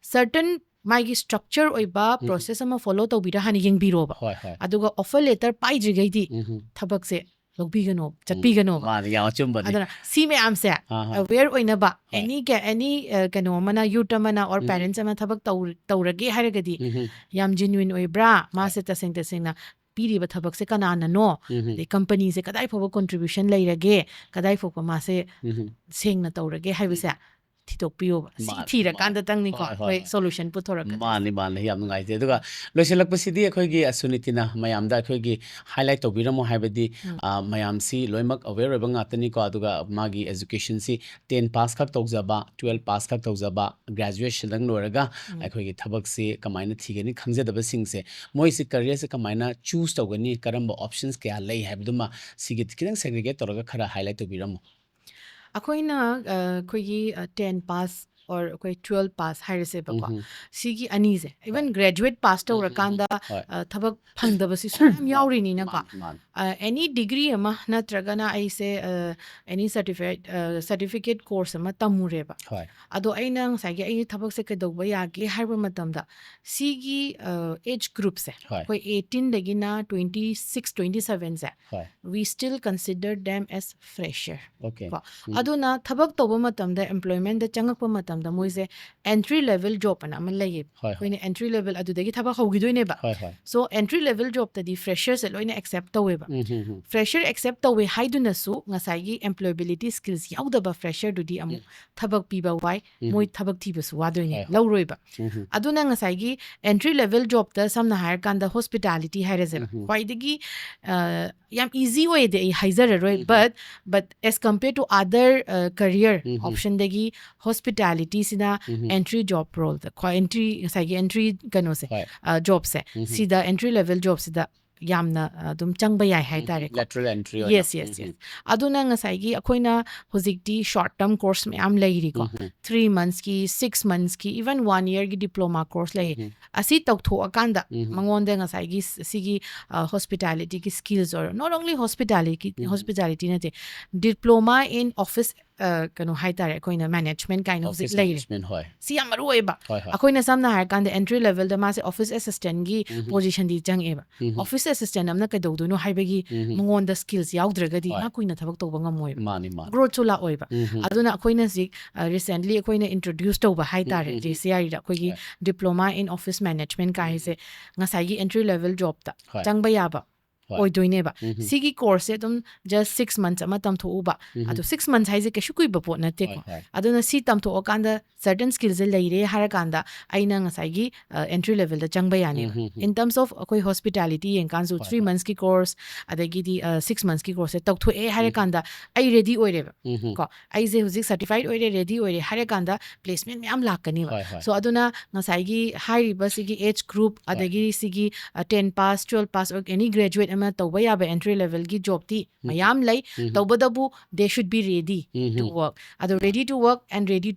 certain ꯃꯥꯒꯤ structure ꯑꯣꯏꯕ ꯎꯝ. Process ꯑꯃ follow ꯇꯧꯕꯤꯔ ꯍꯥꯟꯅ ꯌꯦꯡꯕꯤꯔꯣꯕ꯫ ꯍꯣꯏ, ꯍꯣꯏ. ꯑꯗꯨꯒ offer letter ꯄꯥꯏꯗ꯭ꯔꯤꯉꯩꯗꯤ ꯎꯝ. ꯊꯕꯛꯁꯦ ꯂꯧꯕꯤꯒꯅꯣ, ꯆꯠꯄꯤꯒꯅꯣꯕ꯫ ꯃꯥꯅꯦ, ꯌꯥꯝ ꯑꯆꯨꯝꯕꯅꯤ. ꯑꯗꯨꯅ ꯁꯤ ꯃꯌꯥꯝꯁꯦ ꯑꯥ, ꯍꯥ. Aware ꯑꯣꯏꯅꯕ, ꯍꯣꯏ. Any ꯀ-, any, ꯑ, ꯀꯩꯅꯣ ꯑꯃꯅ, youth ꯑꯃꯅ or ꯎꯝ. Parents ꯑꯃꯅ ꯊꯕꯛ ꯇꯧ-, ꯇꯧꯔꯒꯦ ꯍꯥꯏꯔꯒꯗꯤ ꯎꯝ. ꯌꯥꯝ genuine ꯑꯣꯏꯕ꯭ꯔꯥ, ꯃꯥꯁꯦ ꯇꯁꯦꯡ ꯇꯁꯦꯡꯅ ꯄꯤꯔꯤꯕ ꯊꯕꯛꯁꯦ ꯀꯅꯥꯅꯅꯣ, ꯎꯝ. ꯑꯗꯩ companyꯁꯦ ꯀꯗꯥꯏ ꯐꯥꯎꯕ contribution ꯂꯩꯔꯒꯦ, ꯀꯗꯥꯏ ꯐꯥꯎꯕ ꯃꯥꯁꯦ ꯎꯝ. ꯁꯦꯡꯅ ꯇꯧꯔꯒꯦ ꯍꯥꯏꯕꯁꯦ ꯊꯤꯗꯣꯛꯄꯤꯌꯣꯕ꯫ ꯁꯤ ꯃꯥꯅꯦ, ꯊꯤꯔꯀꯥꯟꯗ ꯃꯥꯅꯦ. ꯇꯪꯅꯤꯀꯣ ꯍꯣꯏ, ꯍꯣꯏ, ꯑꯩꯈꯣꯏ ꯍꯣꯏ. Solution ꯄꯨꯊꯣꯔꯛꯀꯗꯣꯏꯁꯦ꯫ ꯃꯥꯅꯤ, ꯃꯥꯅꯤ, ꯌꯥꯝ ꯅꯨꯡꯉꯥꯏꯖꯩ꯫ ꯑꯗꯨꯒ ꯂꯣꯏꯁꯤꯜꯂꯛꯄꯁꯤꯗꯤ ꯑꯩꯈꯣꯏꯒꯤ ꯑꯁꯨꯅꯤꯇꯤꯅ ꯃꯌꯥꯝꯗ ꯑꯩꯈꯣꯏꯒꯤ highlight ꯇꯧꯕꯤꯔꯝꯃꯣ, ꯍꯥꯏꯕꯗꯤ, ꯎꯝ. ꯑ, ꯃꯌꯥꯝꯁꯤ ꯂꯣꯏꯅꯃꯛ aware ꯑꯣꯏꯕ ꯉꯥꯛꯇꯅꯤꯀꯣ꯫ ꯑꯗꯨꯒ ꯃꯥꯒꯤ educationꯁꯤ ten pass ꯈꯛ ꯇꯧꯖꯕ, twelve pass ꯈꯛ ꯇꯧꯖꯕ, graduationꯗꯪ ꯂꯣꯏꯔꯒ ꯎꯝ. ꯑꯩꯈꯣꯏꯒꯤ ꯊꯕꯛꯁꯤ ꯀꯃꯥꯏꯅ ꯊꯤꯒꯅꯤ ꯈꯪꯖꯗꯕꯁꯤꯡꯁꯦ, ꯃꯣꯏꯁꯤ careerꯁꯦ ꯀꯃꯥꯏꯅ choose ꯇꯧꯒꯅꯤ, ꯀꯔꯝꯕ options ꯀꯌꯥ ꯂꯩ ꯍꯥꯏꯕꯗꯨꯃ ꯁꯤꯒꯤ ꯈꯤꯇꯪ segregate ꯇꯧꯔꯒ ꯈꯔ highlight ꯇꯧꯕꯤꯔꯝꯃꯣ꯫ ꯑꯩꯈꯣꯏꯅ ꯑ, ꯑꯩꯈꯣꯏꯒꯤ ꯇꯦꯟ ꯄꯥꯁ ꯑꯣꯔ ꯑꯩꯈꯣꯏ ꯇꯨꯋꯦꯜꯞ ꯄꯥꯁ ꯍꯥꯏꯔꯁꯦꯕꯀꯣ, ꯎꯝ. ꯁꯤꯒꯤ ꯑꯅꯤꯁꯦ, ꯏꯚꯟ ꯒ꯭ꯔꯦꯖꯨꯋꯦꯠ ꯄꯥꯁ ꯇꯧꯔꯀꯥꯟꯗ ꯍꯣꯏ. ꯑ, ꯊꯕꯛ ꯐꯪꯗꯕꯁꯤꯁꯨ ꯌꯥꯝ ꯌꯥꯎꯔꯤꯅꯤꯅꯀꯣ. ꯃꯥꯅꯤ, ꯃꯥꯅꯤ. ꯑꯦꯅꯤ ꯗꯤꯒ꯭ꯔꯤ ꯑꯃ ꯅꯠꯇ꯭ꯔꯒꯅ ꯑꯩꯁꯦ ꯑꯦꯅꯤ ꯁꯔꯇꯤꯐꯤꯀꯦꯠ ꯁꯔꯇꯤꯐꯤꯀꯦꯠ ꯀꯣꯔꯁ ꯑꯃ ꯇꯝꯃꯨꯔꯦꯕ, ꯍꯣꯏ. ꯑꯗꯣ ꯑꯩꯅ ꯉꯁꯥꯏꯒꯤ ꯑꯩ ꯊꯕꯛꯁꯦ ꯀꯩꯗꯧꯕ ꯌꯥꯒꯦ ꯍꯥꯏꯕ ꯃꯇꯝꯗ, ꯁꯤꯒꯤ ꯑꯦꯖ ꯒ꯭ꯔꯨꯞꯁꯦ, ꯍꯣꯏ. ꯑꯩꯈꯣꯏ ꯑꯩꯠꯇꯤꯟꯗꯒꯤꯅ ꯇ꯭ꯋꯦꯟꯇꯤ ꯁꯤꯛꯁ ꯇ꯭ꯋꯦꯟꯇꯤ ꯁꯚꯦꯟꯁꯦ, ꯍꯣꯏ. we still consider them as fresher. Okay. ꯀꯣ. ꯎꯝ. ꯑꯗꯨꯅ ꯊꯕꯛ ꯇꯧꯕ ꯃꯇꯝꯗ, ꯑꯦꯝꯄ꯭ꯂꯣꯏꯃꯦꯟꯗ ꯆꯪꯉꯛꯄ ꯃꯇꯝꯗ, ꯃꯣꯏꯁꯦ ꯑꯦꯟꯇ꯭ꯔꯤ ꯂꯦꯚꯦꯜ ꯖꯣꯕ ꯑꯅ ꯑꯃ ꯂꯩꯌꯦꯕ. ꯍꯣꯏ, ꯍꯣꯏ. ꯑꯩꯈꯣꯏꯅ ꯑꯦꯟꯇ꯭ꯔꯤ ꯂꯦꯚꯦꯜ ꯑꯗꯨꯗꯒꯤ ꯊꯕꯛ ꯍꯧꯈꯤꯗꯣꯏꯅꯦꯕ. ꯍꯣꯏ, ꯍꯣꯏ. ꯁꯣ ꯑꯦꯟꯇ꯭ꯔꯤ ꯂꯦꯚꯦꯜ ꯖꯣꯕꯇꯗꯤ ꯐ꯭ꯔꯦꯁꯔꯁꯦ ꯂꯣꯏꯅ ꯑꯦꯛꯁꯦꯞ ꯇꯧꯋꯦꯕ. ꯎꯝ, ꯎꯝ, ꯎꯝ. ꯐ꯭ꯔꯦꯁꯔ ꯑꯦꯛꯁꯦꯞ ꯇꯧꯋꯦ ꯍꯥꯏꯗꯨꯅꯁꯨ ꯉꯁꯥꯏꯒꯤ ꯑꯦꯝꯄ꯭ꯂꯣꯌꯦꯕꯤꯂꯤꯇꯤ ꯁ꯭ꯀꯤꯜꯁ ꯌꯥꯎꯗꯕ ꯐ꯭ꯔꯦꯁꯔꯗꯨꯗꯤ ꯑꯃꯨꯛ ꯊꯕꯛ ꯄꯤꯕ ꯋꯥꯏ, ꯎꯝ. ꯃꯣꯏ ꯊꯕꯛ ꯊꯤꯕꯁꯨ ꯋꯥꯗꯣꯏꯅꯦ, ꯍꯣꯏ, ꯍꯣꯏ. ꯂꯧꯔꯣꯏꯕ. ꯎꯝ, ꯎꯝ. ꯑꯗꯨꯅ ꯉꯁꯥꯏꯒꯤ ꯑꯦꯟꯇ꯭ꯔꯤ ꯂꯦꯚꯦꯜ ꯖꯣꯕꯇ ꯁꯝꯅ ꯍꯥꯏꯔꯀꯥꯟꯗ ꯍꯣꯁꯄꯤꯇꯥꯂꯤꯇꯤ ꯍꯥꯏꯔꯁꯦꯕ, ꯎꯝ. ꯈ꯭ꯋꯥꯏꯗꯒꯤ ꯑ, ꯌꯥꯝ ꯏꯖꯤ ꯑꯣꯏꯗꯤ ꯑꯩ ꯍꯥꯏꯖꯔꯔꯣꯏ, um. but but as compare to other career um. optionꯗꯒꯤ ꯍꯣꯁꯄꯤꯇꯥꯂꯤꯇꯤꯁꯤꯅ ꯎꯝ. ꯑꯦꯟꯇ꯭ꯔꯤ ꯖꯣꯕ ꯔꯣꯜꯗ, ꯈ꯭ꯋꯥꯏ ꯑꯦꯟꯇ꯭ꯔꯤ, ꯉꯁꯥꯏꯒꯤ ꯑꯦꯟꯇ꯭ꯔꯤ ꯀꯩꯅꯣꯁꯦ, ꯍꯣꯏ. ꯖꯣꯕꯁꯦ, ꯎꯝ. ꯁꯤꯗ ꯑꯦꯟꯇ꯭ꯔꯤ ꯂꯦꯚꯦꯜ ꯖꯣꯕꯁꯤꯗ ꯌꯥꯝꯅ ꯑ, ꯑꯗꯨꯝ ꯆꯪꯕ ꯌꯥꯏ ꯍꯥꯏꯇꯥꯔꯦꯀꯣ. Lateral entry. Yes, yes, yes. ꯑꯗꯨꯅ ꯉꯁꯥꯏꯒꯤ ꯑꯩꯈꯣꯏꯅ ꯍꯧꯖꯤꯛꯇꯤ ꯁꯣꯔꯠ ꯇꯔꯝ ꯀꯣꯔꯁ ꯃꯌꯥꯝ ꯂꯩꯔꯤꯀꯣ, ꯊ꯭ꯔꯤ ꯃꯟꯊꯁꯀꯤ, ꯁꯤꯛꯁ ꯃꯟꯊꯁꯀꯤ, ꯏꯚꯟ ꯋꯥꯟ ꯌꯔꯒꯤ ꯗꯤꯄ꯭ꯂꯣꯃꯥ ꯀꯣꯔꯁ ꯂꯩ꯫ ꯎꯝ. ꯑꯁꯤ ꯇꯧꯊꯣꯛꯑꯀꯥꯟꯗ ꯎꯝ. ꯃꯉꯣꯟꯗ ꯉꯁꯥꯏꯒꯤ ꯁ- ꯁꯤꯒꯤ ꯍꯣꯁꯄꯤꯇꯥꯂꯤꯇꯤꯒꯤ ꯁ꯭ꯀꯤꯜꯁ ꯑꯣꯏꯔꯣ, not only hospitality, um. Hospitality ꯅꯠꯇꯦ, diploma in office, ꯀꯩꯅꯣ ꯍꯥꯏꯇꯥꯔꯦ, ꯑꯩꯈꯣꯏꯅ ꯃꯦꯅꯦꯖꯃꯦꯟ ꯀꯥꯏꯅ ꯍꯧꯖꯤꯛ Office ꯂꯩꯔꯦ꯫ Management, ꯍꯣꯏ. ꯁꯤ ꯌꯥꯝ ꯃꯔꯨ ꯑꯣꯏꯕ꯫ ꯍꯣꯏ, ꯍꯣꯏ. ꯑꯩꯈꯣꯏꯅ ꯁꯝꯅ ꯍꯥꯏꯔꯀꯥꯟꯗ ꯑꯦꯟꯇ꯭ꯔꯤ ꯂꯦꯚꯦꯜꯗ ꯃꯥꯁꯦ ꯑꯣꯐꯤꯁ ꯑꯦꯁꯤꯁꯇꯦꯟꯒꯤ ꯎꯝ. ꯄꯣꯖꯤꯁꯟꯗꯤ ꯆꯪꯉꯛꯑꯦꯕ꯫ ꯎꯝ. ꯑꯣꯐꯤꯁ ꯑꯦꯁꯤꯁꯇꯦꯟ ꯑꯃꯅ ꯀꯩꯗꯧꯗꯣꯏꯅꯣ ꯍꯥꯏꯕꯒꯤ ꯎꯝ. ꯃꯉꯣꯟꯗ ꯁ꯭ꯀꯤꯜꯁ ꯌꯥꯎꯗ꯭ꯔꯒꯗꯤ ꯍꯣꯏ. ꯃꯥ ꯀꯨꯏꯅ ꯊꯕꯛ ꯇꯧꯕ ꯉꯝꯃꯣꯏꯕ꯫ ꯃꯥꯅꯤ, ꯃꯥꯅꯤ. ꯒ꯭ꯔꯣꯠꯁꯨ ꯂꯥꯛꯑꯣꯏꯕ꯫ ꯎꯝ. ꯑꯗꯨꯅ ꯑꯩꯈꯣꯏꯅ ꯍꯧꯖꯤꯛ ꯔꯤꯁꯦꯟꯠꯂꯤ ꯑꯩꯈꯣꯏꯅ ꯏꯟꯇ꯭ꯔꯣꯗ꯭ꯌꯨꯁ ꯇꯧꯕ ꯍꯥꯏꯇꯥꯔꯦ, ꯎꯝ, ꯎꯝ, ꯖꯦ ꯁꯤ ꯑꯥꯔ ꯏꯗ ꯑꯩꯈꯣꯏꯒꯤ ꯍꯣꯏ. diploma in office management ꯀꯥꯏꯁꯦ ꯉꯁꯥꯏꯒꯤ ꯑꯦꯟꯇ꯭ꯔꯤ ꯂꯦꯚꯦꯜ ꯖꯣꯕꯇ ꯍꯣꯏ. ꯆꯪꯕ ꯌꯥꯕ ꯍꯣꯏ. ꯑꯣꯏꯗꯣꯏꯅꯦꯕ꯫ ꯎꯝ. ꯁꯤꯒꯤ ꯀꯣꯔꯁꯁꯦ ꯑꯗꯨꯝ ꯖꯁ ꯁꯤꯛꯁ ꯃꯟꯊꯁ ꯑꯃ ꯇꯝꯊꯣꯛꯎꯕ, ꯎꯝ. ꯑꯗꯣ ꯁꯤꯛꯁ ꯃꯟꯊꯁ ꯍꯥꯏꯁꯦ ꯀꯩꯁꯨ ꯀꯨꯏꯕ ꯄꯣꯠ ꯅꯠꯇꯦꯀꯣ꯫ ꯍꯣꯏ, ꯍꯣꯏ. ꯑꯗꯨꯅ ꯁꯤ ꯇꯝꯊꯣꯛꯑꯀꯥꯟꯗ ꯁꯔꯇꯟ ꯁ꯭ꯀꯤꯜꯁꯦ ꯂꯩꯔꯦ ꯍꯥꯏꯔꯀꯥꯟꯗ ꯑꯩꯅ ꯉꯁꯥꯏꯒꯤ ꯑꯦꯟꯇ꯭ꯔꯤ ꯂꯦꯚꯦꯜꯗ ꯆꯪꯕ ꯌꯥꯅꯦꯕ꯫ ꯎꯝ, um, um. In terms of ꯑꯩꯈꯣꯏ ꯍꯣꯁꯄꯤꯇꯥꯂꯤꯇꯤ ꯌꯦꯡꯀꯥꯟꯁꯨ, ꯍꯣꯏ, ꯊ꯭ꯔꯤ ꯍꯣꯏ. ꯃꯟꯊꯁꯀꯤ ꯀꯣꯔꯁ, ꯑꯗꯒꯤꯗꯤ ꯁꯤꯛꯁ ꯃꯟꯊꯁꯀꯤ ꯀꯣꯔꯁꯁꯦ ꯇꯧꯊꯣꯛꯑꯦ ꯍꯥꯏꯔꯀꯥꯟꯗ ꯑꯩ ꯔꯦꯗꯤ ꯑꯣꯏꯔꯦꯕ꯫ ꯎꯝ. ꯀꯣ, ꯑꯩꯁꯦ ꯍꯧꯖꯤꯛ ꯁꯔꯇꯤꯐꯥꯏꯠ ꯑꯣꯏꯔꯦ, ꯔꯦꯗꯤ ꯑꯣꯏꯔꯦ ꯍꯥꯏꯔꯀꯥꯟꯗ ꯄ꯭ꯂꯦꯁꯃꯦꯟ ꯃꯌꯥꯝ ꯂꯥꯛꯀꯅꯤꯕ꯫ ꯍꯣꯏ, ꯍꯣꯏ. ꯁꯣ ꯑꯗꯨꯅ ꯉꯁꯥꯏꯒꯤ ꯍꯥꯏꯔꯤꯕ ꯁꯤꯒꯤ ꯑꯦꯖ ꯒ꯭ꯔꯨꯞ, ꯍꯣꯏ. ꯑꯗꯒꯤ ꯁꯤꯒꯤ ten pass, twelve pass, or any graduate ꯑꯃ ꯇꯧꯕ ꯌꯥꯕ entry level ꯒꯤ job ꯇꯤ ꯃꯌꯥꯝ ꯂꯩ꯫ ꯎꯝ꯫ ꯇꯧꯕꯇꯕꯨ they should be ready um. to work. ꯑꯗꯣ ready to work and ready,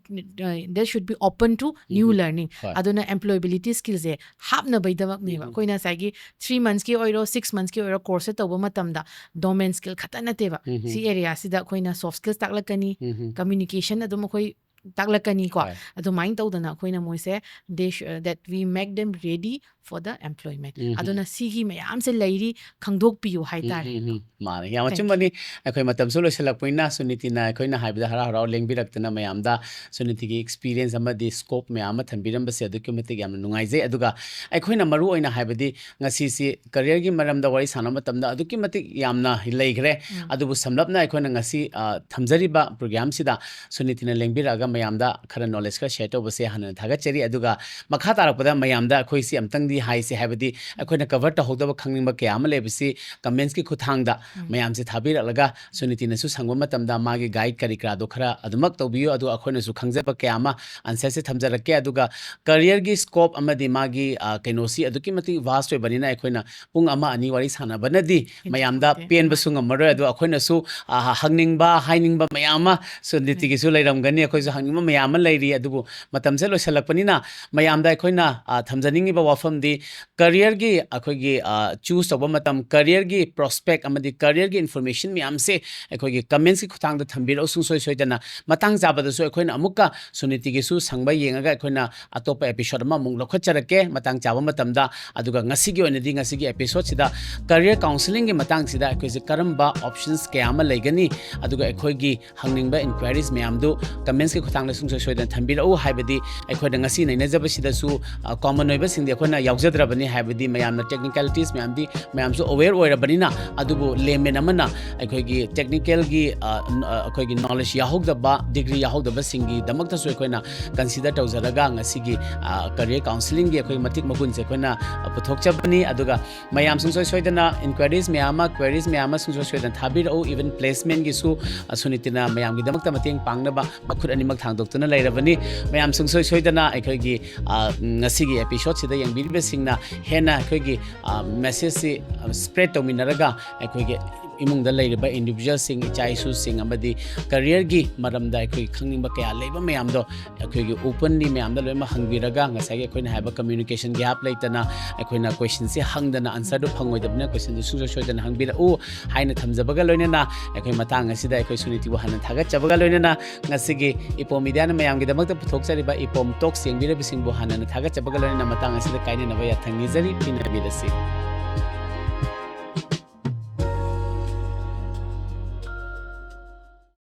uh, they should be open to new um. learning. ꯍꯣꯏ꯫ ꯑꯗꯨꯅ employability skill ꯁꯦ ꯍꯥꯞꯅꯕꯩꯗꯃꯛꯅꯦꯕ꯫ ꯎꯝ꯫ ꯑꯩꯈꯣꯏꯅ ꯉꯁꯥꯏꯒꯤ three months ꯀꯤ ꯑꯣꯏꯔꯣ, six months ꯀꯤ ꯑꯣꯏꯔꯣ, course ꯁꯦ ꯇꯧꯕ ꯃꯇꯝꯗ domain skill ꯈꯛꯇ ꯅꯠꯇꯦꯕ꯫ ꯎꯝ꯫ ꯁꯤ area ꯁꯤꯗ ꯑꯩꯈꯣꯏꯅ soft skills ꯇꯥꯛꯂꯛꯀꯅꯤ, ꯎꯝ꯫ communication ꯑꯗꯨꯝ ꯑꯩꯈꯣꯏ ꯇꯥꯛꯂꯛꯀꯅꯤꯀꯣ꯫ ꯍꯣꯏ꯫ ꯑꯗꯨꯃꯥꯏꯅ ꯇꯧꯗꯅ ꯑꯩꯈꯣꯏꯅ ꯃꯣꯏꯁꯦ they sh-, that we make them ready for the employment. ꯎꯝ꯫ ꯑꯗꯨꯅ ꯁꯤꯒꯤ ꯃꯌꯥꯝꯁꯦ ꯂꯩꯔꯤ, ꯈꯪꯗꯣꯛꯄꯤꯌꯨ ꯍꯥꯏꯇꯥꯔꯦ꯫ ꯎꯝ, ꯎꯝ, ꯎꯝ꯫ ꯃꯥꯅꯦ, ꯌꯥꯝ Thank you. ꯑꯆꯨꯝꯕꯅꯤ꯫ ꯑꯩꯈꯣꯏ ꯃꯇꯝꯁꯨ ꯂꯣꯏꯁꯤꯜꯂꯛꯄꯅꯤꯅ ꯁꯨꯅꯤꯇꯤꯅ ꯑꯩꯈꯣꯏꯅ ꯍꯥꯏꯕꯗ ꯍꯔꯥꯎ ꯍꯔꯥꯎ ꯂꯦꯡꯕꯤꯔꯛꯇꯅ ꯃꯌꯥꯝꯗ ꯁꯨꯅꯤꯇꯤꯒꯤ experience ꯑꯃꯗꯤ scope ꯃꯌꯥꯝ ꯑꯃ ꯊꯝꯕꯤꯔꯝꯕꯁꯦ ꯑꯗꯨꯛꯀꯤ ꯃꯇꯤꯛ ꯌꯥꯝꯅ ꯅꯨꯡꯉꯥꯏꯖꯩ꯫ ꯑꯗꯨꯒ ꯑꯩꯈꯣꯏꯅ ꯃꯔꯨ ꯑꯣꯏꯅ ꯍꯥꯏꯕꯗꯤ ꯉꯁꯤꯁꯤ career ꯒꯤ ꯃꯔꯝꯗ ꯋꯥꯔꯤ ꯁꯥꯟꯅꯕ ꯃꯇꯝꯗ ꯑꯗꯨꯛꯀꯤ ꯃꯇꯤꯛ ꯌꯥꯝꯅ ꯂꯩꯈ꯭ꯔꯦ꯫ ꯎꯝ꯫ ꯑꯗꯨꯕꯨ ꯁꯝꯂꯞꯅ ꯑꯩꯈꯣꯏꯅ ꯉꯁꯤ, ꯑ, ꯊꯝꯖꯔꯤꯕ program ꯁꯤꯗ ꯁꯨꯅꯤꯇꯤꯅ ꯂꯦꯡꯕꯤꯔꯛꯑꯒ ꯃꯌꯥꯝꯗ ꯈꯔ knowledge ꯈꯔ share ꯇꯧꯕꯁꯦ ꯍꯥꯟꯅ ꯊꯥꯒꯠꯆꯔꯤ꯫ ꯑꯗꯨꯒ ꯃꯈꯥ ꯇꯥꯔꯛꯄꯗ ꯃꯌꯥꯝꯗ ꯑꯩꯈꯣꯏꯁꯤ ꯑꯝꯇꯪꯗꯤ ꯍꯥꯏꯁꯦ, ꯍꯥꯏꯕꯗꯤ ꯑꯩꯈꯣꯏꯅ cover ꯇꯧꯍꯧꯗꯕ ꯈꯪꯅꯤꯡꯕ ꯀꯌꯥ ꯑꯃ ꯂꯩꯕꯁꯤ comments ꯀꯤ ꯈꯨꯠꯊꯥꯡꯗ ꯎꯝ꯫ ꯃꯌꯥꯝꯁꯦ ꯊꯥꯕꯤꯔꯛꯂꯒ ꯁꯨꯅꯤꯇꯤꯅꯁꯨ ꯁꯪꯕ ꯃꯇꯝꯗ ꯃꯥꯒꯤ guide ꯀꯔꯤ ꯀꯔꯥꯗꯣ ꯈꯔ ꯑꯗꯨꯃꯛ ꯇꯧꯕꯤꯌꯨ꯫ ꯑꯗꯨꯒ ꯑꯩꯈꯣꯏꯅꯁꯨ ꯈꯪꯖꯕ ꯀꯌꯥ ꯑꯃ answer ꯁꯦ ꯊꯝꯖꯔꯛꯀꯦ꯫ ꯑꯗꯨꯒ career ꯒꯤ scope ꯑꯃꯗꯤ ꯃꯥꯒꯤ, ꯑ, ꯀꯩꯅꯣꯁꯤ ꯑꯗꯨꯛꯀꯤ ꯃꯇꯤꯛ vast ꯑꯣꯏꯕꯅꯤꯅ ꯑꯩꯈꯣꯏꯅ ꯄꯨꯡ ꯑꯃ ꯑꯅꯤ ꯋꯥꯔꯤ ꯁꯥꯟꯅꯕꯅꯗꯤ ꯃꯌꯥꯝꯗ ꯊꯣꯛꯇꯦ꯫ ꯄꯦꯟꯕꯁꯨ ꯉꯝꯃꯔꯣꯏ꯫ ꯑꯗꯣ ꯑꯩꯈꯣꯏꯅꯁꯨ, ꯑ, ꯍꯪꯅꯤꯡꯕ, ꯍꯥꯏꯅꯤꯡꯕ ꯃꯌꯥꯝ ꯑꯃ ꯁꯨꯅꯤꯇꯤꯒꯤꯁꯨ ꯂꯩꯔꯝꯒꯅꯤ, ꯑꯩꯈꯣꯏꯁꯨ ꯍꯪꯅꯤꯡꯕ ꯃꯌꯥꯝ ꯑꯃ ꯂꯩꯔꯤ꯫ ꯑꯗꯨꯕꯨ ꯃꯇꯝꯁꯦ ꯂꯣꯏꯁꯤꯜꯂꯛꯄꯅꯤꯅ ꯃꯌꯥꯝꯗ ꯑꯩꯈꯣꯏꯅ, ꯑ, ꯊꯝꯖꯅꯤꯡꯉꯤꯕ ꯋꯥꯐꯝꯗꯤ career ꯒꯤ ꯑꯩꯈꯣꯏꯒꯤ, ꯑ, choose ꯇꯧꯕ ꯃꯇꯝ, career ꯒꯤ prospect ꯑꯃꯗꯤ career ꯒꯤ information ꯃꯌꯥꯝꯁꯦ ꯑꯩꯈꯣꯏꯒꯤ comments ꯀꯤ ꯈꯨꯠꯊꯥꯡꯗ ꯊꯝꯕꯤꯔꯛꯎ ꯁꯨꯡꯁꯣꯏ ꯁꯣꯏꯗꯅ꯫ ꯃꯇꯥꯡ ꯆꯥꯕꯗꯁꯨ ꯑꯩꯈꯣꯏꯅ ꯑꯃꯨꯛꯀ ꯁꯨꯅꯤꯇꯤꯒꯤꯁꯨ ꯁꯪꯕ ꯌꯦꯡꯉꯒ ꯑꯩꯈꯣꯏꯅ ꯑꯇꯣꯞꯄ episode ꯑꯃꯃꯨꯛ ꯂꯧꯈꯠꯆꯔꯛꯀꯦ ꯃꯇꯥꯡ ꯆꯥꯕ ꯃꯇꯝꯗ꯫ ꯑꯗꯨꯒ ꯉꯁꯤꯒꯤ ꯑꯣꯏꯅꯗꯤ ꯉꯁꯤꯒꯤ episode ꯁꯤꯗ career counselling ꯒꯤ ꯃꯇꯥꯡꯁꯤꯗ ꯑꯩꯈꯣꯏꯁꯦ ꯀꯔꯝꯕ options ꯀꯌꯥ ꯑꯃ ꯂꯩꯒꯅꯤ, ꯑꯗꯨꯒ ꯑꯩꯈꯣꯏꯒꯤ ꯍꯪꯅꯤꯡꯕ inquiries ꯃꯌꯥꯝꯗꯨ comments ꯀꯤ ꯈꯨꯠꯊꯥꯡꯗ ꯁꯨꯡꯁꯣꯏ ꯁꯣꯏꯗꯅ ꯊꯝꯕꯤꯔꯛꯎ꯫ ꯍꯥꯏꯕꯗꯤ ꯑꯩꯈꯣꯏꯅ ꯉꯁꯤ ꯅꯩꯅꯖꯕꯁꯤꯗꯁꯨ, ꯑ, common ꯑꯣꯏꯕꯁꯤꯡꯗꯤ ꯑꯩꯈꯣꯏꯅ ꯌꯥꯎꯖꯗ꯭ꯔꯕꯅꯤ, ꯍꯥꯏꯕꯗꯤ ꯃꯌꯥꯝꯅ technicalities ꯃꯌꯥꯝꯗꯤ ꯃꯌꯥꯝꯁꯨ aware ꯑꯣꯏꯔꯕꯅꯤꯅ꯫ ꯑꯗꯨꯕꯨ layman ꯑꯃꯅ ꯑꯩꯈꯣꯏꯒꯤ technical ꯒꯤ, ꯑ, ꯅ-, ꯑ, ꯑꯩꯈꯣꯏꯒꯤ knowledge ꯌꯥꯎꯍꯧꯗꯕ, degree ꯌꯥꯎꯍꯧꯗꯕꯁꯤꯡꯒꯤꯗꯃꯛꯇꯁꯨ ꯑꯩꯈꯣꯏꯅ consider ꯇꯧꯖꯔꯒ ꯉꯁꯤꯒꯤ, ꯑ, career counselling ꯒꯤ ꯑꯩꯈꯣꯏ ꯃꯇꯤꯛ ꯃꯒꯨꯟꯁꯦ ꯑꯩꯈꯣꯏꯅ, ꯑ, ꯄꯨꯊꯣꯛꯆꯕꯅꯤ꯫ ꯑꯗꯨꯒ ꯃꯌꯥꯝ ꯁꯨꯡꯁꯣꯏ ꯁꯣꯏꯗꯅ inquiries ꯃꯌꯥꯝ ꯑꯃ, queries ꯃꯌꯥꯝ ꯑꯃ ꯁꯨꯡꯁꯣꯏ ꯁꯣꯏꯗꯅ ꯊꯥꯕꯤꯔꯛꯎ꯫ Even placement ꯒꯤꯁꯨ, ꯑ, ꯁꯨꯅꯤꯇꯤꯅ ꯃꯌꯥꯝꯒꯤꯗꯃꯛꯇ ꯃꯇꯦꯡ ꯄꯥꯡꯅꯕ ꯃꯈꯨꯠ ꯑꯅꯤꯃꯛ ꯊꯥꯡꯗꯣꯛꯇꯨꯅ ꯂꯩꯔꯕꯅꯤ꯫ ꯃꯌꯥꯝ ꯁꯨꯡꯁꯣꯏ ꯁꯣꯏꯗꯅ ꯑꯩꯈꯣꯏꯒꯤ, ꯑ, ꯉꯁꯤꯒꯤ episode ꯁꯤꯗ ꯌꯦꯡꯕꯤꯔꯤꯕꯁꯤꯡꯅ ꯍꯦꯟꯅ ꯑꯩꯈꯣꯏꯒꯤ, ꯑ, message ꯁꯤ, ꯑ, spread ꯇꯧꯃꯤꯟꯅꯔꯒ ꯑꯩꯈꯣꯏꯒꯤ ꯏꯃꯨꯡꯗ ꯂꯩꯔꯤꯕ individual ꯁꯤꯡ, ꯏꯆꯥ ꯏꯁꯨꯁꯤꯡ ꯑꯃꯗꯤ career ꯒꯤ ꯃꯔꯝꯗ ꯑꯩꯈꯣꯏꯒꯤ ꯈꯪꯅꯤꯡꯕ ꯀꯌꯥ ꯂꯩꯕ ꯃꯌꯥꯝꯗꯣ ꯑꯩꯈꯣꯏꯒꯤ openly ꯃꯌꯥꯝꯗ ꯂꯣꯏꯅꯃꯛ ꯍꯪꯕꯤꯔꯒ, ꯉꯁꯥꯏꯒꯤ ꯑꯩꯈꯣꯏꯅ ꯍꯥꯏꯕ communication gap ꯂꯩꯇꯅ ꯑꯩꯈꯣꯏꯅ question ꯁꯦ ꯍꯪꯗꯅ answer ꯗꯨ ꯐꯪꯉꯣꯏꯗꯕꯅꯤꯅ, question ꯗꯨ ꯁꯨꯡꯁꯣꯏ ꯁꯣꯏꯗꯅ ꯍꯪꯕꯤꯔꯛꯎ ꯍꯥꯏꯅ ꯊꯝꯖꯕꯒ ꯂꯣꯏꯅꯅ, ꯑꯩꯈꯣꯏ ꯃꯇꯥꯡ ꯑꯁꯤꯗ ꯑꯩꯈꯣꯏ ꯁꯨꯅꯤꯇꯤꯕꯨ ꯍꯥꯟꯅ ꯊꯥꯒꯠꯆꯕꯒ ꯂꯣꯏꯅꯅ, ꯉꯁꯤꯒꯤ ꯏꯄꯣꯝ media ꯅ ꯃꯌꯥꯝꯒꯤꯗꯃꯛꯇ ꯄꯨꯊꯣꯛꯆꯔꯤꯕ ꯏꯄꯣꯝ Talks ꯌꯦꯡꯕꯤꯔꯕꯁꯤꯡꯕꯨ ꯍꯥꯟꯅꯅ ꯊꯥꯒꯠꯆꯕꯒ ꯂꯣꯏꯅꯅ ꯃꯇꯥꯡ ꯑꯁꯤꯗ ꯀꯥꯏꯅꯅꯕ ꯌꯥꯊꯪ ꯅꯤꯖꯔꯤ꯫ ꯄꯤꯅꯕꯤꯔꯁꯤ꯫